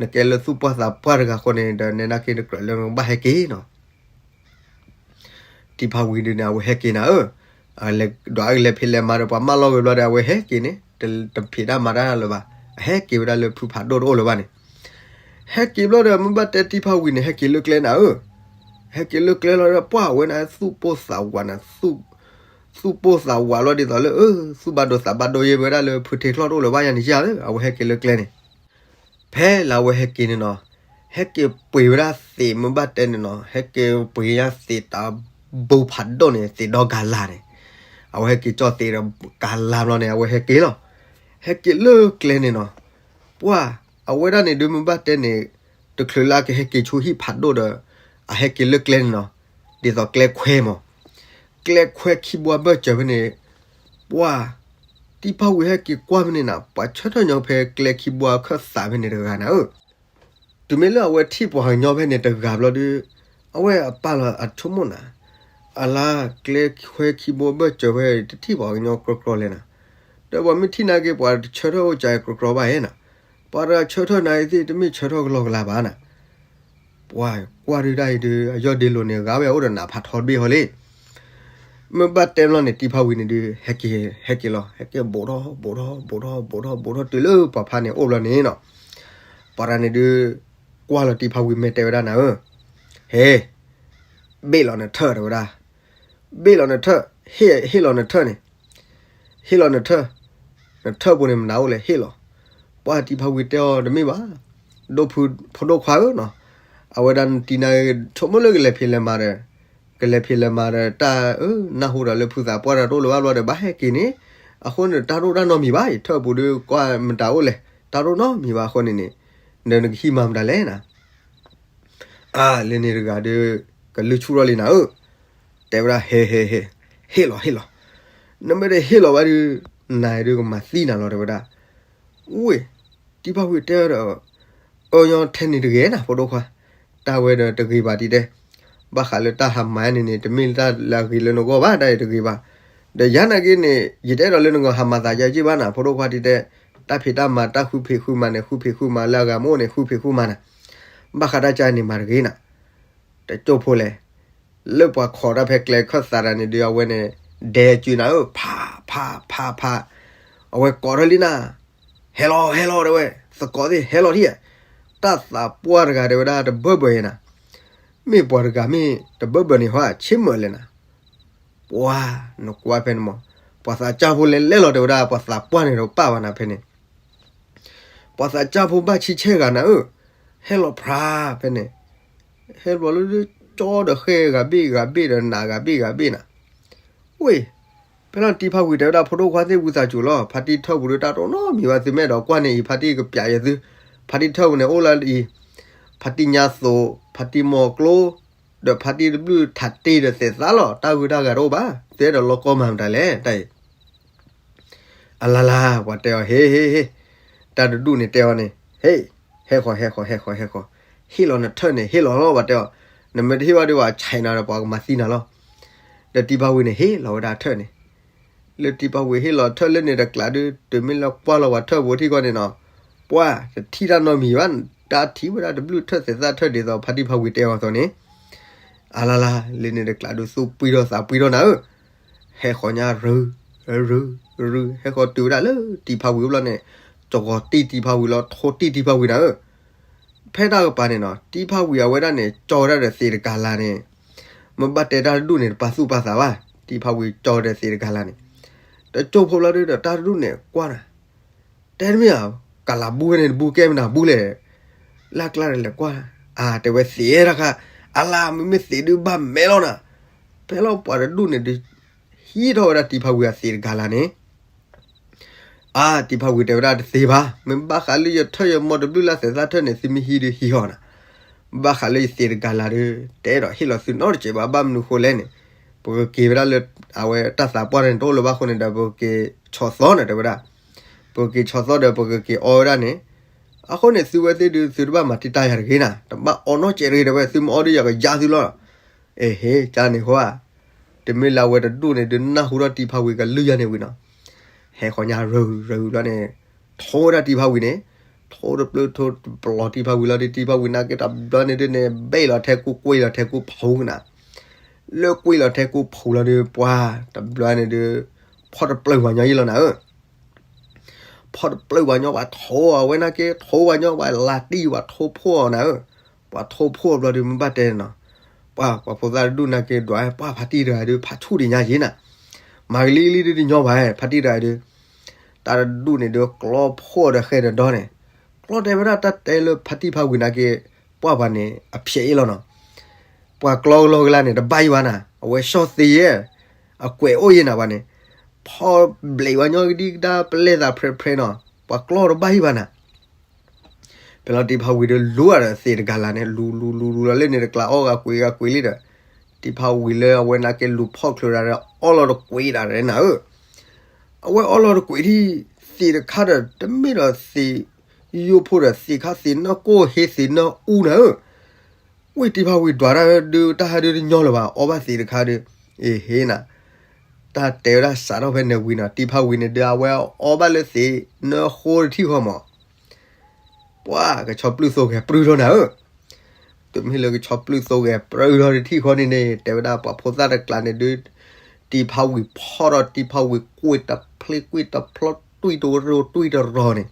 နကဲလၢသူၣ်ပှၢ်သးပှၢ်တဂၤအဃိန့ၣ်ဒီး နဲနာ်က့နကြၢးလၢနကဘၣ်ဟဲက့ၤနီၤ. တံၤဖးဝံၤဒုးန့ၣ် အဝဲဟဲက့ၤနၤဧၢ. ဒီးအကလဲၤဖံးလဲၤမၤဒီး ပှၤမၢလီၤဝဲဘျီဒီး အဝဲဟဲက့ၤန့ၣ် တဖံးတၢ်မၤတၢ်လၢၤဘၣ်. အဟဲက့ၤဝဲဒၣ်လၢဖုဖးဒိၣ်တအိၣ်လၢၤဘၣ်န့ၣ်, ဟဲက့ၤဘျီဒီး မ့ၢ်ဘၣ်တဲတံၤဖးဝံၤန့ၣ် ဟဲက့ၤလၢကျဲနၤဧၢ. ဟဲက့ၤလၢကျဲလီၤဒီး ပှၢ်အဝဲန့ၣ် သူၣ်ပိၢ်သးဝးနၤ, သူၣ်ပိၢ်သးဝးလီၤဒ်သိးလၢ အၢ သူၣ်ဘၣ်ဒိသးဘၣ်ဒိယဲဝဲဒၣ်လၢဖုထ့ကျီၢ်တအိၣ်လၢၤဘၣ်ယၤန့ၣ်ယၤဧၢ, အဝဲဟဲက့ၤလၢကျဲန့ၣ် ဖဲလၢအဝဲဟဲက့ၤန့ၣ်နီၤ, ဟဲက့ၤပှ့ၤဝဲဒၣ်သ့ၣ်မ့ၢ်ဘၣ်တဲန့ၣ်နီၤ, ဟဲက့ၤပှ့ၤယါသ့ၣ်တဘိဖးဒိၣ်န့ၣ် သ့ၣ်ဒီကၤလၤန့ၣ်, အဝဲဟဲက့ၤကၠီၣ်သ့ၣ်ဒီးကၤလၤဘျီန့ၣ် အဝဲဟဲက့ၤလီၤ. ဟဲက့ၤလၢကျဲန့ၣ်နီၤ, ပှၢ်အဝဲဒၣ်န့ၣ်ဒုးမ့ၢ်ဘၣ်တဲန့ၣ်, တချုးလၢအကဟဲက့ၤဆူဟံၣ်ဖးဒိၣ်ဒီး, အဟဲက့ၤလၢကျဲန့ၣ်နီၤ, ဒ်သိးကျဲခွဲမး, ကျဲခွဲခံဘိဘၢၣ်စၢၤဖဲန့ၣ်, ပှၢ် တံၤဖးဝံၤဟဲက့ၤကွၢ်ဖဲန့ၣ်နၤ, ပှၤဆၢထၢၣ်ညီဖဲကျဲခံဘိအခၢၣ်သးဖဲန့ၣ်တဂၤနၤဧၢ. တုၤမ့ၢ်လၢအဝဲထံၣ်ပှၤကညီဖဲန့ၣ်တဂၤဘျီဒီး, အဝဲအပၢ်လီၤအဆိကမိၣ်နၤ, အလါကျဲခွဲခံဘိဘၢၣ်စၢၤဖဲတထံၣ်ပှၤကညီကြီကြီလဲၣ်နၤ, ဒီးပှၤမ့ၢ်ထံၣ်နာ်က့ ပှၤတဆၢထၢၣ်အိၣ်ကဲကြီကြီဘၣ်ဧါနၤ, ပှၤတဆၢထၢၣ်နာ်က့သ့ၣ် တမ့ၢ်ဆၢထၢၣ်ကလီကလီဘၣ်နၤ. ပှၤကွၢ်ဒုးဒၣ်အံၤဒုး အယီၢ်ဒ့လိာ်န့ၣ် ဂၤဝဲအိၣ်ဒီးနးဖးထီတဘ့ၣ်ဟီလံ. မ့ၢ်ဘၣ်တဲဘျီန့ၣ် တံၤဖးဝံၤန့ၣ်ဒုး ဟဲက့ၤ ဟဲက့ၤလီၤ, ဟဲက့ၤဘူးထီၣ်ဘူးထီၣ်ဘူးထီၣ်ဘူးထီၣ်ဘူးထီၣ်တုၤလၢပှၤဖါန့ၣ်အိၣ်ဘျီန့ၣ်နီၤ, ပှၤတဂၤန့ၣ်ဒုး ကွၢ်လီၤတံၤဖးဝံၤမဲာ်တဲဝဲဒၣ်နၤဧၢ, ဟ့ၣ် ဘ့ၣ်လီၤနထၢၣ်တဲဝဲဒၣ်, ဘ့ၣ်လီၤနထၢၣ်, ဟ့ၣ်လီၤနထၢၣ်န့ၣ်, ဟ့ၣ်လီၤနထၢၣ်, နထၢၣ်ပူၤန့ၣ်မနုၤအိၣ်လဲၣ် ဟ့ၣ်လီၤ. ပှၢ်တံၤဖးဝံၤတဲအီၤတမ့ၢ်ဘၣ်, ဒိၣ်ဖု ဖိဒိၣ်ခွါဧၢနီၤ, အဝဲဒၣ်နတံၤနၤ ဆိကမိၣ်လၢကလဲၤဖံးလဲၤမၤဒီး, ကလဲၤဖံးလဲၤမၤဒီးတၢ်အၢ နၢ်ဟူဒီးလၢဖုသးပှၢ်တၢ်တအိၣ်လၢၤဘၣ်ဘျီဒီး ဘၣ်ဟဲက့ၤန့ၣ်, အဃိန့ၣ် တၢ်တအိၣ်တၢ်နီတမံၤဘၣ်အံၤ, ထၢၣ်ပူၤဒုးကွၢ်မတၤအိၣ်လဲၣ်, တၢ်တအိၣ်နီတမံၤဘၣ်အဃိန့ၣ်န့ၣ်, ဒီးနကဟံးမၤမတၤလဲၣ်နၤ အါ လၢန့ၣ်တဂၤဒီး ကလုၢ်ဆူၣ်ထီၣ်လံနၤဧၢ, တဲဝဲဒၣ် ဟ့ၣ် ဟ့ၣ် ဟ့ၣ် ဟ့ၣ်လီၤ ဟ့ၣ်လီၤ, နမ့ၢ်တဟ့ၣ်လီၤဘၣ်ဒီး နၤဒုးကမၤသံနၤလီၤ တဲဝဲဒၣ်. ဝ့ၢ် တံၤဖးဝံၤတဲဒီး အၢ ညီထဲန့ၣ်တဂ့ၤနၤ ဖိဒိၣ်ခွါ, တၢ်ဝဲဒီးတဂ့ၤဘၣ်ဒ်တဲ, ဘၣ်ဃးလၢတၢ်ဟးမၤန့ၣ်န့ၣ် တမ့ၢ်လၢတၢ်လၢအဂ့ၤလၢနဂီၢ်ဘၣ် တၢ်အံၤတဂ့ၤဘၣ်, ဒီးယၤနာ်က့န့ၣ် ယတအဲၣ်ဒိးလၢနဂီၢ်ဟးမၤသးယၤက့ၢ်ဘၣ်နၤ ဖိဒိၣ်ခွါဒ်တဲ, တၢ်ဖံးတၢ်မၤတၢ်ဃုဖံးဃုမၤန့ၣ် ဃုဖံးဃုမၤလၢအဂၤမ့ၢ်အိၣ်န့ၣ် ဃုဖံးဃုမၤနၤ, ဘၣ်ဃးတၢ်ကါန့ၣ်မၤတဂ့ၤနၤ, တကၠိၢ်ဖိလဲၣ် လၢပှၤခိးတၢ်ဖဲကျဲခၢၣ်သးတၢ်န့ၣ်ဒီး အဝဲန့ၣ် ဒဲကၠုနၤဧၢ ဖး ဖး ဖး ဖး, အဝဲကိးထီၣ်လံနၤ, ဟဲလီၤ ဟဲလီၤ တဲဝဲ, သကိးသ့ၣ် ဟဲလီၤထံၣ်ဧါ, တၢ်သးပှၢ်တဂၤတဲဝဲဒၣ်တဘၢၣ်ဘၢၣ်အံၤနၤ, မ့ၢ်ပှၤတဂၤမ့ၢ်တဘၢၣ်ဘၢၣ်န့ၣ်ဟီ ဆ့ၣ်မၢၢ်လဲၣ်နၤ, ပှၤ နကွၢ်ဖဲန့ၣ်မး, ပှၤသးစၢ်ဖိလဲၤလဲၣ်လီၤတဲဝဲဒၣ် ပှၤသးပှၢ်န့ၣ်ဒီးပၢ်ဘၣ်နၤဖဲန့ၣ် ပှၤသးစၢ်ဖိဘၣ်ဆံဆဲၣ်ဂၤနၤဧၢ, ဟဲလီၤဖြါဖဲန့ၣ်, ဟဲဘျီလၢကၠီဒီးဃဲဂၤဘ့ၣ်ဂၤဘ့ၣ်ဒီးနးဂၤဘ့ၣ်ဂၤဘ့ၣ်နၤ, ဝ့ၢ် ဖဲလီၤတံၤဖးဝံၤတဲဝဲဒၣ် ဖိဒိၣ်ခွါသ့ၣ်ဝံသးစူၤလီၤ ဖါတံၢ်ထၢၣ်ပူၤဒီးတၢ်တအိၣ်နီတမံၤဘၣ် သုမ့ၢ်အဲၣ်ဒိးကွၢ်န့ၣ်အံၤ ဖါတံၢ်ကပျးယသု, ဖါတံၢ်ထၢၣ်ပူၤန့ၣ်အိၣ်လၢအံၤ, ဖါတံၢ်ညါသိး, ဖါတံၢ်မီၤကျိ, ဒီးဖါတံၢ်တဘျုးထးတ့ၢ်ဒီးသဲးသးလီၤ တၢ်ဂုၤတၢ်ဂၤတအိၣ်ဘၣ် သုအဲၣ်ဒိးလီၤကီမၤမတၤလဲၣ် တၢ်အံၤ အလါလါ ပှၤတဲအီၤ ဟ့ၣ် ဟ့ၣ် ဟ့ၣ်, တၢ်တဒူၣ်န့ၣ်တဲအီၤန့ၣ် ဟ့ၣ်, ဟဲဃီၤ ဟဲဃီၤ ဟဲဃီၤ ဟဲဃီၤ, ဟ့ၣ်လီၤနထၢၣ်န့ၣ် ဟ့ၣ်လီၤလီၤ ပှၤတဲအီၤ, နမ့ၢ်တဟ့ၣ်ဘၣ်ဒီး ပှၤဆဲးနၤဒီး ပှၤကမၤသံနၤလီၤ. ဒီးတံၤဖးဝံၤန့ၣ် ဟ့ၣ်လီၤဝဲဒၣ်ထၢၣ်န့ၣ်, လၢတံၤဖးဝံၤဟ့ၣ်လီၤထၢၣ်လၢန့ၣ်တကျးဒုး တုၤမ့ၢ်လၢကွၢ်လီၤပှၤထၢၣ်ပူၤထံၣ်ကီၢ်န့ၣ်နီၤ, ပှၤတထံၣ်တၢ်နီတမံၤဘၣ်, တၢ်ထံၣ်ဝဲဒၣ်တဘျုးထၢၣ်သဲးသးထၢၣ်ဒ်သိး ဖါတံၢ်ဖးဝံၤတဲအီၤအသိးန့ၣ် အလါလါ လၢန့ၣ်တကျးဒုး သူၣ်ပှံထီၣ်သးပှံထီၣ်နၤဧၢ, ဟဲဃီၤညါရူၤ ရူၤ ရူၤ ဟဲဃီၤတုၤဝဲဒၣ်လၢတံၤဖးဝံၤဘျီန့ၣ်, ကၠီၤဂီၤတံၢ်တံၤဖးဝံၤလီၤ ထိးတံၢ်တံၤဖးဝံၤနၤဧၢ. ဖဲတၢ်ကပၤန့ၣ်နီၤ တံၤဖးဝံၤအဝဲဒၣ်န့ၣ် ကၠီဝဲဒၣ်ဒီးသ့းတကၤလၤန့ၣ်, မ့ၢ်ဘၣ်တဲတၢ်တဒူၣ်န့ၣ် တပာ်သူၣ်ပာ်သးဘၣ်, တံၤဖးဝံၤကၠီဝဲဒီးသ့းတကၤလၤန့ၣ်, တကၠိၢ်ဖိဘျီဒုးဒီးတၢ်တဒူၣ်န့ၣ်ကွၢ်နၤ တဲတမ့ၢ်ဧါ, ကလၤဘူဖဲန့ၣ်တဘူကဲမနုၤဘူလဲၣ်, လၢ်ကျါဒီးလဲၤကွၢ်, အါ တဲဝဲသ့းတခါ, အလါ မ့မ့ၢ်သ့းဒုးဘၣ်မဲလီၤနၤ, ဖဲလီၤပှၤတဒူၣ်န့ၣ်ဒုး ဟံးထီၣ်ဝဲဒၣ်တံၤဖးဝံၤအသ့းတကၤလၤန့ၣ်, အါ တံၤဖးဝံၤတဲဝဲဒၣ်တသ့ဘၣ်, မ့ၢ်ဘၣ်ဃးလၢယထၢၣ်ယမိၢ်တဘျုးလၢသဲးသးထၢၣ်န့ၣ် သုမ့ၢ်ဟံးဒုးဟံးဟီနၤ, ဘၣ်ဃးလၢယသ့ၣ်တကၤလၤဒီး တအဲၣ်ဒိးဟ့ၣ်လီၤသုနီတစဲးဘၣ်. ဘၣ်မနုၤဃိလဲၣ်န့ၣ်, ပကက့ၤဝဲဒၣ်လၢ အဝဲတၢ်သးပှၢ်န့ၣ်တအိၣ်လၢၤဘၣ်အဃိန့ၣ်ဒီး ပကက့ၤဆီၣ်သီန့ၣ် တဲဝဲဒၣ်. ပကက့ၤဆီၣ်သီဒီး ပကက့ၤအီဝဲဒၣ်န့ၣ်, အဃိန့ၣ် သုဝဲသ့ၣ်ဒုး သုတဘၣ်မၤတံာ်တာ်ယၤတဂ့ၤနၤ, တဘၣ်အီနီတစဲးတဂ့ၤ တဲဝဲ, သုမ့ၢ်အီဒီးယကယါသုလီၤ. အ့ဟ့ ကန့ၣ်ဃိဧါ, တမ့ၢ်လၢအဝဲတဒူၣ်န့ၣ်ဒုး နၢ်ဟူထီၣ်တံၤဖးဝံၤကလုၢ်ယါန့ၣ်ဝံၤနီၤ, ဟဲဃီညါရၢၢ်ရၢၢ်ဘျီန့ၣ်, ထိဝဲဒၣ်တံၤဖးဝံၤန့ၣ်, ထိတပျုၢ်ထိတပျီၤတံၤဖးဝံၤလီၤဒီး တံၤဖးဝံၤနာ်က့တဘျီန့ၣ်ဒုးန့ၣ် ဘ့ၣ်လီၤထဲကူကွ့ၢ်လီၤထဲကူဖူကနၤ, လၢကွ့ၢ်လီၤထဲကူဖူလီၤဒီး ပှၤတဘျီန့ၣ်ဒုး ဖီၣ်တပျုၢ်ဝဲညီယဲလီၤနၤဧၢ ဖီၣ်တပျုၢ်ပှၤညီ ပှၤထိအီၤဝဲနာ်က့ ထိပှၤညီ ပှၤလၤတံၢ် ပှၤထိဖှိၣ်အီၤနၤဧၢ, ပှၤထိဖှိၣ်အီၤဘျီဒီး မ့ၢ်ဘၣ်တဲန့ၣ်နီၤ, ပှၤ ပှၤဖိသၣ်တဒူၣ်နာ်က့ဒွး ပှၤဖါတံၢ်တဂၤဒီး ဖးဆူၣ်ဒံးညါယဲနၤ, မၤကလံၤလံၤဒုးတညီဘၣ် ဖါတံၢ်တဂၤဒီး, တၢ်တဒူၣ်န့ၣ်ဒီး ကျီဖှိၣ်ဒီးဃဲဒီးဒီန့ၣ်, ကျီတဲဝဲဒၣ်တၢ်တဲလၢဖါတံၢ်ဖးဝံၤနာ်က့ ပှၤပှၤန့ၣ် အဖျဲးအ့ၣ်လီၤနီၤ ပှၤကျီကလီကလါန့ၣ် တဘၣ်ယံၤဘၣ်နၤ, အဝဲဆီၣ်သ့ယဲ, အကွဲးအိၣ်ယဲနၤဘၣ်န့ၣ်, ဖီၣ်ဘျဲးဝဲညီကဒံကဒါ ပလဲသးဖြဲဖြဲနီၤ, ပှၤကျီတဘၣ်ယံၤဘၣ်နၤ. ဖဲလီၤတံၤဖးဝံၤဒီး လူၤအဒီးသ့ၣ်တကၤလၤန့ၣ် လူၤလူၤလူၤလူၤလီၤလၢန့ၣ်တကျးအီၣ်ဂၤကွံာ်ဂၤကွံာ်လံဒီး, တံၤဖးဝံၤလၢအဝဲနာ်က့လူၤဖီၣ်ချုးဒၣ်ဒီး အီၣ်လီၤတကွံာ်ဒၣ်နၤဧၢ အဝဲအီၣ်လီၤတကွံာ်ဒံး, သ့ၣ်တခါဒီး တမ့ၢ်ဒီးသ့ၣ်ယိဖိဒီး သ့ၣ်ခါသ့ၣ်နၢကိၢ်ဟ့သ့ၣ်နၢအူနၤဧၢ, ဝံၤတံၤဖးဝံၤဒွးတၢ်ဒုး တၢ်ဟဲဒုးတညီလၢၤဘၣ် အီၣ်ဘၣ်သ့ၣ်တခါဒီး, အ့ဟ့နၤ, တၢ်တဲဝဲဒၣ်စးထီၣ်ဖဲန့ၣ်ဝံၤနီၤ တံၤဖးဝံၤန့ၣ်ဒီး အဝဲအီၣ်ဘၣ်လၢသ့ၣ်နၢဃိတထံၣ်ဃီမး ပှၤကဆီပျုၢ်သိဂဲၤပြူၢ်ထီၣ်နၤဧၢ, တမ့ၢ်လၢကဆီပျုၢ်သိဂဲၤပြူၢ်ထီၣ်တထံၣ်ဃီန့ၣ်န့ၣ် တဲဝဲဒၣ်ပှၤဖိသၣ်တကျးန့ၣ်ဒုး, တံၤဖးဝံၤဖီၣ်ဒီး တံၤဖးဝံၤကွံာ်တဖျ့ကွံာ်တဖျီ တွံၢ်တရိတွံၢ်တရီၤန့ၣ်,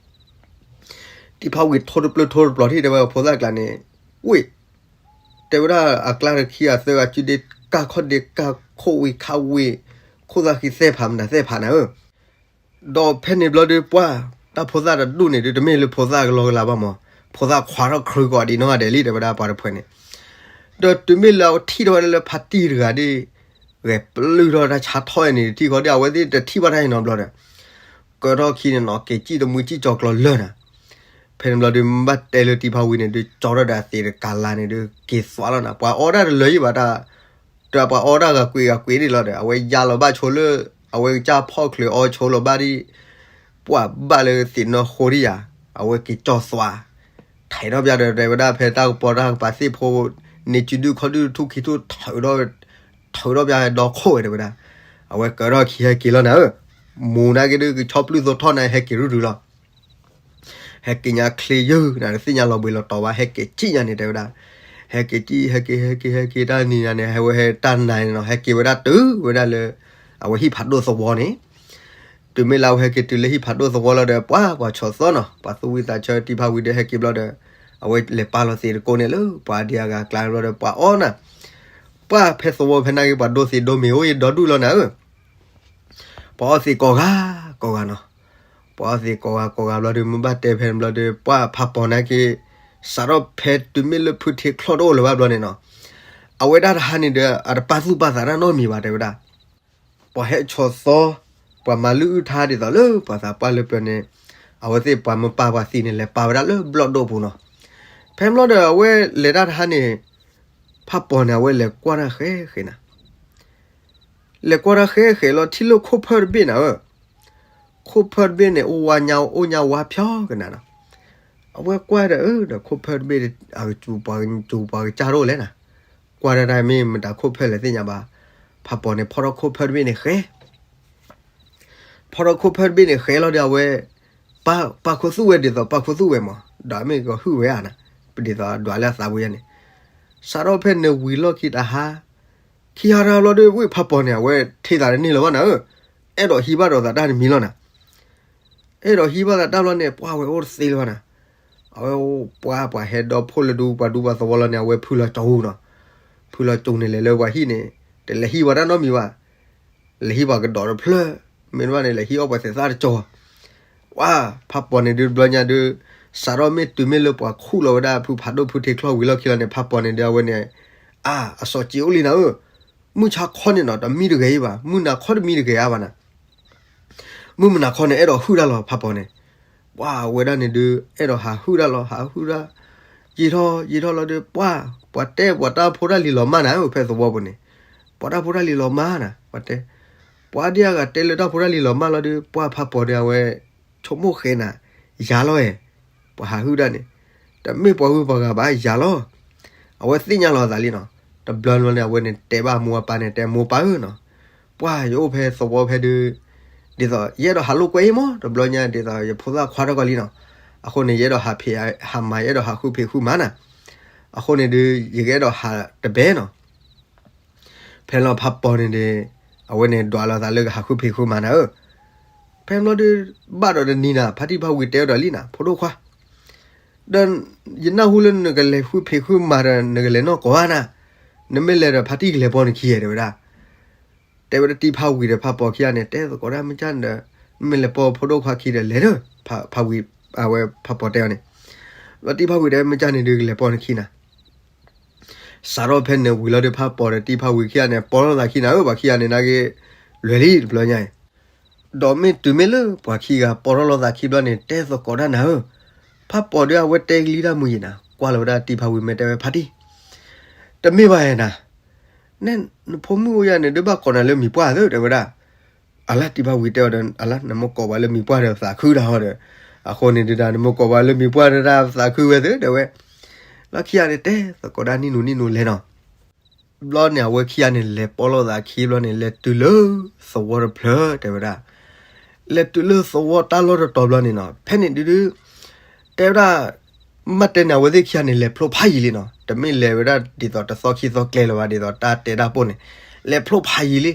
တံၤဖးဝံၤထိတပျုၢ်ထိတပျီၤထံၣ် တဲဝဲပှၤဖိသၣ်တကျးန့ၣ်, ဝံၤ တဲဝဲဒၣ်အကျါတခံအသၢဂၤစုဒ့ကၢ်ခီၣ်ဒ့ကၢ်ခိၣ်ဝံၤခးဝံၤ, ခိၣ်သၣ်ဃံသဲၣ်ဖးမတၤသဲၣ်ဖးနၤဧၢ ဒီးဖဲန့ၣ်ဘျီဒီး ပှၤတၢ်ဖိသၣ်တဒူၣ်န့ၣ်ဒုး တမ့ၢ်လၢဖိသၣ်ကလီကလါဘၣ်မး, ဖိသၣ်ခွါထီၣ်ခရူၢ်ကိးဒံးနီၢ်ဂၤဒဲးလံ တဲဝဲဒၣ်ပှၤတဖုန့ၣ်, ဒီးတုၤမ့ၢ်လၢအထံၣ်ထီၣ်ဝဲဒၣ်လၢဖါတံၢ်တဂၤဒီး ဂဲၤပျုၢ်ထီၣ်တၢ်ဆါထီၣ်အံၤန့ၣ် တထံၣ်ဃီဒီး အဝဲသ့ၣ်တထံၣ်ဘၣ်တၢ်အံၤနီတဘျီဒီး, ကၢထီၣ်ခံန့ၣ်နီၤ က့ၤစံၣ်တမှံစံၣ်ကၠီၤကျီၤလၢာ်နၤ, ဖဲန့ၣ်ဘျီဒီး မ့ၢ်ဘၣ်တဲလၢတံၤဖးဝံၤန့ၣ်ဒုး ကၠီထီၣ်ဒီးအသ့ၣ်တကၤလၤန့ၣ်ဒုး က့ၤသွးလီၤနၤ, ပှၤအီၣ်တၢ်တလၢာ်ယံၤဘၣ်တၢ်, ဒီးပှၤအီၣ်တၢ်ဂၤကွံာ်ဂၤကွံာ်ဒံးလီၤဒီး အဝဲယါလီၤဘၣ်ဆိလၢ အဝဲကစၢ်ဖီၣ်ချုးအီဆိလီၤဘၣ်ဒံး, ပှၤဘၣ်လၢသ့ၣ်နီၢ်ဃိဒံးယၤ, အဝဲက့ၤကၠီသွး, ထဲးထီၣ်ပျၢ်ဒီး တဲဝဲဒၣ်ဖဲတၢ်ကပီၤတၢ်ကပၤသ့ၣ်ဖိ, န့ၢ်စုဒုၣ်ခီၣ်ဒုၣ်ထူၣ်ခံထူၣ် ထုးထီၣ်ပျၢ်ဒီခိၣ်ဝဲတဲဝဲဒၣ်, အဝဲကၢထီၣ်ခံဟဲက့ၤလီၤနၤဧၢ, မူနာ်က့ဒုးကဆီပျုၢ်သိထီၣ်နၤ ဟဲက့ၤရုၢ်ရုၢ်လီၤ ဟဲက့ၤညါချ့ယုၢ်နၤ တသ့ၣ်ညါလီၤဘှံးလီၤတီၤဘၣ် ဟဲက့ၤစံၣ်ညါန့ၣ် တဲဝဲဒၣ်, ဟဲက့ၤစံၣ် ဟဲက့ၤ ဟဲက့ၤ ဟဲက့ၤတၢ်နံၤညါန့ၣ် ဟဲဝဲဟဲတၢ်နၤန့ၣ်နီၤ ဟဲက့ၤဝဲဒၣ်တုၤဝဲဒၣ်လၢ အဝဲဟံၣ်ဖးဒိၣ်သဝီန့ၣ်, တုၤမ့ၢ်လၢအဝဲဟဲက့ၤတုၤလၢဟံၣ်ဖးဒိၣ်သဝီလီၤဒီး ပှၤပှၤဆီၣ်သီနီၤ ပှၤသူၣ်ဝံသးဆၢတံၤဖးဝံၤဒီးဟဲက့ၤဘျီဒီး, အဝဲလဲၤပာ်လီၤသ့ၣ်တကိးန့ၣ်လၢပှၤဒံးအဂၤကျါဘျီဒီး ပှၤအီၣ်နၤ, ပှၤဖဲသဝီဖဲနာ်က့ ပှၤဒိးသ့ၣ်ဒိးမ့ၤအိၣ်ယံၤဒီဒူၣ်လီၤနၤဧၢ ပှၤအီၣ်သ့ၣ်ကိးဂၤကိးဂၤနီၤ, ပှၤအီၣ်သ့ၣ်ကိးဂၤကိးဂၤဘျီဒီး မ့ၢ်ဘၣ်တဲဖဲန့ၣ်ဘျီဒီး ပှၤဖးပီၤနာ်က့ စးထီၣ်ဖဲတုၤမ့ၢ်လၢဖုထ့ချီၣ်တအိၣ်လၢၤဘၣ်ဘျီန့ၣ်နီၤ, အဝဲဒၣ်တဟါန့ၣ်ဒီး အတပာ်သူၣ်ပာ်သးတၢ်နီတမံၤဘၣ် တဲဝဲဒၣ်, ပှၤဟဲဆီၣ်သီ, ပှၤမၤလုၢ်အုၣ်ထါဒ်သိးလၢပှၤသးပှၢ်လၢပျၢၤန့ၣ်, အဝဲသ့ၣ်ပှၤမၢပၢ်ပှၤသံန့ၣ် လဲၤပာ်ဝဲဒၣ်လၢဘျီၣ်ဒိၣ်ပူၤနီၤ, ဖဲဘျီဒီးအဝဲလဲၤတၢ်တဟါန့ၣ်, ဖးပီၤန့ၣ် အဝဲလဲၤကွၢ်တၢ်ဃဲဃဲနၤ လဲၤကွၢ်တၢ်ဃဲဃဲလီၤ ထံၣ်လၢခိၣ်ဖၢၣ်တဘ့ၣ်နၤဧၢ, ခိၣ်ဖၢၣ်တဘ့ၣ်န့ၣ် အိၣ်ဝါညါအိၣ်ညါဝါဖျီကနၤနီၤ, အဝဲကွၢ်ဒီး အၢ ဒီးခိၣ်ဖၢၣ်တဘ့ၣ် အကစူၤပှၤကစူၤပှၤကစၢ်တအိၣ်လဲၣ်နၤ, ကွၢ်တၢ်တၢ်မ့ၢ်မတၤခိၣ်ဖၢၣ်လဲၣ်သ့ၣ်ညါဘၣ်, ဖးပီၤန့ၣ် ဖီၣ်ထီၣ်ခိၣ်ဖၢၣ်တဘ့ၣ်န့ၣ်ဃဲ ဖီၣ်ထီၣ်ခိၣ်ဖၢၣ်တဘ့ၣ်န့ၣ်ဃဲလီၤဒီးအဝဲ, ပာ်, ပာ်ခူသူၣ်ဝဲဒ်သိးပာ်ခူသူၣ်ဝဲမး ဒီးမ့ၢ်ကဟုၣ်ဝဲဧါနၤ, ဒ်သိးဒွးလၢအသးပူၤယါန့ၣ်, စးထီၣ်ဖဲနဝံၤလီၢ်ခံတဟါ, ခံဟါတဟါဘျီဒီး ဝံၣ်ဖးပီၤန့ၣ် အဝဲထံၣ်သးတန့ၢ်လၢၤဘၣ်နၤဧၢ, အဲၣ်ဒိးဟံးဘၣ်ဒီးသးတၢ်တမံၤလီၤနၤ အဲၣ်ဒိးဟံးဘၣ်သးတၢ်ဘျီန့ၣ် ပှၤဝဲအိၣ်တသ့လၢၤဘၣ်နၤ, အဝဲပှၤပှၤဟဲဒီဖှိၣ်လၢဒူပှၤဒူပှၤသဝီလီၤန့ၣ် အဝဲဖုလီၤကၠိနီၤ, ဖုလီၤကၠိန့ၣ်လဲၤလၢပှၤဟံၣ်န့ၣ်, တလဲၤဟံးပှၤတၢ်နီတမံၤဘၣ်, လဲၤဟံးပှၤကဒီးတဖျၢၣ်, မ့ၢ်တဘၣ်န့ၣ် လဲၤဟံးအီၣ်ပှၤသဲးသၣ်တကၠီၤ ဝဲ, ဖးပီၤန့ၣ်ဒုးတဘျီညါဒုး, စးထီၣ်မ့ၢ်တုၤမ့ၢ်လၢပှၤခူၣ်လီၤဝဲဒၣ်ဖုဖးဒိၣ်ဖုထ့ချီၣ်ဝံၤလီၢ်ခံလီၤန့ၣ် ဖးပီၤန့ၣ်ဒုးအဝဲန့ၣ်, အါ, အစီၤစံးအိၣ်လံနၤဧၢ, မုၢ်ဆါခီန့ၣ်နီၤ တမံတဂဲၤအံၤဘၣ်, မုၢ်နၤခီတမံတဂဲၤအါဘၣ်နၤ မုၢ်မနၤခီန့ၣ် အဲၣ်ဒိးဟုၣ်တၢ်လီၤ ဖးပီၤန့ၣ်, ပှၤဝဲဒၣ်န့ၣ်ဒုး အဲၣ်ဒိးဟးဟုၣ်တၢ်လီၤ ဟးဟုၣ်တၢ်, ယံာ်ထီၣ်ယံာ်ထီၣ်လီၤဒီး ပှၢ် ပှၤတဲပှၤတၢ်ဖိတၢ်လံၤလီၤမၢ်နၤဧၢ ဖဲသဝီပူၤန့ၣ်, ပှၤတၢ်ဖိတၢ်လံၤလီၤမၢ်နၤ ပှၤတဲ, ပှၤဒ်အဂၤတဲလၢတၢ်ဖိတၢ်လံၤလီၤမၢ်လီၤဒီး ပှၢ်ဖးပီၤဒီးအဝဲ ဆိကမိၣ်ဃဲနၤ, ယၤလီၤဧဲ, ပှၤဟးဟုၣ်ဒၣ်န့ၣ်, တမ့ၢ်ပှၤဂုၤပှၤဂၤဘၣ် ယၤလီၤ. အဝဲသ့ၣ်ညါလီၤအသးလံနီၤ, တဘျီဘျီန့ၣ် အဝဲန့ၣ်တဲဘၣ်မိၢ်အပၢ်န့ၣ် တဲမိၢ်ပၢ်ဧၢနီၤ, ပှၢ်ယအိၣ်ဖဲသဝီဖဲဒုး ဒ်သိး ယအဲၣ်ဒိးဟးလိာ်ကွဲအံၤမး တဘျီညါ ဒ်သိးယဖိသၣ်ခွါထီၣ်ကီးလံနီၤ, အဃိန့ၣ် ယအဲၣ်ဒိးဟးဖံး ဟးမၤယအဲၣ်ဒိးဟးဃုဖံးဃုမၤနၤ, အဃိန့ၣ်ဒုး ယကအဲၣ်ဒိးဟးတဘဲနီၤ. ဖဲလီၤဖးပီၤန့ၣ်ဒီး အဝဲန့ၣ်ဒွးလီၤသးလၢကဟးဃုဖံးဃုမၤနၤဧၢ, ဖဲဘျီဒုး ဘၣ်ဒီးတနံၤနၤ ဖါတံၢ်ဖါဝံၤတဲအီၤဒီးလံနၤ ဖိဒိၣ်ခွါ ဒီးယနၢ်ဟူလၢနကလဲၤဃုဖံးဃုမၤဒီး နကလဲၤနီၢ်ကီၢ်ဧါနၤ, နမ့ၢ်လဲၤဒီးဖါတံၢ်ကလဲၤပိာ်နခံဧါ တဲဝဲဒၣ်. တဲဝဲဒၣ်တံၢ်ဖးဝံၤဒီးဖးပိာ်ခံဂၤန့ၣ် တဲသကိးဒၣ်မ့ၢ်ကၢ်ဒီး နမ့ၢ်လဲၤပိာ်ဖိဒိၣ်ခွါခံဒီးလဲၤဒီး ဖးဝံၤ အဝဲဖးပိာ်တဲအီၤန့ၣ်, ဒီးတံၢ်ဖးဝံၤတဲမ့ၢ်ကၢ်န့ၣ်ဒုးကလဲၤပိာ်နခံနၤ စးထီၣ်ဖဲန့ၣ်ဝံၤလီၤဒီး ဖးပိာ်ဒီးတံၢ်ဖးဝံၤခံဂၤန့ၣ် ပိာ်လိာ်သးခံနၤဧၢ, ပှၤခံဂၤန့ၣ်နာ်က့ လွဲၤလံတဘျီညါအံၤ, ဒီးမ့ၢ်တုၤမ့ၢ်လၢပှၤခံဂၤပိာ်ထီၣ်လိာ်သးခံဘျီန့ၣ် တဲသကိးတၢ်နၤဧၢ, ဖးပိာ်ဒီးအဝဲတဲကလံၤတၢ်မုာ်ယံၤနၤ ကွၢ်လီၤဝဲဒၣ်တံၢ်ဖးဝံၤမ့ၢ်တဲဝဲဖါတံၢ်, တမ့ၢ်ဘၣ်ဧါနၤ, နဖိမုၣ်အိၣ်ယၤန့ၣ် ဒုးဘၣ်ကိးနၤလၢမံၤပှၢ်သ့ တဲဝဲဒၣ်. အလါတံၢ်ဖးဝံၤတဲအီၤဒီး အလါနမိၢ်ကိးပှၤလၢမံၤပှၢ်ဒီးသးခုတၢ်ဟီဒီး, အဃိန့ၣ်ဒုးဒၣ် နမိၢ်ကိးပှၤလၢမံၤပှၢ်ဒီးတၢ်သးခုဝဲသ့ တဲဝဲ, လီၢ်ခံဂၤန့ၣ်တဲသကိးဒၣ်နံၣ်နူနံၣ်နူလဲၤနီၤ ဘျီန့ၣ် အဝဲခံဂၤန့ၣ် လဲၤပိာ်လိာ်သးခံဘျီန့ၣ် လဲၤတုၤလၢသဝီတဖျၢၣ် တဲဝဲဒၣ်, လဲၤတုၤလၢသဝီတၢ်လီၢ်တတီၤဘျီန့ၣ်နီၤ ဖဲန့ၣ်ဒုးဒုး တဲဝဲဒၣ်, မ့ၢ်တဲန့ၣ် အဝဲသ့ၣ်ခံဂၤန့ၣ် လဲၤဖျိဖးယံၤလံနီၤ, တမ့ၢ်လဲၤဝဲဒၣ်ဒ်သိးတသီခံသီကျဲလၢၤဘၣ် ဒ်သိးတၢ်တဲတၢ်ပိၢ်န့ၣ်, လဲၤဖျိဖးယံၤလံ,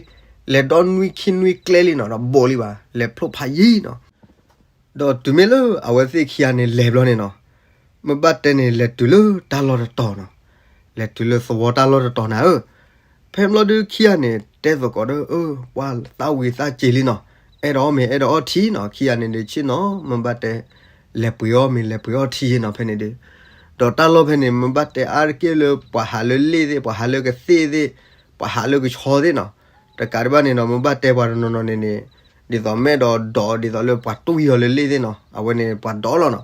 လဲၤဒီနွံခံနွံကျဲလံနီၤ ဒီးဘိးလံဘၣ် လဲၤဖျိဖးယံၤနီၤ ဒီးတုၤမ့ၢ်လၢအဝဲသ့ၣ်ခံဂၤန့ၣ်လဲၤဘျီန့ၣ်နီၤ, မ့ၢ်ဘၣ်တဲန့ၣ် လဲၤတုၤလၢတၢ်လီၢ်တတီၤနီၤ, လဲၤတုၤလၢသဝီတၢ်လီၢ်တတီၤနၤဧၢ, ဖဲဘျီဒုးခံဂၤန့ၣ် တဲသကိးဒီး အၢ ပှၤသးဝံၤသးစ့ၤလံနီၤ, အဲၣ်ဒိးအီၣ်မ့ၤအဲၣ်ဒိးအီထံနီၤ, ခံဂၤန့ၣ်ဒုးဆ့ၣ်နီၤ မ့ၢ်ဘၣ်တဲ လဲၤပှ့ၤအီၣ်မ့ၤလဲၤပှ့ၤအီထံနီၤ ဖဲန့ၣ်ဒုး, ဒီးတၢ်လီၢ်ဖဲန့ၣ် မ့ၢ်ဘၣ်တဲအါတက့ၢ်လၢပှၤဟးလၢလ့ၣ်သ့ၣ် ပှၤဟးလၢကသ့ၣ်သ့ၣ် ပှၤဟးလၢကဆီသ့ၣ်နီၤ, တကးဒံးဘၣ်န့ၣ်နီၤ မ့ၢ်ဘၣ်တဲပှၤတနီၤနီၤန့ၣ်န့ၣ်, ဒ်သိးမ့ၢ်အဲၣ်ဒိးဒိးဒ်သိးလၢပှၤတွံၢ်အီၤလၢလ့ၣ်သ့ၣ်နီၤ အဝဲန့ၣ်ပှၤဒိးလီၤနီၤ,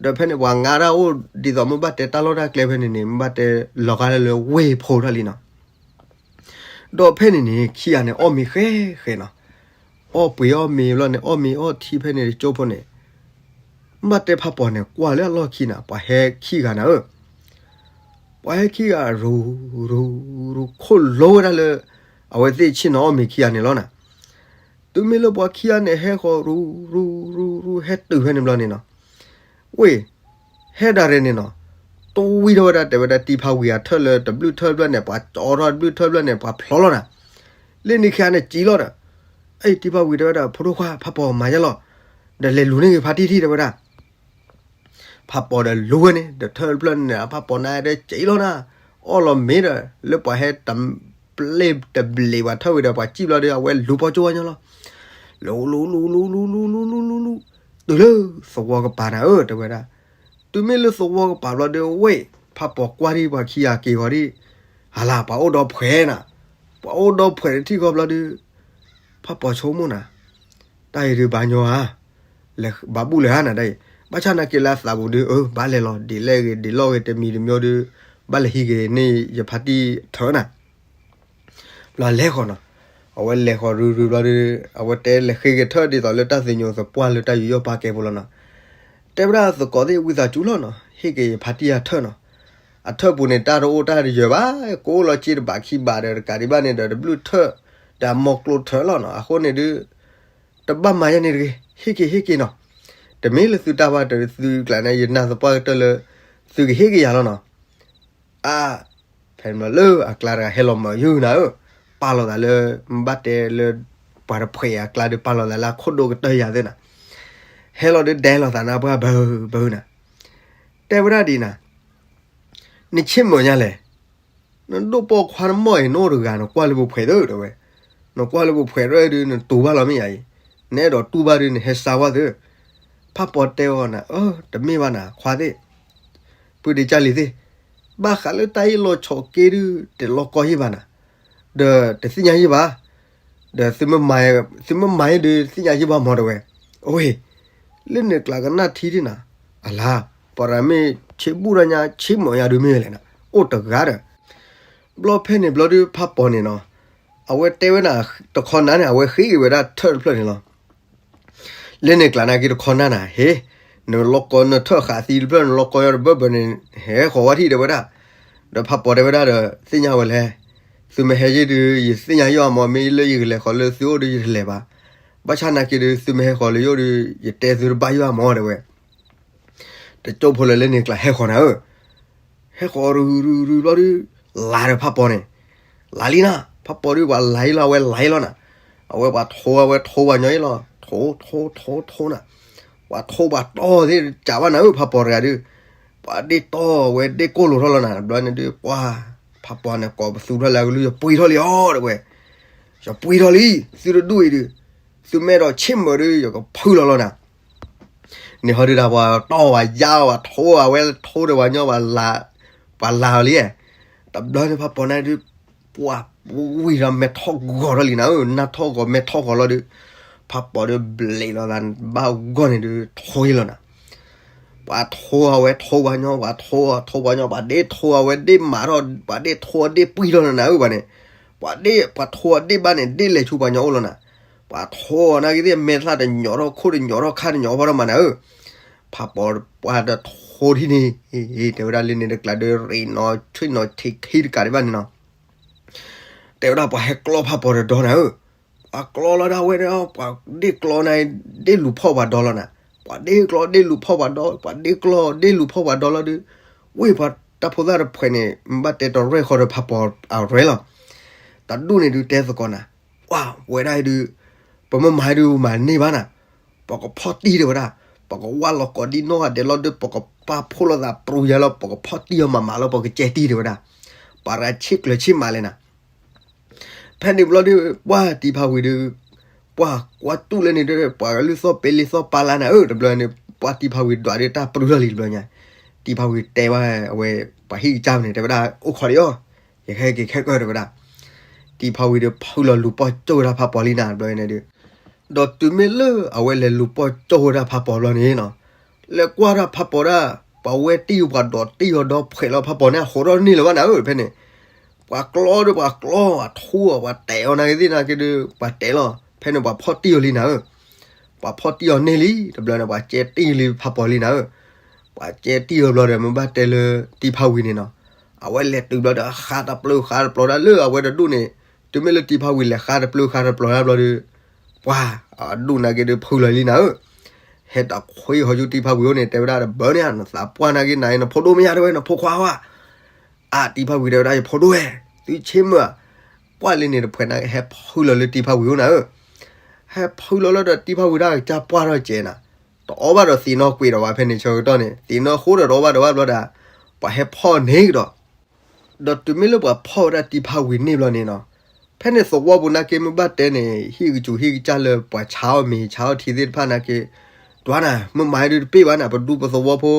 ဒီးဖဲန့ၣ်ပှၤငါတၢ်အိၣ် ဒ်သိးမ့ၢ်ဘၣ်တဲတၢ်လီၢ်တၢ်ကျဲဖဲန့ၣ်န့ၣ် မ့ၢ်ဘၣ်တဲလီၤဂာ်လၢလၢဝ့ၢ်ဖိထီၣ်လံနီၤ ဒီးဖဲန့ၣ်န့ၣ် ခံဂၤန့ၣ် အီၣ်မ့ၤဃဲဃဲနီၤ, အီၣ်ပှ့ၤအီၣ်မ့ၤဘျီန့ၣ် အီၣ်မ့ၤအီၣ်ထံဖဲန့ၣ်တကၠိဖိန့ၣ်, မ့ၢ်ဘၣ်တဲဖးပီၤန့ၣ် ကွၢ်လၢအလီၢ်ခံန့ၣ် ပှၤဟဲခံဂၤနၤဧၢ, ပှၤဟဲခံဂၤရူၤရူၤရူၤ ခိၣ်လိဝဲဒၣ်လၢ အဝဲသ့ၣ်ဆ့ၣ်နီၤအီၣ်မ့ၤခံဂၤန့ၣ်လီၤနၤ, တုၤမ့ၢ်လၢပှၤခံဂၤန့ၣ် ဟဲဃီၤရူၤရူၤရူၤရူၤ ဟဲတုၤဖဲန့ၣ်ဘျီန့ၣ်နီၤ ဝ့ၢ် ဟဲဒၣ်ရဲၣ်န့ၣ်နီၤ, တဝံထီၣ်ဝဲဒၣ် တဲဝဲဒၣ်တံၢ်ဖးဝံၤအထၢၣ်လၢတဘျုးထၢၣ်ဘျီန့ၣ် ပှၤကၠီထီၣ်တဘျုးထၢၣ်ဘျီန့ၣ် ပှၤဖျီလီၤနၤ, လၢန့ၣ်ခံဂၤန့ၣ်စံးလီၤဒီး, အံၤတံၢ်ဖးဝံၤတဲဝဲဒၣ် ဖိဒိၣ်ခွါ ဖးပီၤမၤယဲလီၤ, ဒီးလဲၤလူၤန့ၢ်ဂ့ၤဖါတံၢ်ထံၣ်တဲဝဲဒၣ် ဖးပီၤဒီးလူၤဝဲန့ၣ် ဒီးထၢၣ်တဖျၢၣ်န့ၣ် အဖးပီၤန့ၣ်ဒီးစံးလီၤနၤ, အီၣ်လီၤမ့ၤဒီး လၢပှၤဟဲတဘျ့တဘျ့ပှၤထၢၣ်ဝံၤဒီး ပှၤစံၣ်ဘျီဒီး အဝဲလူၤပီၢ်ကၠိဝဲညီလီၤ, လူၤလူၤလူၤလူၤလူၤလူၤလူၤလူၤလူၤလူၤ တုၤလၢသဝီကပၤနၤဧၢ တဲဝဲဒၣ်, တုၤမ့ၢ်လၢသဝီကပၤဘျီဒီးဝ့ၢ် ဖးပီၤကွၢ်ဒံးပှၤခံဂၤက့ၤဂီၤဒံး, ဟးလၢ ပှၤအိၣ်ဒီဖှဲးနၤ, ပှၤအိၣ်ဒီဖှဲးတထံၣ်ဃီဘျီဒီး ဖးပီၤဆိကမိၣ်နၤ, တၢ်အံၤဒုးဘၣ်ညီဧါ, ဘၣ်ဘူၣ်လၢၤဧါနၤတၢ်အံၤ, ဘၣ်ဆၣ်နာ်က့ၤလၢအသးပူၤဒုး အၢ ဘၣ်လဲၤလီၤ ဒ်လဲၣ်ဂ့ၤ ဒ်လဲၣ်ဂ့ၤ တမံၤတမံၤဒီး ဘၣ်လဲၤဟံးက့ၤန့ၢ်ယဖါတံၢ်ထၢနၤ ဘျီလဲၤဃီၤနီၤ, အဝဲလဲၤဃီၤရုရုဘျီဒီး အဝဲတဲလဲၤဃ့က့ၤထၢၣ်ဒ်သိးလၢတၢ်သညိးသပှၢ်လၢတၢ်ယူးယီၣ်ပာ်ကဲဖိလီၤနီၤ, တဲဝဲဒၣ်သကိးသ့ၣ်ဝံသးစူၤလီၤနီၤ ဟ့ၣ်က့ၤယဖါတံၢ်အထၢၣ်နီၤ, အထၢၣ်ပူၤန့ၣ် တၢ်တအိၣ်တၢ်တယၢၤဘၣ်, ကအိၣ်လီၤစ့တဘးခံဘးဒီး တကးဒံးဘၣ်န့ၣ်ဒီး တဘျုးထၢၣ် ဒီးအမိၢ်ကျိထၢၣ်လီၤနီၤ, အဃိန့ၣ်ဒုး တဘၣ်မၤယဲန့ၣ်တဂ့ၤ, ဟ့ၣ်က့ၤဟ့ၣ်က့ၤနီၤ, တမ့ၢ်လၢသုတၢ်ဘၣ်ဒီးသုကျါန့ၣ် ယနာ်သပှၢ်ကတၢၢ်လၢ သုကဟ့ၣ်က့ၤယၤလီၤနီၤ အါ, ဖဲန့ၣ်လၢအကျါတဂၤဟဲလီၤမၤယုၢ်နၤဧၢ, ပာ်လီၤသးလၢ ဘၣ်တဲလၢ ပှၤတဖှဲးအကျါဒီး ပာ်လီၤသးလၢအခိၣ်ဒိၣ်ကတၢၢ်ယၤသ့ၣ်နၤ, ဟဲလီၤဒီးဒဲလီၤသးနၢ်ပှၢ်ဘၢဘၢနၤ, တဲဝဲဒၣ်ဒ်နၤ, နဆ့ၣ်မုာ်ညါလဲၣ် နဒိၣ်ပိာ်ခွါနမီၢ်အံၤ နအိၣ်တဂၤ နကွၢ်လၢပဖှဲးသၢတဲဝဲ, နကွၢ်လၢပဖှဲးရဲၣ်ဒုး နတူၢ်ဘၣ်လီၤမ့ၢ်ယၤအံၤ, နအဲၣ်ဒိးတူၢ်ဘၣ်ဒုး နဟဲစါဝဲသၢ, ဖးပီၤတဲအီၤနၤ, အၢ တမ့ၢ်ဘၣ်နၤ ခွါသ့ၣ်, ပုၢ်ဒ့ကၢ်လံၤသ့ၣ်, ဘၣ်ဃးလၢတၢ်အ့ၣ်လိာ်ဆိးက့ဒုး တလီၤကီယ့ၢ်ဘၣ်နၤ, ဒီးတသ့ၣ်ညါယ့ၢ်ဘၣ်, ဒီးသုမ့ၢ်မၤယဲဒုး သ့ၣ်ညါယ့ၢ်ဘၣ်မီၤတဲဝဲ, အဝဲ လၢန့ၣ်ကျါကနၣ်ထံဒ်နၤ, အလါ, ပှၤရၤမ့ၢ် ဆ့ဘူၣ်ဒီးညါ ဆ့မီၢ်ညါဒုးမ့ၢ်လဲၣ်နၤ, အိၣ်တဂၤဒီး ဘျီဖဲန့ၣ်ဘျီဒုး ဖးပီၤန့ၣ်နီၤ, အဝဲတဲဝဲဒၣ် တခီနၤန့ၣ် အဝဲဃ့က့ၤဝဲဒၣ်ထၢၣ်တဖျၢၣ်န့ၣ်လီၤ. လၢန့ၣ်ကျါနာ်က့တခီနၤနၤ ဟ့, နလီၤကီနထၢၣ်ဃာ်သံတဖျၢၣ် နလီၤကီညီတဘၢဘၢန့ၣ် ဟဲဃီၤဝဲထံၣ်တဲဝဲဒၣ်. ဒီးဖးပီၤတဲဝဲဒၣ်ဒီး သ့ၣ်ညါဝဲလဲၣ်, သုမ့ၢ်ဟဲယ့ၢ်ဒုး ယသ့ၣ်ညါယွၤမး, မ့ၢ်လၢယကလဲၤဃီၤလၢသုအိၣ်ဒုး ယတလဲၤဘၣ်. ဘၣ်ဆၣ်နာ်က့ဒုး သုမ့ၢ်ဟဲဃီၤလၢယအိၣ်ဒုး ယတဲသုတဘၣ်ယွၤမး တဲဝဲ. တကၠိဖိလၢလၢန့ၣ်ကျါဟဲဃီၤနၤဧၢ, ဟဲဃီၤရုရုရုဘျီဒုး လၤဒီးဖးပီၤန့ၣ်, လၤလံနၤ, ဖးပီၤဒုး ပှၤလၤအံၤလီၤ အဝဲလၤအံၤလီၤနၤ, အဝဲပှၤထိအဝဲထိပှၤညီအံၤလီၤ, ထိထိထိထိနၤ, ပှၤထိပှၤတီၢ်သ့ၣ်တစးဘၣ်နၤဧၢ ဖးပီၤတဂၤဒုး, ပှၤဒ့ၣ်တီၢ်ဝဲဒ့ၣ်ကိၢ်လိာ်ထီၣ်လီၤနၤ, ဘျီန့ၣ်ဒုး ပှၤ ဖးပီၤန့ၣ် ကိးပသူထီၣ်လၢအကလုၢ် ယပှ့ၤထီၣ်လံအီၤ တဲဝဲ, ယပှ့ၤထီၣ်လံ, သုတဒူၣ်အံၤဒုး, သုမ့ၢ်အဲၣ်ဒိးဆ့ၣ်မုာ်ဒုး ယကဖုလီၤလီၤနၤ န့ၣ်ဟီဒုးဒၣ်ပှၤတီၢ်ဝဲယါဝဲ ထိဝဲထိဒီးပှၤညီ ပှၤလၤအီၤလံ, တဘျီန့ၣ်ဖးပီၤန့ၣ်ဒုး ပှၤဝံၤဒီးမဲာ်ထီၣ်ဂီၤထီၣ်လံနၤဧၢ, နၢ်ထီၣ်ဂီၤမဲာ်ထီၣ်ဂီၤလီၤဒုး, ဖးပီၤဒုးဘျဲးလီၤသးဘၣ်ဂီၢ်န့ၣ်ဒုး ထိလီၤနၤ ပှၤထိအဝဲထိပှၤညီ ပှၤထိအထိပှၤညီ ပှၤဒ့ထိအဝဲဒ့မးထီၣ် ပှၤဒ့ထိအဒ့ပှံၢ်ထီၣ်နၤဧၢ ပှၤန့ၣ်, ပှၤဒ့ပှၤထိအဒ့ဘၣ်န့ၣ် ဒ့လဲၤဆူပှၤညီအိၣ်လီၤနၤ, ပှၤထိအီၤနာ်က့သ့ၣ် မဲာ်သၣ်တညီထီၣ် ခိၣ်တညီထီၣ် ခါတညီထီၣ်မးနၤဧၢ, ဖးပီၤပှၤဒီးထိထံၣ်န့ၣ်, တဲဝဲဒၣ်လၢန့ၣ်တကျါဒီး ရ့ၣ်နီၤဆ့ၣ်နီၤထံးခံတကးဒံးဘၣ်န့ၣ်နီၤ တဲဝဲဒၣ်ပှၤဟဲကျီဖးပီၤတဒီနၤဧၢ, ပှၤကျီလီၤဒၣ်ဝဲဒီး ပှၤဒ့ကျီန့ၣ် ဒ့လူၤဖီၣ်ပှၤဒီလီၤနၤ, ပှၤဒ့ကျီဒ့လူၤဖီၣ်ပှၤဒီ ပှၤဒ့ကျီဒ့လူၤဖီၣ်ပှၤဒီလီၤဒုး, ဝ့ၢ်ပှၤတၢ်ဖိသၣ်တဖှဲးန့ၣ် ဘၣ်တဲတရဲၣ်ဃီဒီးဖးပီၤအရဲလီၤ, တဒူၣ်န့ၣ်ဒုးတဲသကိးနၤ, ပှၤဝဲဒၣ်အံၤဒုး ပမ့ၢ်မၤဒုးမၤန့ၢ်ဘၣ်နၤ, ပကဖီၣ်တံၢ်တဲဝဲဒၣ်, ပကဝၢ်လီၤကိးဒံနီၢ်ဂၤဒဲးလီၤဒုး ပကပာ်ဖှိၣ်လိာ်သးပြူၤယါလီၤ ပကဖီၣ်တံၢ်အီၤမးမးလီၤ ပကကဲတံၢ်တဲဝဲဒၣ်, ပှၤရၤဆ့ၣ်ကျၢၤဆ့ၣ်မးလဲၣ်နၤ ဖဲန့ၣ်ဘျီဒုး ပှၤတံၤဖးဝံၤဒုး ပှၤကွၢ်တူၢ်လၢန့ၣ်ဒီး ပှၤကလုၢ်သီၣ်ပ့လံသီၣ်ပာ်လၢနၤဧၢ တဘျီန့ၣ် ပှၤတံၤဖးဝံၤဒွးဒုးတၢ်ပြူၤထီၣ်လံတဘျီညါ, တံၤဖးဝံၤတဲဘၣ်အဝဲ ပှၤဟံၣ်ကစၢ်န့ၣ် တဲဝဲဒၣ်အိၣ်ခိးဒံးအီၤ, ယကဟဲက့ၤခဲကၢၢ်တဲဝဲဒၣ်, တံၤဖးဝံၤဒုးဖုလီၤလူၤပီၢ်ကၠိဝဲဒၣ်ဖးပီၤလံနၤတဘျီန့ၣ်ဒုး ဒီးတုၤမ့ၢ်လၢအဝဲလဲၤလူၤပီၢ်ကၠိဝဲဒၣ်ဖးပီၤဘျီန့ၣ်နီၤ, လဲၤကွၢ်ဒၣ်ဖးပီၤဒၣ်, ပှၤဝဲတံၢ်အီၤပှၤဒိးတံၢ်အီၤဒီးဖှဲးလီၤဖးပီၤန့ၣ် အဃိးထီၣ်တန့ၢ်လၢၤဘၣ်နၤဧၢ ဖဲန့ၣ်, ပှၤကျီဒီးပှၤကျီ ပှၤထိအီၤ ပှၤတဲာ်အီၤနာ်က့သ့ၣ်နာ်က့ဒုး ပှၤတဲာ်လီၤ ဖဲန့ၣ်ပှၤဖီၣ်တံၢ်အီၤလံနၤဧၢ, ပှၤဖီၣ်တံၢ်အီၤန့ၢ်လံ တဘျီန့ၣ် ပှၤကဲတံၢ်လံဖးပီၤလံနၤဧၢ, ပှၤကဲတံၢ်အီၤဘျီဒီး မ့ၢ်ဘၣ်တဲလၢတံၤဖးဝံၤန့ၣ်နီၤ, အဝဲလဲၤတုၤဘျီဒီး ဃါတပျုၤဃါတပျီၤဒၣ်လၢအဝဲတဒူၣ်န့ၣ်, တုၤမ့ၢ်လၢတံၤဖးဝံၤလဲၤဃါတပျုၤဃါတပျီၤဒၣ်ဘျီဒီး ပှၤအဒူၣ်နာ်က့ဒုးဖုလီၤလံနၤဧၢ, ဟဲတခွ့ဟီယူတံၤဖးဝံၤအိၣ်န့ၣ် တဲဝဲဒၣ်တဘၢန့ၣ် နသးပှၢ်နာ်က့နၤအံၤ နဖိဒိၣ်မ့ၢ်ယါတဲဝဲ နဖိခွါဧါ, အါတံၤဖးဝံၤတဲဝဲဒၣ် ယဖိဒိၣ်ဝဲ, သုဆ့မုာ်ဧါ, ပှၢ်လံန့ၣ်တဖှဲးနာ်က့ ဟဲဖုလီၤလၢတံၤဖးဝံၤအိၣ်နၤဧၢ, ဟဲဖုလီၤလၢဒီးတံၤဖးဝံၤဒၣ်ကစၢ်ပှၢ်ထီၣ်ကဲးနၤ, တအီၣ်ဘၣ်ဒီးသံးနီၣ်ကွံာ်ဒီးဝဲဖဲန့ၣ်ဆၢကတီၢ်န့ၣ် သံးနီၣ်ဃိဒီးတအီၣ်ဘၣ်ဒီးဘၣ်ဘျီဒၣ်, ပှၤဟဲဖီၣ်န့ၢ်ကဒီး ဒီးတုၤမ့ၢ်လၢပှၤဖီၣ်ဝဲဒၣ်တံၤဖးဝံၤန့ၣ်ဘျီန့ၣ်နီၤ, ဖဲန့ၣ်သဝီပူၤနာ်က့မ့ၢ်ဘၣ်တဲန့ၣ် ဟံၣ်ကစူၤဟံၣ်ကစၢ်လၢပှၤဆါအီၣ်မ့ၤဆါအီၣ်ထံသ့ၣ်တဖၣ်နာ်က့, ဒွးနၤ မ့ၢ်မၤဒုးတပ့ၢ်ဘၣ်နၤ ပဒူပသဝီဖိ,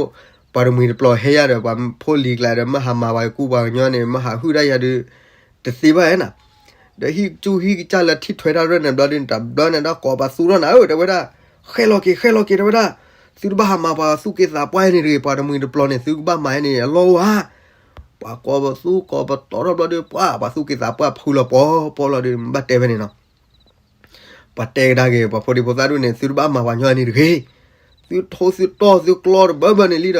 ပှၤတမှံၤတပျီၤဟဲယၤဒီး ပှၤဖိလံၤကျါဒီး မ့ၢ်ဟးမၤပှၤကူပှၤကညီန့ၣ် မ့ၢ်ဟးဟုၣ်ဒၣ်ယၤဒုး, တသ့ဘၣ်ဧါနၤ ဒီးဟံၣ်ကစူၤဟံၣ်ကစၢ်လၢထံၣ်ထွဲတၢ်ရဲၣ်န့ၣ်ဘျီဒုး တဘျီန့ၣ်ဒီးကိးပသူထီၣ်နၤဧၢ တဲဝဲဒၣ်, ဃဲလီၤက့ၤ ဃဲလီၤက့ၤ တဲဝဲဒၣ်, သုတဘၣ်ဟးမၤပှၤသူၣ်က့သးပှၢ်န့ၣ်တဂ့ၤ, ပှၤတမှံၤတပျီၤန့ၣ် သုကဘၣ်မၤန့ၣ် အလီၢ်အိၣ်ဧါ, ပှၤကိးပသူကိးပတီၤထီၣ်ဘျီဒုး ပှၤ ပှၤသူၣ်က့သးပှၢ်ဖုလီၤပှီၤပှီၤလီၤဒုး ဘၣ်တဲဖဲန့ၣ်နီၤ ပှၤတဲကဒါက့ၤ ပှၤဖိဒံဖိသၣ်ဒူၣ်န့ၣ် သုတဘၣ်မၤပှၤညီန့ၣ်တဂ့ၤ, သုထိသုတီၢ်သုကျီတဘၢဘၢန့ၣ်လံဒီး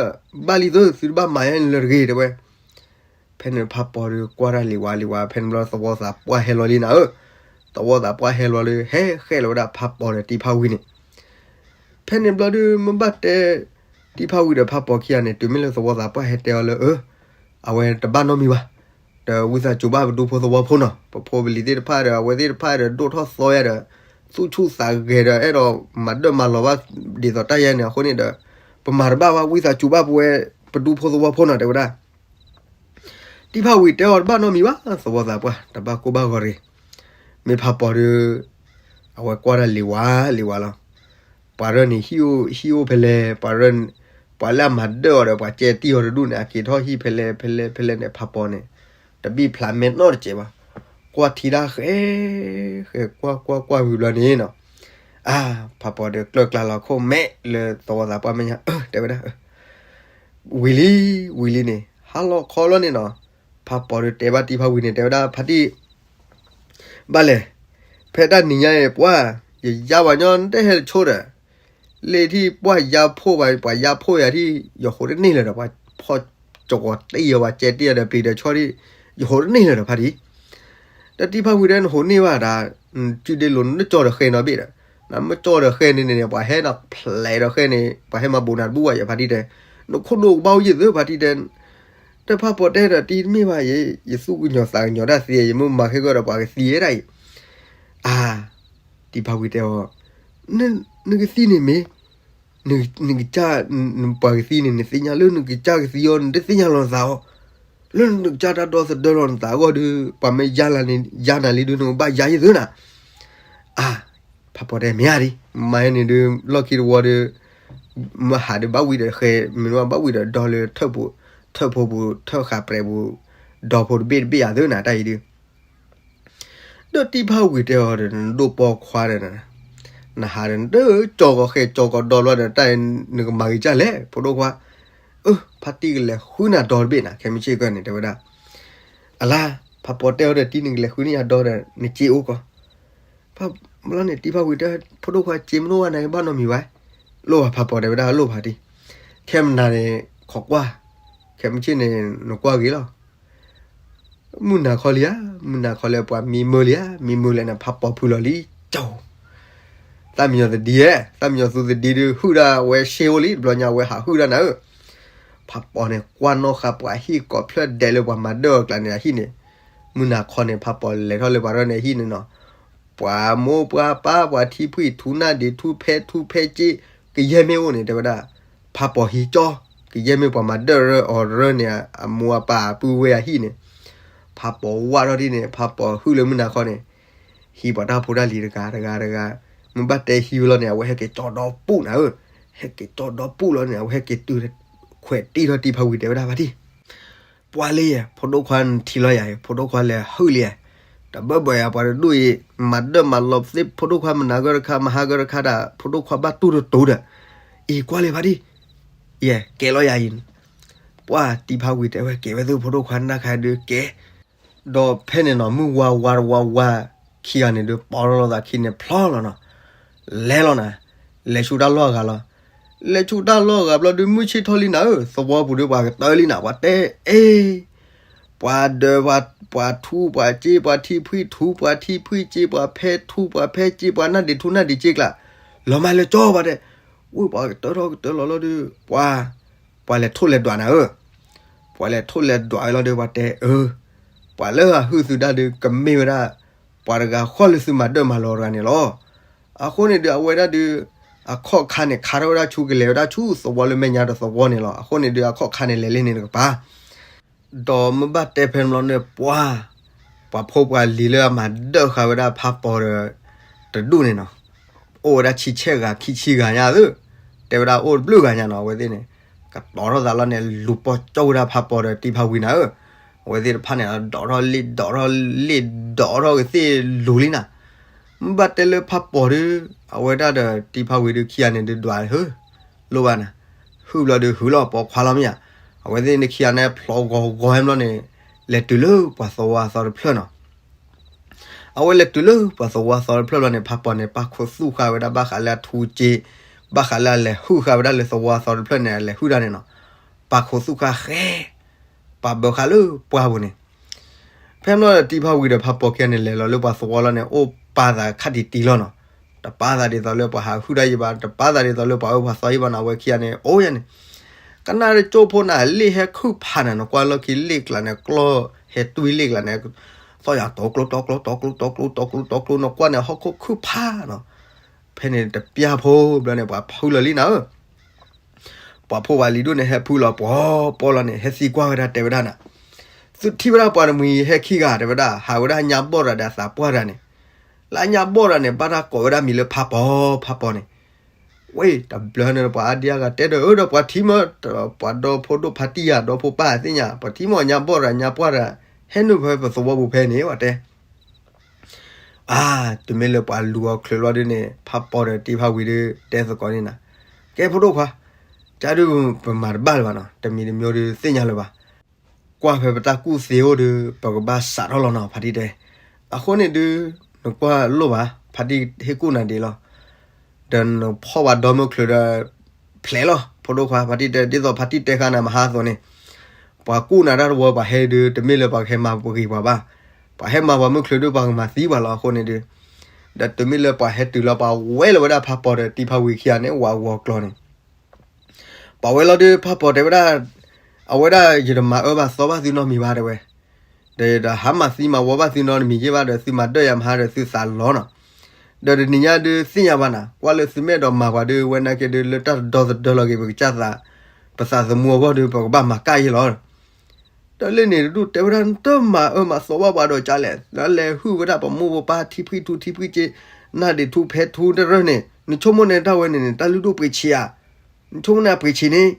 ဘၣ်လံသု သုတဘၣ်မၤန့ၣ်လၢတဂ့ၤ တဲဝဲ, ဖဲန့ၣ်ဖးပီၤဒီးကွၢ်တၢ်လံၤဝါလံၤဝါ ဖဲန့ၣ်ဘျီသဝီသးပှၢ်ဟဲလီၤလံနၤဧၢ, သဝီသးပှၢ်ဟဲလီၤလၢ ဟဲဃဲလီၤဝဲဒၣ်ဖးပီၤဒီးတံၤဖးဝံၤန့ၣ် ဖဲန့ၣ်ဘျီဒုး မ့ၢ်ဘၣ်တဲ တံၤဖးဝံၤဒီးဖးပီၤခံဂၤန့ၣ် တုၤမ့ၢ်လၢသဝီသးပှၢ်ဟဲတဲအီၤလၢ အဝဲတဘၣ်နီတမံၤဘၣ်, ဒီးဝံသးစူၤဘၣ်ပဒူဖိသဝီဖိနီၤ, ပဖိပလံၤသ့ၣ်တဖၣ်ဒီး အဝဲသ့ၣ်တဖၣ်ဒီး ဒိၣ်ထီၣ်သီယၤဒီး သူၣ်ဆူၣ်သးဂဲၤဒီး အဲၣ်ဒိးမၤဒၢၣ်မၤလီၤဘၣ်ဒ်သိးတၢ်ယဲန့ၣ် အဃိန့ၣ်ဒီး ပမၤတဘၣ်ဘၣ် ဝံသးစူၤဘၣ်ပဝဲ ပဒူဖိသဝီဖိနီၤ တဲဝဲဒၣ် တံၤဖးဝံၤတဲအီၤတဘၣ်နီတမံၤဘၣ်, သဝီသးပှၢ် တဘၣ်ကိၢ်ဘၣ်ဂီၤတဂ့ၤ, မ့ၢ်ဖးပီၤဒီး အဝဲကွၢ်တၢ်လံၤဝါလံၤဝါလီၤ, ပှၤရၢၢ်န့ၣ် ဟံၣ်အိၣ်ဟံၣ်အိၣ်ဖဲလဲၣ်, ပှၤရၢၢ် ပှၤလၢအမၤဒၢၣ်အီၤဒီး ပှၤကဲတံၢ်အီၤတဒူၣ်န့ၣ် အက့ၤထီၣ်ဟံၣ်ဖဲလဲၣ်ဖဲလဲၣ်ဖဲလဲၣ်န့ၣ် ဖးပီၤန့ၣ် တဘံၣ်ဖျးမဲာ်နီတစဲးဘၣ်, ကွၢ်ထံတၢ်ဃဲ ဃဲကွၢ်ကွၢ်ကွၢ်ဝံၤဘျီန့ၣ်နီၤ, အါ ဖးပီၤဒီးကျၢၢ်ကျါလီၤခိၣ်မဲာ်လၢသဝီသးပှၢ်မဲာ်ညါ တဲဝဲဒၣ် ဝံၤလံ, ဝံၤလံန့ၣ် ဟါလီၤခီလီၤန့ၣ်နီၤ, ဖးပီၤဒီးတဲဘၣ်တံၤဖးဝံၤန့ၣ် တဲဝဲဒၣ်ဖါတံၢ်, ဘၣ်လဲၣ်, ဖဲတၢ်နံၤညါအံၤ ပှၢ်, ယယါပှၤညီတဟဲတဆိဒီး, လၢထံၣ်ပှၢ်ယါဖှိၣ်ဘၣ် ပှၤယါဖှိၣ်ယၤထံၣ် ယဟိးတန့ၢ်လၢၤဒီး ပှၤဖီၣ်ကဝီၤတံၢ်ယၤ ပှၤကဲတံၢ်ယၤဒီး ပျံၤဒီးဆီထံၣ် ယဟိးတန့ၢ်လၢၤဒီး ဖါတံၢ် ဒီးတံၤဖးဝံၤဒီး နဟိးန့ၢ်ဘၣ်ဒၣ်, နစုဒ့လိၤ နကၠီဒီးဃဲနီၤဘ့ၣ်ဒီး, နမ့ၢ်ကၠီဒီးဃဲန့ၣ်န့ၣ် ပှၤဟဲနီၤဖျဲးဒီးဃဲန့ၣ် ပှၤဟဲမၤဘူးနၤတဘူၣ်ဘၣ်ယၤ ဖါတံၢ်တဲ, နခိၣ်ဒိၣ်ကဘၣ်အိၣ်ယသ့ ဖါတံၢ်တဲ, တၢ်ဖးပီၤတဲဒီးတံၤတမ့ၢ်ဘၣ်ယဲ, ယသူၣ်ကညီၤသးကညီၤတၢ်သ့ ယမ့ၢ်မၤခဲကီၢ်ဒီးပှၤကသံဝဲဒၣ်အံၤ, အါ, တံၤဖးဝံၤတဲအီၤ, နကသံန့ၣ်မ့ၢ် နကစၢ်, ပှၤကသံန့ၣ် နသ့ၣ်ညါလၢနကစၢ်ကသံအီၤ နတသ့ၣ်ညါလီၤနသးအီၤ, လၢနကစၢ်တၢ်ဒီသဒၢလီၤနသးအဂီၢ်ဒီး ပှၤမ့ၢ်ယါနၤလံဒီး နကဘၣ်ယါယသ့နၤ, အါ, ဖးပီၤတဲမ့ၢ်ဧါဒံး မၤန့ၣ်ဒီး လီၢ်ခံတဝီဒီး မဟးဒီးဘၣ်ဝံၤဒီးဃဲ, မ့ၢ်ဘၣ်ဝံၤဒီးဒီလၢ ထၢၣ်ဖိပူၤ ထၢၣ်ဃာ်ပြဲးပူၤ ဒီဖိတဘ့ၣ်တဘ့ၣ်ယၤသ့နၤတၢ်အံၤဒီး ဒီးတံၤဖးဝံၤတဲအီၤဒီး နဒိၣ်ပိာ်ခွါဒီး နဟးဒီး နတကၠီကီၤဃဲကၠီကီၤဒီဘျီဒီး တၢ်အံၤနကမၤဂ့ၤကၢ်လဲၣ် ဖိဒိၣ်ခွါ, အၢ ဖါတံၢ်ကလဲၤဃုနၤဒီတဘ့ၣ်နၤ ခဲမုၢ်ဆ့ၣ်ကီၢ်န့ၣ် တဲဝဲဒၣ်, အလါ, ဖးပီၤတဲအီၤဒီး တံၤနကလဲၤဃုန့ၢ်ယၤဒီဒီး နစ့အိၣ်ကီး ဘျီန့ၣ် တံၤဖးဝံၤတဲ ဖိဒိၣ်ခွါ စ့မ့ၢ်တအိၣ်ဘၣ်နၤ ကဘၣ်နီတမံၤဘၣ်, လိၣ်ဘၣ် ဖးပီၤတဲဝဲဒၣ် လိၣ်ဘၣ်တံၤ, ခဲမုၢ်နၤန့ၣ် ခိးကွၢ်, ခဲမုၢ်ဆ့ၣ်န့ၣ် နကွၢ်ဂ့ၤလီၤ မုၢ်နၤခီလံဧါ, မုၢ်နၤခီလံ ပှၤမံမုၢ်လံဧါ, မံမုၢ်လံန့ၣ် ဖးပီၤဖုလီၤလံ, ကၠီ, သၣ်မံယီၤသဒံဧၢ, သၣ်မံယီၤသူသဒံဒီး ဟုၣ်ဒၣ်ဝဲရှဲအိၣ်လံ တဘျီညါဝဲဟးဟုၣ်ဒၣ်နၤဧၢ, ဖးပီၤန့ၣ် ကွၢ်နီၣ်ဃာ်ပှၤဟံၣ်ကိးဖျၢၣ်ဒဲးလၢပှၤမၤဒၢၣ်အီၤကျါန့ၣ် အဟံၣ်န့ၣ်, မုၢ်နၤခီန့ၣ် ဖးပီၤလဲၤထီၣ်လၢပှၤရၢၢ်န့ၣ်အဟံၣ်န့ၣ်နီၤ, ပှၤမိၢ်ပှၤပၢ် ပှၤထံဖှံၣ်ထူနၢ်ဒံးထူဖဲထူဖဲက့ ကယဲၢ်မ့ၢ်အိၣ်န့ၣ် တဲဝဲဒၣ်, ဖးပီၤဟံးကၠီ, ကယဲၢ်မ့ၢ်ပှၤမၤဒၢၣ်အီၤရၢၢ်န့ၣ် အမိၢ်အပၢ်အပုၢ်ဝဲၢ်အဟံၣ်န့ၣ်, ဖးပီၤဝးထီၣ်ဒ်န့ၣ် ဖးပီၤဟုၣ်လၢမုၢ်နၤခီန့ၣ်, ဟံးပှၤတၢ်ဖိတၢ်လံၤတဂၤတဂၤတဂၤ, မ့ၢ်ဘၣ်တဲဟံးဝဲလီၤန့ၣ် အဝဲဟဲက့ၤကၠီဒီပူၣ်နၤဧၢ, ဟဲက့ၤကၠီဒီပူၣ်လီၤန့ၣ် အဝဲဟဲက့ၤတုၤခွဲးတံၢ်ထီၣ်တံၤဖးဝံၤတဲဝဲဒၣ်ဖါတံၢ် ပှၤလံယဲ ဖိဒိၣ်ခွါနထံၣ်လီၤယၤအံၤ ဖိဒိၣ်ခွါလဲၤဟုၣ်လံယဲ, တဘၣ်ဘၣ်ယၤပှၤတဒူၣ်အံၤ မၤဒၢၣ်မၤလီၤသ့ၣ် ဖိဒိၣ်ခွါမနၤဂၢၢ်တခါ မဟါဂၢၢ်တခါဒၣ် ဖိဒိၣ်ခွါဘၣ်တူၢ်တတိၤဒီး, အံၤကွၢ်လံဖါတံၢ်, ယဲကဲလီၤယၤအံၤ, ပှၤတံၤဖးဝံၤတဲဝဲကဲဝဲသ့ၣ် ဖိဒိၣ်ခွါနၢ်ခါဒုးကဲ ဒီးဖဲန့ၣ်နီၤ မုၢ်ဝါဝါတဝါဝါ ခံဂၤန့ၣ်ဒုး ပိာ်ထီၣ်လိာ်သးခံန့ၣ်ဖျီလီၤနီၤ, လဲၤလီၤနၤ, လဲၤဆူတၢ်လီၢ်အဂၤလီၤ, လဲၤဆူတၢ်လီၢ်အဂၤဘျီဒုး မုၢ်ဆ့ၣ်ထီၣ်လံနၤဧၢ, သဝီပူၤဒုးပှၤကတၢၢ်လံနၤ ပှၤတဲအ့ၣ်, ပှၤဒၢး ပှၤထူပှၤစ့ ပှၤထံဖှံထူပှၤထံဖှံစ့ ပှၤဖဲထူပှၤဖဲစ့ ပှၤနၢ်ဒံးထူနၢ်ဒံးစ့ကျါ, လီၤမၢ်လၢကၠီပှၤတဲ, ဝ့ၢ်ပှၤကတၢၢ်ထီၣ်ကတၢၢ်လီၤလီၤဒုး ပှၤ ပှၤလဲၤထိၣ်လဲၤဒွးနၤဧၢ, ပှၤလဲၤထိၣ်လဲၤဒွးဝဲလီၤဒီး ပှၤတဲအၢ, ပှၤလၢအဟုၣ်သုဒၣ်ဒုး ကမ့ၢ်ဝဲဒၣ် ပှၤတဂၤဃီလၢသုမၤဒၢၣ်မၤလီၤတဂၤန့ၣ်လီၤ. အဃိန့ၣ်ဒုး အဝဲဒၣ်ဒုး အခီၣ်ခါန့ၣ် ခးထီၣ်ဝဲဒၣ်ဆူ ကလဲၤဝဲဒၣ်ဆူသဝီလၢမဲာ်ညါတသဝီန့ၣ်လီၤ. အဃိန့ၣ်ဒုး အခီၣ်ခါန့ၣ် လဲၤလၢန့ၣ်တကပၤ ဒီးမ့ၢ်ဘၣ်တဲဖဲန့ၣ်ဘျီန့ၣ် ပှၤ ပှၤဖိပှၤလံၤလၢအမၤဒၢၣ်ဃာ်ဝဲဒၣ်ဖးပီၤဒီး တဒူၣ်န့ၣ်နီၤ, အိၣ်ဝဲဒၣ်ဆံဆဲၣ်ဂၤ ခံဆံဂၤညါသ့ၣ်, တဲဝဲဒၣ်အိၣ်တဘျုးဂၤညါနီၤ အဝဲသ့ၣ်န့ၣ်, ကတီၤထီၣ်သးလီၤန့ၣ် လူၤပိာ်ကၠီဝဲဒၣ်ဖးပီၤဒီးတံၤဖးဝံၤနၤဧၢ, အဝဲသ့ၣ်တဖၣ်န့ၣ် ဒိးထီၣ်လ့ၣ်ဒိးထီၣ်လ့ၣ်ဒိးထီၣ်ကသ့ၣ်လူၤလံနၤ, မ့ၢ်ဘၣ်တဲလၢဖးပီၤဒီး အဝဲဒၣ်ဒီးတံၤဖးဝံၤဒုးခံဂၤန့ၣ်ဒုးဒွးဧၢ လိၣ်ဘၣ်နၤ, ဟုၣ်ဘျီဒုးဟုၣ်လီၤပိာ်ခွါလီၤမ့ၢ်ဧါ, အဝဲသ့ၣ်န့ၣ်ခံဂၤန့ၣ်ဖျိးဂီၤဂီၤဟဲဘျီန့ၣ်, လဲၤတုၤလၢပှၤသဝီအသီတဖျၢၣ်နီၤ, အဝဲလဲၤတုၤလၢပှၤသဝီအသီတဖျၢၣ်ဘျီန့ၣ် ဖးပီၤန့ၣ် ပာ်ခူသူၣ်ဃာ်ဝဲဒၣ်ဘၣ်ဃးလၢအထူစ့, ဘၣ်ဃးလၢအလဲၤဟုၣ်ဃာ်ဝဲဒၣ်လၢသဝီအသီတဖျၢၣ်န့ၣ် အလဲၤဟုၣ်တၢ်န့ၣ်နီၤ, ပာ်ခူသူၣ်ဃာ်ဃဲ ပာ်ဘၢဃာ်လၢပှၢ်ပူၤန့ၣ် ဖဲန့ၣ်တံၤဖးဝံၤဒီးဖးပီၤခံဂၤန့ၣ် လဲၤလီၤလၢပှၤသဝီလီၤန့ၣ် အိၣ်ပာ်သးခးတံၢ်တံၢ်လီၤနီၤ, တပာ်သးဒ်သိးလၢပှၤဟးဟုၣ်တၢ်ယံၤဘၣ်, တပာ်သးဒ်သိးလၢပှၤအၢပှၤသီယံၤဘၣ်နီၤ, အဝဲခံဂၤန့ၣ် အိၣ်ယၤန့ၣ်, ကနၣ်တကၠိၢ်ဖိနၤ လ့ၣ်ဟဲခုၣ်ဖးနၤနီၤ, ကွၢ်လီၢ်ခံလ့ၣ်ကျါန့ၣ် ကျီၢ်ဟဲတွံၢ်လ့ၣ်ကျါန့ၣ်, သီၣ်ယၤတီကျိတီကျိတီကျိတီကျိတီကျိတီကျိတီကျိနီၤ, ကွၢ်န့ၣ်ဟီၣ်ခိၣ်ခုၣ်ဖးနီၤ, ဖဲန့ၣ်တပျၢ်ဖိဘျီန့ၣ် ပှၤဖုလီၤလံနၤဧၢ ပှၤဖိပှၤလံၤဒိၣ်န့ၣ်ဟဲဖုလီၤပှီၤပီလီၤန့ၣ် ဟဲသံကွၢ်ဝဲဒၣ်တဲဝဲဒၣ်နၤ, သုထံၣ်ဝဲဒၣ်ပှၤတမှံၤဟဲခံဂၤတဲဝဲဒၣ် ဟးဝဲဒၣ်ညါဘီၣ်ရၤဒီးအသးပှၢ်တဂၤန့ၣ်, လၢညါဘီၣ်တဂၤန့ၣ် ဘၣ်တၢ်ကိးဝဲဒၣ်မံၤလၢဖးပီၤ ဖးပီၤန့ၣ်, ဝဲတဘျီန့ၣ်ပှၤအါဒံအါဂၤတဲဒီး အၢ ဒီးပှၤထံၣ်မး ပှၤဒီဖိဒိၣ်ဖါတံၢ်ယၤ ဒီဖိပၢ်သ့ၣ်ညါ ပှၤထံၣ်မးညါဘီၣ်ရၤညါပှၢ်တဂၤ ဟဲနုာ်ဖဲပသဝီပူၤဖဲန့ၣ် ပှၤတဲ အါ, တုၤမ့ၢ်လၢပှၤလူၤအီၤချုးလီၤဒုးန့ၣ် ဖးပီၤဒီးတံၤဖးဝံၤဒုး တဲသကိးန့ၣ်နၤ, ကဲဖိဒိၣ်ခွါ, ကဒုးပမၤတဘၣ်လၢၤဘၣ်နီၤ, တမံၤတမံၤဒုးသ့ၣ်ညါလၢၤဘၣ်. ကွၢ်ဖဲပတၢ်ကူၣ်သ့အိၣ်ဒီး ပကဘၣ်စးထီၣ်လီၤနီၤ ဖါတံၢ်တဲ. အဃိန့ၣ်ဒုး နကွၢ်လိၣ်ဘၣ် ဖါတံၢ်ဟ့ၣ်ကူၣ်နၤဒ်လီၤ. ဒီးနဖီၣ်ဝဲဒီမုၢ်ချုးဒီး ဖျဲးလီၤ ဖိဒိၣ်ခွါ ဖါတံၢ်တဲ, ဒ်သိးဖါတံၢ်တဲဃာ်နၤမဟါအသိးန့ၣ်, ပှၤကူၣ်နၤတၢ်တဝီပှၤဟဲဒုး တမ့ၢ်လၢပှၤကဟဲမၤပဂ့ၤပှၤဘၣ်. ပှၤဟဲမၤပှၤမုၢ်ချုးဒုး ပှၤကမၤသံပှၤလီၤ. အဃိန့ၣ်ဒုး ဒီးတမ့ၢ်လၢပှၤဟဲတုၤလီၤ ပှၤဝဲလီၤဝဲဒၣ်ဖးပီၤဒီးတံၤဖးဝံၤခံဂၤန့ၣ် ဝးဂီၤကျီန့ၣ် ပှၤဝဲလီၤဒုး ဖးပီၤတဲဝဲဒၣ်, အဝဲဒၣ်ယတမၤအၢမၤသီဘၣ်သုနီတမံၤဘၣ် တဲဝဲ, ဒီးယတဟးမၤသံမၤဝီဘၣ်သုနီတမံၤယဲၢ်ဘၣ်ဒီး သုမၤဒၢၣ်ယၤမဟါဒီးသုသးလီၤနီၤ. ဒီးတနံၤညါဒုးသ့ၣ်ညါဘၣ်နၤ ကွၢ်လၢသုမ့ၢ်အဲၣ်ဒိးမၤပှၤဒုး ဝဲနာ်က့ဒုး လၢတၢ်တဒီသဒၢလီၤက့ၤ ပကစၢ်သး, ပသးသမူအဂီၢ်ဒုး ပကဘၣ်မၤကၣ်ယဲၢ်လီၤ. ဒီးလၢန့ၣ်တဒူၣ်တဲဝဲဒၣ် နတမၤအၢမၤသီဘၣ်ပှၤဒီးကလဲၣ်, နလဲၤဟုၣ်ဝဲဒၣ်ပမိၢ်ပပၢ်ထံဖှံထူထံဖှံက့, နၢ်ဒ့ၣ်ထူဖဲထူတရၢၢ်န့ၣ် နဆိကမိၣ်န့ၣ်တၢ်ဝဲန့ၣ်န့ၣ် တၢ်လုၢ်ဒိၣ်ပှ့ၤဆံးဧါ, နဆိကမိၣ်န့ၣ်အပှ့ၤဆံးန့ၣ်,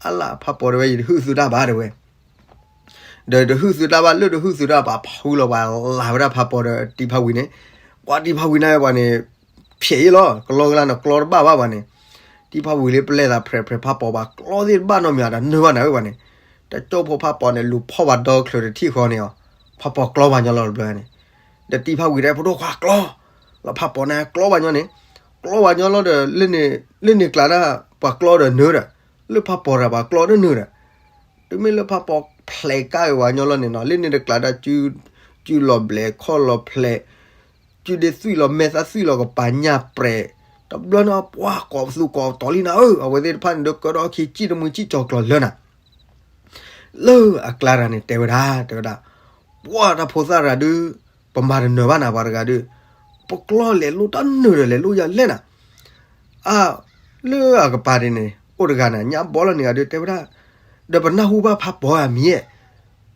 အလၢ်ဖးပီၤတဲဝဲ ယတဟုၣ်သုတၢ်ဘၣ်တဲဝဲ ဒီးတဟုၣ်သုတၢ်ဘၣ် လၢတဟုၣ်သုတၢ်ဘၣ် ဖုလီၤပှၤလၢ်ဝဲဒၣ်ဖးပီၤဒီးတံၤဖးဝံၤန့ၣ်, ပှၤတံၤဖးဝံၤန့ၣ်ပှၤန့ၣ်, ဖျဲးယဲၢ်လီၤ ကလီကလါန့ၣ် ကျီတဘၣ်ဘၣ်ပှၤန့ၣ်, တံၤဖးဝံၤလၢပလဲၤသးဖြဲးဖြဲးဖးပီၤပှၤကျီသ့ၣ်တဘၣ်နီတမံၤဒီးနၢၤဘၣ်နၤဧၢပှၤန့ၣ်, တကၠိဖိဖးပီၤန့ၣ် လူၤဖီၣ်ပှၤဒီချုးတထံၣ်ဃီန့ၣ်အီၤ, ဖးပီၤကျီပှၤညီလီၤတဘျီန့ၣ်, ဒီးတံၤဖးဝံၤတဲဖိဒိၣ်ခွါကျီ, လီၤဖးပီၤန့ၣ်ကျီပှၤညီန့ၣ်, ကျီပှၤညီလီၤဒီး လၢန့ၣ်ကျါဒၣ် ပှၤကျီဒီးနၢၤဒီး, လၢဖးပီၤတၢ်ပှၤကျီဒီးနၢၤဒီး တုၤမ့ၢ်လၢဖးပီၤဖျဲးကၣ်က့ၤပှၤညီလီၤန့ၣ်နီၤ လၢန့ၣ်တကျါဒၣ်, ကုလီၤဘျဲးခီၣ်လီၤဖျဲး, ကုဒ့သွံၣ်လီၤမဲာ်သၣ်သွံၣ်လီၤကပၤညၣ်ပြဲး, တဘျီန့ၣ်ပှၤကိးပသူကိးပတီၤလံနၤဧၢ အဝဲသ့ၣ်တဖၣ်န့ၣ်ဒီးကၢထီၣ်ခံစံၣ်တမှံစံၣ်ကၠီၤကျီၤလၢနၤ လၢအကျါတၢ်န့ၣ်တဲဝဲဒၣ် တဲဝဲဒၣ်, ပှၤတၢ်ဖိသၣ်တဂၤဒုး, ပမၤတနၢၤဘၣ်နၤပှၤတဂၤဒုး, ပကျီလဲၤလိၣ်တၢ်နၢၤဒီးလဲၤလိၣ်ယၤလဲၣ်နၤ, အ, လၢအကပၤဒ်န့ၣ် အိၣ်တဂၤန့ၣ် ညါဘီလီၤန့ၣ်ဂၤဒုးတဲဝဲဒၣ်, ဒီးပနၢ်ဟူဘၣ်ဖးပီၤဧါမံၤ,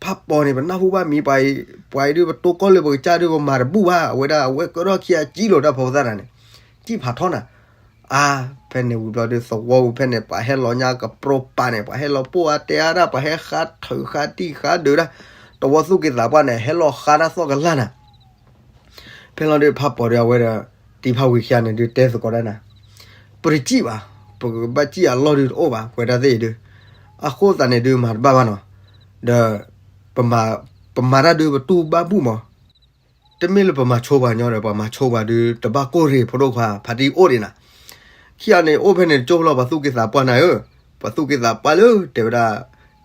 ဖးပီၤန့ၣ် ပနၢ်ဟူဘၣ်မံၤ ပှၤအံၤဒုးပတိကီၢ်လၢပကစၢ်ဒုးပမၤတဘူၣ်ဘၣ် အဝဲဒၣ်အဝဲကၢထီၣ်ခံအစံၣ်လီၤတၢ်ဖိသၣ်တဂၤန့ၣ်, စံၣ်ဖးထီနၤ အါ, ဖဲန့ၣ်ဝံၤဘျီဒုးသဝီဝံၤဖဲန့ၣ် ပှၤဟဲလီၤညါကပြီပာ်န့ၣ် ပှၤဟဲလီၤပိၢ်အါတဲအါဒၣ် ပှၤဟဲဃါထုးဃါတံၢ်ဃါဒုးဒၣ်, တဝီသူၣ်က့သးပှၢ်န့ၣ် ဟဲလီၤဃါတၢ်သီၣ်ကလၢ်နၤ, ဖဲလီၤဒုးဖးပီၤဒုးအဝဲဒီး, တံၤဖးဝံၤခံဂၤန့ၣ်ဒုးတဲသကိးဒၣ်နၤ, ပတစံၣ်ဘၣ်, ပကဘၣ်စံၣ်အလီၢ်ဒုးတအိၣ်ဘၣ် ပဝဲဒၣ်သ့ၣ်အံၤဒုး, အဃိသတးန့ၣ်ဒုးမၤတဘၣ်ဘၣ်နီၤ, ဒီး, ပမၤ, ပမၤတၢ်ဒုးပတူၢ်ဘၣ်ဘူၣ်မး တမ့ၢ်လၢပမၤဆိပှၤညီဒီး ပှၤမၤဆိပှၤဒုးတဘၣ်ကိၢ်ရ့ၣ်ဖိဒိၣ်ခွါ ဖါတံၢ်အိၣ်ဒံးနၤ, ခံဂၤန့ၣ်အိၣ်ဖဲန့ၣ်တကၠိဖိလီၤ ပှၤသူၣ်က့သးပှၢ်နၤဧၢ, ပှၤသူၣ်က့သးပှၢ်လၢတဲဝဲဒၣ်,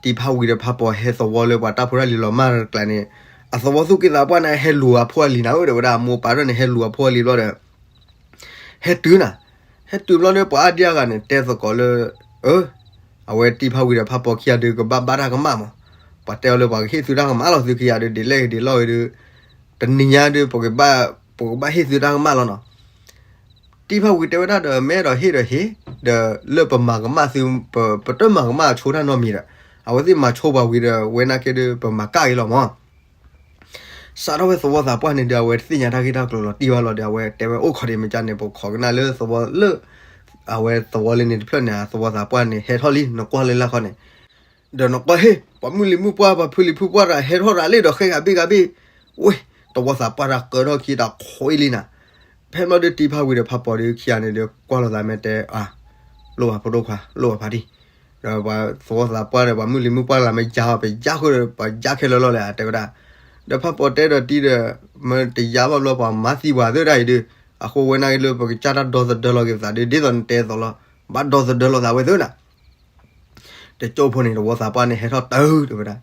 တံၤဖးဝံၤဒီးဖးပီၤဟဲသဝီလၢပှၤတၢ်ဖိတၢ်လံၤလီၤမၢ်တကျါန့ၣ်, အသဝီသူၣ်က့သးပှၢ်န့ၣ် ဟဲလူၤအဖိအလံၤနၤဧၢ တဲဝဲဒၣ် အမိၢ်ပၢ်ဒၣ်န့ၣ် ဟဲလူၤအဖိအလံၤဘျီဒီး ဟဲတုၤနၤ, ဟဲတုၤဘျီဒီးပှၤအါဒံအါဂၤန့ၣ် တဲသကိးလၢ, အ, အဝဲတံၤဖးဝံၤဒီးဖးပီၤခံဂၤဒုးကဘၣ်ဘၣ်တၢ်ကမၣ်မး, ပှၤတဲအီၤလၢပှၤကဟ့ၣ်သုတၢ်ကမၣ်လီၤ သုခံဂၤဒုး ဒ်လဲၣ်ဂ့ၤဒ်လဲၣ်ဂ့ၤဒုး, တနံၤညါဒုး ပကဘၣ်, ပကဘၣ်ဟ့ၣ်သုတၢ်ကမၣ်လီၤနီၤ တံၤဖးဝံၤတဲဝဲဒၣ်ဒီး မ့ၢ်အဲၣ်ဒိးဟ့ၣ်ဒီးဟ့ၣ်, ဒီးလၢပမၤကမၣ်သု, ပ, ပတမၤကမၣ်ဆိတၢ်နီတမံၤဒီး, အဝဲသ့ၣ်မၤဆိပှၤဝံၤဒီး ဝဲနာ်က့ဒုး ပမၤကၣ်အံၤလီၤမး. စးထီၣ်ဝဲသဝီသးပှၢ်န့ၣ်ဒီး အဝဲတသ့ၣ်ညါတၢ်ဂ့ၢ်တၢ်ကျိၤလီၤတံၢ်ဘၣ်လီၤဒီး အဝဲတဲဝဲအိၣ်ခိးဒံးမ့ၢ်ကန့ၣ် ပခိးကနၣ်လၢသဝီလၢ, အဝဲသဝီလၢန့ၣ်တဖျၢၣ်န့ၣ် သဝီသးပှၢ်န့ၣ်ဟဲထီၣ်လံ နကွၢ်လၢလၢခီန့ၣ် ဒီးနကွၢ်ဟ့ၣ် ပှၤမုၢ်လံၤမုၢ်ပှၢ် ပှၤဖုလံၤဖုပှၢ်တဂၤဟဲထီၣ်တဂၤလံဒီးဃဲဂၤဘ့ၣ်ဂၤဘ့ၣ်, ဝ့ၢ်, သဝီသးပှၢ်တၢ်ကၢထီၣ်ခံတၢ်ခိးအံၤလံနၤ. ဖဲဘျီဒီးတံၤဖးဝံၤဒီးဖးပီၤဒီးခံဂၤန့ၣ်ဒီး ကွၢ်လိာ်သးမ့ၢ်တဲ, လိၣ်ဘၣ်ဖိဒိၣ်ခွါ လိၣ်ဘၣ်ဖါတံၢ်, ဒီးပှၤသဝီသးပှၢ်ဒီးပှၤမုၢ်လံၤမုၢ်ပှၢ်လၢမ့ၢ်ယါအီၤ ပယါဃုာ်ဒီး ပယါခဲလၢာ်လီၤလဲၣ် တဲဝဲဒၣ်. ဒီးဖးပီၤတဲဒီးတံၤဒီး, မ့ၢ်တယါဘၣ်ဘျီပှၤမၤသံပှၤသၢဒၣ်အံၤဒီး, အဃိဝဲနာ်က့လၢပကစၢ်တၢ်ဒီသဒၢလီၤက့ၤပသးဒီး ဒ်သိးနတဲအသိးလီၤ, ဘၣ်ဒီသဒၢလီၤသးဝဲသၢနၤ တကၠိဖိန့ၣ် သဝီသးပှၢ်န့ၣ် ဟဲထီၣ်တုၤတဲဝဲဒၣ်,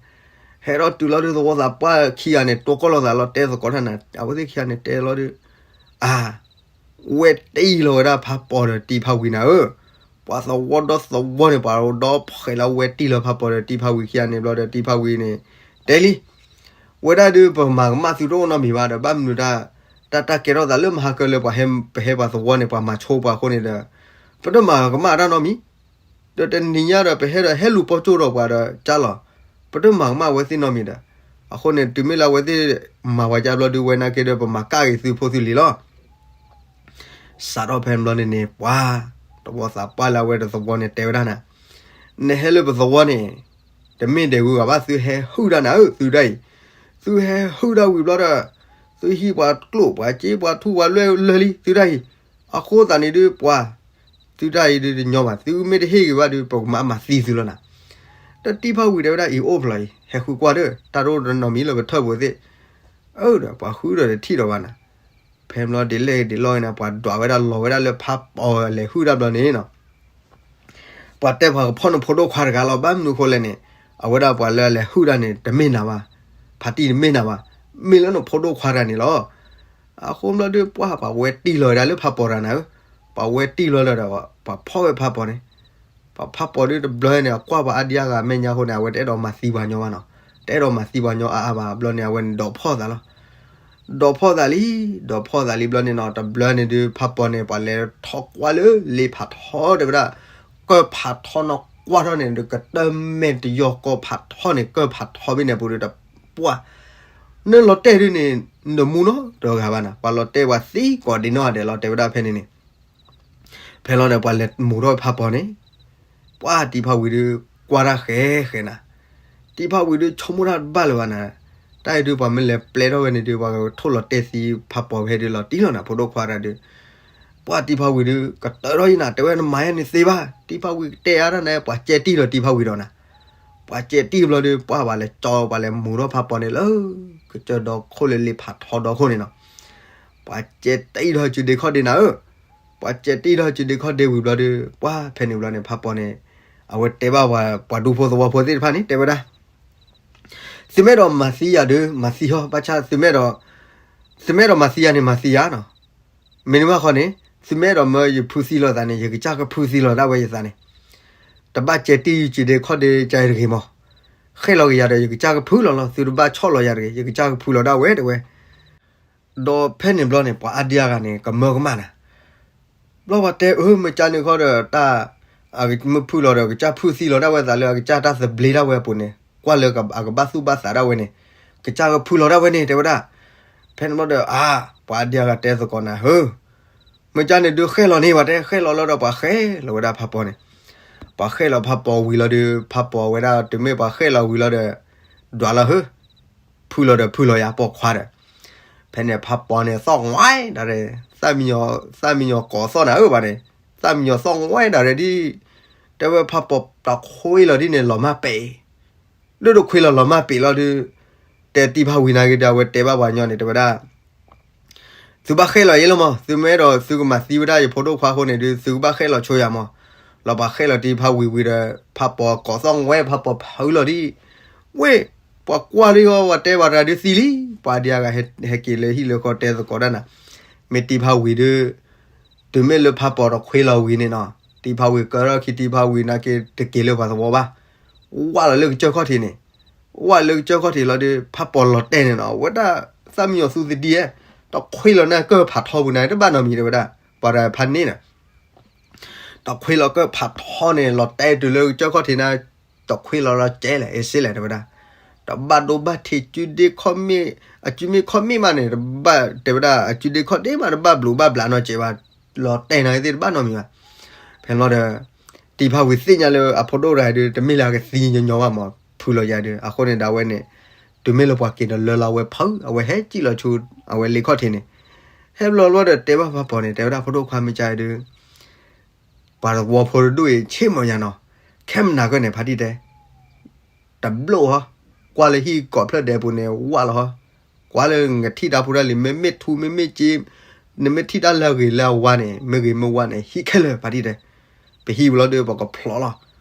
ဟဲထီၣ်တုၤလီၤဒီး သဝီသးပှၢ်ခံဂၤန့ၣ် တိကိၢ်လိာ်သးလီၤ တဲသကိးတၢ်နၤ အဝဲသ့ၣ်ခံဂၤန့ၣ်တဲလီၤဒီး, အါ, ဝဲတံၢ်လီၤဝဲဒၣ်ဖးပီၤဒီးတံၤဖးဝံၤနၤဧၢ, ပှၤသဝီဒီသဝီန့ၣ် ပှၤဒီဖှဲးလီၤဝဲတံၢ်လီၤဖးပီၤဒီးတံၤဖးဝံၤခံဂၤန့ၣ်ဘျီဒီး တံၤဖးဝံၤန့ၣ်, တဲလံ ဝဲဒၣ်ဒီးပမၤကမၣ်သုတအိၣ်နီတမံၤဘၣ်ဒီး ဘၣ်မနုၤတၢ်, တၢ်တၢ်ကဲထီၣ်သးလၢမဟါကၢလၢပှၤဟဲပဟဲပှၤသဝီန့ၣ် ပှၤမၤဆိပှၤအဃိန့ၣ်ဒီး, ပတမၤကမၣ်တၢ်နီတမံၤ, ဒီးတနံၤညါဒီးပဟဲဒီးဟဲလူၤပိာ်ကၠိဒီးပှၤဒီးကၢ်လီၤ, ပတမၤကမၣ်အဝဲသ့ၣ်နီတမံၤဒီး, အဃိန့ၣ် တုၤမ့ၢ်လၢအဝဲသ့ၣ်မၤပှၤကၢ်ဘျီဒီး ဝဲနာ်က့ဒီးပမၤကၣ်က့ၤသုဖိသုလံၤလီၤ. စးထီၣ်ဖဲန့ၣ်ဘျီန့ၣ်န့ၣ် ပှၤ, သဝီသးပှၢ်လၢအဝဲတသဝီန့ၣ်တဲဝဲဒၣ်နၤ, နဟဲလၢပသဝီန့ၣ်, တမ့ၢ်ဒဲးဝံၤဘၣ် သုဟဲဟုၣ်တၢ်နၤဧၢ သုဒၣ်အံၤ, သုဟဲဟုၣ်တၢ်ဝံၤဘျီဒီး, သုဟံးပှၤကျိၣ်ပှၤစ့ပှၤထူပှၤလွဲၢ်လၢာ်လံ သုဒၣ်အံၤ, အဃိသတးန့ၣ်ဒုးပှၤ, သုတၢ်အံၤဒုးတညီဘၣ်, သုမ့ၢ်တဟ့ၣ်ဂ့ၤဘၣ်ဒုး ပကမၤမၤသံသုလီၤနၤ. ဒီးတံၢ်ဖါဝံၤတဲဝဲဒၣ် အံၤအိၣ်ဖျိအံၤ ဟဲဃုကွၢ်ဒီး တၢ်တအိၣ်နီတမံၤလၢပထၢၣ်ပူၤသ့ၣ်. အၢဒီး ပှၤဃုဒီးတထံၣ်လီၤဘၣ်နၤ. ဖဲဘျီဒ်လဲၣ်ဒ်လဲၣ်န့ၣ် ပှၤဒွးဝဲဒၣ်လီၤဝဲဒၣ်လၢဖးပီၤလဲၤဟုၣ်တၢ်ဘျီန့ၣ်နီၤ ပှၤတဲပှၤကဖီၣ်န့ၣ်ဖိဒိၣ်ခွါတဂၤလီၤ. ဘၣ်မနုၤဃိလဲၣ်န့ၣ် အဝဲဒၣ်ပှၤလၢအလဲၤဟုၣ်တၢ်န့ၣ် တမ့ၢ်နၤဘၣ်, ဖါတံၢ်တမ့ၢ်နၤဘၣ်, မ့ၢ်လၢနဖိဒိၣ်ခွါတဂၤန့ၣ်လီၤ. အဃိဘျီဒုး ပှၢ်ပှၤဝဲတံၢ်လီၤဝဲဒၣ်လၢဖးပီၤတဂၤနၤဧၢ, ပှၤဝဲတံၢ်လီၤလၢဒီး ပှၤဖီၣ်ဝဲဖးပီၤန့ၣ်, ပှၤဖးပီၤဒုးတဘျီန့ၣ် အကွၢ်ပှၤအါဒံအါဂၤမဲာ်ညါအဃိန့ၣ် အဝဲတအဲၣ်ဒိးမၤသံပှၤညီဘၣ်နီၤ, တအဲၣ်ဒိးမၤသံပှၤညီအါအါဘၣ်. ဘျီန့ၣ် အဝဲန့ၣ်ဒီးဖီၣ်သးလီၤ. ဒီးဖီၣ်သးလံ, ဒီးဖီၣ်သးလံဘျီန့ၣ်နီၤ တဘျီန့ၣ်ဒုး ဖးပီၤန့ၣ် ပှၤလဲၤထီၣ်ကွၢ်လၢလ့ဖးထီတဲဝဲဒၣ်, ကၢၢ်ဖးထီနီၤကွၢ်ထီၣ်န့ၣ်ဒီး ကတၢၢ်မဲာ်တယီၤကီၢ်ဖးထီန့ၣ် ကၢၢ်ဖးထီဘ့ၣ်န့ၣ်ပူၤဒီး တပှၢ် နလီၤတဲာ်ဒုးန့ၣ် နမူနီတဂၤဘၣ်နၤ, ပှၤလီၤတဲာ်ပှၤသံကိးဒံးနီၢ်ဂၤဒဲးလီၤ တဲဝဲဒၣ်ဖဲန့ၣ်န့ၣ် ဖဲလီၤဒီး ပှၤလဲၤမူထီၣ်ဖးပီၤန့ၣ်, ပှၢ်တံၢ်ဖးဝံၤဒုး ကွၢ်တၢ်ဃဲဃဲနၤ, တံၢ်ဖးဝံၤဒုး ဆိကမိၣ်တၢ်တဘၣ်လၢၤဘၣ်နၤ, တၢ်အံၤဒုး ပှၤမ့ၢ်လဲၤပျဲထီၣ်ဝဲန့ၣ်ဒုး ပှၤကထိၣ်လီၤတဲာ်သံဖးပီၤဖဲဒုးလီၤတံၢ်လီၤနၤ ဖိဒိၣ်ခွါတဂၤဒုး, ပှၢ်တံၢ်ဖးဝံၤဒုး ကတၢၢ်ထီၣ်ယံၤနၤ တဲဝဲနမၤယဲန့ၣ်သ့ဘၣ်, တံၢ်ဖးဝံၤကတဲအါတၢ်န့ၣ် ပှၤကဲတံၢ်လီၤတံၢ်ဖးဝံၤဒီးနၤ, ပှၤကဲတံၢ်ဘျီဒုး ပှၢ်ပှၤလဲၤကၠီ ပှၤလဲၤမူထီၣ်ဖးပီၤန့ၣ်လၢ ကစၢၢ်ဒီခိၣ်လၢလ့ဖးထီဒီခိၣ်န့ၣ်နီၤ ပှၤကဲတံၢ်ထီၣ်စုဒ့ခီၣ်ဒ့နၤဧၢ, ပှၤကဲတံၢ်ထီၣ်စုဒ့ခီၣ်ဒ့ဝံၤဘျီဒီး ပှၢ်ဖဲန့ၣ်ဘျီန့ၣ် ဖးပီၤန့ၣ် အဝဲတဲဘၣ်ပှၤ ပှၤဒူဖိသဝီဖိသ့ၣ်တဖၣ်န့ၣ် တဲဝဲဒၣ်, သုမ့ၢ်အဲၣ်ဒိးမၤသံယၤဒုး မၤသံဟီ ဘၣ်ဆၣ်သုမ့ၢ်အဲၣ်ဒိး သုမ့ၢ်အဲၣ်ဒိးမၤသံယၤန့ၣ် မၤသံယၤနီၤ, မ့တမ့ၢ်ဘၣ်ဃီန့ၣ် သုမ့ၢ်အဲၣ်ဒိးမၢယဖုသံလီၤသးန့ၣ် ယကစၢ်ကဖုသံလီၤဒၣ်ဝဲယသးန့ၣ်, တဘၣ်ကဲတံၢ်ယစုဒ့ခီၣ်ဒ့ကါတဂ့ၤမး, ဃဲၣ်လီၤက့ၤယၤဒီး ယကစၢ်ကဖုလီၤလီၤ, သုတဘၣ်ဆီၣ်လီၤယၤတဂ့ၤ, ယကစၢ်ကဖုလီၤဒၣ်ဝဲတဲဝဲ ဒီးဖဲန့ၣ်ဘျီန့ၣ် ပှၤအါဒံအါဂၤန့ၣ် ကမၢကမၣ်နၤ, ဘျီပှၤတဲအၢ မ့ၢ်ကါန့ၣ်ခီဒီး တၢ် အကမၢဖုလီၤဒီး ကစၢ်ဖုသံလီၤဒၣ်ဝဲသးလၢအကစၢ်တၢ်သဘျ့ဒၣ်ဝဲအပူၤန့ၣ် ကွၢ်လၢအကဘၣ်သူၣ်ဘၣ်သးဒၣ်ဝဲန့ၣ် ကစၢ်ကဖုလီၤဒၣ်ဝဲန့ၣ် တဲဝဲဒၣ်, ဖဲန့ၣ်ဘျီဒီး အါ ပှၤအါဒံအါဂၤတဲသကိးနၤဧၢ မ့ၢ်ကါန့ၣ်ဒုးဃဲၣ်လီၤန့ၣ် ပှၤတဲဃဲၣ်လီၤလီၤဒီးပှၤဃဲၣ်လီၤဝဲဒၣ်ဖးပီၤန့ၣ်, ပှၤဃဲၣ်လီၤဖးပီၤဝံၤလီၤဒီး ဖးပီၤဝဲဒၣ် တုၤမ့ၢ်ပှၤဃဲၣ်လီၤဝံၤလီၤဒီး ဒွးလီၤဟၢ ဖုလီၤဒီးဖုလီၤယၤပိာ်ခွါဒီး, ဖဲန့ၣ်ဖးပီၤန့ၣ်သီၣ်ဝဲဒၣ်ရဲၣ်, သၣ်မံယီၤကိးသီၣ်နၤဧၢဘၣ်န့ၣ်, သၣ်မံယီၤသီၣ်ဝဲဒၣ်ရဲၣ်ဒ်, တဲဝဲဖးပီၤတခွ့လီၤဒ်န့ၣ် လီၤမၢ်ပဲာ်, ဒိၣ်တခွ့လီၤလီၤမၢ်ပဲာ်လီၤဒီး, တဲတံၢ်ဖးဝံၤနာ်က့ဒီး အဝဲတဲဘၣ်ပှၤညီန့ၣ် တဲဝဲဒၣ် သုဘၣ်ဃဲၣ်လီၤယဲလီၤမး, သုမ့ၢ်အဲၣ်ဒိးသုကမၤသံဝဲဒၣ်ယဖိဒိၣ်ခွါအဃိန့ၣ်ဒုး သုကဘၣ်ဃဲၣ်လီၤဆိယၤမး, လီၤပှၤဃဲၣ်လီၤတံၢ်ဖးဝံၤဝံၤဒီး ဖးပီၤကိးသီၣ်ဝဲ ဖးပီၤဖုလီၤဒ်, ဝ့ၢ်, ပှၤကွၢ်လံအီၤ ပှၤတဲပှၤတဂၤဒုးသံလံ, ပှၤဒံအါဂၤဟဲက့ၤလၢဟံၣ်လၢဃီတဲသကိးဒၣ်နၤ, မ့ၢ်တံၢ်ဖးဝံၤဒုး တုၤမ့ၢ်လၢဖးပီၤတခွ့လီၤဝံၤန့ၣ်နီၤ, တံၢ်ဖးဝံၤကၢထီၣ်ခံတံၢ်ဖးဝံၤနာ်က့တက့ၤလၢပှၤသဝီဘၣ်, ဝၢ်လီၤလၢကစၢၢ်ခီၣ်ထံးန့ၣ်, ဝၢ်လၢကစၢၢ်ခီၣ်ထံးလီၤဒီး ဖးပီၤလီၤတဲာ်န့ၣ်နီၤ, ဝဲဒၣ်သၣ်မံယီၤသူသဒံဧၢ, တခွ့လီၤန့ၣ်ကၢၢ်ဖးထီပူၤန့ၣ် တဘၣ်နီတမံၤတဲဝဲဒၣ်, ပှၤတဖးန့ၣ်နီၤ တခွ့လီၤကၢၢ်ဖးထီန့ၣ် လီၤတဲာ်တုၤလၢကစၢၢ်ခီၣ်ထံးန့ၣ်, တခွ့လီၤလီၤကဲလဲၣ် အ့စ့လဲၣ်တဲဝဲဒၣ်, တဘၣ်ဒိဘၣ်ထံး စုဒ့ခီၣ်မ့ၢ်, အစုမ့ၢ်ခီၣ်မ့ၢ်မးန့ၣ် တဘၣ်တဲဝဲဒၣ် အစုဒ့ခီၣ်ဒ့မး တဘၣ်ဘျုးဘၣ်ဘျးနီတစဲးဘၣ်, လီၤတဲာ်နာ်က့သ့ၣ်တဘၣ်နီတမံၤဘၣ်. ဖဲလီၤဒီး တံၢ်ဖးဝံၤသ့ၣ်ညါလၢအဖိဒိၣ်တဂၤဒုး တမ့ၢ်လၢအကသံညီညီဘၣ်မး ဖုလီၤယၤဒုး အဃိန့ၣ်ဒီးအဝဲန့ၣ်, တုၤမ့ၢ်လၢပှၤက့ၤဒီးလၢလီၤဝဲဖု အဝဲဟဲစံၣ်လီၤဆူ အဝဲလ့ခီၣ်ထံးန့ၣ်, ဟဲဘျီလီၤဒီးတဲဘၣ်ဖးပီၤန့ၣ် တဲဝဲဒၣ်ဖိဒိၣ်ခွါမ့ၢ်ကါဒုး ပှၤသဝီဖိတဒူၣ်အံၤ ဆ့ၣ်မီၤယၤနီၤ, ခဲမနၤကၢၢ်န့ၣ် ဖါတံၢ်တဲ, တဘျီဟီ, ကွၢ်လၢဟံၣ်ကိးဖျၢၣ်ဒဲးပူၤန့ၣ် ဝၢ်လီၤဟီ, ကွၢ်လၢနထံၣ်တၢ်ဖိတၢ်လံၤ မ့မ့ၢ်ထူမ့မ့ၢ်စ့, နမ့ၢ်ထံၣ်တၢ်လၢအဂ့ၤလၢအဝါန့ၣ် မ့ၢ်ဂ့ၤမ့ၢ်ဝါန့ၣ် ဟံၣ်ခဲလၢာ် ဖါတံၢ်တဲ, ပဟံၣ်ပူၤလီၤဒီး ပကဖျိးလီၤ,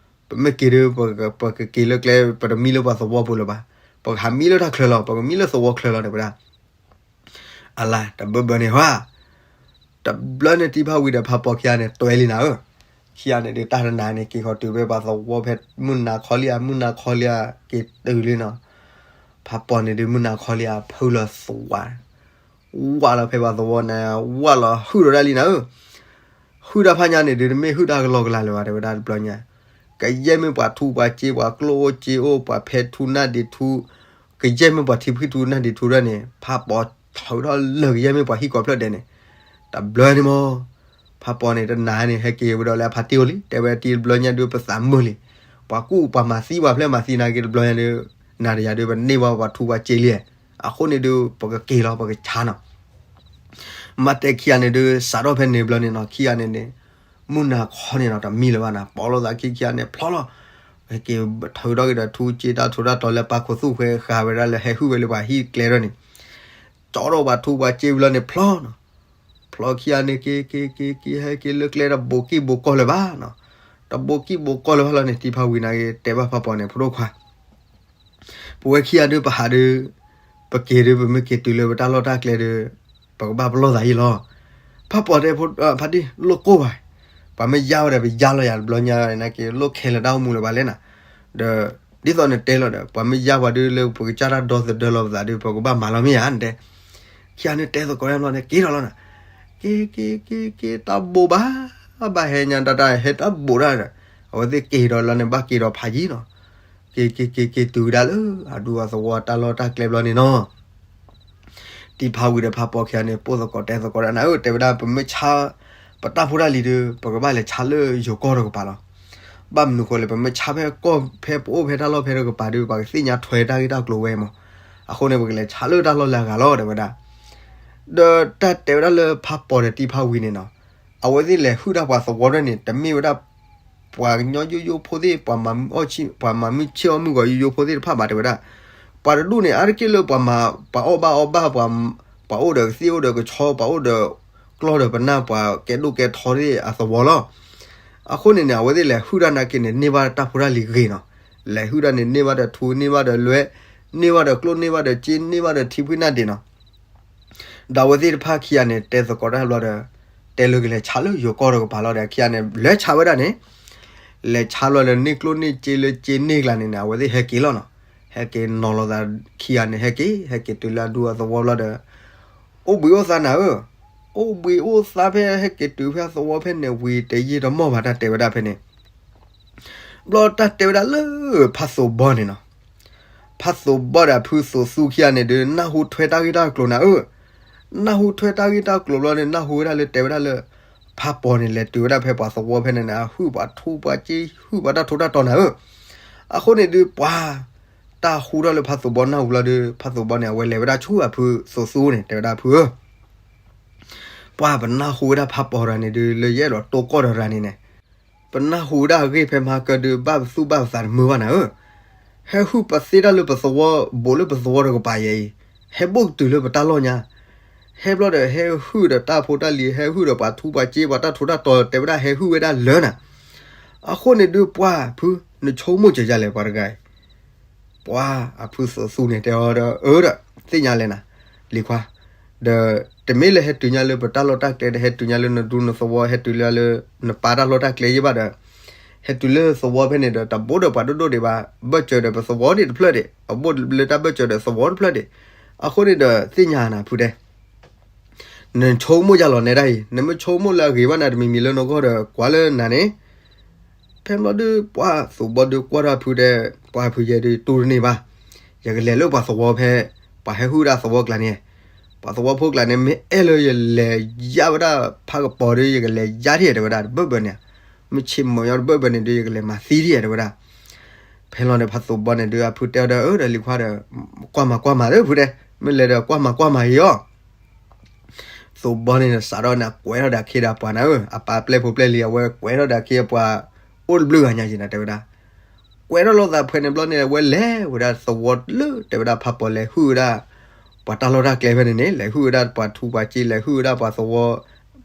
ပမ့ၢ်က့ၤဒီး ပကက့ၤလၢကျဲ ပတမံလၢပှၤသဝီပူၤလၢၤဘၣ်, ပကဟးမံလၢတၢ်ချၢလီၤ ပကမံလၢသဝီချၢလီၤ တဲဝဲဒၣ် အလါ တဘၢဘၢန့ၣ်ဟါ, တဘျီန့ၣ်တံၢ်ဖးဝံၤဒီးဖးပီၤခံဂၤန့ၣ် တွဲလံနၤဧၢ, ခံဂၤန့ၣ်ဒုးတၢ်တနၤန့ၣ် က့ၤဃီၤတုၤဖဲပှၤသဝီဖဲမုၢ်နၤခီလံဧါ မုၢ်နၤခီလံဧါက့ၤတုၤလံနီၤ, ဖးပီၤန့ၣ်ဒုးမုၢ်နၤခီလံဧါ ဖုလီၤသဝါ, ဝၢ်လီၤဖဲပှၤသဝီန့ၣ် ဝၢ်လီၤဟုၣ်ဒီးဒၣ်လံနၤဧၢ ဟုၣ်တၢ်ဖးညါန့ၣ်ဒုး တမ့ၢ်ဟုၣ်တၢ်ကလီကလီလၢၤဘၣ် တဲဝဲဒၣ်တဘျီညါ, ကယဲၢ်မ့ၢ်ပှၤထူပှၤစ့ ပှၤကျိၣ်အိၣ်စ့အိၣ် ပှၤဖဲထူနၢ်ဒံးထူ, ကယဲၢ်မ့ၢ်ပှၤထံဖှံထူနၢ်ဒံးထူဒၣ်န့ၣ် ဖးပီၤထုးထီၣ်လၢာ်ကယဲၢ်မ့ၢ်ပှၤဟံၣ်ကိးဖျၢၣ်ဒဲးန့ၣ်, တဘျီန့ၣ်မး ဖးပီၤန့ၣ် တနၤန့ၣ် ဟဲက့ၤဝဲဒီးလၢအဖါတံၢ်အိၣ်လံ တဲဝဲတံၢ်တဘျီညါဒုးပသးမုာ်လံ, ပှၤကူၣ်ပှၤမၤသံပှၤဖျဲၣ်မၤသံနာ်က့တဘျီညါဒုး, နၤတယၤဒုးပန့ၢ်ဘၣ်ပှၤထူပှၤစ့လံ, အဃိန့ၣ်ဒုး ပကက့ၤလီၤ ပကဆါနီၤ မ့ၢ်တဲခံဂၤန့ၣ်ဒုး စးထီၣ်ဖဲန့ၣ်ဘျီန့ၣ်နီၤ ခံဂၤန့ၣ်န့ၣ်, မုၢ်နၤခီန့ၣ်ဒီးတမံလၢၤဘၣ်နၤ, ပိာ်လိာ်သးခံခံဂၤန့ၣ် ဖျီလီၤ. ဟဲက့ၤထုးထီၣ်က့ၤဒီးထူကၠ့တၢ်ထူးတၢ်တီၤလၢပၢ်ခိၣ်သူၣ်ဃဲဃာ်ဝဲဒၣ်လၢဟဲဟုၣ်ဝဲလၢပှၤဟံၣ်ကျဲထီၣ်န့ၣ်, ကၠီထီၣ်ပှၤထူပှၤကၠ့ဝံၤလီၤန့ၣ် ဖျီနီၤ. ဖျီခံဂၤန့ၣ် က့ၤက့ၤက့ၤက့ၤ ဟဲက့ၤလၢကျဲတဘိးကံၢ်ဘိးကီၢ်လၢၤဘၣ်နီၤ. တဘိးကံၢ်ဘိးကီၢ်လၢၤဘၣ်လီၤန့ၣ် တံၤဖါဝံၤန့ၣ်က့ၤ တဲဘၣ်ဖးပီၤန့ၣ် ဖိဒိၣ်ခွါ ပဝဲခံဂၤဒုးပဟးဒုး, ပက့ၤဒုး ပမ့ၢ်က့ၤတုၤလၢပတၢ်လီၢ်တၢ်ကျဲဒုး, ပကဘၣ်ပလီၢ်သးယံာ်လီၤ. ဖးပီၤတဲ ဖါတံၢ် လိၣ်ကိၢ်ဘၣ်, ပှၤမ့ၢ်ယါဝဲဒီး ပယါလီၤယၤတဘျီညါနာ်က့ လိၣ်ခဲလၢာ်တၢ်အိၣ်မူလၢၤဘၣ်လဲၣ်နၤ. ဒီး ဒ်သိးနတဲလီၤဒီး ပှၤမ့ၢ်ယါပှၤဒုးလၢပကစၢ်တၢ်ဒီသဒၢလီၤပသးဒုး ပကဘၣ်မၤလီၤမ့ၢ်ဧါ နတဲ ခံဂၤန့ၣ်တဲသကိးတၢ်ဘျီန့ၣ် က့ၤဒီးလီၤနၤ. က့ၤက့ၤက့ၤက့ၤ တၢ်ဘိးဘၣ်, ဘၣ်ဟဲညါတၢ်တၢ်ဟဲတၢ်ဘိးတၢ်ဒီး, အဝဲသ့ၣ်က့ၤဒီးလီၤန့ၣ် ဘၣ်က့ၤဒီးဖးယံၤနီၤ. က့ၤက့ၤက့ၤက့ၤတုၤဝဲဒၣ်လၢ အဒူအသဝီတၢ်လီၢ်တၢ်ကျဲဘျီန့ၣ်နီၤ. တံၤဖါဝံၤဒီးဖးပီၤခံဂၤန့ၣ် ပိၢ်သကိးတဲသကိးတၢ်နၤဧၢ တဲဝဲဒၣ် ပမ့ၢ်ဆါ ပတၢ်ဖိတၢ်လံၤဒုး ပကဘၣ်လဲၤဆါလၢယိၤကီၢ်တကပၤလီၤ. ဘၣ်မနုၤဃိလဲၣ် ပမ့ၢ်ဆါဖဲကီၢ်ဖဲပအိၣ်ဖဲတၢ်လီၢ်ဖဲတကပၤဒုး ပှၤကသ့ၣ်ညါထွဲတၢ်ဂ့ၢ်တၢ်ကျိၤဝဲမး. အဃိန့ၣ် ပကလဲၤဆါလၢတၢ်လီၢ်လၢအဂၤလီၤ တဲဝဲဒၣ်. ဒီးတၢ်တဲဝဲဒၣ်လၢဖးပီၤဒီးတံၤဖါဝံၤန့ၣ်နီၤ, အဝဲသ့ၣ်လဲၤဟုၣ်တၢ်ပှၤသဝီဒၣ်န့ၣ် တမ့ၢ်ဝဲဒၣ် ပှၤကညီယိယိဖိသ့ၣ် ပှၤမၤမုာ်ဆ့ၣ်အီၣ်မုၢ်ဂီၤယိယိဖိသ့ၣ်တဖၣ်ဘၣ် တဲဝဲဒၣ်. ပှၤတဒူၣ်န့ၣ် အါတက့ၢ်လၢပှၤမၤ ပှၤအီၣ်ဘၣ်အီဘၣ် ပှၤအိၣ်ဒီးကသ့ၣ်အိၣ်ဒီးကဆီ ပှၤအိၣ်ဒီးကျီၢ်ဒီးပနၢ် ပှၤကဲဒိၣ်ကဲထီသ့ၣ်အသဝီလီၤ. အဃိန့ၣ်န့ၣ် အဝဲသ့ၣ်လဲၤဟုၣ်တၢ်နာ်က့န့ၣ် န့ၢ်ဘၣ်တၢ်ဖိတၢ်လံၤဂ့ၤနီၤ. လဲၤဟုၣ်တၢ်န့ၣ် န့ၢ်ဘၣ်ဒီးထူ န့ၢ်ဘၣ်ဒီးလွဲ, န့ၢ်ဘၣ်ဒီးကျိၣ် န့ၢ်ဘၣ်ဒီးစ့ န့ၢ်ဘၣ်ဒီးထံဖှံနၢ်ဒ့းနီၤ. ဒီးအဝဲသ့ၣ်တဖၣ်ခံဂၤန့ၣ် တဲသကိးတၢ်ဘျီဒီး တဲလၢကလဲၤဆါလၢယိၤကီၢ်တကပၤလီၤဒီး ခံဂၤန့ၣ် လဲၤဆါဝဲဒၣ်န့ၣ်, လဲၤဆါလီၤလၢန့ၢ်ကျိၣ်န့ၢ်စ့လၢစ့န့ၢ်ကျါန့ၣ်န့ၣ် အဝဲသ့ၣ်ဟဲက့ၤလီၤနီၤ. ဟဲက့ၤနီၤလိာ်သးခံဂၤန့ၣ် ဟဲက့ၤ ဟဲက့ၤတုၤလၢအဒူအသဝီဘျီဒီး အိၣ်ဘှံးအိၣ်သါဖဲ ဟဲက့ၤတုၤဖဲအသဝီဖဲန့ၣ်ဝံၤ တယံာ်တမီၢ်ဘၣ် တၢ်တဲဝဲဒၣ်ဖဲန့ၣ် ဘျီတၢ်တဲဝဲဒၣ်လၢဖးသိးဘီန့ၣ်နီၤ. ဖးသိးဘီဒီးအဖုသိးသူခံဂၤန့ၣ်ဒုး နၢ်ဟူထွဲတၢ်ဂ့ၢ်တၢ်ကျိၤနၤဧၢ, နၢ်ဟူထွဲတၢ်ဂ့ၢ်တၢ်ကျိၤဘျီန့ၣ် နၢ်ဟူဝဲဒၣ်လၢတဲဝဲဒၣ်လၢ ဖးပီၤန့ၣ် လဲၤတုၤဝဲဒၣ်ဖဲပှၤသဝီဖဲန့ၣ်န့ၣ် အဟုၣ်ပှၤထူပှၤစ့ ဟုၣ်ပှၤတၢ်ထူးတၢ်တီၤနၤဧၢ. အဃိန့ၣ်ဒုး ပှၤ တၢ်ဟူထီၣ်လၢဖးသိးဘီနၢ်ဟူလီၤဒုး ဖးသိးဘီန့ၣ် အဝဲလဲၤဝဲဒၣ်ဆူအဖုသိးသူန့ၣ် တဲဝဲဒၣ် ဖုဧၢ ပှၤပနၢ်ဟူဝဲဒၣ်ဖးပီၤတဂၤန့ၣ်ဒုး လၢယအဲၣ်ဒိးတိၢ်ကီၢ်တဂၤန့ၣ်န့ၣ်, ပနၢ်ဟူဝဲဒၣ်အဂ့ၢ်ဖဲမဟါကၢဒုး ဘၣ်ပသူၣ်ဘၣ်ပသးတမုာ်ဘၣ်နၤဧၢ. ဟဲဟုၣ်ပသ့တၢ်လၢပသဝီ ဘူးလၢပသဝီတကပၤယဲအံၤ, ဟဲဘူးတုၤလၢပတၢ်လီၢ်ညါ, ဟဲဘျီဒီးဟဲဟုၣ်ဒီးတၢ်ဖိတၢ်လံၤ ဟဲဟုၣ်ဒီးပှၤထူပှၤစ့ ပှၤတၢ်ထူးတၢ်တီၤ တဲဝဲဒၣ်ဟဲဟုၣ်ဝဲဒၣ်လၢနၤ. အဃိန့ၣ်ဒုး ပှၤဖု နဆိကမိၣ်စၢၤယၤလဲၣ်ပှၤတဂၤအံၤ ပှၤအဖုသိးသူန့ၣ် တဲအီၤဒီး အၢဒီး သ့ၣ်ညါလဲၣ်နၤ, လံၤခွါ, ဒီး တမ့ၢ်လၢဟဲတုၤညါလၢပတၢ်လီၢ်တၢ်ကျဲ ဒီးဟဲတုၤညါလၢနဒူနသဝီ ဟဲတုၤလၢ နပၢ်တၢ်လီၢ်တၢ်ကျဲယဲဘၣ်ဒီး ဟဲတုၤလၢသဝီဖဲန့ၣ်ဒီး တဘိးဒီးပှၤဒိၣ်ဒိၣ်ဒံးဘၣ်, ဘၢၣ်စၢၤဒီးပသဝီန့ၣ်တဖျၢၣ်ဒံး, အဘိးလၢတၢ်ဘၢၣ်စၢၤဒီးသဝီတဖျၢၣ်ဒံး, အဃိန့ၣ်ဒီး သ့ၣ်ညါနၤဖုတဲ နဆိကမိၣ်ယၤလီၤနဲဒၣ်အံၤ နမ့ၢ်ဆိကမိၣ်လၢအဂ့ၤဘၣ်နၤတမံၤမံၤလၢနဂီၢ်ဒီး ကွၢ်လၢနၤန့ၣ် ဖဲဘျီဒုး ပှၤသိးဘီဒုးကွၢ်ထီၣ်ဖုတဲ, ပှၤဖုယဲဒုးတူၢ်တန့ၢ်ဘၣ်, ယကလဲၤလၢပှၤသဝီဖဲ ပှၤဟဲဟုၣ်ဒၣ်သဝီကျါန့ၣ်, ပှၤသဝီဖိကျါန့ၣ် မ့ၢ်အဲၣ်လၢယလဲၤယါဝဲဒၣ်ဖးကပီၤဒီး ယကလဲၤယါထံၣ်တဲဝဲဒၣ်တဘၢၣ်ဘၢၣ်န့ၣ်, မ့ၢ်ဆ့ၣ်မီၤညီတဘၢၣ်ဘၢၣ်န့ၣ်ဒုး ယကလဲၤမၤသံထံၣ်တဲဝဲဒၣ်. ဖဲလီၤန့ၣ် ဖးသိးဘီန့ၣ်ဒုး အဖုတဲအီၤဒီး အၢဒီးလံၤခွါဒီး ကွၢ်မၤကွၢ်မၤလၢဖုတဲ, မ့ၢ်လဲၤဒီးကွၢ်မၤကွၢ်မၤအံၤအီၤ သိးဘီန့ၣ်စးထီၣ်န့ၣ် ကွဲးထီၣ်ဒီးအခ့ဒီးပှၤနၤဧၢ, အပၢ်ပျဲၢ်ဖိပျဲၢ်လံၤ အဝဲကွဲးထီၣ်ဒီးအခ့အပှၤ အိၣ်တဘျုးဂၤညါယံၤနၤတဲဝဲဒၣ်. ကွဲးထီၣ်လိာ်သးဖဲန့ၣ်ဘျီန့ၣ် အဝဲလဲၤဝဲဒၣ်သဝီလၢတဲဝဲဒၣ်ဖးပီၤလဲၤဟုၣ်ဝဲဒၣ် ပှၤတၢ်လီၢ်တၢ်ကျဲဖဲန့ၣ်န့ၣ် လဲၤဟုၣ်ဝဲဒၣ်ပှၤထူပှၤစ့ လဲၤဟုၣ်ဝဲဒၣ်ပှၤသဝီ,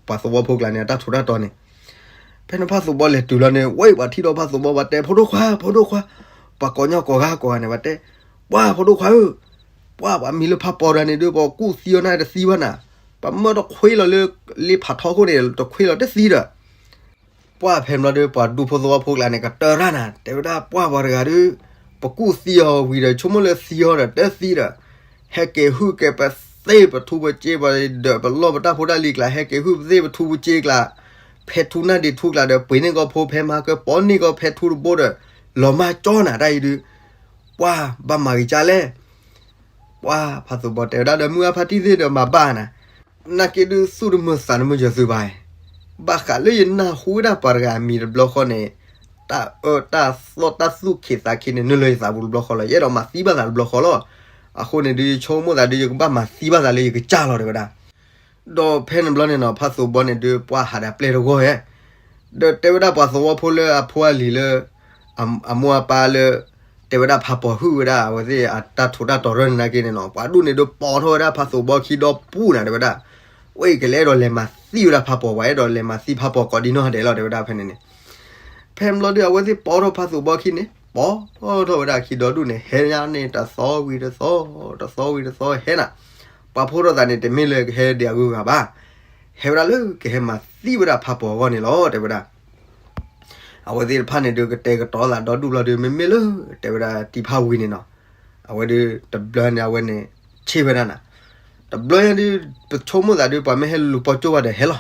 ပှၤသဝီဖိကျါန့ၣ် အတၢ်ထူးတၢ်တီၤန့ၣ် ဖဲန့ၣ်ဖးသိးဘီလဲၤတုၤလီၤန့ၣ် ဝဲပှၤထံၣ်ဒီးဖးသိးဘီ ပှၤတဲ ဖိဒိၣ်ခွါ ဖိဒိၣ်ခွါ, ပှၤကိးညီကိးဂၤကိးဂၤန့ၣ် ပှၤတဲ, ပှၤဖိဒိၣ်ခွါဧၢ, ပှၤပှၤမံၤလၢဖးပီၤတဂၤန့ၣ်ဒုး ပှၤကူၣ်သံအီၤန့ၣ်တသံဘၣ်နၤ, ပှၤမၢတခွ့လီၤလၢ လ့ဖးထီခိၣ်န့ၣ် တခွ့လီၤတသံဒီး ပှၤဖဲန့ၣ်ဘျီဒီး ပှၤဒူဖိသဝီဖိကျါန့ၣ် ကတၢၢ်တၢ်နၤ တဲဝဲဒၣ် ပှၤပှၤတဂၤဒီး ပကူၣ်သံအီၤဝံၤဒီး ဆိကမိၣ်လၢသံအီၤဒီး တသံဒီး ဟဲက့ၤဟုၣ်က့ၤပသ့ၣ်ပထူပစ့ ပဒီးပလီၢ်ပတၢ်ဖိတၢ်လံၤကျါ ဟဲက့ၤဟုၣ်ပသ့ၣ်ပထူပစ့ကျါ ဖဲထူနၢ်ဒံးထူကျါဒီး ပှ့ၤန့ၢ်ကီၢ်ဖိ ဖဲမၤကၢပီန့ၢ်ကီၢ်ဖဲထူတဘိဒီး လီၤမၢ်ကၠီနၤတၢ်အံၤဒုး ပှၤဘၣ်မၤဂ့ၤကၢ်လဲၣ် ပှၤဖးသိးဘီတဲဝဲဒၣ်ဒီး မုၢ်အါဖါတံၢ်သ့ၣ်ဒီးမၤဘၣ်နၤ, နာ်က့ဒုးသူၣ်တမုာ်သးတမုာ်ယသုဘၣ်, ဘၣ်ဃးလၢယနၢ်ဟူဝဲဒၣ်ပှၤတဂၤအမံၤတဘျီဃီန့ၣ်, တၢ်အၢတၢ်သီၣ်တၢ်သူၣ်ခံးသးခံန့ၣ် နုာ်လီၤယသးပူၤတဘျီဃီလီၤ. ယအဲၣ်ဒိးမၤသံဘၣ်သးတဘျီဃီလီၤ. အဃိန့ၣ်ဒုး ယဆိကမိၣ်သးဒုး ယကဘၣ်မၤသံဘၣ်သးလၢယကစၢ်လီၤတဲဝဲဒၣ်. ဒီးဖဲန့ၣ်ဘျီန့ၣ်နီၤ ဖးသိးဘီန့ၣ်ဒုး ပှၤဟးဒီးပျဲၢ်တဂီၢ်ဧၢ, ဒီးတဲဝဲဒၣ်ပှၤသဝီဖိလၢအဖိအလံၤလၢ အမိၢ်အပၢ်လၢ တဲဝဲဒၣ်ဖးပီၤဟုၣ်ဝဲဒၣ် အဝဲသ့ၣ်အတၢ်ထူးတၢ်တီၤရၢၢ်န့ၣ်နာ်က့န့ၣ်နီၤ, ပှၤဒူၣ်န့ၣ်ဒုးပိာ်ထီၣ်ဝဲဒၣ်ဖးသိးဘီခံဒီပူၤနၤ တဲဝဲဒၣ်, ဝဲအံၤကလဲၤအဲၣ်ဒိးလဲၤမၤသံဝဲဒၣ်ဖးပီၤ, ပှၤအဲၣ်ဒိးလဲၤမၤသံဖးပီၤကိးဒံနီၢ်ဒဲးလီၤ တဲဝဲဒၣ်ဖဲန့ၣ်န့ၣ်. ဖဲမ့ၢ်လီၤဒုး အဝဲသ့ၣ်ပိာ်ထီၣ်ဖးသိးဘီခံန့ၣ် ပိာ်ထီၣ်ဝဲဒၣ်ခံဒီဒူၣ်န့ၣ် ဟဲညါန့ၣ် တသီဝံၤတသီ, တသီဝံၤတသီဟဲနၤ, ပှၤဖိထီၣ်သးန့ၣ် တမ့ၢ်လၢကဟဲဒံးအဂုၤအဂၤဘၣ်, ဟဲဝဲဒၣ်လၢကဟဲမၤသံဝဲဒၣ်ဖးပီၤအဂီၢ်န့ၣ်လီၤ တဲဝဲဒၣ်. အဝဲသ့ၣ်တဖၣ်န့ၣ်ဒုး ကတဲာ်ကတီၤသးဒီဒူၣ်ဘျီဒုး မ့မ့ၢ်လၢ တဲဝဲဒၣ်တံၤဖးဝံၤန့ၣ်နီၤ, အဝဲဒုးတဘျီန့ၣ် အဝဲန့ၣ် ဆ့ၣ်ဝဲဒၣ်နၤ, တဘျီညါဒုး ပဆိကမိၣ်သးဒုး ပှၤမ့ၢ်ဟဲလူၤပီၣ်ကၠိၣ်ဝဲဒီးဟဲလီၤ,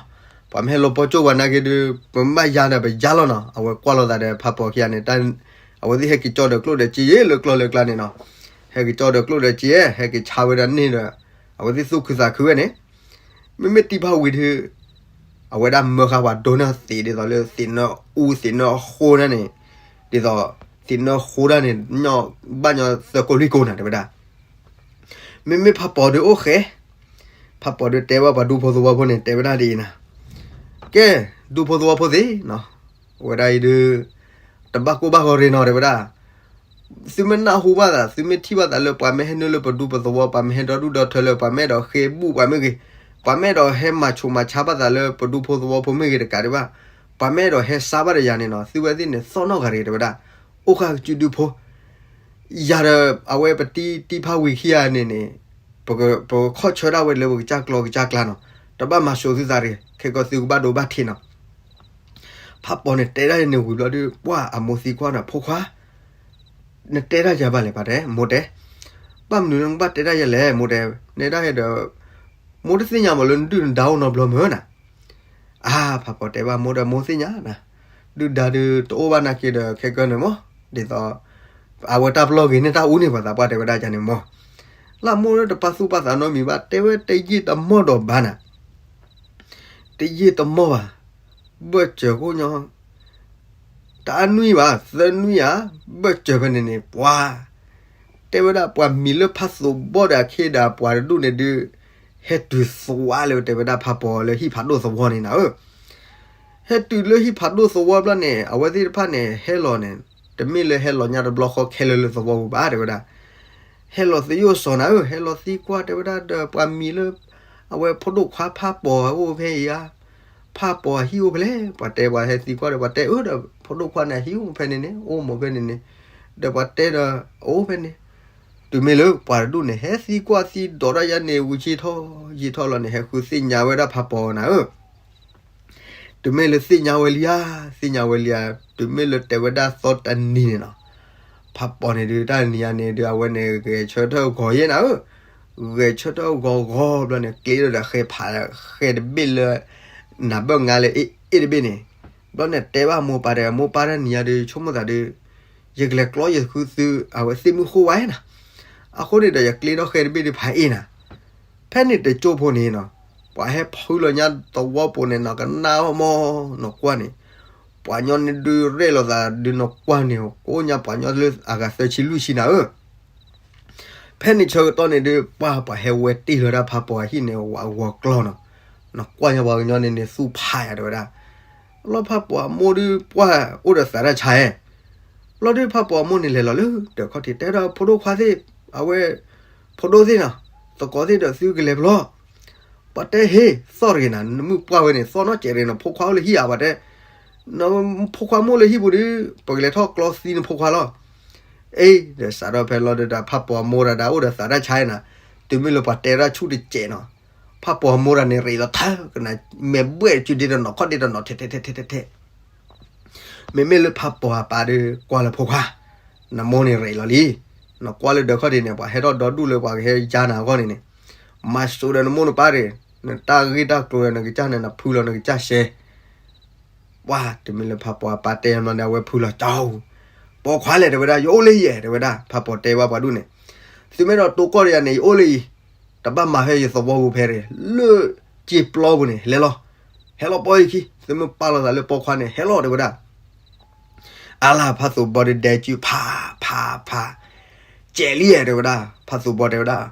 ပှၤမ့ၢ်ဟဲလူၤပီၣ်ကၠိၣ်ဝဲနာ်က့ဒုး ပမ့ၢ်ဘၣ်ယါဒီးပယါလီၤနီၤ, အဝဲကွၢ်လိာ်သးဒီးဖးပီၤခံဂၤန့ၣ် အဝဲသ့ၣ်ဟဲက့ၤကၠီဒီးကျိၣ်ဒီးစ့ယဲၢ်လၢကျီၢ်လၢကျါန့ၣ်နီၤ, ဟဲက့ၤကၠီဒီးကျိၣ်ဒီးစ့ ဟဲက့ၤဆါဝဲဒၣ်န့ၣ်ဒီး အဝဲသ့ၣ်သူၣ်ခုသးခုဝဲန့ၣ် မ့မ့ၢ်တံၤဖးဝံၤဒုး အဝဲဒၣ်မၢဃာ်ပှၤဒိန့ၢ်သံးဒ်သိးလၢသံးနၢအူသံးနၢအဃိဒၣ်န့ၣ်, ဒ်သိးသံးနၢအဃိဒၣ်န့ၣ် ဘၣ်ညီသၢကိးလွံၢ်ကိးနၤ တဲဝဲဒၣ်. မ့မ့ၢ်ဖးပီၤဒုးအိၣ်ဃဲ, ဖးပီၤဒုးတဲဘၣ်ပှၤဒူဖိသဝီဖိန့ၣ် တဲဝဲဒၣ်ဒ်အံၤနၤ, ကဲ ဒူဖိသဝီဖိသ့ၣ်နီၤ, အဝဲဒၣ်အံၤဒုး တဘၣ်ကိၢ်ဘၣ်ဂီၤရ့ၣ်နီၤ တဲဝဲဒၣ်. သုမ့ၢ်နၢ်ဟူဘၣ်သး သုမ့ၢ်ထံၣ်ဘၣ်သးလၢပှၤမ့ၢ်ဟဲနုာ်လၢပဒူပသဝီ ပှၤမ့ၢ်ဟဲဒီဒူၣ်ဒီထၢလၢ ပှၤမ့ၢ်အဲၣ်ဒိးဃ့ဘူၣ်ပှၤမ့ၢ်ဂ့ၤ, ပှၤမ့ၢ်အဲၣ်ဒိးဟဲမၤဆူးမၤဆါဘၣ်သးလၢပဒူဖိသဝီဖိမ့ၢ်ဂ့ၤတကးဒံးဘၣ်, ပှၤမ့ၢ်အဲၣ်ဒိးဟဲစါဘၣ်ဒီးယၤန့ၣ်နီၤ သုဝဲသ့ၣ်န့ၣ် သီၣ်နီၣ်ဂၤရ့ၣ် တဲဝဲဒၣ်, အိၣ်ဃာ်ကစုဒုဖိ ယၤဒီးအဝဲပတံၤတံၤဖးဝံၤခံဂၤန့ၣ်န့ၣ် ပကခီၣ်ဆၢဒၣ်ဝဲလၢပကစၢ်ကျီကစၢ်ကျါနီၤ, တဘၣ်မၤစိးသုသးတဂ့ၤ, ခဲကီသုကဘၣ်ဒိဘၣ်ထံးနီၤ. ဖးပီၤန့ၣ်တဲဒၣ်ယၤန့ၣ်ဝံၤဘျီဒုး ပှၢ်အမိၢ်သံကွၢ်နၤ ဖိခွါ, နတဲဒၣ်ယၤဘၣ်လဲၣ် ပှၤတဲ, မိၢ်တဲ, ဘၣ်မနုၤလၢနကဘၣ်တဲဒၣ်ယၤလဲၣ် မိၢ်တဲ, နဲဒၣ်ယၤဒီး မိၢ်တသ့ၣ်ညါမးလၢနဒုၣ်နဒါအိၣ်နီတဘျီမ့ၢ်နၤ. အါ ဖးပီၤတဲဘၣ်မိၢ်ဒီး မိၢ်သ့ၣ်ညါနၤ, ဒုၣ်ဒါဒုးတအိၣ်ဘၣ်နာ်က့ဒီး ခဲကီန့ၣ်မး ဒ်သိး အဝဲတၢ်ပလီၢ်ဂ့ၤန့ၢ်တၢ်အူန့ၢ်ပှၤသးပှၢ် တဲဝဲဒၣ်ယၤန့ၣ်မး, လၢမိၢ်လၢတပာ်သူၣ်ပာ်သးနီတမံၤဘၣ် တဲဝဲတယံာ်တမီၢ်ဒီးဘၣ်နၤ, တယံာ်တမီၢ်ဘၣ်, ဘၢၣ်စၢၤကိၣ်ညီ တအါနွံဘၣ် သၢနွံဧါ, ဘၢၣ်စၢၤဖဲန့ၣ်န့ၣ် ပှၤ တဲဝဲဒၣ်ပှၤမံၤလၢဖးသိးဘီဒီးအခ့ဒီးပှၤတဒူၣ်န့ၣ်ဒုး ဟဲတုၤသွါလၢတဲဝဲဒၣ်ဖးပီၤလၢဟံၣ်ဖးဒိၣ်သဝီန့ၣ်နၤဧၢ, ဟဲတုၤလၢဟံၣ်ဖးဒိၣ်သဝီဘျီန့ၣ် အဝဲသ့ၣ်တဖၣ်န့ၣ် ဟဲလီၤန့ၣ် တမ့ၢ်လၢဟဲလီၤညါတဘျီဃီခဲလၢာ်လၢသဝီပူၤဘၣ် တဲဝဲဒၣ် ဟဲလီၤသယိၣ်စီၤနၤဧၢ, ဟဲလီၤသံကွၢ်တဲဝဲဒၣ်ဒီး ပှၤမံၤလၢ အဝဲဖိဒိၣ်ခွါဖးပီၤအိၣ်ဖဲအံၤဧါ, ဖးပီၤအဟံၣ်အိၣ်ဖဲလဲၣ်, ပှၤတဲပှၤဟဲသံကွၢ်ဒီး ပှၤတဲအၢဒီး ဖိဒိၣ်ခွါန့ၣ် အဟံၣ်အိၣ်ဖဲန့ၣ်န့ၣ် အိၣ်မးဖဲန့ၣ်န့ၣ်, ဒီးပှၤတဲဒီး အအိၣ်ဖဲန့ၣ်, တုၤမ့ၢ်လၢပှၤတဒူၣ်န့ၣ် ဟဲသံကွၢ်သံဒိးတၢ်ယါန့ၣ် ဝံၤယံာ်ထီၣ်ယံာ်ထီၣ်လီၤန့ၣ် ဟဲဃုသ့ၣ်ညါဝဲဒၣ်ဖးပီၤနၤဧၢ တုၤမ့ၢ်လၢသ့ၣ်ညါဝဲလံဧါ, သ့ၣ်ညါဝဲလံဧါ, တုၤမ့ၢ်လၢတဲဝဲဒၣ်သီတနံၤန့ၣ်နီၤ, ဖးပီၤန့ၣ်ဒုး တၢ်နံၤဧါန့ၣ်ဒုး အဝဲန့ၣ်ဂဲၤဆၢထၢၣ်ဂီၤယဲၢ်နၤဧၢ, ဂဲၤဆၢထၢၣ်ဂီၤဂီၤဘျီန့ၣ် ကျ့ဒီးဒီးဃဲၤဖး ဃဲၤတဘ့ၣ်လၢ နၤဘၢၣ်ငါလၢအ့ၣ်အ့ၣ်တဘ့ၣ်န့ၣ်, ဘျီန့ၣ်တဲဘၣ်မိၢ်ပၢ်ဒီး မိၢ်ပၢ်တၢ်နံၤဧါဒုး ဆိကမိၣ်သးဒုး ယကလဲၤကျီယသု အဝဲသ့ၣ်မုၢ်ဃိဝဲနၤ, အဃိန့ၣ်ဒီး ယကျ့ထီၣ်ဃဲၤတဘ့ၣ်ဒုးဖးအ့ၣ်နၤ ဖဲန့ၣ်တကၠိဖိန့ၣ်နီၤ, ပှၤဟဲဖုလီၤညါသဝီပူၤန့ၣ်နီၤ ကနၣ်အီၣ်မီၢ် နကွၢ်န့ၣ်, ပှၤညီန့ၣ်ဒုးရဲၣ်လိာ်သးဒုး နကွၢ်န့ၣ် ကိးညါပှၤညီလၢအဂၤသၢဆံလွံၢ်ဆံနၤဧၢ, ဖဲန့ၣ်ဆၢကတီၢ်န့ၣ်ဒုး ပှၤပှၤဟဲဝဲတ့ၢ်လီၤဒၣ်ဖးပီၤအဟံၣ်န့ၣ် ဝးဂီၤကျီနီၤ, နကွၢ်ညါပှၤကညီန့ၣ်န့ၣ် သူၣ်ဖးယၤတဲဝဲဒၣ်, လီၤဖးပီၤအမိၢ်ဒုး ပှၢ်အိၣ်ဒီးသးတၢ်ဆါဧဲ လီၤဒုးဖးပီၤအမိၢ်န့ၣ်လဲၤလီၤလၢ ဒီးခီၣ်ထံးတဲဒီးဖိဒိၣ်ခွါသ့ၣ်, အဝဲ ဖိဒိၣ်သ့ၣ်နီၤ, သကိးသ့ၣ်ဒီးသုကလဲၤဘျီ, ပှၤတဲဟ့ၣ် သီၣ်တဂ့ၤနၤ, နမုၢ်ပှၢ်ဝဲန့ၣ် သီၣ်နီၣ်စဲးတဂ့ၤနၤ, ဖိခွါအိၣ်လၢဟံၣ်ဧါ ပှၤတဲ, နဖိခွါမိၢ်လၢဟံၣ်ပူၤဒုး ပကလဲၤထီၣ်ကျီသံနဖိခွါလီၤ, အ့ ဒီးစးထီၣ်ဖဲလီၤဒုးဒီး ဖးပီၤအမိၢ်ဒၣ်ဒၣ်အိၣ်ဒီးသးတၢ်ဆါနၤ, တုၤမ့ၢ်လၢပှၤတဲဒၣ်ဆူၣ်တစဲးနီၤ ဖးပီၤအမိၢ်ဒၣ်န့ၣ်ရ့းလီၤထၢကနၤ, မဲာ်ဘှဲၣ်စုဒ့တနီၤ ခီၣ်ဒ့တနီၤ ထဲထဲထဲထဲထဲထဲ မ့မ့ၢ်လၢဖးပီၤအပၢ်ဒီး ကွၢ်လၢဖိခွါ, နမိၢ်န့ၣ်ရ့းလီၤလံ, နကွၢ်လၢဒီးခီၣ်ထံးန့ၣ် ပှၤဟဲထီၣ်ဒီဒူၣ်လၢပှၤကဟဲယါနၤအဂီၢ်န့ၣ်န့ၣ်, မၤစိးဒီးနမိၢ်နပၢ်တဂ့ၤ, နတၢ်ဂ့ၢ်တၢ်ကျိၤဒီးနကစၢ်န့ၣ် နဖုလီၤနကစၢ်ရှဲ ပှၤ တုၤမ့ၢ်လၢဖးပီၤအပၢ်တဲမီန့ၣ် အဝဲဖုလီၤကၠီ, ပိာ်ခွါလဲၣ် တဲဝဲဒၣ် ယအိၣ်လၢယဲၢ် တဲဝဲဒၣ်, ဖးပီၤတဲဘၣ်ပှၤဒူၣ်န့ၣ်, သုမ့ၢ်ဒီးတိၢ်ကီၢ်ဒီးယၤန့ၣ် ယအိၣ်လၢအံၤ, တဘၣ်မၤဖဲယသဝီပူၤဖဲရ့ၣ်, လၢစ့ပျီပူၤန့ၣ် လဲၤလီၤ, ဟဲလီၤပိာ်ယခံ, သုမ့ၢ်ပာ်လီၤသးလၢပိာ်ခွါန့ၣ် ဟဲလီၤ တဲဝဲဒၣ် အါလၢ်ဖးသိးဘီဒုးဒဲကၠူဖးဖးဖး, ကဲးလံဧဲ တဲဝဲဒၣ်, ဖးသိးဘီတဲဝဲဒၣ်,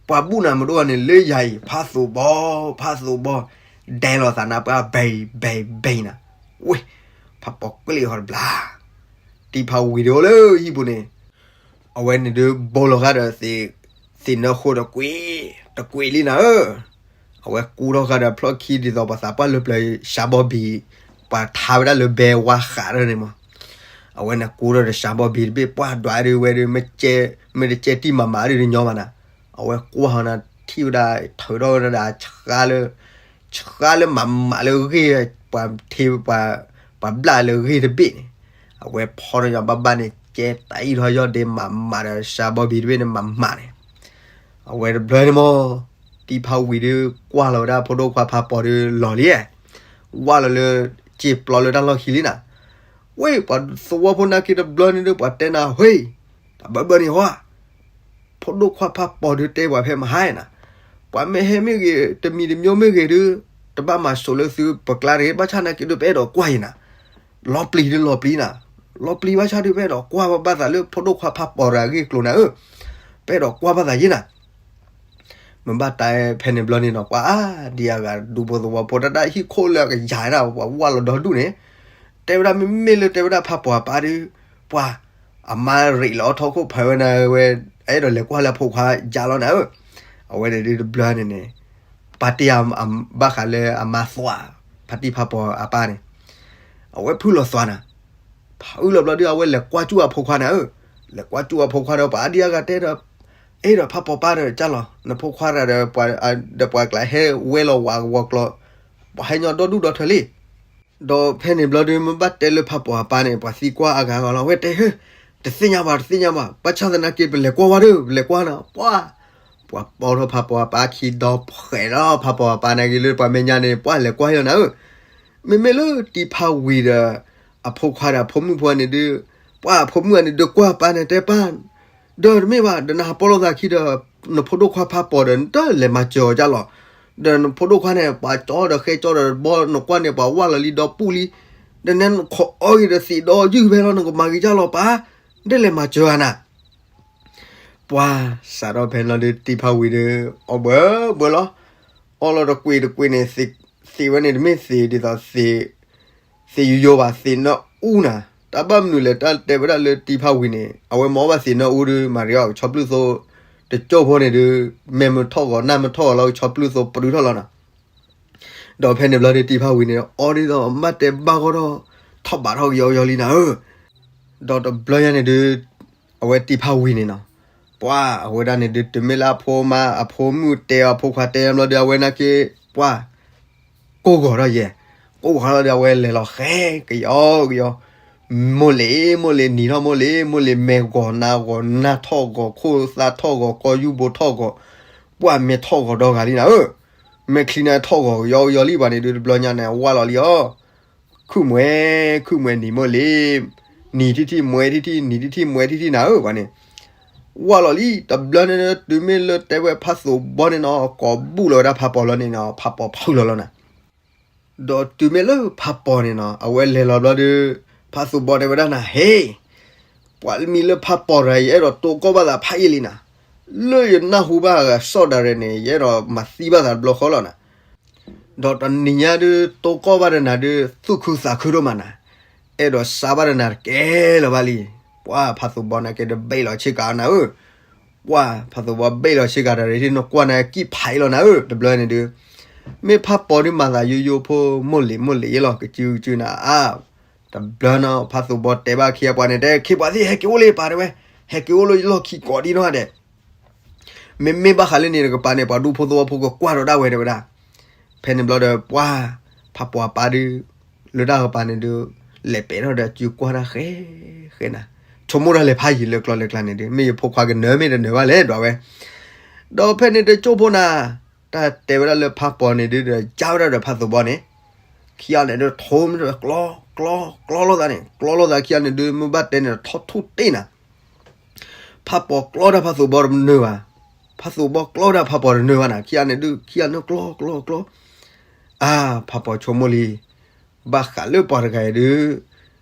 ပှၤဘူၣ်နၤမဒိၣ်အီၤန့ၣ် လၢယၤအံၤ ဖးသိးဘီ, ဖးသိးဘီ, ဒဲလီၤသးနါပှၢ် ဘဲဘဲဘဲနၤ, ဝ့ၢ်, ဖးပိာ်ကျ့ၣ်ဃီတဘျီ, တံၤဖးဝံၤဒုးအိၣ်လၢဟံၣ်ပူၤန့ၣ်, အဝဲန့ၣ်ဒုးဘိလီၤဃာ်ဒီး သ့ၣ်နၢဃိတကွံာ်, တကွံာ်လံနၤဧၢ. အဝဲကူထီၣ်ဃာ်ဒီးဖျီၣ်ခံဒ်သိးပှၤသးပှၢ်လၢပျၢၤ စှၤဘီဘံၣ်, ပှၤထါဝဲဒၣ်လၢဘဲဝါဃးထီၣ်န့ၣ်မး. အဝဲန့ၣ်ကူထီၣ်ဒီးစှၤဘီဘံၣ်တဘ့ၣ် ပှၢ်ဒွးဒုးဝဲဒုး မ့ၢ်တကဲတံၢ်မးမးဒုးတညီမးနၤ. အဝဲကွၢ်ဟီနၤ ထံၣ်ဝဲဒၣ် ထုးထီၣ်ဝဲဒၣ်ဒီးဆှါလၢ ဆှါလၢမးမးလၢဂ့ၢ် ပှၤထ့ ပှၤဘျၣ်လၢဂ့ၢ်တဘ့ၣ်န့ၣ်, အဝဲဖီထီၣ်ညီဘၣ်ဘၣ်န့ၣ် ကဲတၢ်အံၣ်ထီၣ်ယီၢ်ဒ့မးမးဒီး စှၤဘီဘံၣ်တဘ့ၣ်န့ၣ်မးမးန့ၣ်. အဝဲတဘျီန့ၣ်မး တံၤဖးဝံၤဒုးကွၢ်လီၤဝဲဒၣ်ဖိဒိၣ်ခွါဖးပိာ်ဒုးလီၤလံ, ဝၢ်လီၤလၢ စ့ပျီလၢတၢ်လီၢ်ခံလံနၤ. ဝ့ၢ် ပှၤသဝီဖိနာ်က့တဘျီန့ၣ်ဒုး ပှၤတဲနၤ ဟ့ၣ် တၢ်ဘၢဘၢန့ၣ်ဟီ ဖိဒိၣ်ခွါဖးပိာ်ဒုးတဲပှၤဖဲမဟါနၤ, ပှၤမ့ၢ်ဟဲမ့ၢ်ဂ့ၤ တမံၤတမံၤမ့ၢ်ဂ့ၤဒုး တဘၣ်မၤစိးလၢသုပကျါတဂ့ၤ ဘၣ်ဆၣ်နာ်က့ဒုး ပအဲၣ်ဒိးကွၢ်ယံၤနၤ, လီၤပျံၤဒုးလီၤပျံၤနၤ, လီၤပျံၤဘၣ်ဆၣ်ဒုး ပအဲၣ်ဒိးကွၢ်ဘၣ်သးလၢဖိဒိၣ်ခွါဖးပိာ်တဂၤအဂ့ၢ်အကျိၤနၤဧၢ, ပအဲၣ်ဒိးကွၢ်ဘၣ်သးယံၤနၤ. မ့ၢ်ဘၣ်တဲဖဲန့ၣ်ဘျီန့ၣ်နီၤ ပှၤအါဒံအဂၤဒူဖိသဝီဖိ တၢ်တၢ်ဟံၣ်ခိၣ်လၢအကယၤဒၣ် ပှၤဝၢ်လီၤဒီဒူၣ်န့ၣ်, တဲဝဲဒၣ်မ့မ့ၢ်လၢတဲဝဲဒၣ်ဖးပိာ်အပၢ်ဒုး, ပှၤ အမါရ့းလီၤအီထီၣ်ခိၣ်ဖးဝဲန့ၣ်ဝဲ အဲၣ်ဒိးလဲၤကွၢ်လၢအဖိခွါယါလီၤနၤဧၢ. အဝဲန့ၣ်ဒုးတဘျီန့ၣ်န့ၣ် ပာ်တ့ၢ်အဘၣ်ဃးလၢအမါသွး ဖါတံၢ်ဖးပိာ်အပၢ်န့ၣ်, အဝဲဖုၣ်လီၤသွးနၤ, ဖုၣ်လီၤဘျီဒုး အဝဲလဲၤကွၢ်ကၠူၣ်အဖိခွါနၤဧၢ, လဲၤကွၢ်ကၠူၣ်အဖိခွါဒီး ပှၤအါဒံအဂၤတဲဒီး အဲၣ်ဒိးဖးပိာ်ပၢ်ဒီးကၢ်လီၤ နဖိခွါတဂၤဒီး ဒီးပှၤကျါဟဲဝဲလီၤဝးကဝီၤကျီၤ, ပှၤဟဲညီဒီဒူၣ်ဒီထၢလံ. ဒီးဖဲန့ၣ်ဘျီဒုး မ့ၢ်ဘၣ်တဲလၢဖးပိာ်အပၢ်န့ၣ် ပှၤသံကွၢ်အါဂၤဂီၢ်လီၤ အဝဲတဲဟၢ, တသ့ၣ်ညါဘၣ် တသ့ၣ်ညါဘၣ် ဘၣ်ဆၣ်သနာ်က့ ပလဲၤကွၢ်ဝဲဒီး ပလဲၤကွၢ်နၤ ပှၤ, ပှၤပိာ်ထီၣ်ဖးပိာ်အပၢ်ခံဒီဖှဲးလီၤ ဖးပိာ်အပၢ်နာ်က့လၢပှၤမဲာ်ညါန့ၣ် ပှၤလဲၤကွၢ်ယီၤနၤဧၢ. မ့မ့ၢ်လၢတံၤဖးဝံၤဒီး အဖိခွါဒီးအဖိမုၣ်ဖိန့ၣ်ဒုး, ပှၤအဖိမုၣ်အန့ၣ်ဒုးကွၢ်အပၢ်န့ၣ်တဲပၢ်, ဒီးတမ့ၢ်ဘၣ် ဒီးနဟးပိာ်လိာ်သးခံဒီး နဖိဒိၣ်ခွါဖးပိာ်ဒီး နတလဲၤမၤစၢၤအီၤကၢ်လီၤ, ဒီးနဖိဒိၣ်ခွါန့ၣ် ပှၤကၠီဒီးဃဲကၠီဒီးဘီ နကွၢ်န့ၣ် ပှၤဝၢ်လီၤလံဒီပူၣ်လံ, ဒီးနခိးအီၣ်ဂ့ၤဒီးသံးဒီယုၢ်ဖဲလီၤ နကမၤဂ့ၤကၢ်လီၤပၢ်, နတလဲၤမၤစၢၤအီၤနၤ. ပှၤစးထီၣ်ဖဲန့ၣ်လီၤဒုး တံၤဖးဝံၤဒီး အီၣ်ဘှဲးဘှဲးလီၤ. အီၣ်လီၤတကွ့ၢ်တကွ့ၢ်န့ၣ် သံးဝဲန့ၣ်တမ့ၢ်သံးဒ်သိး သံးယိယိဘၣ် သံးနၢအူနၤ, တၢ်ဘၣ်မနုၤလဲၣ် တၢ်တဲဝဲဒၣ်လၢတံၤဖးဝံၤန့ၣ် အဝဲမ့ၢ်အီၣ်ဘၣ်သံးနၢအူဒုး မၤရံအီၤကဆီပျုၢ်သိ တကၠိၢ်ဖိန့ၣ်ဒုး မဲာ်မုၢ်ထီၣ်ဂီၤ နၢ်မုၢ်ထီၣ်ဂီၤလီၤ ကဆီပျုၢ်သိပတုာ်ထီၣ်လီၤနၤ. ဒီးဖဲန့ၣ်ဘျီဒုးတံၤဖးဝံၤန့ၣ် အီၣ်ဒ်သိးမ့ၢ်တဲဘၣ်ဂီၢ်ထီၣ် ထီၣ်ဘးထီၣ်ကယီကယီလံနၤဧၢ. ဒီးတဘျီညါန့ၣ်ဒုး အဝဲတံၤဖးဝံၤန့ၣ်နီၤ, ပှၤအဝဲဒၣ်န့ၣ်ဒုး တုၤမ့ၢ်လၢအဖိမါ အဖိမုၣ်တဲအီၤ အဖိခွါတဲအီၤဘျီဒုး အဝဲနာ်က့ ပှၤ ကိၢ်ဂီၤထီၣ်ယဲ, ကိၢ်ဂီၤထီၣ်ဒီး အဝဲလဲၤလီၤဃဲကယီကယီ, မိၢ်လ့ၤ မိၢ်လ့ၤ နံၤထီၣ်မိၢ်လ့ၤ မိၢ်လ့ၤ မဲာ်ဂီၤနါဂီၤ နၢ်ထီၣ်ဂီၤ ခိၣ်သၣ်ထီၣ်ဂီၤ ကီၢ်ယူၢ်ဘိထီၣ်ဂီၤ, ပှၤမဲာ်ထီၣ်ဂီၤဒီဂၤလံနၤဧၢ, မဲာ်ချံန့ၣ်ထီၣ်ဂီၤကယီကယီလံ ပှၤန့ၣ်ဒုး တဘျီညါန့ၣ် ဝၢ်လီၤလံအီၤ, ခုၣ်မှဲ ခုၣ်မှဲနံၤမိၢ်လ့ၤ, နံၤထံၣ်ထံၣ်မှဲထံၣ်ထံၣ် နံၤထံၣ်ထံၣ်မှဲထံၣ်ထံၣ်နၤဧၢ ပှၤန့ၣ် ဝၢ်လီၤလံ တဘျီန့ၣ် တုၤမ့ၢ်လၢတဲဝဲဖးသိးဘီန့ၣ်နီၤ ကိးဘူၣ်လီၤဝဲဒၣ်ဖးပိာ်လီၤန့ၣ်နီၤ ဖးပိာ်ဖုၣ်လီၤလီၤနၤ. ဒီးတုၤမ့ၢ်လၢဖးပိာ်န့ၣ်နီၤ အဝဲလဲၤလီၤဘျီဒုး ဖးသိးဘီတဲဝဲဒၣ်နၤ ဟ့ၣ်, ပှၤမံၤလၢဖးပိာ်တဂၤ ယအဲၣ်ဒိးတိၢ်ကီၢ်ဘၣ်သးဖးယံာ်လံနၤ, လၢယနၢ်ဟူဘၣ်အဂၤစီၣ်ဒၣ်ရဲၣ်န့ၣ် ယအဲၣ်ဒိးမၤသံဘၣ်သးတဘျီဃီလီၤနၤ. ဒီးတနံၤညါဒုး တိၢ်ကီၢ်ဘၣ်ဒီးနၤဒုး သူၣ်ခုသးခုဒိၣ်မးနၤ, အဲၣ်ဒိးစါဘၣ်ဒီးနၤတကဲလၢၤဘၣ်လံ. ပှၤဖးသိးဘီနာ်က့ဒီးဘ့ၣ်လီၤဆ့ကၤနၤဧၢ, ပှၤဖးသိးဘီဘ့ၣ်လီၤဆ့ကၤတၢ်ရ့ၣ်ထံၣ်နကွၢ်နၤကံၣ်ဖးအံၤလီၤနၤဧၢ, တဘျီန့ၣ်ဒုး မ့ၢ်ဖးပိာ်ဒုးမၤသးယိယိဖိ မိၢ်လ့ၤမိၢ်လ့ၤယဲလီၤ ကစုကစုနၤအါ တဘျီနီၤ ဖးသိးဘီတဲဘၣ်ခ့အပှၤန့ၣ် တဲခ့ပှၤသ့ၣ် ဟဲက့ၤအိၣ်လၢယပၢ်တဲဝဲ, ဟဲက့ၤအိၣ်လၢယလီၢ်ခံကိးဒံနီၢ်ဂၤဒဲး, မ့မ့ၢ်ဘၣ်ဃးလၢန့ၣ်တကပၤန့ၣ် ပှၤဒူဖိသဝီဖိကကွၢ်ဒီးဒၣ်ဝဲတဲဝဲဒၣ်. ဖဲန့ၣ်ဘျီဒီး ပှၤဖးပိာ်အပၢ်ဒုး လၢတၢ်ကပၤန့ၣ်ဒုး လဲၤပဲာ်ထီၣ်ဒီးစုကွၢ်တၢ်ဃဲဃဲနၤ, ဆိကမိၣ်တၢ်လဲၤဖးယံာ်လၢကျီလၢကျါန့ၣ်ဒုး မ့ၢ်ယဖိခွါကနၢၤမ့ၢ်တနၢၤဘၣ်လဲၣ်ဒွးဝဲ. ဒီးဖဲန့ၣ်တကၠိၢ်ဖိနၤ တၢ်တဲဝဲဒၣ်လၢဖးပိာ်န့ၣ်ဒုးဒီး ကၢ်ဝဲဒၣ်ဒီးဖးသိးဘီန့ၣ် ခံဂၤန့ၣ်ဒုး ထိးမ့ၢ်ကျီ ကျီ ကျီလိာ်သးန့ၣ် ကျီလိာ်သးခံဂၤန့ၣ်ဒုး မ့ၢ်ဘၣ်တဲန့ၣ် ထီၣ်ထူၣ်တ့ၢ်နၤ, ဖးပိာ်ကျီတၢ်ဖးသိးဘီတနၢၤဘၣ်, ဖးသိးဘီကျီတၢ်ဖးပိာ်တနၢၤဘၣ်နၤ ခံဂၤန့ၣ်ဒုး ခံဂၤန့ၣ်ကျီ ကျီ ကျီ, အါ ဖးပိာ်ဆိကမိၣ်လံ, ဘၣ်ဃးလၢပှၤတဂၤအံၤဒုး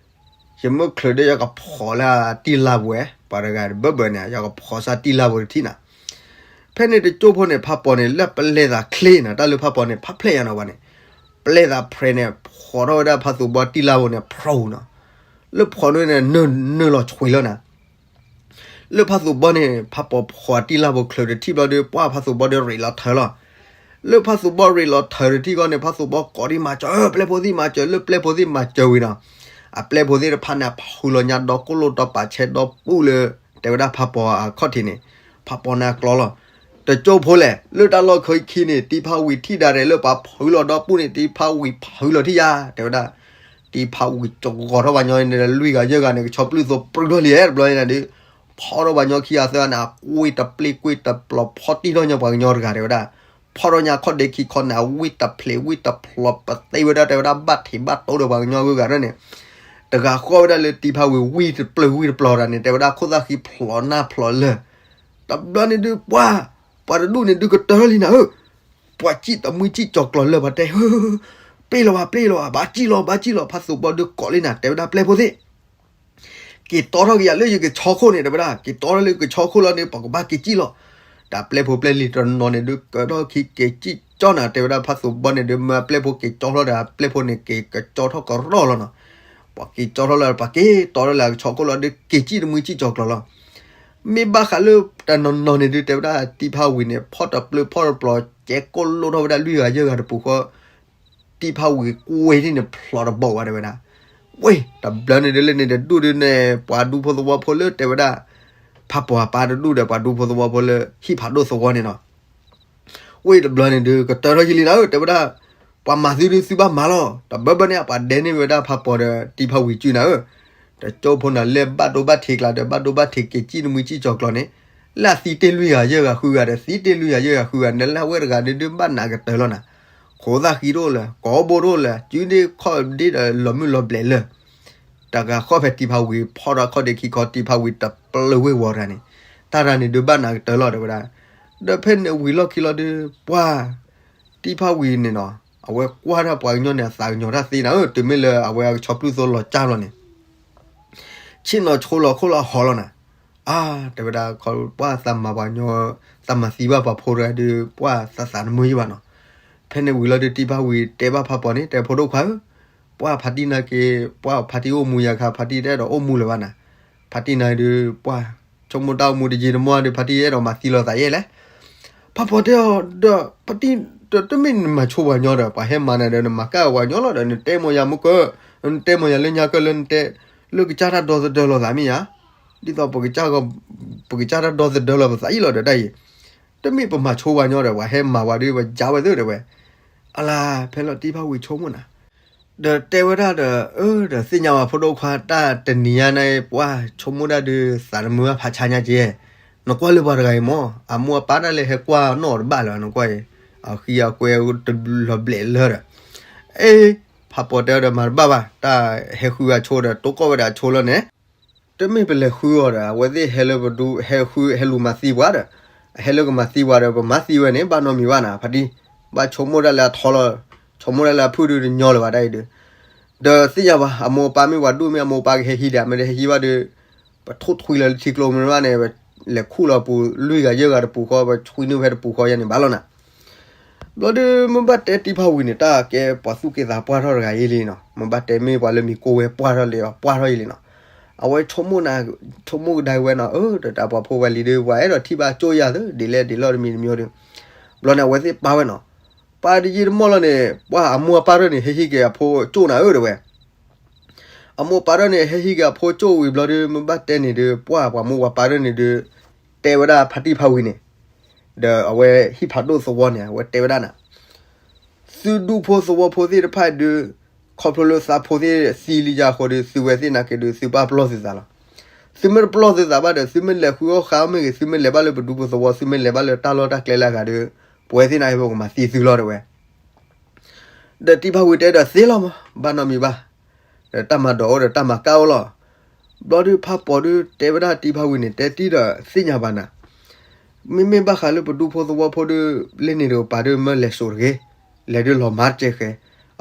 ယမ့ၢ်ချုးဒီးယကဖီးလၢတံၢ်လါပူၤဝဲ ပှၤတဂၤတဘၢဘၢန့ၣ် ယကဖီးစၢ်တံၢ်လါပူၤတထံၣ်နၤ. ဖဲန့ၣ်တကၠိၢ်ဖိန့ၣ် ဖးပိာ်န့ၣ် လၢပလဲၤသးချ့နၤ တၢ်လၢဖးပိာ်န့ၣ် ဖးဖျဲၣ်ယါနၤဝဲန့ၣ်, ပျဲသးဖြဲးန့ၣ် ဖီထီၣ်ဝဲဒၣ်ဖါသိးဘီတံၢ်လၢ်ဘိန့ၣ် ဖျိနီၤ. လၢဖီန့ၣ် နၢၢ်လီၤဆွံးလၢနၤ လၢဖါသိးဘီန့ၣ် ဖါပီၤဖီတံၢ်လၢ်ဘိချုးတထံၣ်ဘျီဒီး ပှၢ်ဖါသိးဘီဒီးရ့းလီၤထၢလီၤ. လၢဖါသိးဘီရ့းလီၤထၢတထံၣ်ဃီန့ၣ် ဖါသိးဘီကိးဒံးမၤစၢၤ ပျဲဖိသ့ၣ်မၤစၢၤ လၢပျဲဖိသ့ၣ်မၤစၢၤဝံၤနီၤ. အပျဲဖိသ့ၣ်တဖၣ်န့ၣ် ဖုလီၤညါဒီကိၣ်လိၣ်ဒီပာ်ဆဲးဒီပူၣ်လၢ တဲဝဲဒၣ်ဖါပီၤအခီၣ်ထံးန့ၣ် ဖါပီၤန့ၣ်အကျီလီၤ. တကၠိဖိလဲၣ် လၢတၢ်လီၢ်ခဲအံၤခံန့ၣ် တံၤဖးဝံၤထံၣ်ဒၣ်ရဲၣ်လၢပှၤဖုလီၤဒီပူၣ်န့ၣ် တံၤဖးဝံၤဖုလီၤထံၣ်ယၤ တဲဝဲဒၣ်. တံၤဖးဝံၤကဂီၤထီၣ်ပှၤညီန့ၣ် လွံၢ်ဂၤယဲၢ်ဂၤန့ၣ် ကဆီပျုၢ်သိပျုၢ်ထီၣ်လံ တဘျီန့ၣ်ဒီး ဖီထီၣ်ပှၤညီခံဂၤသၢဂၤန့ၣ် အကွံတပျ့ၢ်ကွံတပျီၤ ဖီတံၢ်ထီၣ်ညီပှၤကညီတဂၤတဲဝဲဒၣ်. ဖီထီၣ်ညါခီၣ်ဒ့ခံခီန့ၣ် အဝံတဖျဲးဝံတဖျီၤ ပသ့ဝဲဒၣ်တဲဝဲဒၣ် ဘၣ်ထံးဘၣ်တိၢ်ဒီးပှၤကညီဂုၤဂၤန့ၣ် တဂၤဃီဝဲဒၣ်လၢတံၤဖးဝံၤ ဝံတပျ့ၢ်ဝံတပျီၤတၢ်န့ၣ် တဲဝဲဒၣ်ခိၣ်သၣ်ဃံဖျိးနၢ်ဖျိးလၢာ်. တဘျီန့ၣ်ဒုးပှၢ် ပှၤတဒူၣ်န့ၣ်ဒုးကတၢၢ်ထီၣ်လံနၤဧၢ. ပှၤစံၣ်တမှံစံၣ်ကၠီၤကျီၤလၢာ် ပှၤတဲ ပျ့ၤလီၤဘၣ် ပျ့ၤလီၤဘၣ် ဘၣ်စံၣ်လီၤ ဘၣ်စံၣ်လီၤ ဖါသိးဘီဒုးကိးလံနၤ တဲဝဲဒၣ်ပျဲဖိသ့ၣ် က့ၤတီထီၣ်က့ၤယၤလၢယကဆီခိၣ်န့ၣ် တဲဝဲဒၣ် က့ၤတီထီၣ်လၢယကဆီခိၣ်လီၤန့ၣ် ပကဘၣ်က့ၤစံၣ်လီၤ. ဒီးပျဲဖိပျဲလံၤတနီၤန့ၣ်ဒုး ကၢထီၣ်ခံက့ၤစံၣ်ကၠီနၤ တဲဝဲဒၣ်ဖါသိးဘီန့ၣ်ဒုး မ့ၢ်အပျဲဖိက့ၤကၠီထီၣ်ဒီး အပျဲဖိန့ၣ်က့ၤကကၠီထီၣ်ကရီၢ်လီၤနီၤ. ပှၤက့ၤကၠီထီၣ်လၢ ပှၤက့ၤတီထီၣ်လၢအကဆီခိၣ်လီၤဒီး က့ၤစံၣ်တမှံစံၣ်ကၠီၤကျီၤလီၤ. မ့ၢ်ဘၣ်ဃးလၢတနီၤနီၤန့ၣ်ဒုး တဲဝဲဒၣ်တံၤဖးဝံၤန့ၣ် ဖီၣ်တပျ့ၢ်ဖီၣ်တပျီၤ ကဲကိၣ်လိၣ်ထီၣ်ဝဲဒၣ်လွံၢ်ဂၤယဲၢ်ဂၤတပူၤဃီ တံၤဖးဝံၤကွ့ထံၣ်န့ၣ် ဖျိးတဘီဝဲတဲဝဲဒၣ်. ဝ့ၢ် တဘျီန့ၣ်ဒုးလၢန့ၣ်တဒူၣ်ဒုးန့ၣ် ပှၤဒူဖိသဝီဖိလၢတဲဝဲဒၣ် ဖးပီၤအပၢ်တဒူၣ်ဒီး ပှၤဒူဖိသဝီဖိလၢဟံၣ်ဖးဒိၣ်သဝီန့ၣ်နီၤ. ဝ့ၢ်တဘျီန့ၣ်ဒုး ကတၢၢ်ထီၣ်ယံာ်လံနၤဧၢ တဲဝဲဒၣ် ပှၤမၤသုဒုးသုဘၣ်မၤလီၤ. တဘျီဘျီန့ၣ် အပှၤဒဲန့ၢ်ဝဲဒၣ်ဖးပီၤဒီးတံၤဖးဝံၤစုနၤဧၢ. တကၠိဖိနၤလၢဘၣ်ဒိဘၣ်ထံးကျါဒီး ဘၣ်ဒိဘၣ်ထံးက့ၤစံၣ်တမှံစံၣ်ကၠီၤကျီၤန့ၣ် လၢအသံတ့ၢ်လွံၢ်ဂၤယဲၢ်ဂၤဃုဂၤဒီး သံတ့ၢ်လွံၢ်ဂၤယဲၢ်ဂၤဃုဂၤန့ၣ် လၢအဝဲတဂၤဒုးဒုးဘၣ်နးကတၢၢ်လီၤနၤ. ခိးသၣ်ဃံတအိၣ်လၢၤ ကိးဘိတအိၣ်လၢၤ စုဒ့ခီၣ်ဒ့ဒီးလီၤမုၢ်လီၤဘျဲးလၢာ် တဂၤဃီဖဲတံၤဖးဝံၤ ဖီၣ်ထီၣ်ခီၣ်ဒ့ခံခီ တံၤဖးဝံၤတပျ့ၢ်ဝ့ၢ်ဝီတဂၤန့ၣ် တၢ်တဂၤန့ၣ်ဒုးဘၣ်နးကတၢၢ်လီၤတဲဝဲဒၣ်. ဒီးဖဲန့ၣ်ဝံၤလီၢ်ခံလီၤဒုး ပှၢ် တံၤဖးဝံၤန့ၣ်နီၤ အဝဲကွၢ်တၢ်ပှၤကညီန့ၣ် အသးကညီၤတၢ်သ့နၤဧၢ တုၤမ့ၢ်လၢအဝဲအကဆီပျုၢ်သိလီၤကၢ်လီၤန့ၣ် ဆ့ၣ်နီၤဆိလီၤခိၣ်လီၤဟီလီၤနၤ. အါ တဲဝဲဒၣ် ပှၢ်သးမၤပှၤကညီ သးမၤသံဘၣ်ပှၤဖိတဂၤဒုး ပှၢ်သးသးတမုာ်ယံဘၣ်နီၤ. ဖဲန့ၣ်ဝံၤလီၤဒုး တံၤဖးဝံၤတဲဘၣ်ဖးပီၤန့ၣ် တဲဖိဒိၣ်ခွါဧၢ ပှၢ်ဖါတံၢ်နာ်က့ ပှၢ်ဖါတံၢ်အိၣ်မူယၤခါ ဖါတံၢ်တအဲၣ်ဒိးအိၣ်မူလၢၤဘၣ်နၤ. ဖါတံၢ်နာ်ဒုး ပှၢ် ဆိကမိၣ်တၢ်အိၣ်မူတယံာ်တမီၢ်ဒုး ဖါတံၢ်အဲၣ်ဒိးမၤသံလီၤသးယဲလဲၣ်. ဖးပီၤတဲအီၤ ဒီး ဖါတံၢ် တမ့ၢ်နမၤဆိပှၤကညီဒီး ပှၤဟဲမၤနၤဒီး နမၤကၢ်ပှၤကညီလီၤဒီး နတဲမိၢ်ယၤမုၢ်ကၢၢ် နတဲမိၢ်ယၤလၢညါကၢၢ်လၢနတဲ လၢကစၢ်တၢ်ဒီသဒၢလီၤသးမ့ၢ်ယါ ဒ်သိး ပကစၢ်တၢ်ဒီသဒၢလီၤပသးအံၤလီၤဒီးတၢ်အံၤ တမ့ၢ်ပမၤဆိပှၤကညီဒီး ပှၤဟဲမၤဝဲဒီး ပယါဝဲသ့ဒီးဝဲ အလါ ဖဲလီၤတံၤဖးဝံၤဆိကမိၣ်နၤ ဒီးတဲဝဲဒၣ်ဒီး အၢ ဒီးသ့ၣ်ညါဝဲဖိဒိၣ်ခွါ တၢ်တနံၤညါန့ၣ် ပှၢ်ဆိကမိၣ်ဒၣ်ဒုး သးတမုာ်ဘၣ်ဖးဆါညါက့ နကွၢ်လၢပှၤတဂၤအံၤမး အမိၢ်အပၢ်တၢ်လဲၤဟဲကွၢ်နီၣ်တဘၣ်လၢၤ နကွၢ်အံၤ အဃံအကွဲတလီၤဘျဲးလၢၤဒီး အ့ ဖးပီၤတဲဒီးမၤတဘၣ်ဘၣ် တၢ်ဟဲဃုဂၤဆိဒီး တိကိးဝဲဒၣ်ဆိလီၤန့ၣ် တမ့ၢ်ပလဲၤဃုအီၤဒီး အဝဲသ့ၣ်ဟဲလၢပဒူ ဟဲဃု ဟဲလူၤမၤသံပှၤဒီး အဟဲလၢကမၤသံပှၤဒီး ပမၤသံဝဲန့ၣ် ဘၣ်နီတမံၤဘၣ်နၤ ဖါတံၢ် ဘၣ်ဆိကမိၣ်ဒၣ်လၢအထီလီၤ ဆိကမိၣ်ဒၣ်လၢအဖုၣ်ဒုးတညီလၢၤဘၣ်တၢ်အံၤဒုး ဒီးသ့ၣ်ညါဘၣ် အမိၢ်အပၢ်မ့ၢ်ပှၤဒူၣ်မ့ၢ်အမိၢ်အပၢ်ကဟဲဟံးဒီး မ့ၢ်တဟဲဟံးဘၣ်ဒီး ပထိၣ်ထွံလၢထံကျိမ့ၢ်ဘၣ်န့ၣ် လဲၤခူၣ်လီၤပူၤလွံၢ်ဂၤယဲၢ်ဂၤတပူၤဃီ ပထွံနုာ်ဖဲတပူၤဃီယဲန့ၣ်ဘၣ်လီၤနၤ ဘျီဒုး မ့ၢ်ဘၣ်တဲတံၤဖးဝံၤန့ၣ် တၢ်ကဲပှၤသူၣ်က့သးပှၢ်ထီၣ်တဂၤအံၤလံနီၤ မ့ၢ်ဘၣ်တဲမ့ၢ်ပှၤလၢမံၤကိးဝဲပှၢ်ထီၣ်လံ ပှၢ်ထီၣ်အံၤလံနီၤ အဝဲဆိကမိၣ်နၤ ဆိကမိၣ်ကဒါက့ၤဝဲနီၤ အၢ တၢ်ပှၤဖိဝဲလံၤဒုး ပှၤအဲၣ်ဒိးထံၣ်ဘၣ်ကၠိၣ်ယၤသ့ ဒ်လဲၣ်ဒ်လဲၣ်တမံၤတမံၤဒီး ဘျီန့ၣ် အဝဲသ့ၣ်ပာ်ဝဲနီၤ ပာ်တယံာ်တမီၢ်လီၤန့ၣ် ပှၢ်အမိၢ်အပၢ်ထီၣ်န့ၣ် ဟဲဟံးက့ၤအဖိကၠိၣ်နၤဧၢ တဲဝဲ အမိၢ်ပၢ်ထီၣ်န့ၣ် ဟဲဟံးက့ၤအဖိကၠိၣ်ဝံၤဘျီဒုး မ့ၢ်ဘၣ်တဲန့ၣ်ဒုး ပှၢ်ပှၤမိၢ်ပှၤပၢ်ထီၣ်န့ၣ်ဒုး တဲဝဲဒၣ်ဖါတံၢ်ဖးဝံၤန့ၣ် ဒီးအဝဲဟံၣ်ဖးဒိၣ်သဝီန့ၣ် အဝဲတဲဝဲဒၣ်နၤ သုဒူၣ်ဖိသဝီဖိသ့ၣ်တဖၣ်ဒုး ခီဖျိလၢသးဖိသ့ၣ်သံလံယါအဃိဒီး သုဝဲသ့ၣ်နာ်က့ဒုး သုပာ်ပလီၢ်သုသးလီၤ. သုမ့ၢ်တပလီၢ်သုသးဘၣ်ဒီး သုမ့ၢ်လဲၤဃုအီၣ်ဃုအီမ့ၢ်ဂ့ၤ သုမ့ၢ်လဲၤဘၣ်လၢပဒူဖိသဝီ သုမ့ၢ်လဲၤဘၣ်လၢတၢ်လီၢ်တၢ်ကျဲလၢအဂၤဒီး ပဝဲသ့ၣ်နာ်က့ ပကမၤသံသုလီၤတဲဝဲ ဒီးတံၤဖးဝံၤတဲဒီးသ့လီၤမး ဘၣ်နီတမံၤဘၣ်. ဒီးတၢ်မၤဒိးအိၣ်ဒီးတၢ်မၤကၣ်အိၣ်လီၤ. ဘျီဒုးဖးပီၤဒုးတဲဝဲဒၣ်တံၤဖးဝံၤန့ၣ် တဲတံၢ်ဒီးသ့ၣ်ညါဘၣ်နၤ, မ့မ့ၢ်ဘၣ်ဃးလၢပဒူဖိသဝီဖိဒုး လၢန့ၣ်တကပၤဒုး မၢလဲၤစိာ်တဂ့ၤ, လဲၤဒုးလီၤမၤတကဲဃဲ,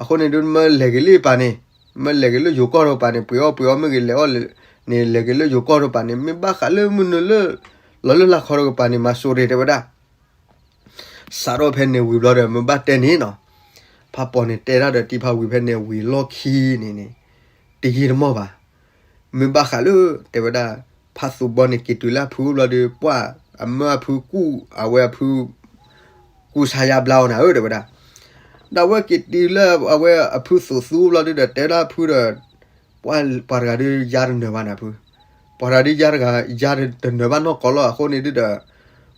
အဃိန့ၣ်ဒုး မၢလဲၤက့ၤလၢပၤန့ၣ်, မၢလဲၤက့ၤလၢယိၤကီၢ်တကပၤန့ၣ် ပှ့ၤအီၣ်ပှ့ၤအီမ့ၢ်ဂ့ၤ လဲၤအီၣ်န့ၣ် လဲၤက့ၤလၢယိၤကီၢ်တကပၤန့ၣ် မ့ၢ်ဘၣ်ဃးလၢမနုၤလၢ လီၤလၢလၢခီတကပၤန့ၣ် မၤစိာ်တဂ့ၤတဲဝဲဒၣ် စးထီၣ်ဖဲန့ၣ်ဝံၤဘျီဒီး မ့ၢ်ဘၣ်တဲန့ၣ်နီၤ, ဖးပီၤန့ၣ်တဲတၢ်ဒီးတံၤဖးဝံၤဖဲန့ၣ်ဝံၤလီၢ်ခံန့ၣ်န့ၣ် တယံာ်တမီၢ်ဘၣ်. မ့ၢ်ဘၣ်ဃးလၢ တဲဝဲဒၣ် ဖးသူးဘီန့ၣ်က့ၤတုၤလၢအဖုအိၣ်ဘျီဒီး ပှၢ်အမၢအဖုကူၣ် အဝဲအဖု ကူၣ်ဆါယါဘျါအီၤနၤဧၢ တဲဝဲဒၣ်. ဒီးအဝဲက့ၤတုၤလၢအဝဲအဖုသူးသူဘျီဒုဒီး တဲဒၣ်ဖုဒီး ပှၢ်ပှၤတဂၤဒုးယါတနၢၤဘၣ်နၤဖု, ပှၤတဂၤဒုးယါတဂၤ ယါတနၢၤဘၣ်နီၢ်ကီးလီၤ. အဃိန့ၣ်ဒုဒီး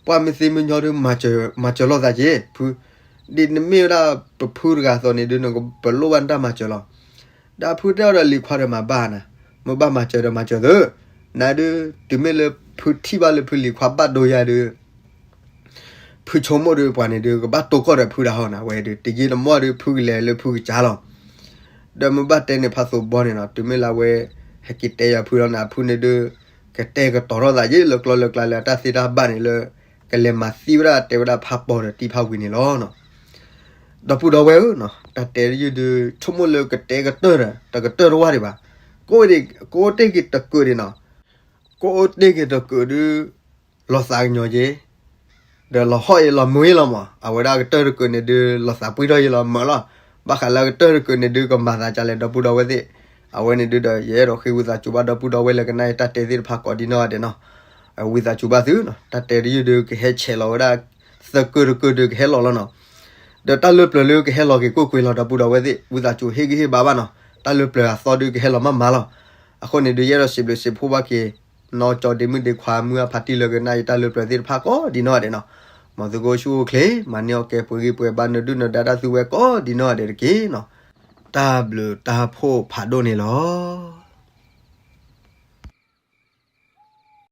ပှၢ်မ့ၢ်သ့မ့ၢ်ညီဒုး မၤစၢၤလီၤသးက့ၤဖု, ဒ်နမ့ၢ်ဝဲဒၣ်ပဖုတဂၤအသိးန့ၣ်ဒုး နကပလိၣ်ဘၣ်နတၢ်မၤစၢၤလီၤ. ဒီးဖုတဲအီၤဒီး လံၤခွါဒီးမၤဘၣ်နၤ, မ့ၢ်ဘၣ်မၤစၢၤဒီးမၤစၢၤသု, နဒုး တုၤမ့ၢ်လၢဖုထံၣ်ဘၣ်လၢဖုလံၤခွါဘၣ်ဒိယၤဒုး ဖုဆိကမိၣ်ဒီးပှၤန့ၣ်ဒုး ကဘၣ်တိၢ်ကီၢ်ဒီးဖုဒၣ်ဟီနၤဝဲဒုး တယံာ်တမီၢ်ဒုး ဖုကလဲၤလၢဖုကစၢ်လီၤ. ဒီးမ့ၢ်ဘၣ်တဲန့ၣ် ဖးသူးဘီန့ၣ်နီၤ တုၤမ့ၢ်လၢအဝဲ ဟဲက့ၤတဲယၤဖုလီၤန့ၣ် အဖုန့ၣ်ဒုး ကတဲာ်ကတီၤထီၣ်သးယ့ၣ်လၢကျီလၢကျါလၢအတၢ်သ့တၢ်ဘၣ်န့ၣ်လၢ ကလဲၤမၤသံဝဲဒၣ်တဲဝဲဒၣ်ဖးပီၤဒီးတံၤဖးဝံၤန့ၣ်လီၤ. ဒီပုၢ်ဒီဝဲၢ်ဧၢနီၤ တၢ်တဲတယုၢ်ဒုး ဆိကမိၣ်လၢကတဲာ်ကတီၤဒီး တၢ်ကတီၤတဝၢ်ဒံးဘၣ်. ကအိၣ်တ့ၢ်က့ၤတကုာ်ဒံးနီၤ ကအိၣ်တ့ၢ်က့ၤတကုာ်ဒုး လီၤသးကညီၤက့ၤ ဒီးလီၤဟီၣ်အံၤလီၤမုာ်အံၤလီၤမး. အဝဲဒၣ်အကတၢၢ်တကုာ်န့ၣ်ဒုး လီၤသးပှံၢ်ထီၣ်အံၤလီၤမုာ်လီၤ. ဘၣ်ဃးလၢအကတၢၢ်တကုာ်န့ၣ်ဒုး ကမၤသးဒ်လဲၣ် ဒီပုၢ်ဒီဝဲၢ်သ့ၣ်, အဝဲန့ၣ်ဒုးဒီး ယအဲၣ်ဒိးဃ့ဝံသးစူၤဘၣ်ဒီပုၢ်ဒီဝဲၢ်လၢကနၣ်ယတၢ်တဲသ့ၣ်တဖၣ်ကိးဒံးနီၢ်ဂၤဒဲးနီၤ. ဝံသးစူၤဘၣ်သုနီၤ တၢ်တဲတယုၢ်ဒုး ကဟဲဆဲးလီၤဝဲဒၣ် သၢကုာ်တကုာ်ဒုးကဟဲလီၤလီၤနီၤ. ဒီးတၢ်လၢပျၢၤလၢကဟဲလီၤက့ၤကိၢ်ကွံာ်လီၤ ဒီပုၢ်ဒီဝဲၢ်သ့ၣ် ဝံသးစူၤဟ့ၣ်ဂံၢ်ဟ့ၣ်ဘါဘၣ်နီၤ. တၢ်လၢပျၢၤအသီဒုးကဟဲလီၤမးမးလီၤ. အဃိန့ၣ်ဒုး ယအဲၣ်ဒိးစံးဘျုးစံးဖှိၣ်ဘၣ်က့ၤ နီၢ်ကၠီဒ့မုၣ်ဒ့ခွါမုၢ်အဖါတံၢ်လၢကနၣ်ယတၢ်လၢပျၢၤသ့ၣ်တဖၣ်ကိးဒံးနီၢ်ဂၤဒဲးနီၤ. မ်သုကအိၣ်ဆူၣ်အိၣ်ချ့ မၤန့ၢ်အီၣ်ကဲပှဲၤဂံၢ်ပှဲၤဘါနဒုၣ်နဒါတၢ်သုဝဲကိးဒံးနီၢ်ဂၤဒဲးတက့ၢ်နီၤ. တၢ်ဘျုးတၢ်ဖှိၣ်ဖးဒိၣ်န့ၣ်လီၤ.